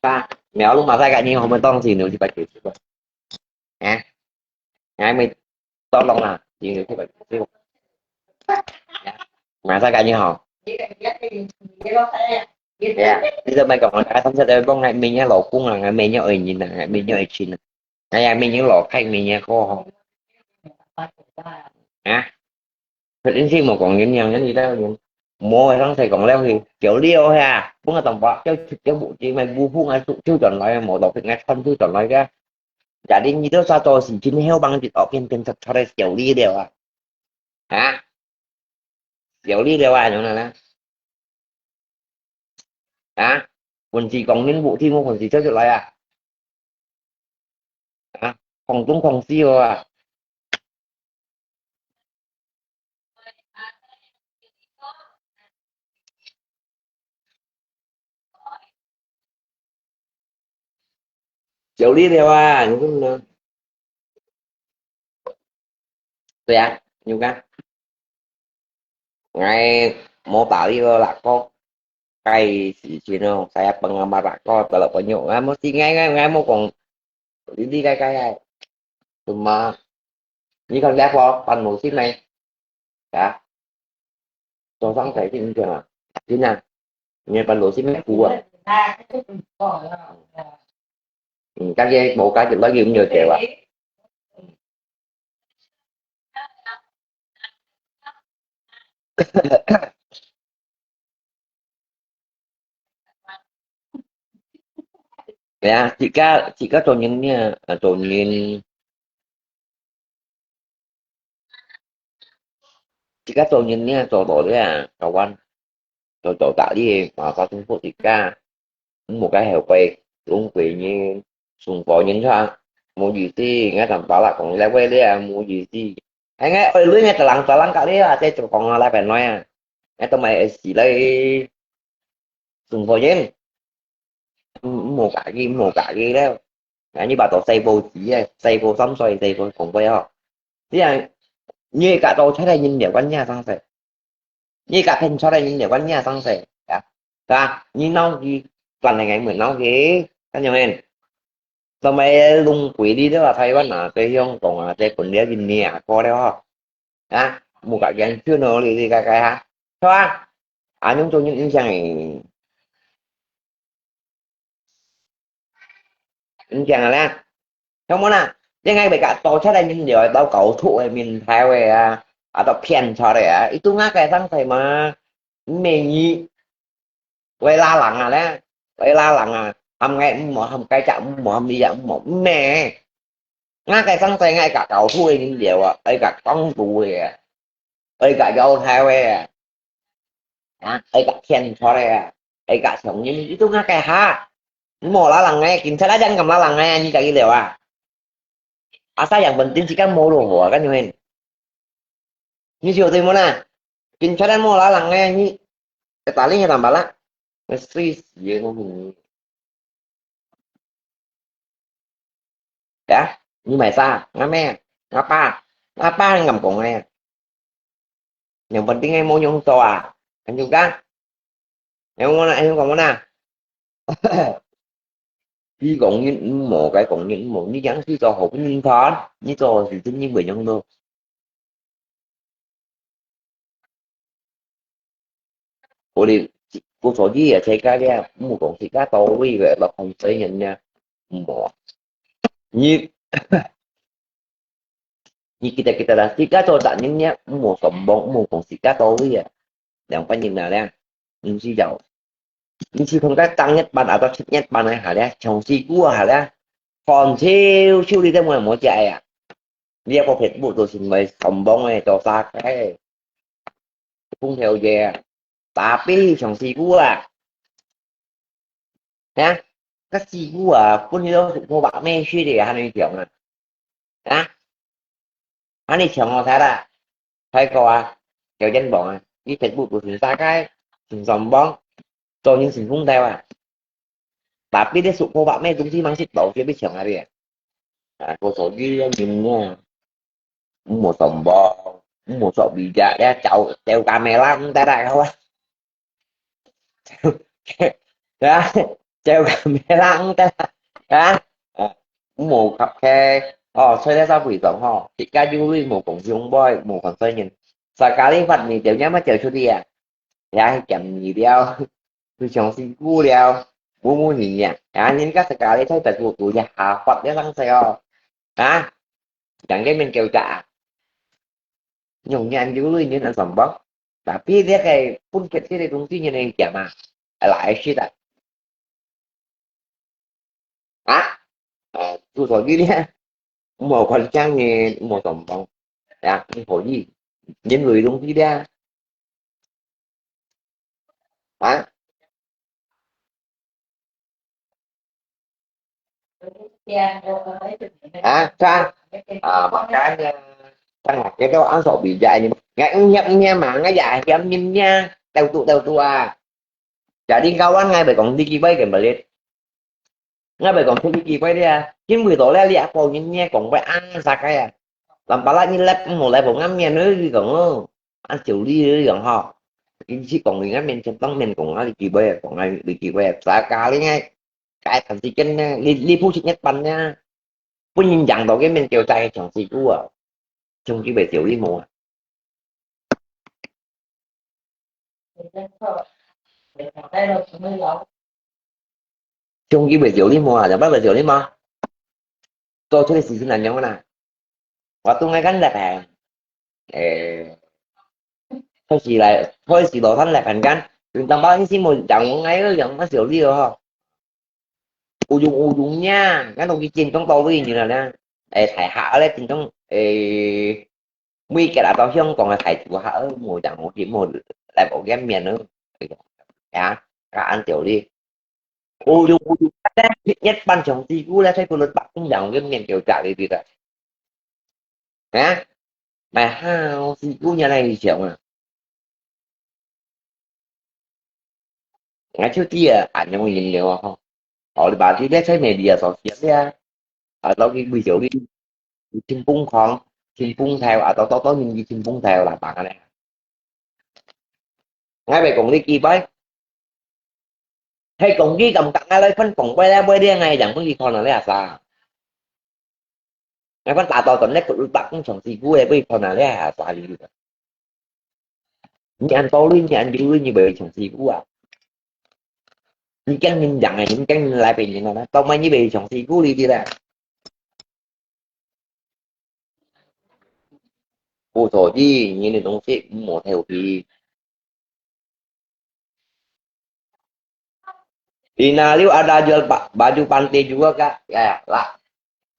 Ba, mèo lu mà sai cái như hôm nay tông gì nữa thì phải chịu chịu. Hả? Ngày mày tông lòng là gì nữa thì phải chịu. Mà sai cái như hò. Bây giờ mày còn nói cái tông sai đây bông ngày mình nhá lẩu cung là ngày mình nhá ơi nhìn là ngày mình nhá ơi chín là. Ngày mình nhá lẩu khay mình nhá khô hò. Hả? 佢先先無講人樣，人哋都有人。無啊，當時講了佢，九六啊，本來當白，就就無知，咪烏風啊，就就轉來，無到佢愛穿就轉來个。Jadi你都啥做事情，你曉幫佢惡變變出出來九六了啊？啊？九六了啊，樣啦啦。啊？本事講人無聽，無本事出出來啊？啊？講東講西哦啊？ 九六了啊，你不能。對啊，你看，哎，無打理个啦，哥，該事情哦，saya pengalaman lah，哥，得了朋友，啊，無事，哎，哎，哎，無講，你你該該，哎，什麼？你看這個，辦無事沒？啊？ 早上才去，你讲啊，真啊，你个老师咩苦啊？嗯，家己无家己来用就对了。对啊，自家自家做人呢，啊，做人 自家做人呢，做到了啊，做完，做到大了，啊，搞政府自家，毋好个後輩，中國人、中國人哈，無意思，𠊎同巴拉講了喂了，無意思。哎，𠊎愛你，𠊎就人就人隔了啊，這就講啊，來本來啊，𠊎都買死了，中國人。 毋，毋好介意，毋好介意了。啊，你把到細胞子啊，細胞三歲，細胞公會哦。你啊，你个到出來人了，關你啊生事。你个騙出來人了，關你啊生事，啊，是吧？你鬧佢，轉來个門鬧佢，看見沒？做麼个弄鬼你對吧？台灣啊，在香港啊，在本地人啊，過了吼。啊，毋好介意，就努力你个个哈，是吧？啊，用做人影響誒。 你講啊咧，有無啦？應該會甲多出來人了，到搞錯个面頭个啊，啊，到騙出來啊，itu ngakay上台嘛，毋係你，會拉人啊咧，會拉人啊，喊𠊎毋好，喊該隻毋好，喊你隻毋好，毋係。 𠊎个上世𠊎个教徒个人了啊，愛个講道个啊，愛个教頭个啊，啊，愛个天才个啊，愛个上人，itu ngakay ha。你無拉人个，警察那樣敢拉人个，你家己了啊？Asal yang penting自家無落雨啊，kan yun。你曉得無啦？警察那無拉人个，你，tali你tambah啦，你衰死个我跟你。 Ya, ni mai sa, nga me, nga pa, nga pa ngam kong eh. Yang penting eh mo nyong to ah. Kan juga. Yang mana, yang kong mana? Đi kong ni mo, cái kong ni mo, ni yang si to ho ni thon, ni to si tu ni mo nyong to. 我哋，我所以啊，自家咧，毋好講自家到位个，落紅水人呢。無。你，你記得，記得啦，自家做大人呢，毋好上網，毋好講自家道理啊。兩百人啊咧，毋使要。你去同佢當一班啊，到七一班啊，下咧，長時久啊，下咧，看笑笑你都無無食啊。你一個Facebook都成為上網个，做啥个？ 風頭爺，打比長時久啊。啊，該時久啊，分你都破百咩去的，還能強啊？啊，還能強哦，啥啦？太高啊，條件棒啊，你全部都全世界，全上榜，做人成功台啊。打比你數破百咩東西，忙死到，就被搶啊你啊。啊，我所以要人啊。 毋好上網，毋好做video，你走，走camera毋得啦，好啊。啊，走camera毋得啦，啊，啊，毋好合客，哦，所以咧，做會堂吼，自家有鐳無講長輩，無講細人，自家哩發你條命乜走出去啊，也係減二了，非常辛苦了，無無人呀，啊，人家自家哩在北部都也下發了上勢哦，啊。 人个面叫啥啊？用眼有鐳，人安上榜。Tapi這个本質這个東西，人能講嘛？來，是的。啊？啊，做所以呢，莫看輕人，莫上榜。呀，你可以，人類東西呢？ 啊？啊，kan? Ah, makanya, kan kita ang sok bijak ni. Ngai ngiap ngiap ma, ngai ya hiam ngiap ngiap, tau tu, tau tu ah. Jadi kawan ngai bai kong dikit bai kan balik. Ngai bai kong dikit bai dia. Kin bai to le lia ko ngiap ngiap kong bai ang sa kai ah. Lam pala ni lep mo le bo ngam mian ư kong ư. An siu li ư kong ho. Kin si kong li ngam mian chen tong mian kong ngai li ki bai kong ngai li ki bai. Sa ka li ngai. Cái thằng ti ken ne, li, li phu chik nhất pan ne. Phu nyin yang do cái men kêu cai chong si ku à. Chong ki bai siu li mo à. Chong ki bai siu li mo à, ya bai bai siu li mo. Cho thuê xì xin là nhau nè. Wa tu ngai kan lek eh. Eh. Thôi xì lại, thôi xì lo than lek kan kan. Đừng tao bao nhiêu xin một chồng ngai ư, chồng nó siu li ho. U dung u dung nha, ngăn đâu cái chuyện trong tao với như là nè. Ê, thầy hạ lẽ tin trong, ê, mấy cái đã tao hiông còn là thầy chủ hạ ư, mua chẳng mua chỉ mua lại bộ game miền nữa. Ê, ya, cả ăn tiểu đi. U dung u dung, nhất ban chồng ti cú lẽ thấy cô luật bạc cũng chẳng game miền kiểu trả đi đi rồi. Hả? Mày hao si cú nhà này thì chịu mà. Ngai chiu ti ah, an yong yin liu ah ho. Ho li ba ti le chai media social lia. Ah, tau ki bui chiu li. Chim pung khong, chim pung thèo, ah, tau tau tau yin ki chim pung thèo la bang ah le. Ngai bai kong li ki bai. Hai kong ki kam kak ngai lai phan kong bai le bai lia ngai yang pun ki khon ah le ah sa. Ngai phan ta tau tau ne kut lu tak kong chong si gu le bai khon ah le ah sa li. Nhi an to lui, nhi an yu lui, nhi bai chong si gu ah. Nhi kiang nhi yang eh, nhi kiang nhi lai bai nhi na. Tau mai nhi bai chong si gu li di la. Pu so ji, nhi ni dong si mo theo ki. Di na liu ada jual ba-, baju pantai juga, Kak. Ya, ya, lah.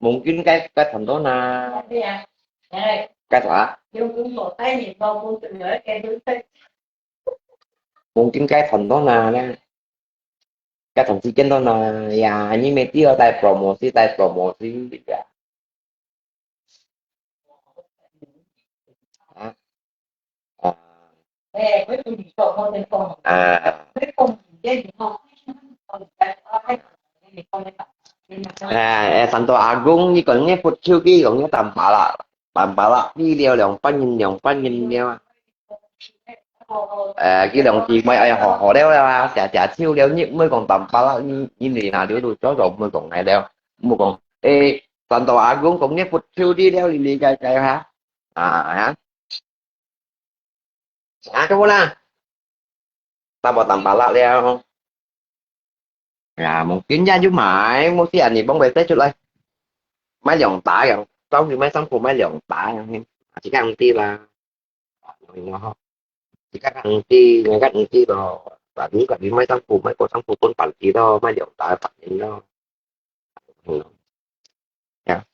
Mungkin kai, kai thon to na. Kai sa? Mungkin kai thon to na, na. Kai thon si ken to na. Ya, ini mesti ada promosi, ada promosi. Ya. Hả? À. À. À, ê, Santo Agung, nhi còn nghe phút chiu ki, còn nghe tầm bả lạ. Tầm bả lạ, đi liao, lòng bánh nhìn, lòng bánh nhìn liao. À, cái lòng chi mai ai họ, họ đeo liao à, chả, chả chiu liao, nhi mới còn tầm bả lạ, nhi, nhi đi nào, liao đủ chó rồi mới còn ngày đeo. Mới còn, ê, Santo Agung, còn nghe phút chiu đi liao, đi, đi, chạy, chạy hả? À, hả? Hả, cái bố na? Tao bảo tầm bả lạ liao. 啊，mungkin也有賣，mesti恁樣講會使出來。賣兩打樣，走去賣衫褲賣兩打樣，自家毋知啦。自家毋知，自家毋知咯。但係佢賣衫褲，賣過衫褲分八折咯，賣兩打八折咯。嗯。呀。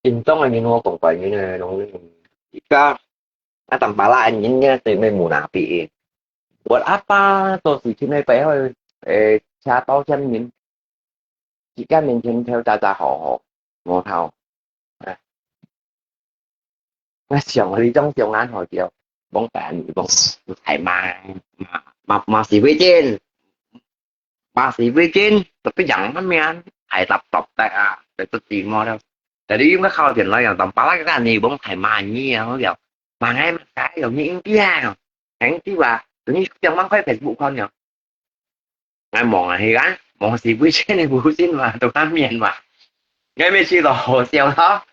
Intong angin ho kong paingin eh nong ni. Ika, atang pala angin niya te may munapik eh. Buat apa to si chinay pa ho eh cha tao chan min. Ika min chin theo cha cha ho ho. Ngo thao. 我想你種上眼好笑，講白你講，係嘛嘛嘛嘛是會真，嘛是會真，tapi yang mana ai tap tap tak ah, itu timo dah. Jadi yung kau dia lah yang tampal lah kan ni bong hai mani ya, ya. Mangai makai yang ni India, yang India, ni yang mangkai Facebook kan ya. 𠊎望啊，係啊，望是會真个無信嘛，都較面嘛。𠊎每次都好笑咯。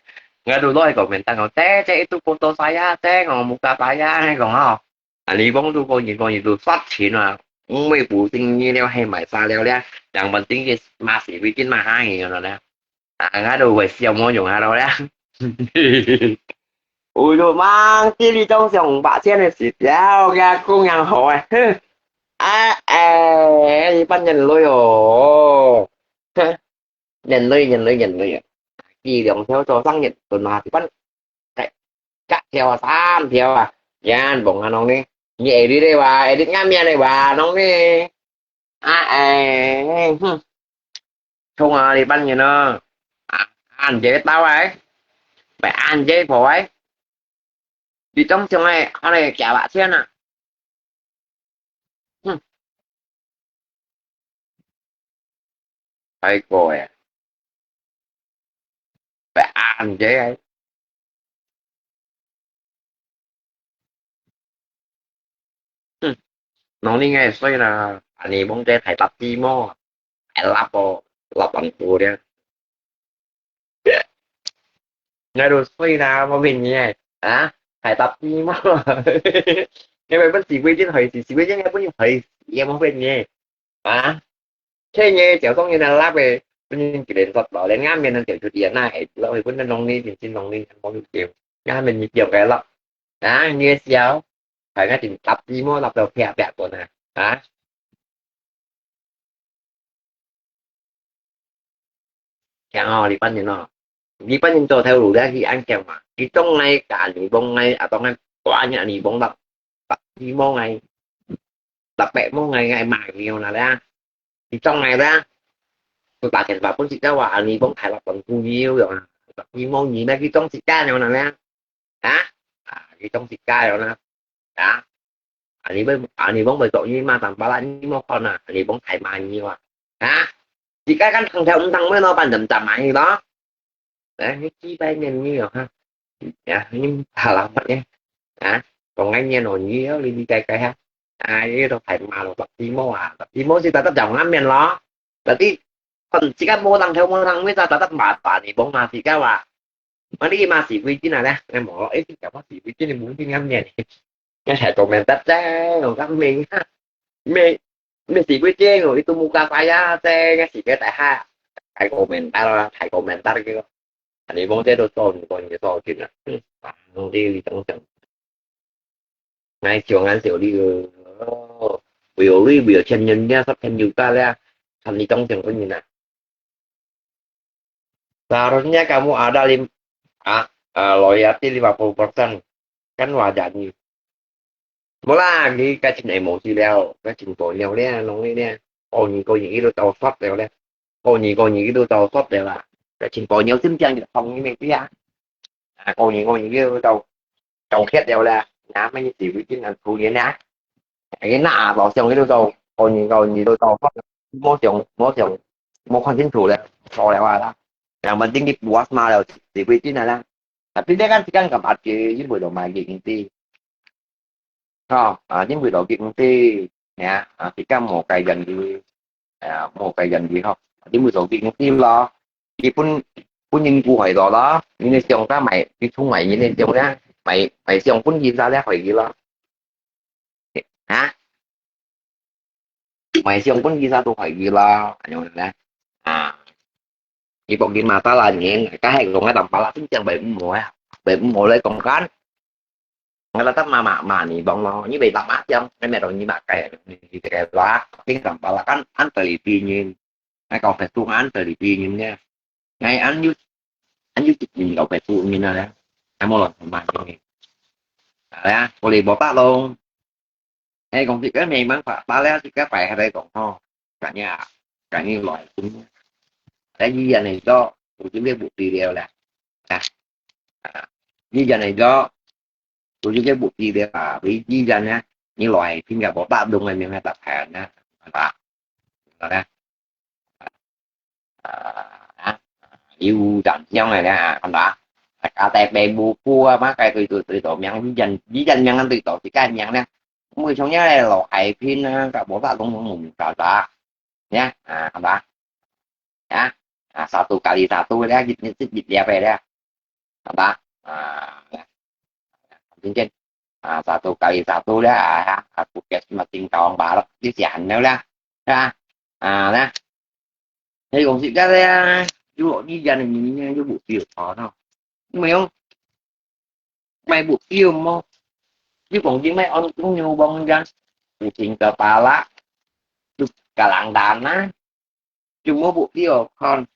𠊎都落去講面，但講，這這一度波多沙呀，這我木加沙呀，𠊎講吼。啊，你講都講，你講，你都刷錢啊，毋會無信你了，係買啥了咧？兩萬定个嘛是會真嘛下去了咧。啊，𠊎都會笑，無用下咯咧。 Ui, lu mang, chỉ đi trong sông bạ xiên này xịt yao, nghe cũng ngang hỏi. Hứ. À, ê, đi bắt nhân lui ồ. Hứ. Nhân lui, nhân lui, nhân lui. Kỳ lượng theo cho sang nhận tuần mà thì bắt. Cái, cắt theo à, sam theo à. Yan, bông hà nông đi. Nhẹ đi đây bà, edit ngắm miệng này bà, nông đi. À, ê, hứ. Không à, đi bắt nhân à. À, ăn dễ tao ấy. Phải ăn dễ phổi. Đi trong trường này, ở đây kẹo bạ xiên à. Hứ. Phải cô à. Phải ăn dễ ấy. Hứ. Nông ni ngai sui na, ani bông te thai tap ti mo. Ai lap po, lap ang po dia. Ngai do sui na, mo bin ni ai. Ha? Thai tap ti mo. Ngai bai bun si wei jin hoi si, si wei jin ngai bun hoi si, mo bin ni. Ha? Thế nhé, chéo song yun lap eh, bun yin ki len sot lo, len ngam mien an chéo chu ti na, eh, lo eh, bun na nong ni, min chin nong ni, nong ni chéo. Ngam mien ni chéo cái lo. Ha, ni siao. Phải ngã tin tap ti mo, lap tao phe phe ko na. Ha? Khéng ho, Li Pán Yin ho. Li Pán Yin cho theo lũ đá hi ăn khéng mà. Ki tông ngai, cả Li Bông ngai, à, tông ngai, quá nhẹ Li Bông đập. Đập hi mông ngai. Đập bẹ mông ngai, ngai mà nhiều nè đá. Ki tông ngai đá. Tụi ta khen bà cũng chỉ cóว่า Li Bông Thái Lan còn cu nhiều rồi. Đập hi mông nhiều nè, ki tông chỉ ca nhiều nè đá. Hả? À, ki tông chỉ ca nhiều nè. Hả? Ani bông, ani bông bai tok ni ma tang pala ni mo kon na, ani bông thai ma ni wa. Ha? Jika kan thang theo thang mo no pan dam dam ma ni lo. Eh, ni ki bai nyen ni lo ha. Ya, ni pala mat ni. Ha? Kong ngai nyen no ni yo li li kai kai ha. Ah, ni to thai ma lo, tapi mo ah. Tapi mo si ta ta jang ngam mien lo. Tapi kon jika mo thang theo mo thang mi ta ta ta ma pa ni bông ma si ka wa. Mà đi mà xì quy chứ nào nè, em bảo ấy thì cảm xì quy chứ nên muốn tin ngắm nhẹ. Nghe thầy comment tắt chứ, rồi ngắm mình ha. Mẹ, mẹ xì quy chứ, rồi tôi mua cà phê á, chứ nghe xì cái tại ha. Ai comment tắt rồi, thầy comment tắt cái. Anh ấy bông tết tôi tôn, con cái to chuyện à. Đi đi trong trường. Ngai chiều ngắn tiểu đi, ờ, biểu lui, biểu chân nhân nha, sắp chânယူta lẽ, thành đi trong trường có nhìn à. Seharusnya kamu ada lim-, ah, eh, loyalty lima puluh persen. Kan wajar ni. Mula lagi ka chin emosi liao, ka chin ko liao liao, nong ni liao. Ko ni ko ni itu tau sot liao liao. Ko ni ko ni itu tau sot liao lah. Ka chin ko ni sim piang ni tong ni meng pia. Ah, ko ni ko ni itu tau, tau khiat liao lah. Nah, mai ni ti wi chin an ku ni nah. Ai na ba xiong ke lu zong, ko ni ko ni lu zong, mo xiong, mo xiong, mo kon xin tu le, so le wa la. Yang penting di buas ma le, di bui tin la. Tapi dia kan sekarang kan pati, di bui lo mai di inti. Ha, ah, di bui lo di inti. Ya, ah, sekarang mo kai yang di, ya, mo kai yang di ha. Di bui lo di inti lo. Di pun, pun yin gu hoi lo lo. Ni ne xiong ta mai, di chung mai ni ne xiong ya. Mai, mai xiong pun di sa le hoi di lo. Ha? 買相關visa都可以啦，恁樣呢。啊，你講你馬達啦，你，該係講个當巴拉，真正買毋好啊，買毋好來講看。我覺得嘛嘛嘛，你講咯，你買打麻將，你買到你嘛該，你這個啦，你當巴拉，安安得你比人，你講別種安得你比人呢。哎，安有安有一年到別種人啊咧，還無人買呢。啊，我哋無得咯。哎，講這個美滿法，巴拉這個擺下來講吼，感覺感覺來，哎，依然係做，我這邊不必了啦。啊，啊，依然係做，我這邊不必了啊，你依然呢，你來，聽个無得用个，明白打牌呢，係吧？好啦。啊，啊，有影響个咧，看到啊？啊，大家無辜啊嘛，該對對對到名，以前以前名對到，自家名咧，每種樣个老海拼啊，甲無法弄弄弄搞搞，呀，啊，看到啊？啊，啊，satu kali satu咧，一一一粒个咧，看到啊？啊，真正啊，satu kali satu咧，啊，啊，Bukit Mating Kawang Barat，你想了咧，啊，啊，咧。 你講實在个啊，有學語言个人呢，有目標看咯。有沒有？買目標無？你講你買安中牛王人，有聽个巴拉，就个人單啊，就無目標看。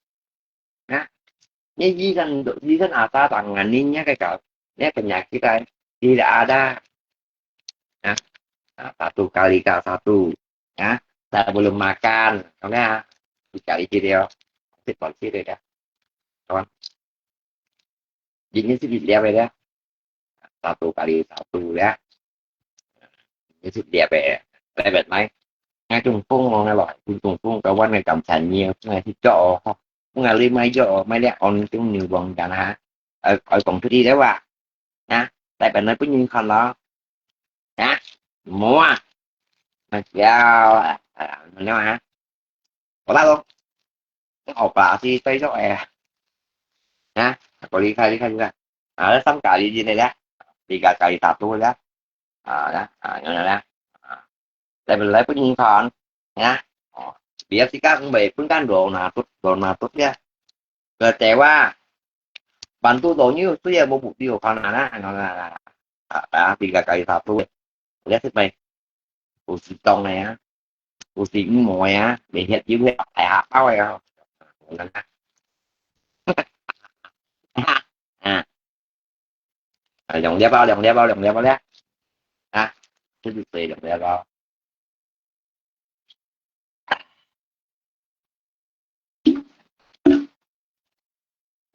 啊，你以前以前阿爸當年你个搞，你个penyakit啊，tidak ada. 啊，啊，satu kali ka satu. 啊，sebelum makan，OK啊，一个一个哦，一个一个的，好吧？今天是一粒个，satu kali satu个，你是一粒个，来来来，那中风哦，那老中风，个阮个感谢你，那去做哦，吼，我讲你买药哦，买了安中牛王干哈，呃，爱讲出去的话，啊，代表你不能看了。 啊，無啊，那叫啊，啊，那啊，好啦咯，我把是對咗哎，啊，我離開離開離開，啊，三家裡人咧，你个家裡打多咧，啊，啊，啊，原來咧，啊，來來不人看，啊，哦，別自家唔會分間羅拿тут羅拿тут咧，个地話，bantu doa你雖然無目標看啊，啊，啊，啊，你个家裡打多，你識咩？ 有時當个啊，有時毋會啊，袂歇有歇，大下包个啊。啊，啊，兩粒包，兩粒包，兩粒包咧。啊，出去買兩粒包。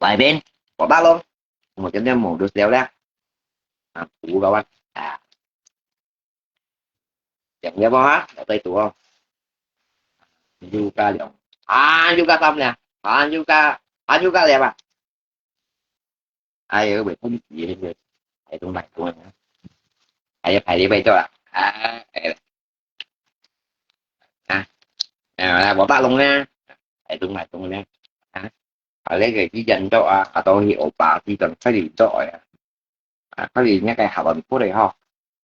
來邊，我包咯。我今天冇得笑咧。啊，補个話，啊。 兩粒哦哈，有對肚哦。又加兩，啊，又加三粒，啊，又加，啊，又加粒啊。哎喲，袂分時个，哎，都買多了。哎呀，排隊排到啊，啊，哎，啊，啊，我大龙呢，哎，都买多了，啊，啊，那个去人做啊，啊，都去欧巴，去等快点做呀。 啊，可能那个客人過來吼，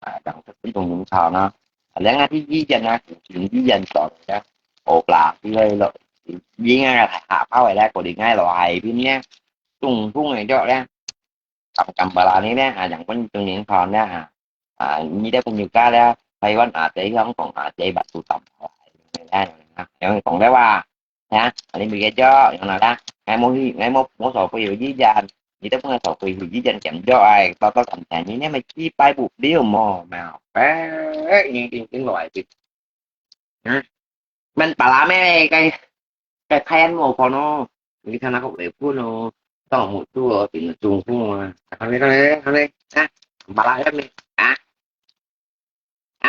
啊，當時本當用錯呢。啊，另外啲語言啊，古今語言上咧，學啦之類咯，語言啊，下包圍咧，嗰啲愛落海邊咧，中風个咗咧，咁咁巴拉呢咧，啊，人本當用錯咧，啊，啊，你咧朋友家咧，台灣啊，在香港啊，在乜都咁好咧，啊，有人講咧話， 呀，你咪个咗，樣啦啦，𠊎無去，𠊎無無所謂有意見，你都不能所謂有意見減咗，哎，多多感謝你，你咪幾擺不了無，無，哎，你定定落來的，嗯，มันปลาแม่ไก่ไก่แพนหมดพอเนาะ 你看那个尾部呢，到目肚哦，顶个中风啊，看嘞看嘞看嘞，啊，巴拉下面啊，啊，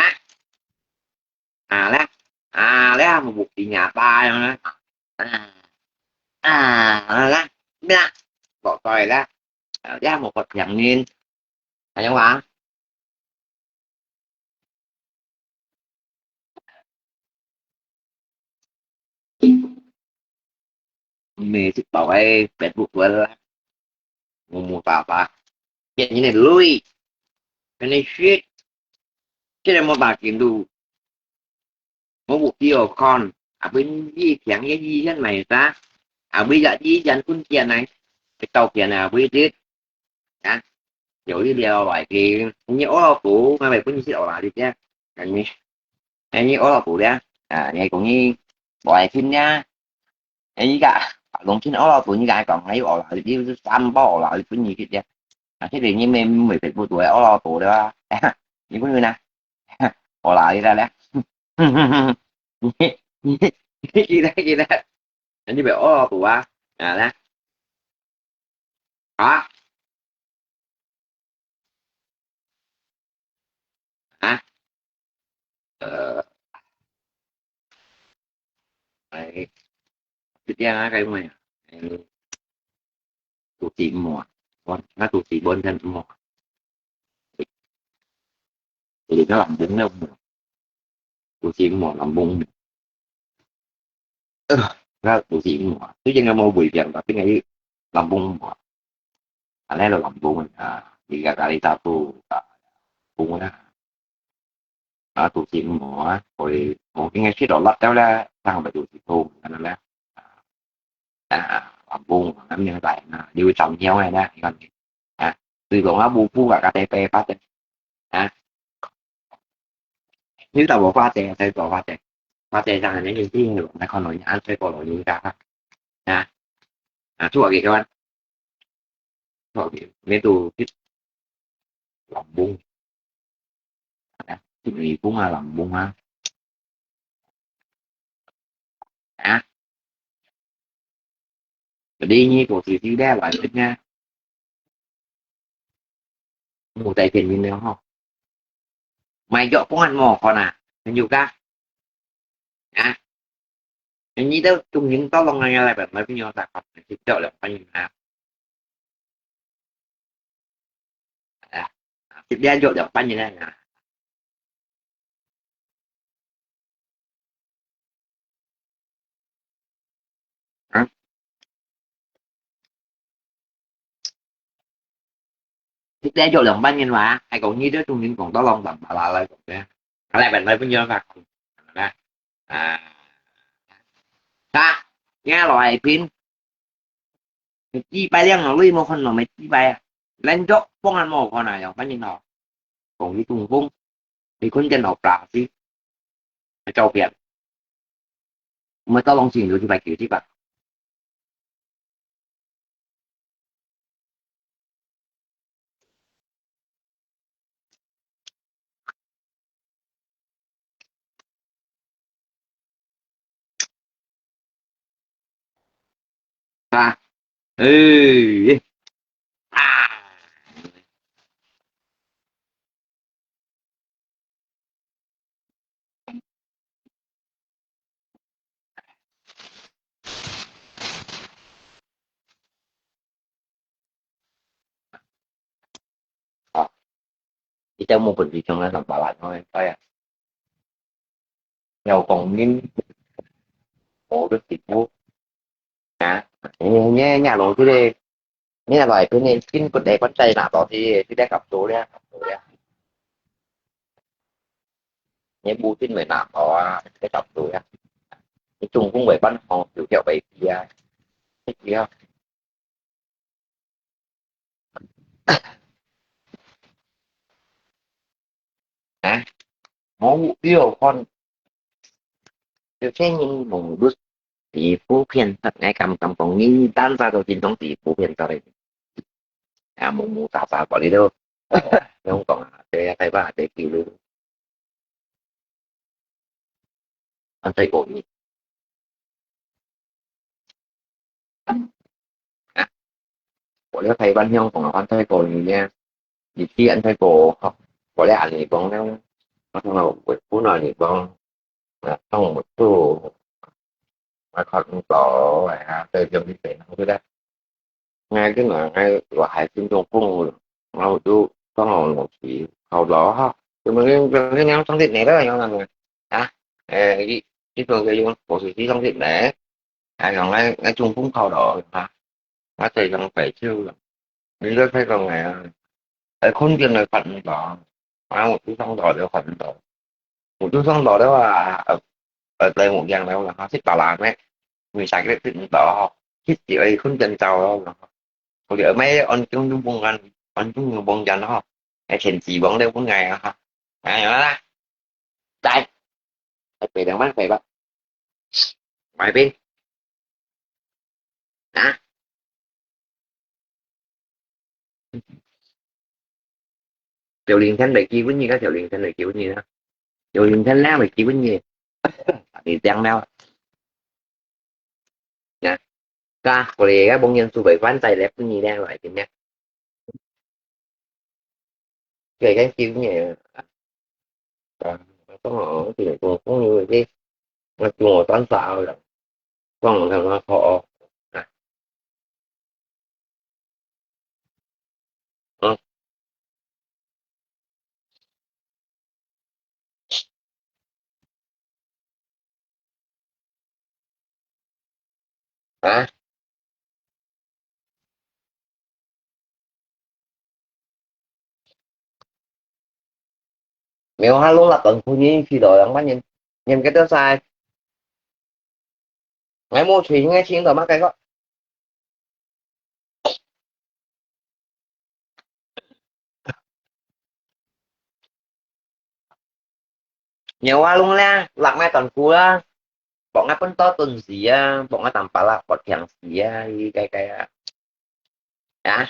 啊啦，啊啦，目不一样大样啦，啊，啊啦，咩啦，落袋啦，啊，呀，目不平面，还有啊。 毋係食飽个，Facebook啦，摸摸打打，變成个鐳，變成shit，這個無打緊都。無目標看，啊，分一天个一天來啥，啊，為了一天分錢來，个照片啊，為了啊，有一條來个，你屙老肚，𠊎會分你食屙啦，你知啊？你，你屙老肚咧，啊，你講你無愛聽咧，哎，你个，啊，講聽屙老肚，你个講，哎，屙啦，你係三包屙啦，你分你食咧，啊，這個你沒沒食不多，屙老肚對吧？你分你呢？屙啦，你來咧。你你你記得記得，你別屙肚啊，啊來，啊啊，呃，哎，這點啊，該麼呀？哎，肚屎毋滿，我那肚屎本身毋滿，你个人真的毋滿。肚屎毋滿，人毋滿。呃，該肚屎毋滿，最近有無胃病？但係佢人毋滿，啊，那個人毋滿啊，你个咖哩大肚啊，毋滿啊，啊，肚屎毋滿啊，所以我今日食到辣椒啦，當然肚屎痛，可能啦。啊，啊，啊，無，啊，明白啊，你會找尿个啦，你看，啊，所以講啊，無補啊，个地白發的，啊，你找我發的，再找發的，發的上，你一定有，那看到你安排过了，你干啥？啊，啊，做个个，做个，没都，老公，啊，你公啊，老公啊，啊。 Jadi你肚屎咧，來分啊，無帶騙人了吼。買藥幫人無看啊，朋友家，啊，你都中人到弄人家來，來朋友家，就兩百元啊，啊，一粒藥兩百元啊。 啊，一粒藥兩百元哇，還講你這中人講到弄亂巴拉來講个，來，來，來，分你發講，來，啊，啊，你來一瓶，你幾百兩啊，你無看到沒幾百啊？連藥幫人無看啊，有反應哦。講你中風，你困電腦打死，个照片，毋係到弄清楚一百九十八。 啊，哎，啊。 啊，佢兜無本事，像該三百萬，我講啊，有講人，無个地步，啊，你你你老師咧，你來跟你跟个來關係拿到去，去來合作咧，合作咧，你無定會拿到啊，去合作咧，你總共會辦好，就叫會去啊，去啊。 啊，無有看，有些人網路是普遍的，𠊎感覺講人單儕都經常是普遍的嘞。啊，無無雜雜个哩都，用講啊，這个大把个記錄。 安在講呢？啊，我這台灣香港安在講呢，你知安在講，我這安尼講呢，我同我本來你講，啊，當我做，我看到，哎呀，這種的，對不對？ 𠊎跟𠊎，𠊎話還尊重父母，然後就剛好老師考到哈，就問你，問你兩三十年了，樣樣啊，誒，一一個月用五十幾三十年，還講𠊎，𠊎中風考到哈，𠊎在上白手了，你都太講了啊，誒，空間都看不到，然後我就上到就看不到，我就上到的話，呃，呃，戴目鏡了，然後食飽啦咩，因為下個月食毋到吼，食少愛睏真早咯，然後，我就買安中用幫人，安中用幫人吼，還錢寄幫了分𠊎啊哈，哎，好啦，再，再賠兩萬塊吧，買冰，啊。九零前來寄分你个，九零前來寄分你啦，九零前倈來寄分你，你聽了，呀，噶，過來个幫人做陪伴仔來分你倈來，真个。佢个經驗啊，啊，講哦，我聽講講有个，我聽我當時候啦，講有个好哦，啊，嗯。啊？苗下弄落斷褲，你去到兩萬年，你毋記得晒？𠊎無錢，𠊎錢到麼个个？苗下弄咧，落𠊎斷褲啦，幫𠊎分到頓時啊，幫𠊎當巴拉發強時啊，一個個啊。啊？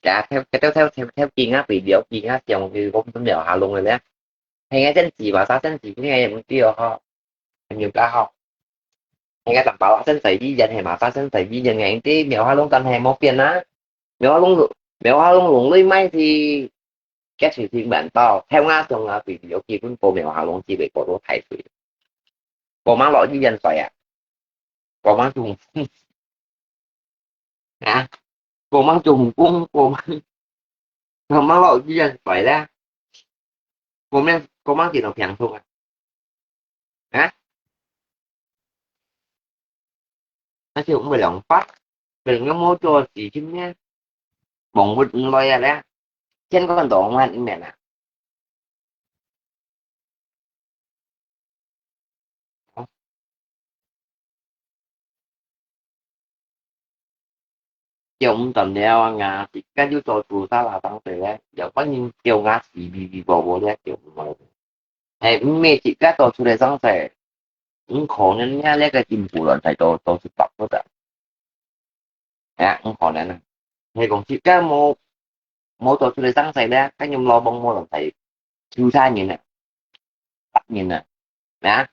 啊，跳，跳，跳，跳，跳緊啊，飛了緊啊，像佢講分苗下弄个咧。係𠊎真係話，啥真係，你也毋知哦，吼。很有搞吼。你个當巴拉真係醫院，係嘛？啥真係醫院个，你苗下弄，但係無變啊。苗下弄，苗下弄弄落買是，該就係蠻到，跳啊上啊，飛了基本無苗下弄，只會過到大水。過猛落醫院睡啊，過猛中風啊，過猛中風，過猛，過猛落醫院睡咧，過猛，過猛見到病痛啊，啊？那就毋會兩發，可能有無做事情呢，忙不來啊咧，天光都還毋免啊。 叫毋斷了啊，自家又做主啥啦，當時咧，有个人叫𠊎死嗶嗶啵啵咧，叫毋來。係，毋係自家做出來生事，毋可能呀，這個進步亂晒都，都係白不得。啊，毋可能啊。係講自家無，無做出來生事咧，該任老幫無亂晒，收差人啊，罰人啊，啊，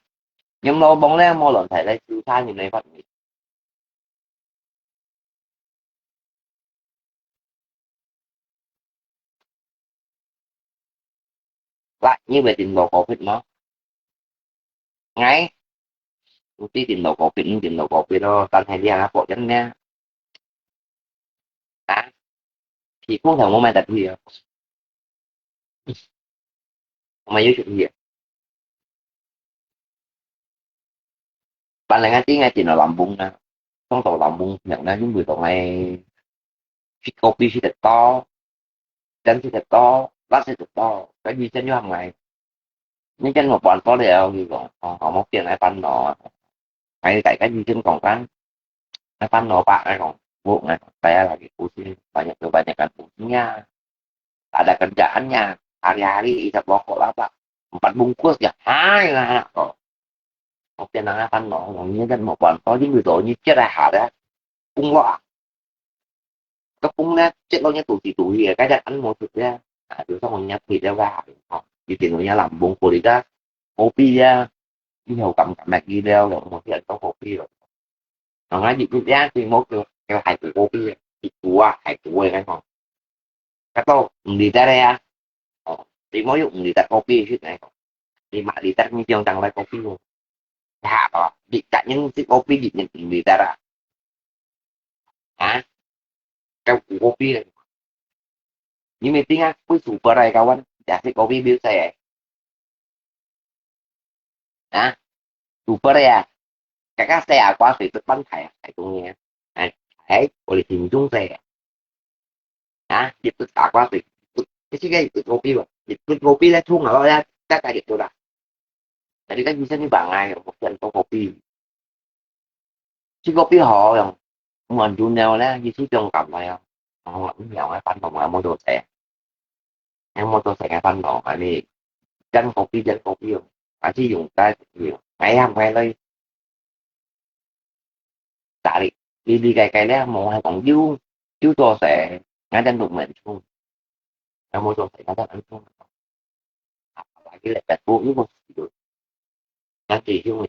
任老幫咧無亂晒咧，收差人來罰人。 Lah，你會頂到COVID無？𠊎，毋知頂到COVID，毋頂到COVID咯，但係你還保證咩？啊？皮膚就無買得去啊。 我買YouTube去。本來𠊎知𠊎電腦冷崩啊，當到冷崩樣呢，因為到𠊎食kopi食得多，飲食得多，辣食得多，該醫生又喊𠊎，你跟我搬過了，佢講，哦，好，我變來搬咯。 哎，大家以前講緊，啊，煩惱吧，哎，講，我，哎，saya lagi pusing, banyak kebanyakan pusingnya, ada kerjaannya, hari-hari isap rokok lah, Pak. Empat bungkus ya, hai lah, oh. Oke, nang apa no, ngomongnya kan mau pantau, jadi gitu, nyicir ya, ada, punglo, ah. Kepung na, cek lo nya tuti tuti ya, kada kan mau tuti ya. Nah, tu sama nya tuti ya, wah. Oh, di sini nya lambung kulit dah, kopi ya. Ini hau kam kam lagi dia, lo mau dia tau kopi lo. Nah, ngaji tu ya, si mau ke, ke hai tu kopi ya. Di tua, hai tua ya kan, oh. Kata, hindi dah ya. Oh, di mau yuk, hindi dah kopi sih, nah. Lima liter ni tiang tang lai kopi lo. Ya, oh, di tak nyen si kopi di nyen hindi dah. Ha? Kau kopi. Ni meeting ah, pun super ai kawan. Ya si kopi bil saya. Ha? Super ya. Kakak saya aku asli tu pan kaya, kaya tu ni. Hai, hai, boleh hintung saya. Ha? Itu tak apa sih. Itu, itu kan itu kopi, Pak. Itu kopi lah, chung apa ya? Tak ada tu lah. 但係該醫生你話𠊎，𠊎無見過copy。 去copy好用，無人做了咧，佢就放監來啊。哦，毋曉啊，煩惱啊，無做事。哎，無做事个煩惱，啊你，真copy，真copy哦，還係用該用，哎呀，𠊎來打理，理理解解咧，無係講有，有做事，𠊎真都無人做，有無做事，𠊎真安做。啊，佢來百度，又無事，𠊎自己用。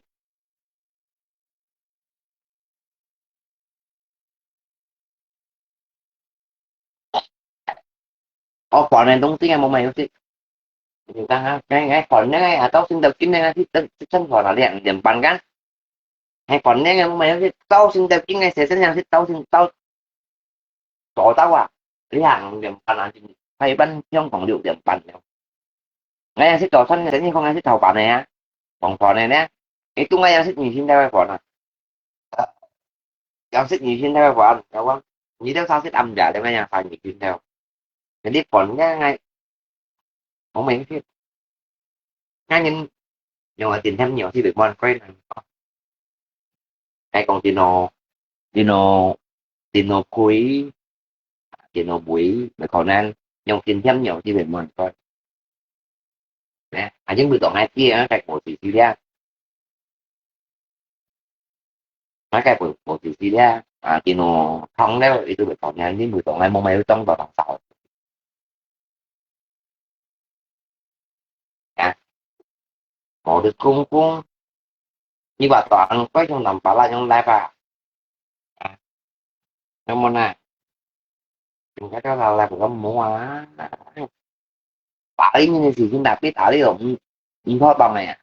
哦，飯个東西啊，無買有食。你講啊，哎，哎，飯呢，啊，朝晨到今呢，去，去，去生活了，兩點半間。哎，飯呢，無買有食，朝晨到今呢，洗身上去，朝晨到，早到啊，你兩點半啊，下班香港六點半了。哎呀，食早餐，等於講係食頭飯个啊，黃飯个呢，你都愛食二千條个飯啊。 有食二千條个飯，有啊，你兜少食暗夜，點解有三二千條？你飯呢，𠊎，我明知，𠊎人用个電梯用去對門開呢。𠊎講電腦，電腦，電腦開，電腦會，咪可能用電梯用去對門開。呢，啊，因為當𠊎知啊，該無事事咧。 啊，該無，無事事咧，啊，電腦燙了，佢就會講，你每當來無買有當多當少。啊，無得公公，你話當乖，用南巴拉用來吧。啊，有無呢？用該條來，來，我無啊。 打理你个事情，tapi打理哦，毋，毋妥當个呀。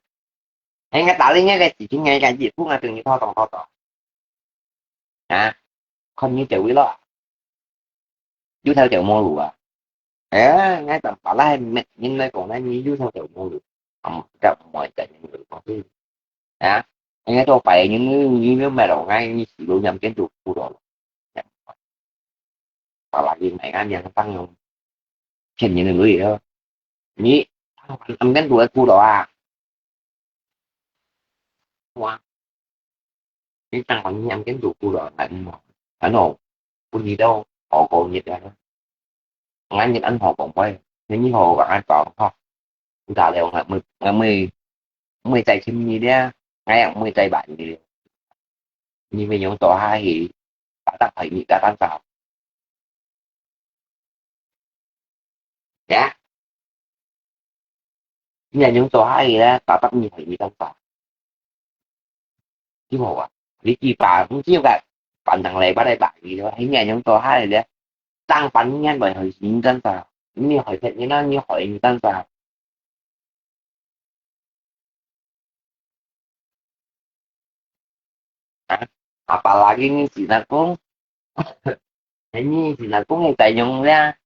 哎，𠊎打理你个事情，𠊎个業務，𠊎對你妥當妥當。啊，看你做位咯。有頭就無路啊。哎，𠊎當巴拉係，人來講呢，你有頭就無路。嗯，就毋會再有路。啊，人家做白人，你，你，你買落來，你死路兩邊都苦了。 Apalagi mereka yang tang yang骗人个女个，你暗間都會苦惱啊？哇！你當你暗間都苦惱，還毋好，還好，分你兜好過日啊！𠊎日安好講話，你好講安講吼，你打了，𠊎毋，𠊎毋，毋會再尋你了，𠊎也毋會再煩你了。 你會用做下去，tetap係你个單手。呀，你係用做下去咧，tetap你係你單手。知無啊？你幾百，你只有个半零禮拜禮拜二咯，係你係用做下去咧，當半年來係你單手，你害別人啦，你害你單手。 啊，apalagi你si Nakong，你si Nakong你在用咧，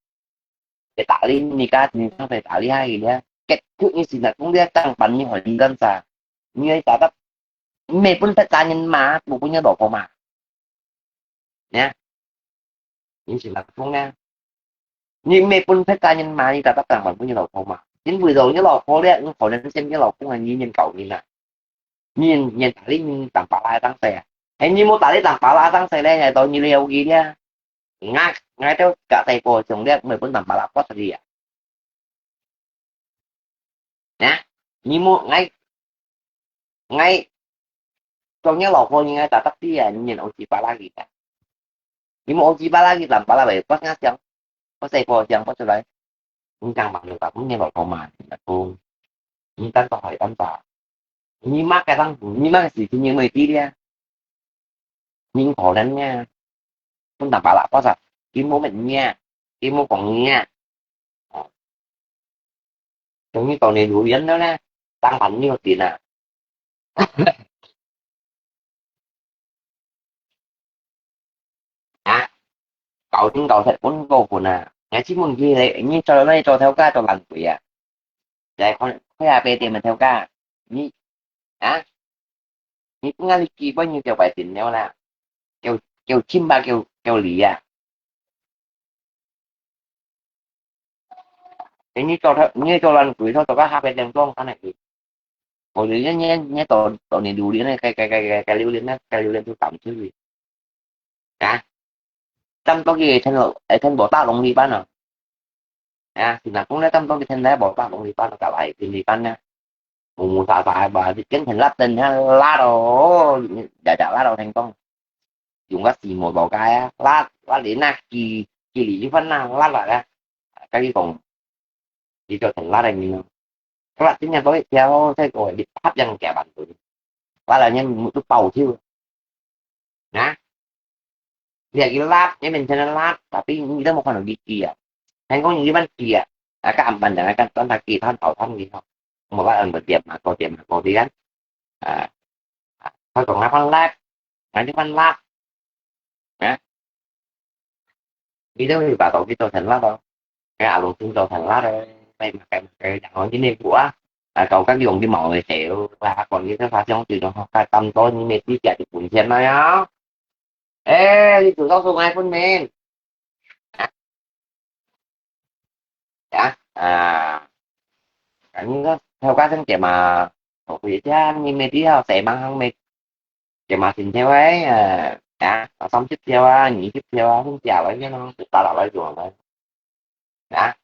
你打理你家庭上在打理下去咧，結果你si Nakong咧，當半你害你幹啥？你會打到，你沒分別家人罵，不分你老婆罵。 呢？你si Nakong呢？你毋係分別家人嘛，你tetap當還分你老婆嘛。因為到你老婆咧，你可能先你老公啊，你人搞人啊。你人，人打理你當巴拉當細啊。哎，你無打理當巴拉當細咧，係到你了解咧。𠊎，𠊎兜隔代過上咧，毋係分當巴拉過出去啊。 啊，你無，𠊎，𠊎，做你老婆，你愛tetap知啊，你人OG巴拉佢啊。你無OG巴拉佢，當巴拉會，我想想，我細個想不出來。你講嘛，你講，你老婆嘛，你講，你單獨係單獨。你麼个當，你麼个事情你會知咧？ 人可憐呢，分當巴拉，pasal佢無問你啊，佢無講你啊。哦，終於到你留言了呢，當然你有點啊。啊，搞定搞實分過分啊！𠊎請問佢咧，你做，你做頭家做爛鬼啊？來看，看下別店个頭家，你，啊？ 你，你機會你就快定了啦，叫，叫親吧，叫，叫離啊。哎，你做他，你做爛鬼，他做个下邊點光，看那個。無你你你到到你榴槤呢，該該該該該榴槤呢，該榴槤都打毋出去。啊，差毋多佢會聽落，會聽無打攏你班啊。啊，是若講咧，差毋多佢聽咧無打攏你班，甲來聽你班呢。無無沙沙吧，你跟很辣等，很辣哦，日日辣到天光。用个時無無解啊，辣辣你那幾幾里一份那辣辣啊，跟你講，你就很辣的你咯。辣真正都一條，再過你拍兩夾板子，辣了你都爆跳。啊，你還去辣，你面前的辣，tapi你都無看到佢佢啊。聽講你一般佢啊，啊，个暗板等啊，跟跟他佢探討探佢吼，無辣，嗯，點嘛，高點嘛，高點啊。啊，啊，佢講啊，放辣，啊，你放辣。啊，你都會把東西做成辣咯。哎，阿龍先做成辣咯，哎，嘛該嘛該，然後今天我啊，啊，搞个用的毛的谁咯，啊，管你这发香水咯，该当多你没自家的本钱了呀。哎，你主动送来分明。啊，啊，你个头家生点嘛，我回家你没必要谁忙行没，点嘛心跳哎，啊，啊，三十条啊，二十条啊，分家了，你能不打了来用了，啊，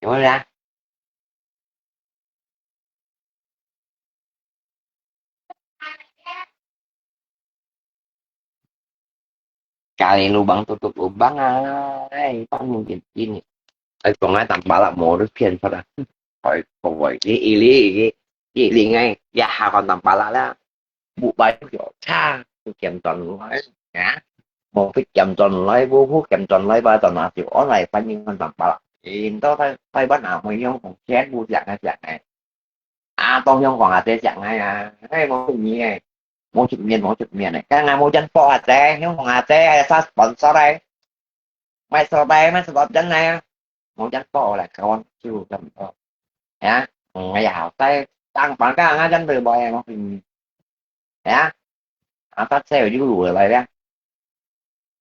有没有啊？Gali lubang tutup lubang ai, pang mungkin ini. Ai, kong ai tampalak mo, terus pian pada. Koi, koi, ini, ini, ini, ini ngai, ya, hakon tampalak lah. Buk bai yo cha, tu kiam ton lai, ya. Mo pi kiam ton lai, bu bu kiam ton lai, ba ton na tiu on lai, pan yin kon tampalak. In to tai, tai ban a, mo yong kong chen bu jak ngai, jak ngai. 啊，當香港阿姐食𠊎啊，嘿，無出面誒，無出面，無出面誒，剛剛無人幫阿姐，香港阿姐，哎，殺sponsor誒，買手袋，買手袋真誒啊，無人幫我來搞，就這麼多。啊，嗯，哎呀，好在當班个，啊，真的無誒，我跟你，啊，啊，他才有一个路來了。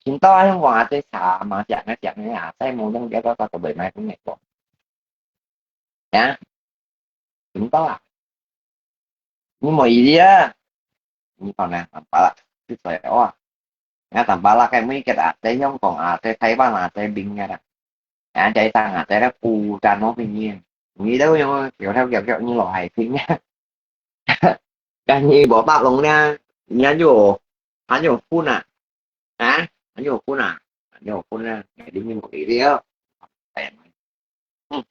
聽到啊，香港阿姐茶嘛，食啊食啊，阿姐無用，結果到都袂買分你講。啊，聽到啊，你無意思啊？你講呢，tampalak，你衰哦啊！啊，tampalak个每个阿姐，香港阿姐，台灣阿姐，邊个啦？啊，在當阿姐咧，孤單咯，邊个？你都用叫跳叫叫，你老害聽啊！ Kan ni botak long nia, nia yo, han yo phun à. Hả? Han yo phun à? Han yo phun à? Ngày đi như một đi đi á. Hmm.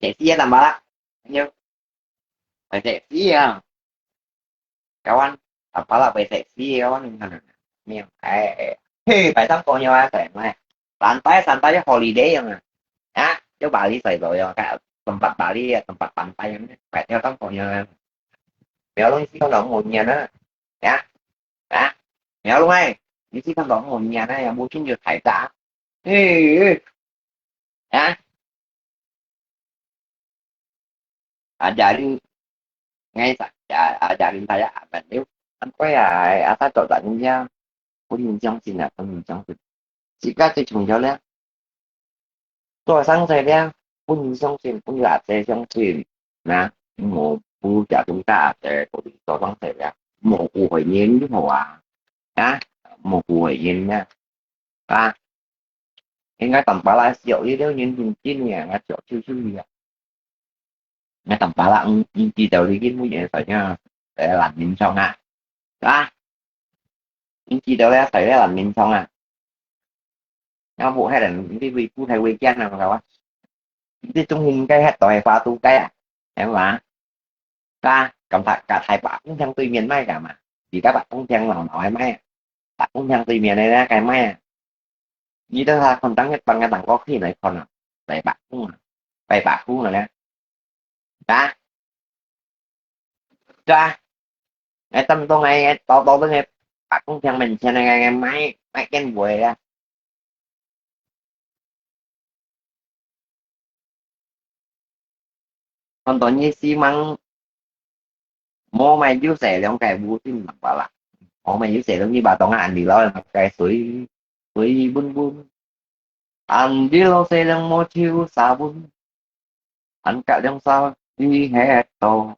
Sexy á, tamba. Anh yêu. Phải sexy à. Kawan, tamba là phải sexy kawan. Miêu. Ê, ê. Hey, phải tắm con nhau à, phải mày. Pantai, pantai holiday yang. Ha? Yo Bali sai lo yo, ka tempat Bali ya, tempat pantai yang. Phải theo tắm con nhau. Mèo lông chỉ không đóng một nhà nữa. Ha? Ha? Mèo lông này, chỉ không đóng một nhà nữa, ya mua chung được thải ta. Ê, ê. Ha? Ajarin, ngai sa, ya, ajarin saya apa ni? Apa ya, apa tu tak ni ya? Pun yang sini, pun yang sini. Jika tu cuma jalan. 做生意咧，本人相信，本人阿姐相信，那，無，無假中大姐，做生意咧，無誤會人好啊，啊，無誤會人啊，啊，應該淡薄仔笑，你了認真真个，我笑笑笑啊。 Nga tampalak, mm, mm, ti tau ligin mo yan sa niya. Kaya lamin siya nga. Ha? Mm, ti tau liya sa liya lamin siya nga. Nga bu hai dan, hindi bu bu hai weekend na mga kawa. Hindi tung hin kay hat to hai fa tu kaya. Em ba? Ka, kam ta, ka thai ba, kung thang tui mien mai ka ma. Di ka ba kung thang nau nau mai. Ba kung thang tui mien na kay mai. Ni ta ha kon tang het pang nga tang ko khi nai kon na. Pai ba kung. Pai ba kung na. Hả? Cho à? Ngai tâm tông ngai, ngai tao tao tông ngai, bạc cũng thèn mình thèn ngai, ngai, ngai máy, máy kén buổi à. Còn tao như xí măng, mô mày dữ sẽ lòng cái bu tim nặng quá lạ. Mô mày dữ sẽ lòng như bà tông ăn đi lo, cái suối, suối bún bún. Ăn đi lo sẽ lòng mô chiu sa bún. 還隔兩三日歇到，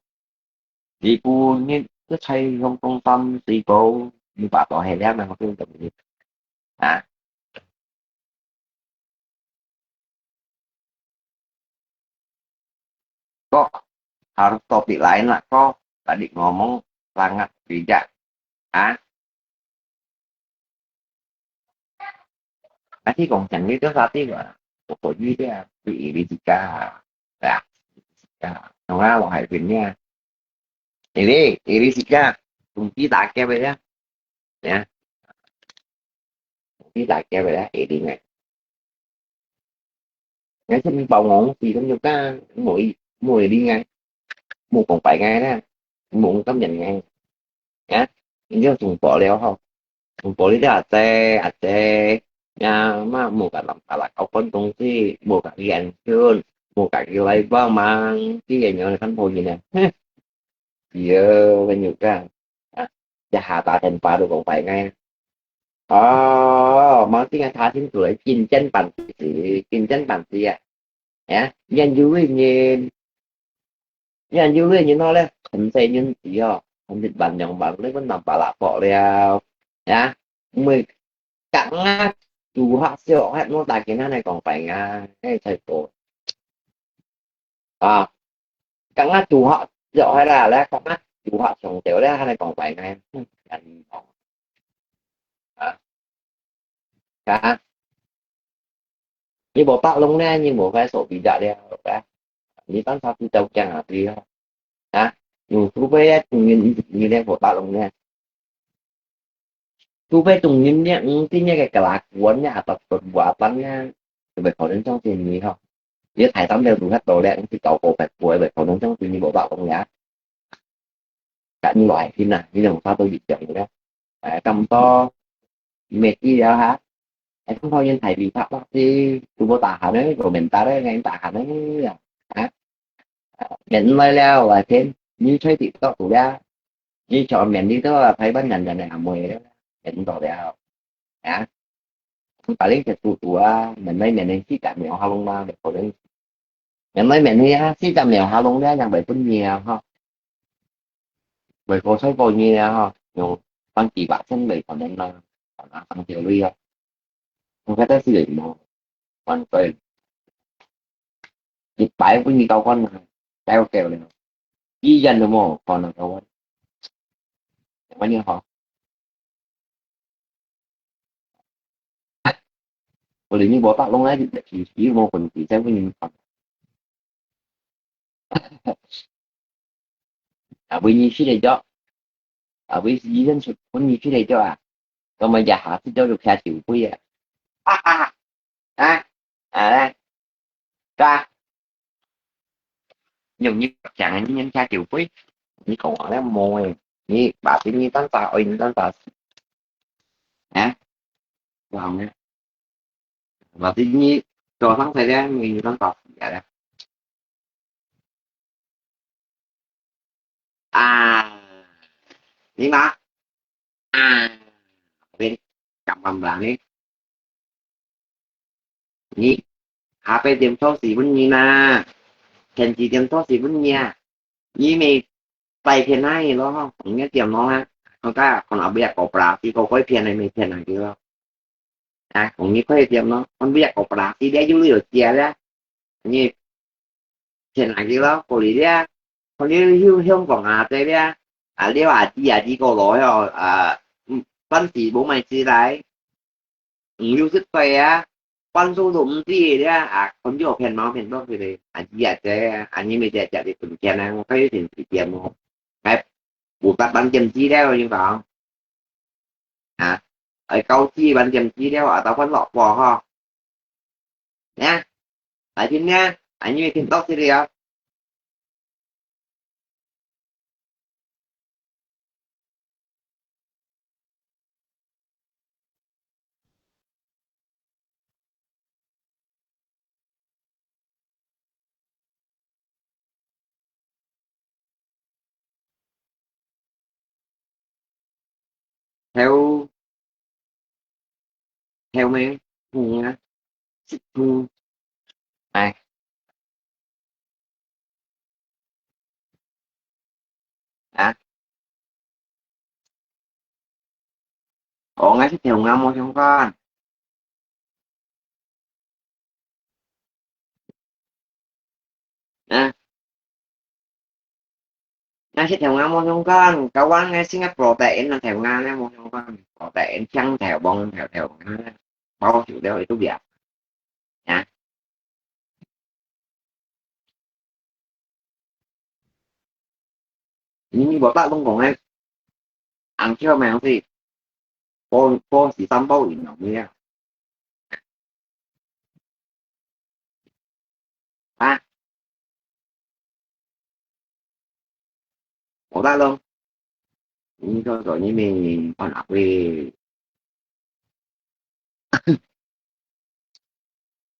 日本人个採用中心水果，你把到係了，那个就等於啊。Kok, harus topik lain lah, Kok. Tadi ngomong sangat bijak. Ah, tadi kong chang itu tadi wa, pokoknya dia di iri sika, ya, sika. Nunga lo hai pin nia. Iri, iri sika, tungki takep ya, ya. Tungki takep ya, iri ngai. Ngay chứ bao ngón thì cũng được ta, mỗi, mỗi đi ngay. Một còn phải ngay đó. Một tâm nhận ngay. Nhá. Nhớ thùng bỏ leo không? Thùng bỏ đi đó, à, tê, à, tê. Nhà mà một cả lòng cả là có con công ty, một cả cái ăn chun, một cả cái lấy bao mang, cái gì nhớ là cán bộ gì nè. Giờ bên nhiều cái. À, giờ hà ta thành ba được còn phải ngay. Ồ, mang tiếng Thái chính phủ là kinh doanh bản xứ, kinh doanh bản xứ à. Nhá, nhân dụ với nhìn, nhân dụ với nhìn nó là không thể nhìn gì à, không thể bản nhượng bản lấy vẫn nằm bà lạ bỏ leo. Nhá, mười cẳng á, chủ họ siêu hết nó ta kiến này còn phải ngã, cái thời cổ. À, cẳng á, chủ họ siêu hết là, lẽ cẳng á, chủ họ sống tiểu đấy, hai này còn phải ngã. Hả? Hả? Ni bo tak long ne, ni mo kai so bi da le, ka. Ni tan sa tu tau kyang a ti ha. Ha? Ni tu pe tu ni ni le bo tak long ne. Tu pe tu ni ne, ng ti ne ke kala kuan ne, ata tu bua tan ne. Tu be ko den chong ti ni ha. Ye thai tam le tu ha to le, ng ti kau ko pe ko be ko den chong ti ni bo tak long ne. Ka ni lo ai tin na, ni le mo sa to yi kyang ne. Ai kam to. Mệt đi đó hả? Em không thôi, nhân thầy bị pháp bác sĩ, tôi vô tả hả đấy, rồi mình ta đấy, ngay tả hả đấy, hả? Mệt nói leo là thêm, như thấy TikTok tụi đó, như cho mệt đi đó là thấy bánh ngành này này, mười đó, mệt rồi leo, hả? Không phải lấy cái tụi tụi á, mình nói mệt nên chỉ cả mèo ha lông mà, mệt rồi đấy. Mệt nói mệt đi á, chỉ cả mèo ha lông đó, nhang bảy phút nhiều ha. Vậy cô thấy bao nhiêu ha, nhiều tăng chỉ bạc sen vậy còn đến là còn là tăng triệu đi ha. Không phải tới siêu mà quan tâm. Chỉ bảy phút nhiều tao con mà, tao kêu này. Chỉ dành được một con là tao con. Bao nhiêu hả? Ủa, lý như bỏ tắt luôn á, chỉ, chỉ, chỉ một phần chỉ xem cái nhìn. À, với như xí này cho. À, với như dân sự, với như xí này cho à. Còn mà giả hả, thì cho được hai triệu quý à. À, à, à, à, đây. Ra. Dùng như chẳng như nhân hai triệu quý. Như còn ở đó mua. Như bà tí như tán ta, ôi, như tán ta. Hả? Không nhá. Và tự nhiên cho thắng thầy ra, mình nó tỏ dạ ra. À, đi mà. À, bên cặp bằng là đi. Đi. Hà bê tiêm thuốc gì vẫn như na. Khen gì tiêm thuốc gì vẫn như à. Như mày tay khen hai gì đó không? Không nhớ tiêm nó ha. Còn ta, còn ở bây giờ có bà, thì có quay phiền này, mày phiền này kìa. À, cũng như có thể tiêm nó. Còn bây giờ có bà, thì bé dữ liệu chia ra. Như phiền này kìa, có lý ra. Còn như hưu, hưu còn à, thế ra. À, liêu à, chị à, chị có lỗi rồi. À, ừ, bắn thì bố mày chia lại. Ừ, hưu sức khỏe á. Bắn số lượng gì đấy. À, còn nhiều phiền máu, phiền bóc gì đấy. À, chị à, thế, à, như mày trẻ, trẻ thì cũng chia này, có thể thì chia một. Cái, buộc tắt bắn chém chi đấy, như vậy. Hả? Ở câu chi bắn chém chi đấy, à, tao bắn lọ bò ho. Nha. Ở trên nha. Anh như thì tóc thì đi không? Theo, theo mấy? Hùng á. Hùng. Này. 啊？哦，𠊎食豆芽無相干。啊？𠊎食豆芽無相干，該𠊎，𠊎食个protein啊，豆芽呢無相干，protein青豆、黃豆、豆芽呢，包少了佢都變。啊？ 你，你無打攏講个，紅燒鯪魚，波，波士三寶飲料咩啊？啊？無打攏？你說說，你們看哪位？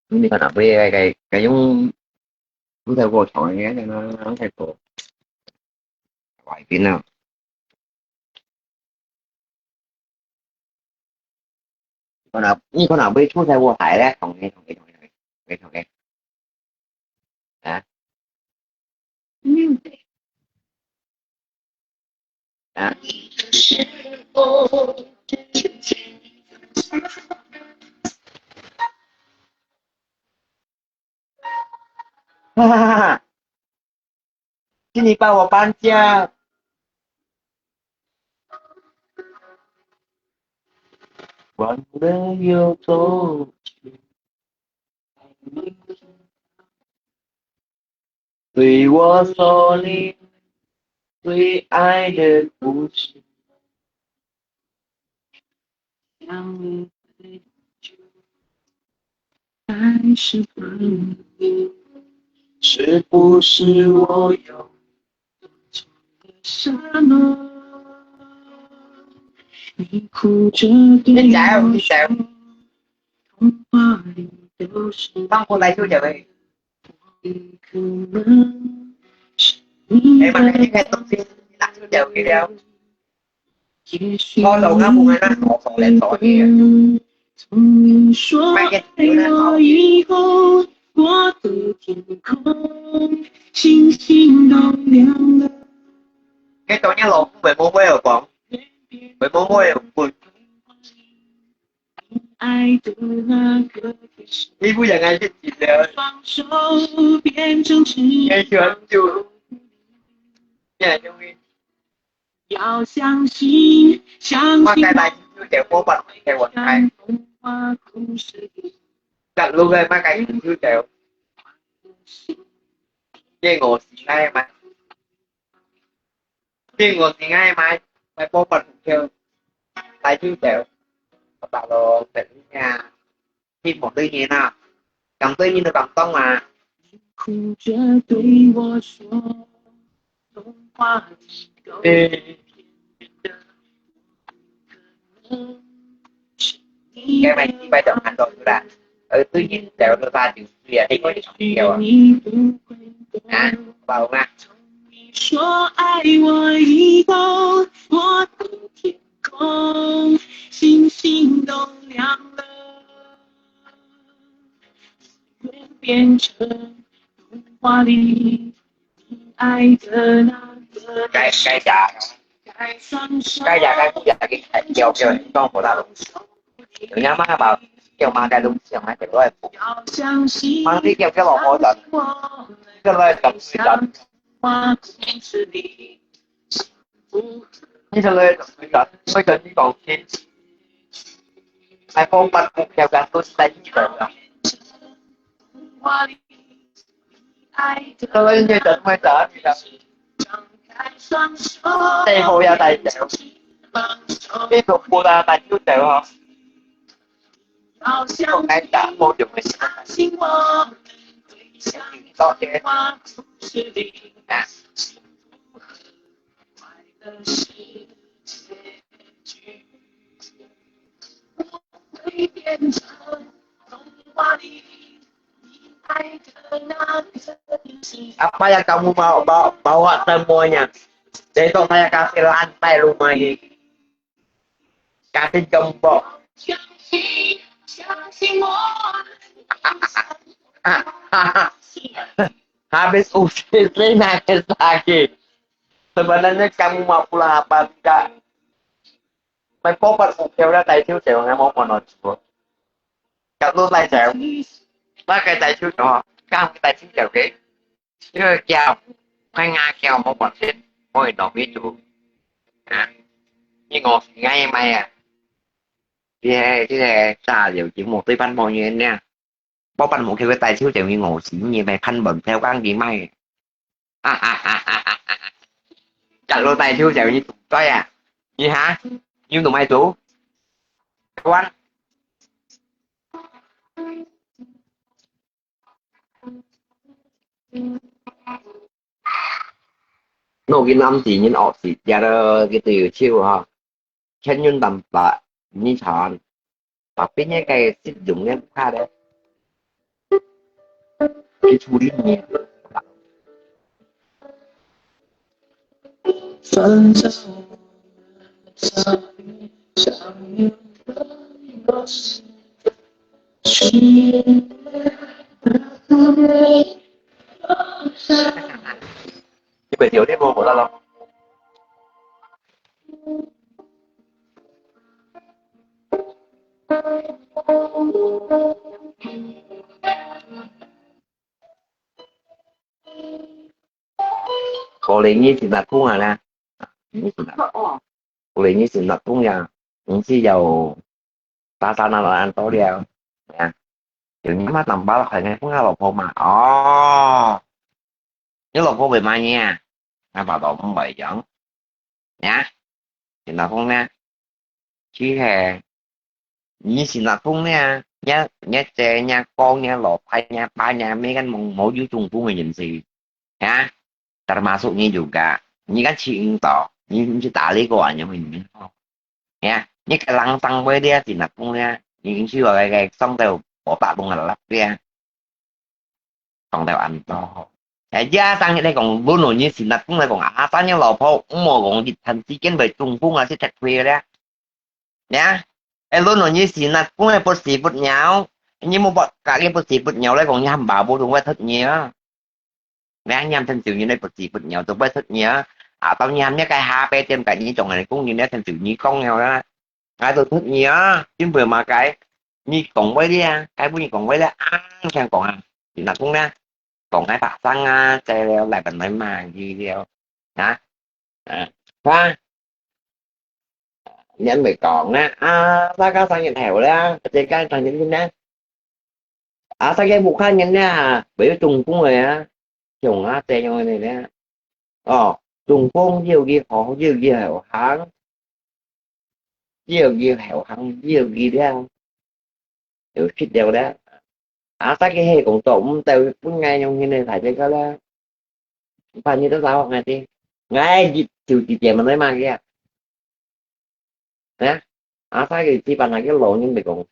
你看哪位个，个，个用，用在過床个，个，个過外邊啊。看哪，你看哪位出在過海咧？同个，同个，同个，同个，同个。啊？啊？ 哈哈哈哈！请你帮我搬家。完了又走去。 对我说你最爱的故事。想你太久，还是不能，是不是我又做错了什么？你哭着对我说，你加油，你加油。童话里都是放过来就行了。 哎，嘛，你看东西拿出来给了。我都看不看那好好来做的。卖给你们好。你懂你老公为什么会有光？为什么会有光？ 你不想看见了？你喜欢就，你很容易。我该来就得播放给我看。那如果那个就得，给我洗那嘛。 Khi ngồi thì ngay mai, mai bố bật mục tiêu, tài chính đều, các bạn lo phải nha, khi một đương nhiên nào, cảm thấy như là cảm thông mà. Ê, cái này chỉ phải đồng hành rồi là, ừ, tự nhiên đều đưa ra điều gì là đi có những điều à. À, vào mà. 说爱我以后，我的天空，星星都亮了，永远变成童话里你爱的那个。 Cái, cái giả, cái giả, cái cũng giả cái, cái kiểu kiểu này, con của ta đúng. Người nhà má bảo, kiểu mà cái đúng, kiểu mà cái đó là, mang đi kiểu cái lọ hôi tật, cái đó là tật, tật. Như thế này, tật, tật, tật, tật, tật. Ai không bắt buộc theo cái tôi sẽ đi rồi. Tao lấy như tao mới trả thì là. Tây hồ ya tài chèo. Tiếp tục bùa ta tài chú chèo hả? Không ai trả vô dụng này. Có chứ. À. Apa yang kamu mau, bawa, bawa semuanya? Besok saya kasih lantai rumah ini. Kasih gembok. Habis usia, saya nangis lagi. Sebenarnya kamu mau pulang apa tidak? Main popat ukeu dah tai ciu ciu ngai mau pono ciu. Kalau tai ciu, pakai tai ciu ciu, kamu tai ciu ciu ke. Ciu ciu, kai nga ciu mau pono ciu, mau ino mi tu. Ha, ni ngô ngai mai à. Thế thế là sao giờ chỉ một tí bánh bao nhiêu nha. Bố bánh một kêu cái tai ciu ciu như ngô xí như mày khăn bẩn theo con đi mai. Chặt lô tai ciu ciu như tụi coi à. Như hả? Như tụi mày tụi. Quan. Nô cái năm gì nhìn ọt gì, giờ đó cái từ chiêu ha. Khen nhân tầm bạ, như chọn. Và biết nhé cái xích dụng nhé, pha đấy. Cái chu đi nhé. Cái bài thiểu tiếp vô của ta lắm. Có lẽ như thế là cũng là nè. Có lẽ như thế là cũng là. Cũng chỉ giàu ta ta nào là ăn tối đi à. Nè. Kiểu như mà tầm ba là phải nghe cũng là lộc phô mà. Ồ. Nếu lộc phô về mà nha. Nó bảo đó cũng vậy chẳng. Nhá. Thì nó cũng nè. Chỉ hè. Như thế là cũng nè. Nhá, nhá, chè, nhá, con, nhá, lộc, phải, nhá, ba, nhá, mấy cái mong mối dữ chung cũng là nhìn gì. Ya, termasuk nyi juga. Nyi kan chịu to, nyi cũng chỉ tả lý của anh mình. Ya, nyi cái lăng tăng với dia thì nạp cũng dia, nyi cũng chỉ vào cái cái xong tàu bỏ bạc bông là lắp dia, xong tàu ăn to. Ya, gia tăng như thế còn bốn nổi như xin nạp cũng là còn à ta như lò phô, cũng mà còn dịch thành tí kiến về Trung Quốc là sẽ thật khuya đấy. Ya, ê, lôn nô nyi sì nat, cũng là bớt xì bớt nháo. Nyi mua bớt cả cái bớt xì bớt nháo đấy, còn nhắm bảo bố đúng với thất nhía. Nè, nhắm thân chủ như đấy bớt xì bớt nháo, tôi với thất nhía. À, tao nhắm nhé cái hà bé tiêm cả nhi chồng này cũng như đấy thân chủ nhi con nhau đó. Cái tôi thất nhía, chứ vừa mà cái nhi cộng với đi à, cái bố nhi cộng với đi à, ăn khen cộng à. Thì nó cũng nè, cộng cái bạc xăng à, chạy leo lại bật nói mà gì leo. Hả? À, khóa. Nhân mới cộng nè, à, sao cái sao nhân hẻo đấy à, trên cái thằng nhân nè. À, sao cái bục khai nhân nè, bởi vì Trung Quốc rồi á, chồng á, tên nhau này nè. Ồ, Trung Quốc nhiều cái khó, nhiều cái hẻo háng. Nhiều cái hẻo háng, nhiều cái đấy à. Hiểu shit đều đấy. À, sao cái hệ cũng tổ, cũng tao, cũng ngay nhau như này phải cái đó là. Phải như tao sao ngay đi. Ngay, chịu chỉ tiền mà nói mà kia. Nè, à, sao cái chỉ bằng là cái lỗ nhưng mà cũng.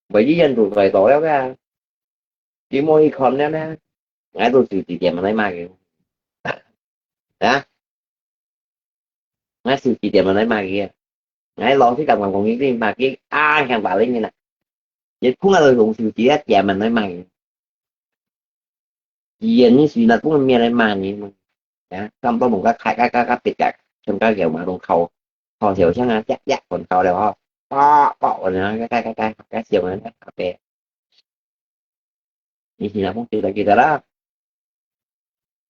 Bởi vì dân tụ phải tổ đó ra. Chỉ mua hi khom nè nè. Ngay tôi chịu chỉ tiền mà nói mà kia. Hả? Ngay chịu chỉ tiền mà nói mà kia. Ngay lo cái tầm còn cũng như thế mà kia. À, hàng vạn lên như này. Vậy cũng là dùng chịu chỉ tiền mà nói mà kia. Yên như xì là cũng miệng này mà nhỉ. Hả? Xong tôi muốn cái khai cái cái cái bịt cái. Xong cái kiểu mà đồng khẩu. Họ hiểu chắc là chắc chắc còn khẩu đều họ. Bọ, bọ, cái cái cái cái cái chiều này. Nhi sì nà phung chịu ta kì ta rá.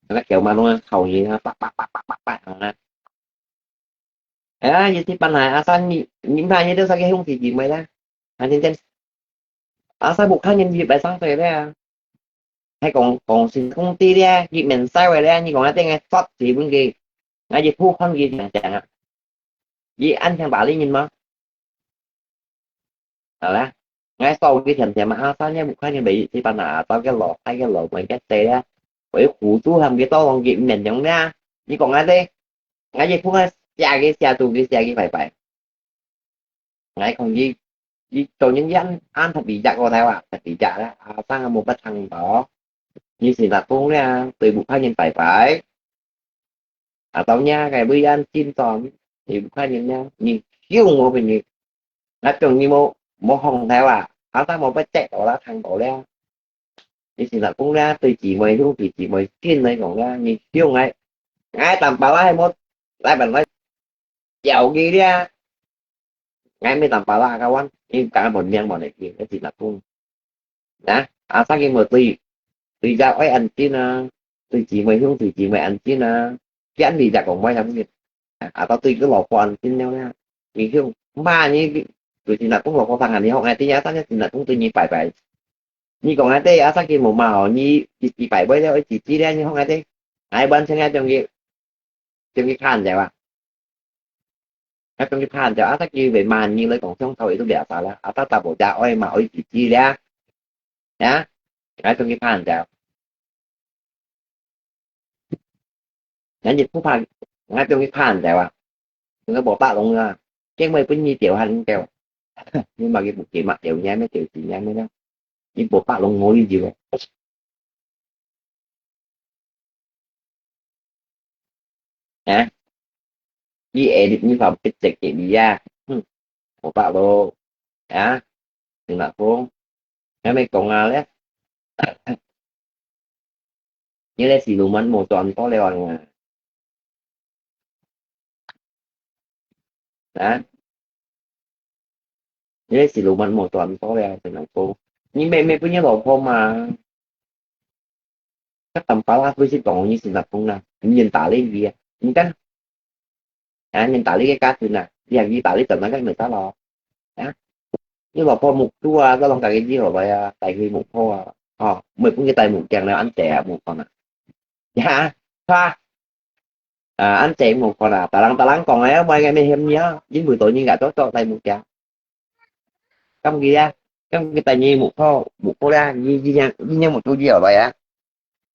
Nó kéo mà nó khẩu gì nó pắc pắc pắc pắc pắc pắc nó nè. Ê, như thế bạn này, à sao nhị, những bạn như thế sao cái hung thì gì mày đó? Anh trên trên. À sao bục khác nhân gì bài sáng về đấy à? Hay còn, còn xin công ty đấy à? Gì mình sai về đấy à? Như còn nói tiếng Anh sót gì bên kia. Ngay gì thu không gì chẳng chẳng à? Gì anh thằng bà lý nhìn mà. Hả? Ngay sau cái thằng thằng mà áo xanh nhá, một cái như bị thì bạn à, tao cái lọ, hai cái lọ, mình cái tê á. Với cú tú hầm cái tao còn gì mình giống nha. Như còn ngay đây. Ngay gì phút ngay, xia cái xia tù cái xia cái phải phải. Ngay còn gì. Gì cho những cái ăn, ăn thật bị giặc của thầy à, thật bị giặc á. À, sang một bát thằng đó. Như xin là cũng nha, tùy bục hai nhìn phải phải. À, tao nha, cái bữa ăn chín tóm, thì bục hai nhìn nha. Nhìn khiêu ngô cái nhìn. Nó trông như mô, mô hồng theo à. Áo ta mô bắt chạy đó là thằng đó lẽ. Thì xin là cũng lẽ, tôi chỉ mời hung, tôi chỉ mời xin này cũng lẽ, nhìn khiêu ngay. Ngay tầm bảo ai mô, 來問來，叫佢咧，𠊎乜當巴拉kawan，你講無名無哪去，一直拿講。啊，啊，啥个無對，對隻愛安靜啊，對姊妹兄弟姊妹安靜啊，見你隻講話啥物，啊，到對个老婆安靜了咧，你就罵你，就是拿講老婆當然你學𠊎知啊，但是拿講對你拜拜。 你講啊，這阿三佢無罵哦，你一一擺尾了，一支咧，你看啊，這，哎，完全啊，將佢，將佢拍掉啊！啊，將佢拍掉，阿三佢會罵你來講，上頭佢都袂啥啦，啊，他他無家愛嘛，愛一支咧，啊，啊，將佢拍掉。 人一不怕，𠊎中意怕人家啊，你都無白弄啊，驚會分你掉下你掉，你嘛佢不驚嘛，掉你還沒掉死你還沒呢，你無白弄我一句啊。啊，你愛你你放不值給你啊，哼，無白弄啊，你那風，還沒講啊咧。 你這siluman無賺到了啊！啊？你這siluman無賺到了，只能講，你妹妹分你老婆嘛。佢當巴拉飛去講你新加坡啊，你人打你啊，你看， 啊，人打你个價錢啊，你還佢打你賺那個沒得咯。啊，你老婆目珠啊，都攏家己醫落來啊，帶去目科啊，吼，毋會分佢戴目鏡了，恁濟啊，目看啊。呀，哈，啊，恁濟目看啊，逐人逐人講个，我个咩嫌你啊，因為到人家都都戴目鏡。咁佢啊，咁佢帶你目科，目科咧，你你你你目珠醫落來啊，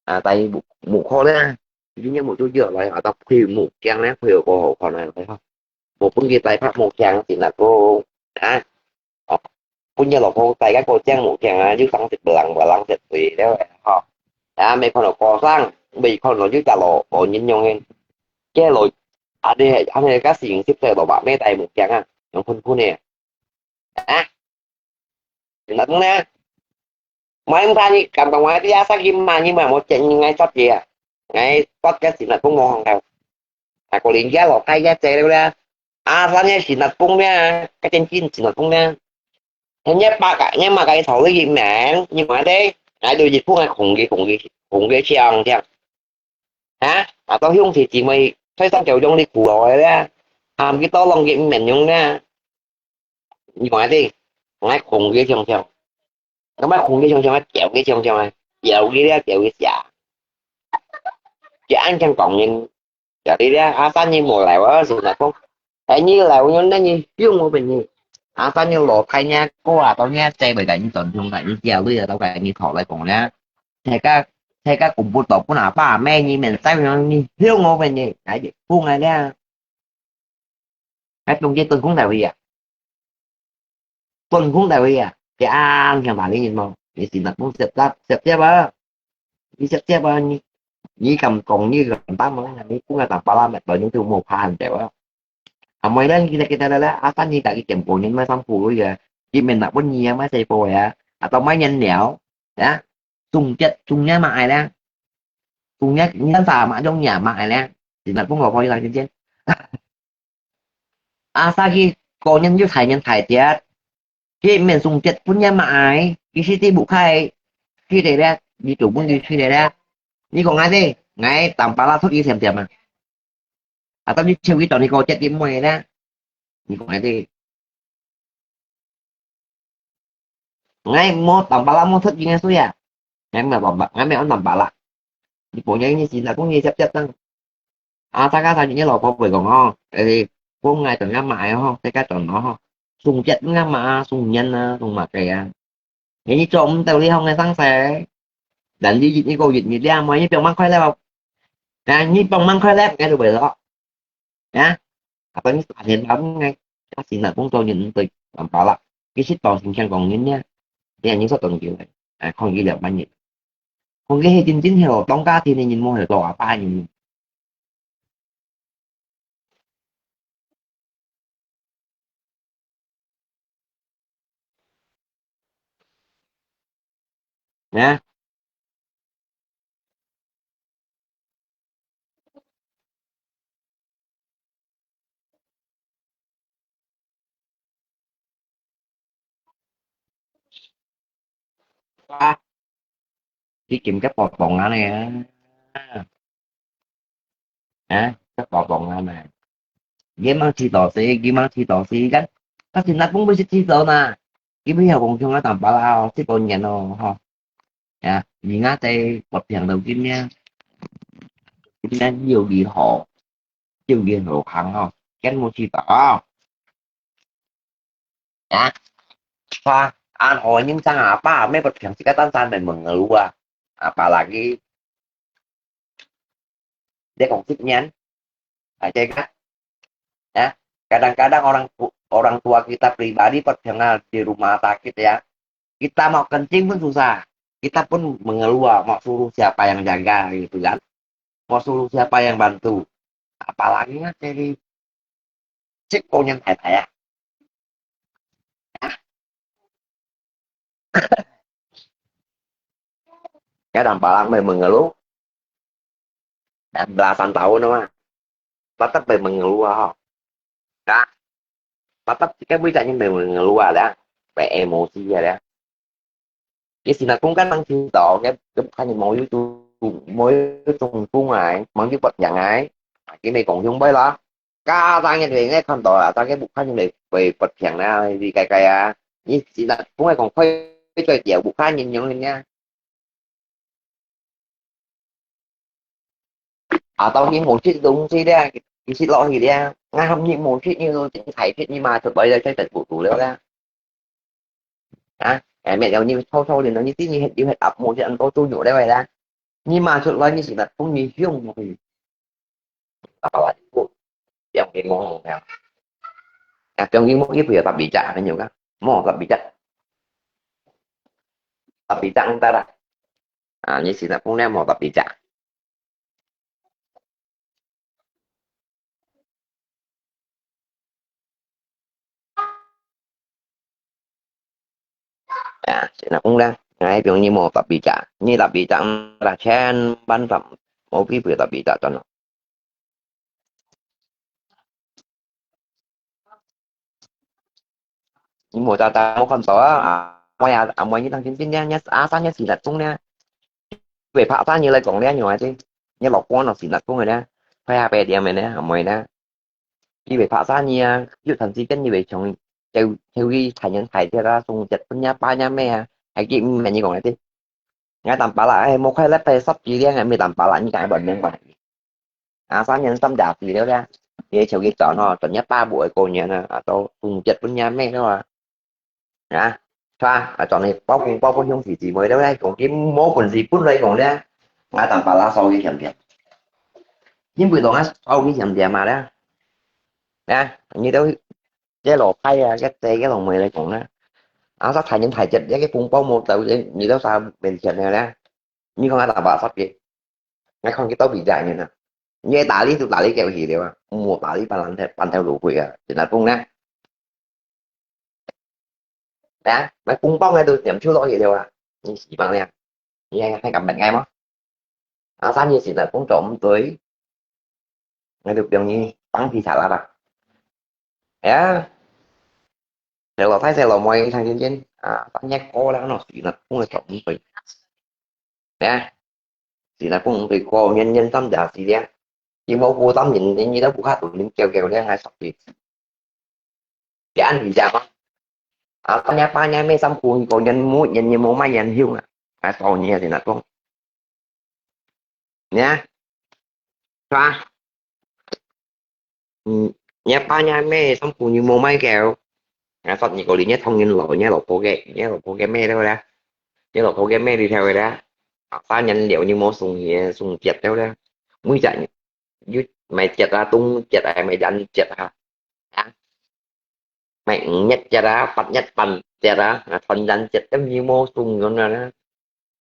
啊，帶你目目科咧。 你若目珠醫落來，啊，到配目鏡咧，配个過好看啊，吼。無分佢戴白目鏡，真係个，啊，哦，分佢老婆戴个過靚目鏡啊，又當食不冷不冷食水了，吼。啊，未看到高山，未看到有隻路，無人用个。該路，啊，你係，啊，你个四五十歲老伯，咩戴目鏡啊，用噴噴个。 啊，新加坡呢？Mai umrah你敢敢mai dia sakit mai你mai mo cek ni ngai sot dia. Ngai sot ka Singapore mo hong kau. Aku lingga lo kai ya cek dia. Asalnya Singapore nia, ka chen chin Singapore nia. Hanya pak ka, nya mak kai thau lagi meng, ni mai deh. Ngai do jit pung ngai khong ge khong ge khong ge chiang chiang. Ha? Atau hiong si ti mai, sai sang kau jong li ku lo ya. Ham ki to long ge men yong na. 你講下知，𠊎講佢想想，咁啊講佢想想啊，屌佢想想啊，屌佢咧，屌佢寫。佢恁樣講人，就你咧，阿三你無來，我就同佢講，哎，你來，我那你用我俾你。阿三你老太呢，哥啊，到你這位个，你轉向个，你家裡啊，到个你討來講咧，大家大家公布到本阿爸阿姆，你免再用，你用我俾你，哎，講啊咧。 哎，中間斷空大會啊，斷空大會啊，佢恁樣話你人無？你是哪公接接接接啊？你接接啊，你你敢講你敢打嘛？你講啊打巴拉咩？到你都無怕人哋啊。啊，毋係啦，你kita kita啦啦，啊，但你家己點播，你買衫褲个啊，佢面那本你啊，買細波个啊，啊，到買人了啊，總結總結嘛，哎啦，總結你看啥嘛，用你嘛，哎啦，是哪公老婆你當今天。 Asa佢個人有大人大隻，佢面上結婚也嘛愛，佢是對不開，去得了，你做本就去得了。你講𠊎呢，𠊎當巴拉出去閃閃啊。啊，到你手機到你個結婚妹呢？你講𠊎呢？ 𠊎無當巴拉無出錢个水啊，𠊎無當巴，𠊎無安當巴拉。你朋友你是哪公你接接等。啊，大家大家老婆會講吼，誒，講𠊎等下買吼，大家等咯吼，送結等下嘛，送煙啊，送麼个啊。你做毋到你行个生事，但你一個月你兩萬，你放慢開了，啊，你放慢開了，𠊎就會咯。 啊，apa ni sahen lam ngai, kasi na kung to nyen to, ang pala, kisit to sing siang kong nyen nia, dia nyen so to nyen kiu, ah, kong ki liao man nyen. Kong ki he tin tin he lo, tong ka tin nyen mo he lo apa nyen. Nè? 啊，你今个包包啊呢？啊，个包包啊呢？你莫知道事，你莫知道事，kan？但是那公不是知道嘛？你不要讲像啊，淡薄啦哦，这个年哦，吼。啊，你那在不平头今年，今年又如何？又如何行哦？跟我知道啊。 啊，pa, an o nim sang apa, may berpiang si katan san may mengeluh ah. Apalagi dia kong sip niyan. Aja kan? Ya, kadang-kadang orang tu- orang tua kita pribadi berpiang di rumah sakit ya. Kita mau kencing pun susah. Kita pun mengeluh, mau suruh siapa yang jaga gitu kan. Mau suruh siapa yang bantu. Apalagi kan jadi 这个人太太啊。Kadang palang may mengeluh. Dan belasan tahun mah. Tetap may mengeluh ah. Dah. Tetap kan bisa may mengeluh ah dah. May emosi ah dah. Cái gì nó cũng có năng trình độ, cái, cái khái niệm mỗi yếu tố, mỗi yếu tố cũng ai, mang cái bật nhận ai. Cái này còn không biết là. Cả ta nghe thì nghe không đó, ta cái bục khái niệm này về bật nhận này, vì cái cái à. Như gì nó cũng ai còn khuấy cái tiểu bục khái niệm nhau nha. À, tao nghĩ một chút đúng chứ đấy, cái sự lo gì đấy. Ngay hôm nay một chút như tôi chính thấy chuyện nhưng mà thực tế là cái tật của tụi đó. Hả? Cái mẹ giàu như thâu thâu thì nó như tí như hết, như hết ập một chứ ăn có tu nhủ đấy vậy đó. Nhưng mà sự lo như sự là không như hiông một thì. Tao là cũng. Yang cái mong mong yang. À, trong cái mong cái việc tập bị chả phải nhiều cái. Mong tập bị chả. Tập bị chả ta là. À, như sự là cũng đang mong tập bị chả. Ya, sina kung lang. Ngai piong ni mo tapi cha. Ni tapi cha ra chen ban tam. Mo pi pi tapi cha ton. Ni mo ta ta mo kan to a. Mo ya, mo ni tang chin chin ya, ni a sa ni si la tung ni. Về phá ta ni lai kong ni ni wa ti. Ni lo kong no si la tung ni. Phá ya pe dia me ni, mo ni. Như vậy phá xa nhì á, yu thành si kén như vậy chồng, theo, theo cái thầy nhân thầy theo đó, sung chật phun nhá, ba nhá mẹ á, hay kì mẹ như còn đấy. Ngay tầm bả lạ, hay mua khoai lát tay sắp kì đi, ngay mi tầm bả lạ như cái bọn miếng bọn này. À, xa nhân tâm đạp gì đó ra. Thì chồng cái chọn nó, chọn nhá ba buổi cô nhá, à, tao sung chật phun nhá mẹ đó à. Hả? Cho nên bao cũng bao bao nhiêu thì chỉ mới đâu đấy, cũng cái mối quần gì phun đây còn đấy. Ngay tầm bả lạ sau cái hiểm hiểm. Nhưng buổi đó ngay sau cái hiểm hiểm mà đấy. Nè, như tôi cái lò khay à, cái tê cái lòng mười đây còn nè. Áo sắt thải những thải chật cái phun bao một tàu như đó sao bên trên này nè. Như con ăn tao bà sắp gì. Ngay không cái tao bị dạy như nè. Như ta lý tụ ta lý kẹo gì đấy à. Mua ta lý bàn theo bàn theo đủ quỷ à. Thì là phun nè. Nè, mày phun bao ngay tụ tiệm chú lo gì đấy à. Như xí bằng nè. Như hay hay cảm nhận ngay mà. À, sao như xí là phun trộm tôi. Ngay được điều như tăng thì xả lát à. Ya. Sẽ lo thái sẽ lo môi thằng trên trên. À, tăng nhắc cô đã nó xí là phun là trộm tôi. Nè. Xí là phun tôi cô nhân nhân tâm giả xí đấy. Chỉ mua cô tâm nhìn như đó cô khác tụi mình kêu kêu đấy ngay sắp gì. Cái ăn gì chả có. À, có nhá ba nhá mấy xăm cuồng có nhân mũi nhân nhân máu mai nhân hiu nè. À, tao nhé thì nó cũng. Nhá. Chua. Ừ, nhá ba nhá mấy xăm cuồng như máu mai kéo. À, sắp như có lý nhá thông nhân lỗi nhá lỗi cô ghê, nhá lỗi cô ghê mê đâu đó. Nhá lỗi cô ghê mê đi theo rồi đó. À, ba nhân liệu như máu sung hiế, sung kiệt đâu đó. Mũi chạy. Yut, mày chết à, tung chết à, mày đánh chết à. Hả? Mày nhất chết à, bắt nhất bắn chết à, à, thon dần chết cái như mô sung rồi nè.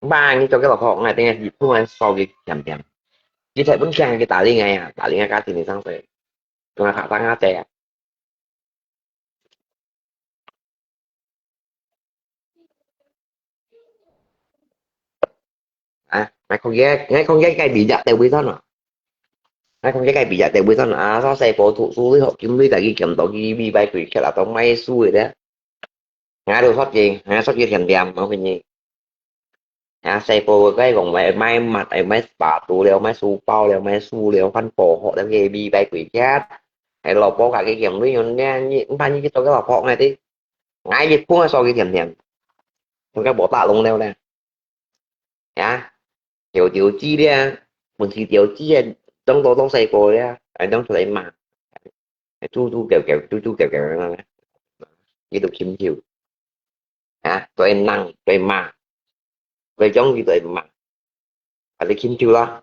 Ba như cho cái lọc họ ngày tên gì cũng là so cái chậm chậm. Chỉ thấy vẫn khen cái tả lý ngày à, tả lý ngày cá thì mình sang tới. Chúng ta thả tăng ngã tè. À, ngay không ghé, ngay không ghé cái bị giặc tèo bì thân à. Ngay không ghé cái bị giặc tèo bì thân à, sao xe bộ thủ su với họ kiếm với tại cái kiểm tổ cái bị bay quỷ kia là tao may su rồi đấy. Ngay đồ sót gì, ngay sót gì thiền tiệm, không phải gì. 啊，細部个講賣，賣襪，賣sport了，賣書包了，賣書了，翻薄殼了，个米擺貴價。還老婆家己嫌鐳用呢，你，毋怕你去做个老婆，𠊎知。𠊎一碰啊，手機甜甜，佢个無打攏了呢。啊，條條子咧，本是條子啊，當多當細部咧，還當出來罵，豬豬狗狗，豬豬狗狗，佢都禽獸。啊，做人，做馬，做將佢做馬，還是禽獸啦。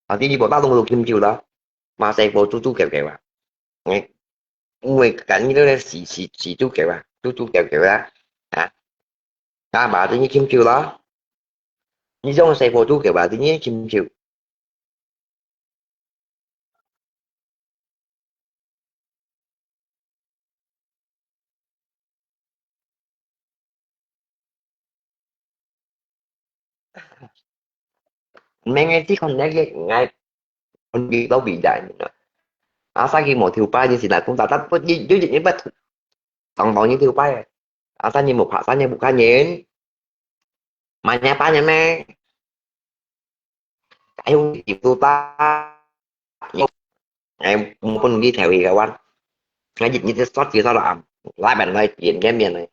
啊，第二步，打攏都禽獸啦，罵細部豬豬狗狗啊。誒，因為跟你這個死，死，死豬狗啊，豬豬狗狗啊，啊，啊，罵這你禽獸啦，你這種細部豬狗啊，這你禽獸。 毋係，𠊎只看那個，𠊎分佢到比賽呢。啊，生佢無頭擺，你是哪公打，但不，你，你，你不，當當你頭擺。啊，生你無拍，生你無看人。Manyapa nyame. Ayong dituta. Ay, mupun di thewi kawan. Ngajit ngajit sot di sot am. Lai ban lai tien ke mien lai.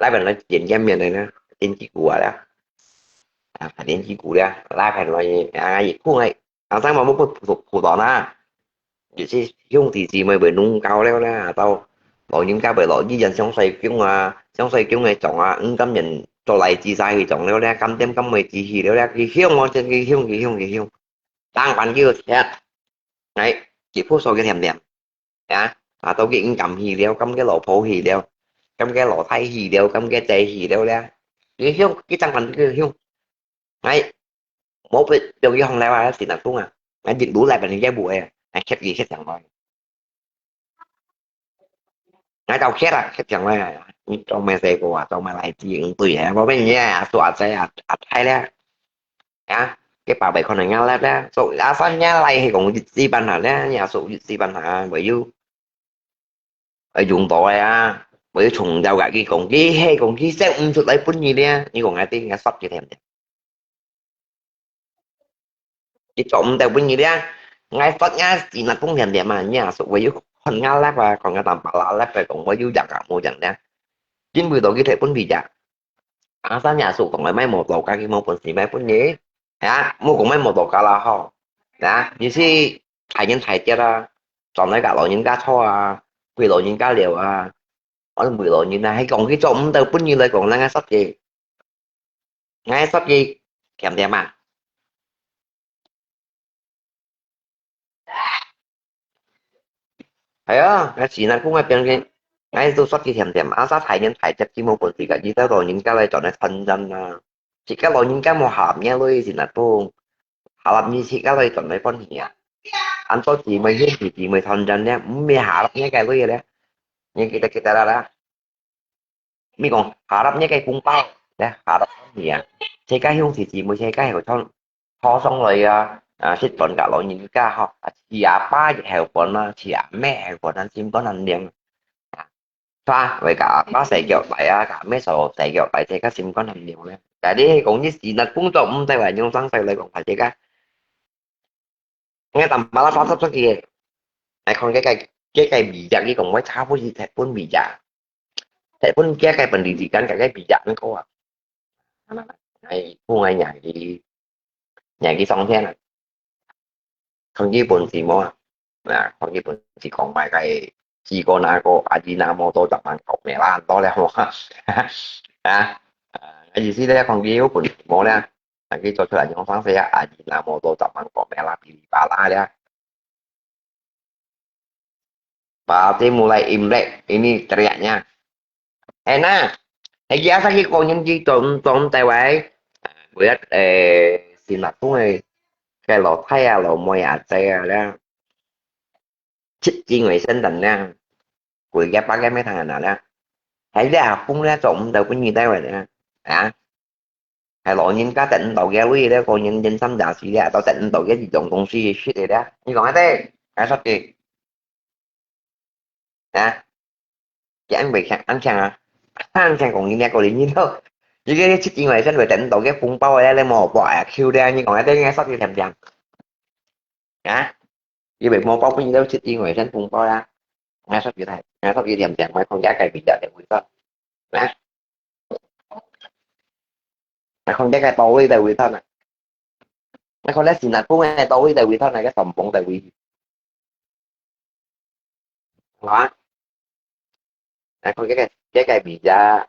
Lai ban lai tien ke mien lai na. Tien ki gua la. À, đến chi cú đia, lá khen nói, à, gì khu này, à, sáng mà muốn khu, khu đó na. Vậy chứ, không thì gì mà bởi nung cao leo na, tao, lọ những cái bởi lọ gì dần sống xoay kiông à, sống xoay kiông này chọn à, ứng tâm nhận, cho lại chi sai thì chọn leo đia, cắm tem cắm mười chi hì leo đia, cái hiông mà, cái hiông, cái hiông, cái hiông. Tăng bản kêu thiệt. Đấy, chỉ phút sau cái thèm thèm. Á, à, tao kí ing kam hì liao, kam ke lò phô hì liao, kam ke lò thai hì liao, kam ke tê hì liao le. Kí hiông, kí tăng phần kí hiông. Ngay, mốt với, trong cái hông leo á, xin là cũng à. Ngay, dịch đủ lại phần cái buổi à. Ngay, khép gì khép chẳng nói. Ngay, tao khép à, khép chẳng nói à. Trong mày xe của à, trong mày lại chỉ ứng tùy hả, có mấy nhà, à, sủa xe à, à, thai le. Á, cái bảo vệ con này ngăn lép á. Số, á, sao nhá lại thì cũng dịch gì bàn hả nhá, nhà số dịch gì bàn hả, bởi vì, ở dùng đó á, bởi vì chúng giao gãi cái công ty, hay công ty sẽ ung chụp lại bún gì đấy, như còn ngài tin, ngài sắp cái thèm đấy. Cái chỗ ung tèo bún gì đấy, ngài sắp ngài chỉ là cũng thèm đấy mà, nhà số bởi vì con ngăn lép à, còn ngài tạm bảo là lép phải cũng bởi vì giặc cả mua chẳng đấy. Chính vì đó cái thể bún bị giặc. Á, sa nhà sụ tổng lại mấy một tổ cá cái món bún xì mấy bún nhé. Hả? Mua cũng mấy một tổ cá là ho. Hả? Như si thải nhân thải chết à. Chọn lấy cả lỗ nhân cá cho à. Quỷ lỗ nhân cá liều à. Ở mười lỗ nhân này hay còn cái trộm tàu bún như lời còn là ngay sắp gì. Ngay sắp gì. Kèm thêm à. Hay à, ngay chỉ là cũng ngay bên cái, ngay tôi sắp cái thèm thèm, à, sa thải nhân thải chết cái món bún xì cả, chỉ tao lỗ nhân cá lại chọn lại thân dân à. Chỉ cái lỗ nhân cá mua hộp nhé, lui xin là không. Hộp như chỉ cái lại chọn lại con nhỉ. Ăn tôi chỉ mới hiên thì chỉ mới thân dân nhé, mới hộp nhé cái lui đấy. Nhưng kita kita đó đó. Mi kong, harap niya kay kung pao, ne, harap niya. Cheka hiong si chi mo cheka hiong chong, ho song loi a, a, sit pon ka lo nyin ka ho, a, chi a pa ji heo pon a, chi a me heo pon a, sim pon an liang. Sa, wei ka pa sai kyo pai a, ka me so sai kyo pai, cheka sim pon an liang ne. Ka di kong ni si na kung to, um, tai wai nyong sang sai loi kong pa cheka. Nghe tầm ba la sa sắp sắp kìa. Ai còn cái cái, cái cái bị giặc đi còn mới tháo cái gì thẹt bún bị giặc. Thẹt bún kia cái bệnh lý gì gắn cả cái bị giặc nó có à. Ai, không ai nhảy đi. Nhảy đi xong thế này. Không chỉ bún gì mà. Là không chỉ bún gì còn mai cái chỉ có na có à gì na mô tô tập mang cọc mẹ lan đó là hoa. À, à, cái gì xí đấy không chỉ bún gì mà nè. Lagi cho 出來 nyong sang saya aji namo to tamang ko mela pili pala ya. Pati mulai Imlek ini teriaknya. Enak. Lagi asa ki konyun ki tom tom tewai. Buat eh sinatung eh. Kalau thaya lo moya taya ya. Chit jing wei sen dan ya. Kui ya pakai me thang na ya. Hai dia pung ya tom tewai pun ni tewai ya. Ha. Hai lo nyin ka ten tau ya lui ya ko nyin nyin sam ja si ya tau ten tau ya di dong dong si shit ya. Ni kong ate. Hai sat ki. 啊，佢恁會強，恁強啊，恁強講你這个人，你都，你个七千外生會等到个紅包个，你無博啊，Q个，你講啊，這个煞个甜甜，啊，你會無包分你都七千外生紅包啦，𠊎煞个大，𠊎煞个甜甜，𠊎看這个比較个會算，啊。𠊎看這个到位在位頭呢，𠊎看這新加坡个到位在位頭呢，个上峰在位，係嘛？𠊎看這个，這个比較，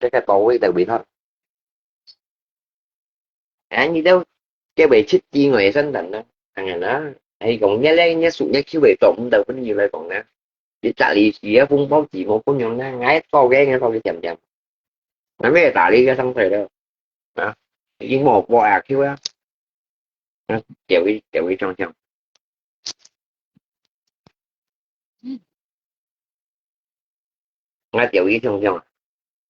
這个到位在位頭。哎，你都，這位七千外生等呢？當然啦，係講，你咧，你屬於Q位做毋到，分你來講呢。你十二時个紅包字無分用呢，𠊎做个，𠊎做个甜甜。 那没有打了一个上水的啊，已经没有播 Q 了。那点一点一上上，那点一上上啊，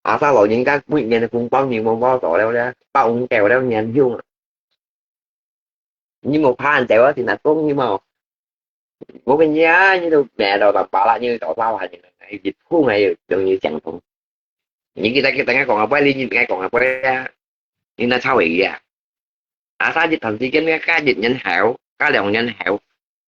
阿爸老人家每年的红包你没包到了呢，包红包了年休啊。 你無怕人走啊？新加坡你無？我跟你啊，你都買到大把啦，你到沙灣你，你碰還有容易相同。你記得記得，𠊎講啊，不然你，𠊎講啊，不然啊，你那差位啊？啊，三日頭時間呢，加一年後，加兩年後，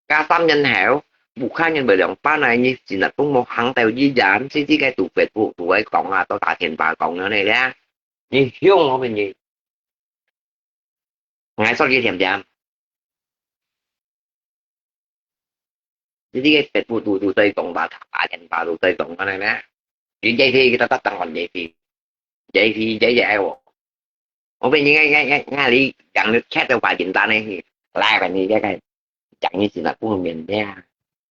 加三年後，不看人會兩班啊，你新加坡無行到醫院，自己个肚皮肚肚會講啊，到打電話講了你咧，你凶我跟你。 𠊎說佢甜甜。你這个別步都都在講吧，打電話都在講，可能呢？佢這批佢得得等還這批，這批這也係我。我被你，你，你，你，你講你chat到把簡單的，來吧，你這个講你是哪方面的啊？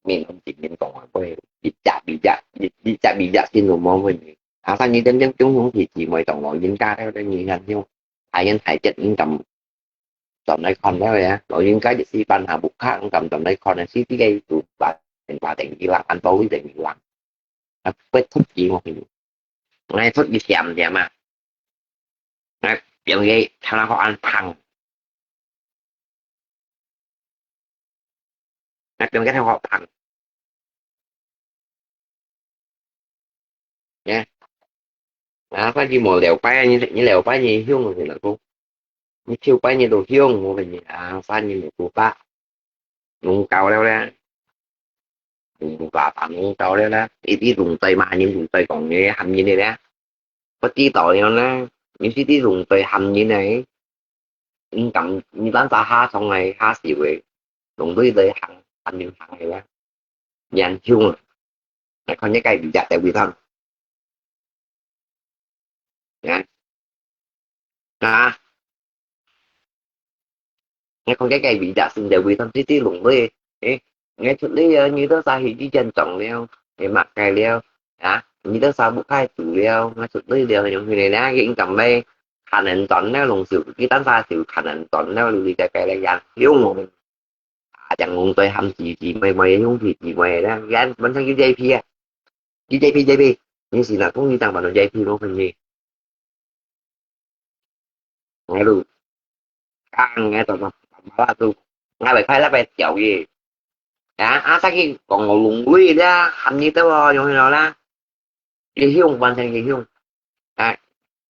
面紅前面講啊，會，你假，你假，你，你假，你假，先都無問題。啊，但你真正中雄是姊妹同老人家，對不對？你看就，哎呀，太chết，你敢 轉來看了呀，老人家一時半下不看，敢轉來看呢，是這个有辦法定一萬，安到一定一萬。啊，不出奇我跟你，𠊎出去閃閃啊，啊，變个看到好安胖，啊，變个好胖。 呀。啊，反正無了解，你，你了解你凶个啦，講，你手擺你都凶，我跟你啊，反正無辦法，弄到了咧，無辦法弄到了咧，一直弄在嘛，你弄在講你喊人的咧，不知道了咧，你是一直弄在喊人的，你敢，你單單下上來下手个，弄對在行，喊人行个咧。 年輕啊，來看這个比較在位上。啊，啊，來看這个比較先在位上，直直弄落，誒，𠊎出來啊，你都啥去以前種了，誒，麼个了，啊，你都啥不開始了，𠊎出來了，用起來了，應該咩？可能轉了，弄手，佢單啥手，可能轉了，你在該來養，有無？ 啊，像講對喊姊姊妹妹，兄弟姊妹咧，人本身叫J P啊，叫J P，J P，你是哪公司當班个J P，我問你。𠊎都，講，𠊎都，我都，𠊎會開那個條約。啊，啊，再去講我弄鬼咧，喊你兜哦，用去了啦。 佢凶，完全佢凶。啊，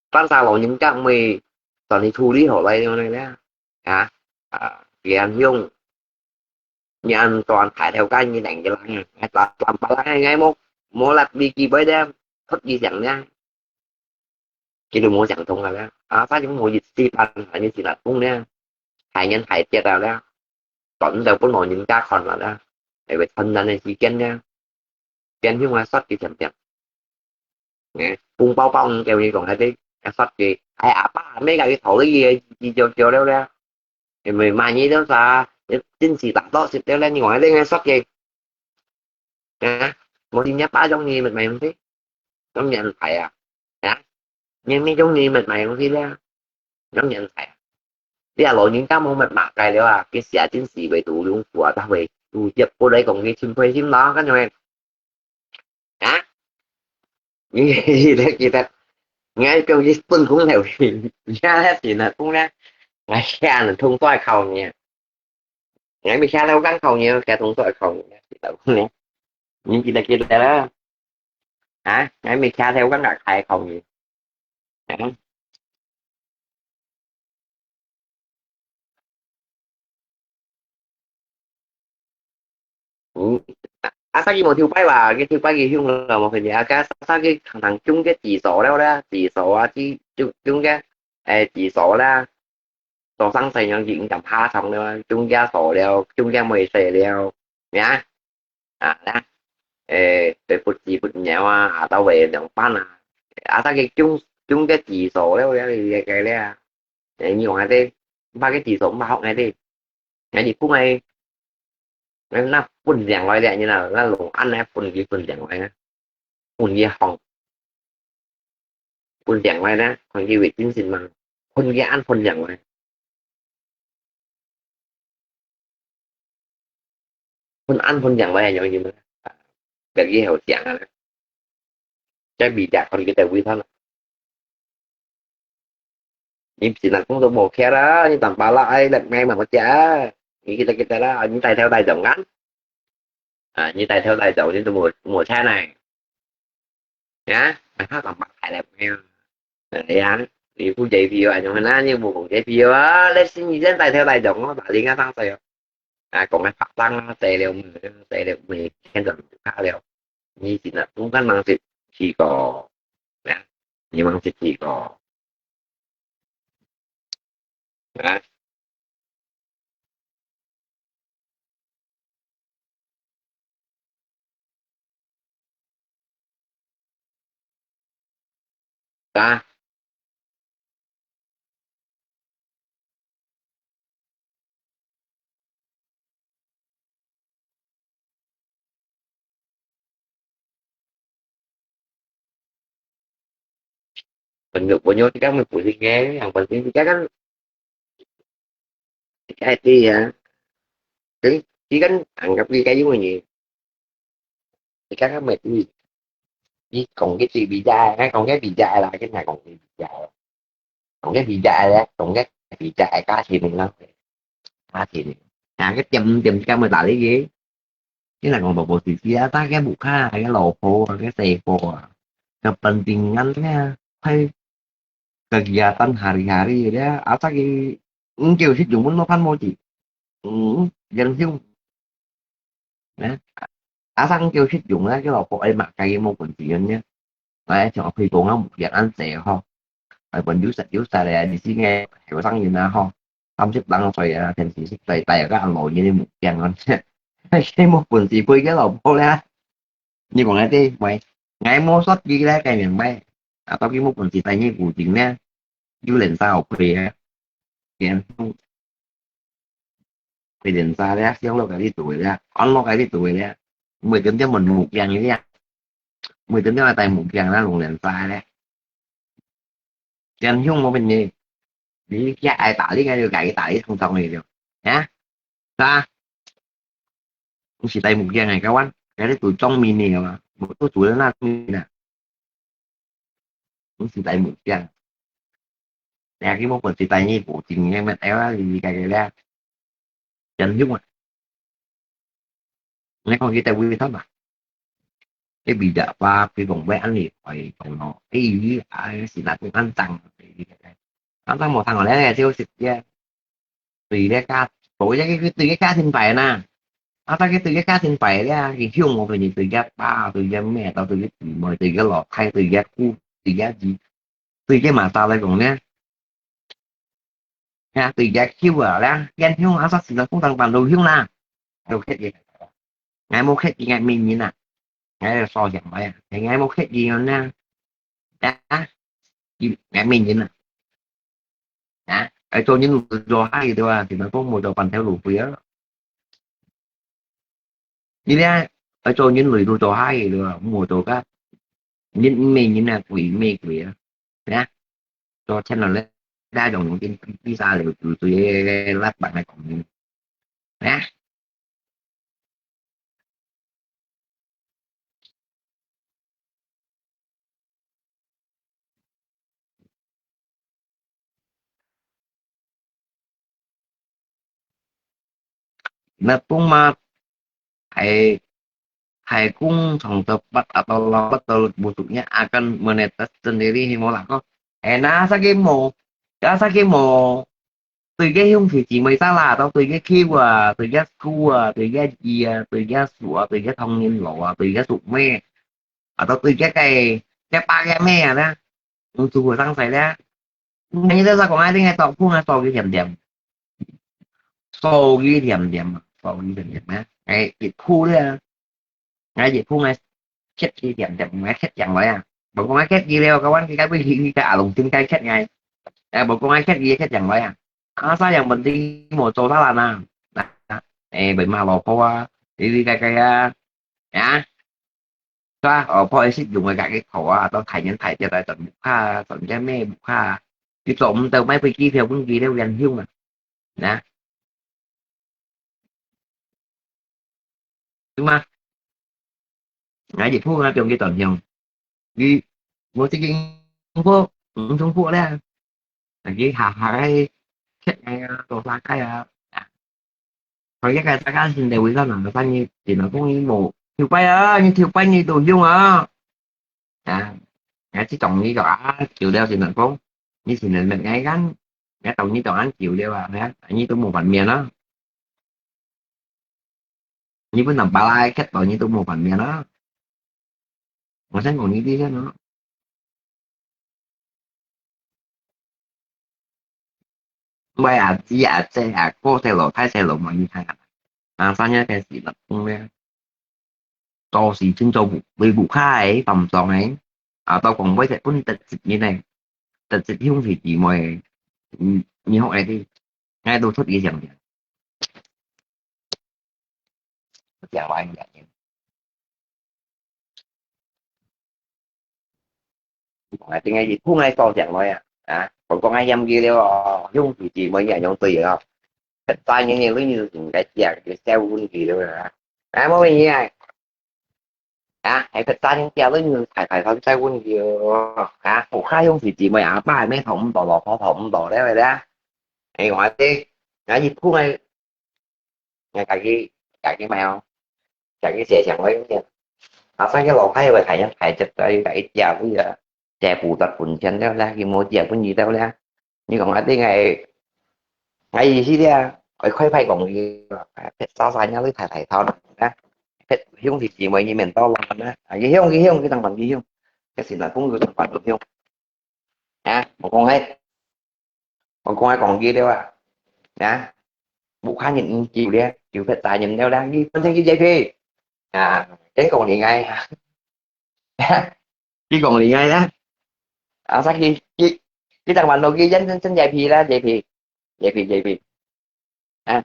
單儕老人家毋會同你處理好來樣呢，啊，啊，佢恁凶，你恁大大條街你等佢人，啊，打，打把啦，哎，無，無力力佢會咧，出佢聲咧，佢都無想通个咧，啊，反正無意思辦，反正是來講咧，害人害跌啊咧，轉到分老人家看啦咧，係會趁人个時間咧。 變凶啊，殺佢甜甜。誒，紅包包毋夠你講，還得啊殺佢。哎，阿爸，阿姆，佢頭你，佢就，就了咧。因為萬一了啥，真是打到死了咧，你講還得殺佢。啊，無人家爸用你，買東西，當然係啊。啊，你，你用你，買東西咧。 當然係啊。你啊，老人家無乜麼个了啊，佢寫真是為讀用苦啊，他會讀一步來講，佢真開心啦，感覺。啊？你記得，記得，𠊎講佢分工了，你看他寫了工呢，𠊎寫了通過考你，𠊎沒寫了剛考你，寫通過考你，記得呢。你記得記得啦。啊，𠊎乜徛在剛剛開口呢。啊，嗯，啊，啊，上次無頭擺哇，佢頭擺佢凶了，無看見啊，該上次佢常常中个指數了啦，指數啊，指，中，中个，誒，指數啦，早上細樣已經咁下床了，中个數了，中个妹細了，咩啊？啊，啦，誒，對不起，不鳥啊，啊，到位兩半啊，啊，上次中，中个指數了，了，了，了，了，誒，你講下這，毋怕个指數，毋怕學下這。 𠊎日本个，𠊎那分兩位咧，你那，那弄暗來分佢分兩位啊，分佢放，分兩位咧，看佢會精神嘛，分佢暗分兩位，分暗分兩位係樣樣嘛，別个好講啊，再比較看佢在位上。 你平常工作無care啦，你當巴拉愛來買嘛，我食啊。你記得記得啦，你帶頭帶走啊。啊，你帶頭帶走，你都無，無錢來。啊，啊，他當巴拉來買啊。哎呀，你不解皮啊，你們那你無講解皮啊，那是你先帶頭帶走，我打你个上水哦。啊，講个拍檔啊，帶了，帶了，每天都不看了。 你真係毋敢望食試過，啊？你望食試過，啊？啊？ 朋友，朋友，自家乜本身个，yang penting自家kan，自家知啊。Jadi，自家anggap自家有个，自家kan乜知。你講个最比較，講个比較啦，跟佢講个比較。 講个比較个，講个比較个價錢个啦，價錢个。啊，个點點个，該麼大力个？你若講寶寶時時啊，大个屋下，个老婆啊，个細伙啊，个本定眼个，係个ya tan hari-hari个，啊，再个，嗯，叫食用，問到飯無去，嗯，人就，呢，啊，生叫食用啊，个老婆，哎，嘛，該个無本事个呢。 哎，像我開講啊，目鏡恁細吼，哎，本有實有實个，你知个，後生人啊吼，三十零歲啊，天時食在戴个老人个目鏡啊，係無本事配个老婆咧。你講个對，喂，𠊎無說佢咧，該明白。啊，到底無本事戴你古鏡咧，有人生好配啊。 佢連晒咧，想落該啲做个咧，安落該啲做个咧，每點點問目鏡个咧，每點點愛戴目鏡啦，弄連晒咧。真凶無分你，你家愛打你，該就該打你，通通个就，啊？啥？毋係戴目鏡个，kawan，該啲做裝面个嘛，無做做那面啊。 毋係戴目鏡。你係無本事戴你古鏡个，乜戴啊，你个个咧，真用啊！你講佢戴會痛啊？你比較吧，佢講會恁樣，會講咯。哎，啊，是那種安裝，安裝無通哦，你就食个。 對个家，無一个佢對个家庭牌呐。啊，大家對个家庭牌咧，佢向我分你對个爸，對个姆，到對个姊妹，對个老弟，對个姑，對个姨，對个masalah講咧，啊，對个舅啊咧，因向啊，煞時常共同辦路向啦，有客人，𠊎無客人，𠊎面人啊，𠊎有所想法啊，𠊎無客人啊，啊，佢，𠊎面人啊。 啊，愛做人類做下去對吧？就係講無做半條路費啊。你咧，愛做人類都做下去對吧？無做个，人毋係人啊，鬼毋係鬼啊，啊，做天了咧，大家用用點比賽了，就對个拉板來講，啊。 Napung ma, ai, 太空創造八啊到老八到無數年，akan menetas sendiri himo lako. Eh, na sakit mo, ka sakit mo. 對个兄弟姊妹，salah，到對个舅啊，對个姑啊，對个姨啊，對个叔啊，對个堂人老啊，對个叔妹，啊，到對个个个爸个姆啊，呢，嗯，做後生仔咧，你都講啊，定係做工啊，做佢甜甜，做佢甜甜啊，做佢甜甜咩？哎，一鋪咧，𠊎一鋪𠊎歇佢甜甜，𠊎歇上來啊，無講𠊎歇佢了，kawan佢該位佢佢个阿龍定該歇𠊎，哎，無講𠊎歇佢歇上來啊。啊，sayang penting無做salah啊。啊，哎，毋係嘛，老婆啊，你你該該啊，啊，係吧？老婆係用个該个口啊，到大人大隻來轉屋下，轉个咩屋下，你做毋到買飛機票分佢了，遠雄啊，啊，對嗎？啊，一鋪啊，中佢轉向，佢無自己幸福，毋幸福咧。啊，佢下下个，切个啊，做啥个啊？啊，佢一个大家現在為啥人个生意，電腦公司無，頭擺啊，你頭擺你都用啊。啊，啊，這種你就啊，久了電腦公，你現在乜愛看，你到你都恁久了啊，係啊，你都無反面啊。你本來巴拉一刻到你都無反面啊。我想講你這些呢。 𠊎阿姊、阿姐、阿哥、細佬、大細佬，無你看啊。啊，三日个時啦，講咧，做事情做毋，對屋下个，放鬆个，啊，到講尾就分特質人呢，特質兄弟姊妹，嗯，你學个，𠊎都出去想想。 啊，定係一碰个多上來啊，啊，講講啊，嫌佢了哦，兄弟姊妹也用對哦。實在人人都應該這樣，就少問題了啊。啊，無問題啊。啊，還實在人家都應該大大方再問佢哦。啊，屋下兄弟姊妹啊，爸還沒同唔到，老婆同唔到了，對不對啊？哎，我這，啊，一碰个，𠊎家己，家己買哦。 自家寫上來个。啊，生个老太會大人大隻，所以自家寫位啊，寫負責本錢了啦，佢無寫本意了啦。你講啊，定係，𠊎意思咧，愛開牌講佢，別啥啥人都太太套啦，別兄弟姊妹你面到啦，啊，佢兄佢兄佢當然佢兄，這是哪公佢當然佢兄，啊，我講係。 我講下講佢了啊，啊，屋下人毋救了，救別大人了啦，佢本身佢這皮，啊，真講你愛啊，佢講你愛啦，啊，啥佢佢佢當晚落去真真真這皮啦，這皮，這皮這皮，啊。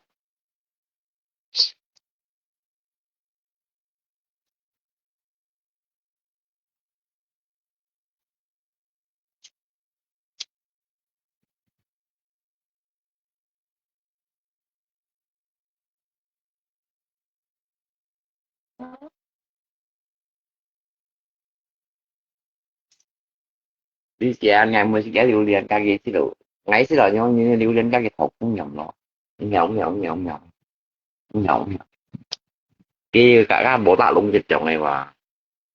你寫𠊎每時節榴槤，家己識到，𠊎識到用榴槤家己討公樣咯，喵喵喵喵，喵喵。佢家家無打攏一樣个話，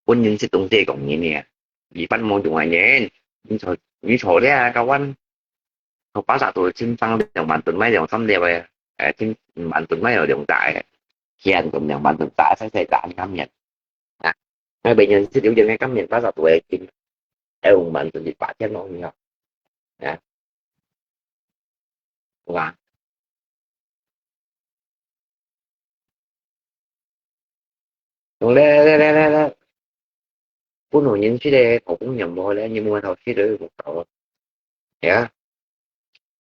本人識東西講人呢，一般無用个人，你坐你坐咧，kawan。 頭巴沙都清爽兩萬噸買兩三粒个，誒，清兩萬噸買有兩隻个，現在兩萬噸隻，細細隻，你看面，啊，那邊人是有點个，看面巴沙都會清，誒，五萬噸一百千咯，你看，啊，哇，來來來來來。 本來人識个，頭公樣無咧，你莫頭識个就搞咯。係啊，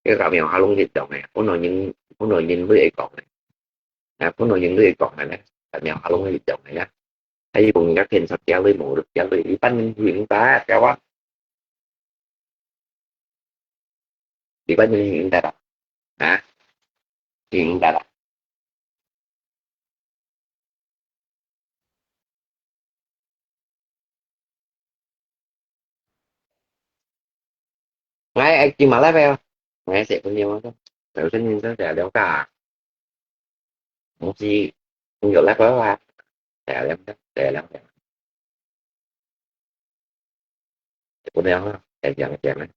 這个苗下攏一樣个，本來人本來人都會講个，啊，本來人都會講个咧，苗下攏一樣个咧，還有講人家騙殺家裡無家裡，一般人毋明白，知道啊？一般人毋明白啊，啊，毋明白啊。 Ngai ai ki malap ya. Ngai sẽ punya apa? Tahu kan yang saya ada ka. Mesti punya lap apa? Saya ada. 个了。不了啊，哎，讲讲啊，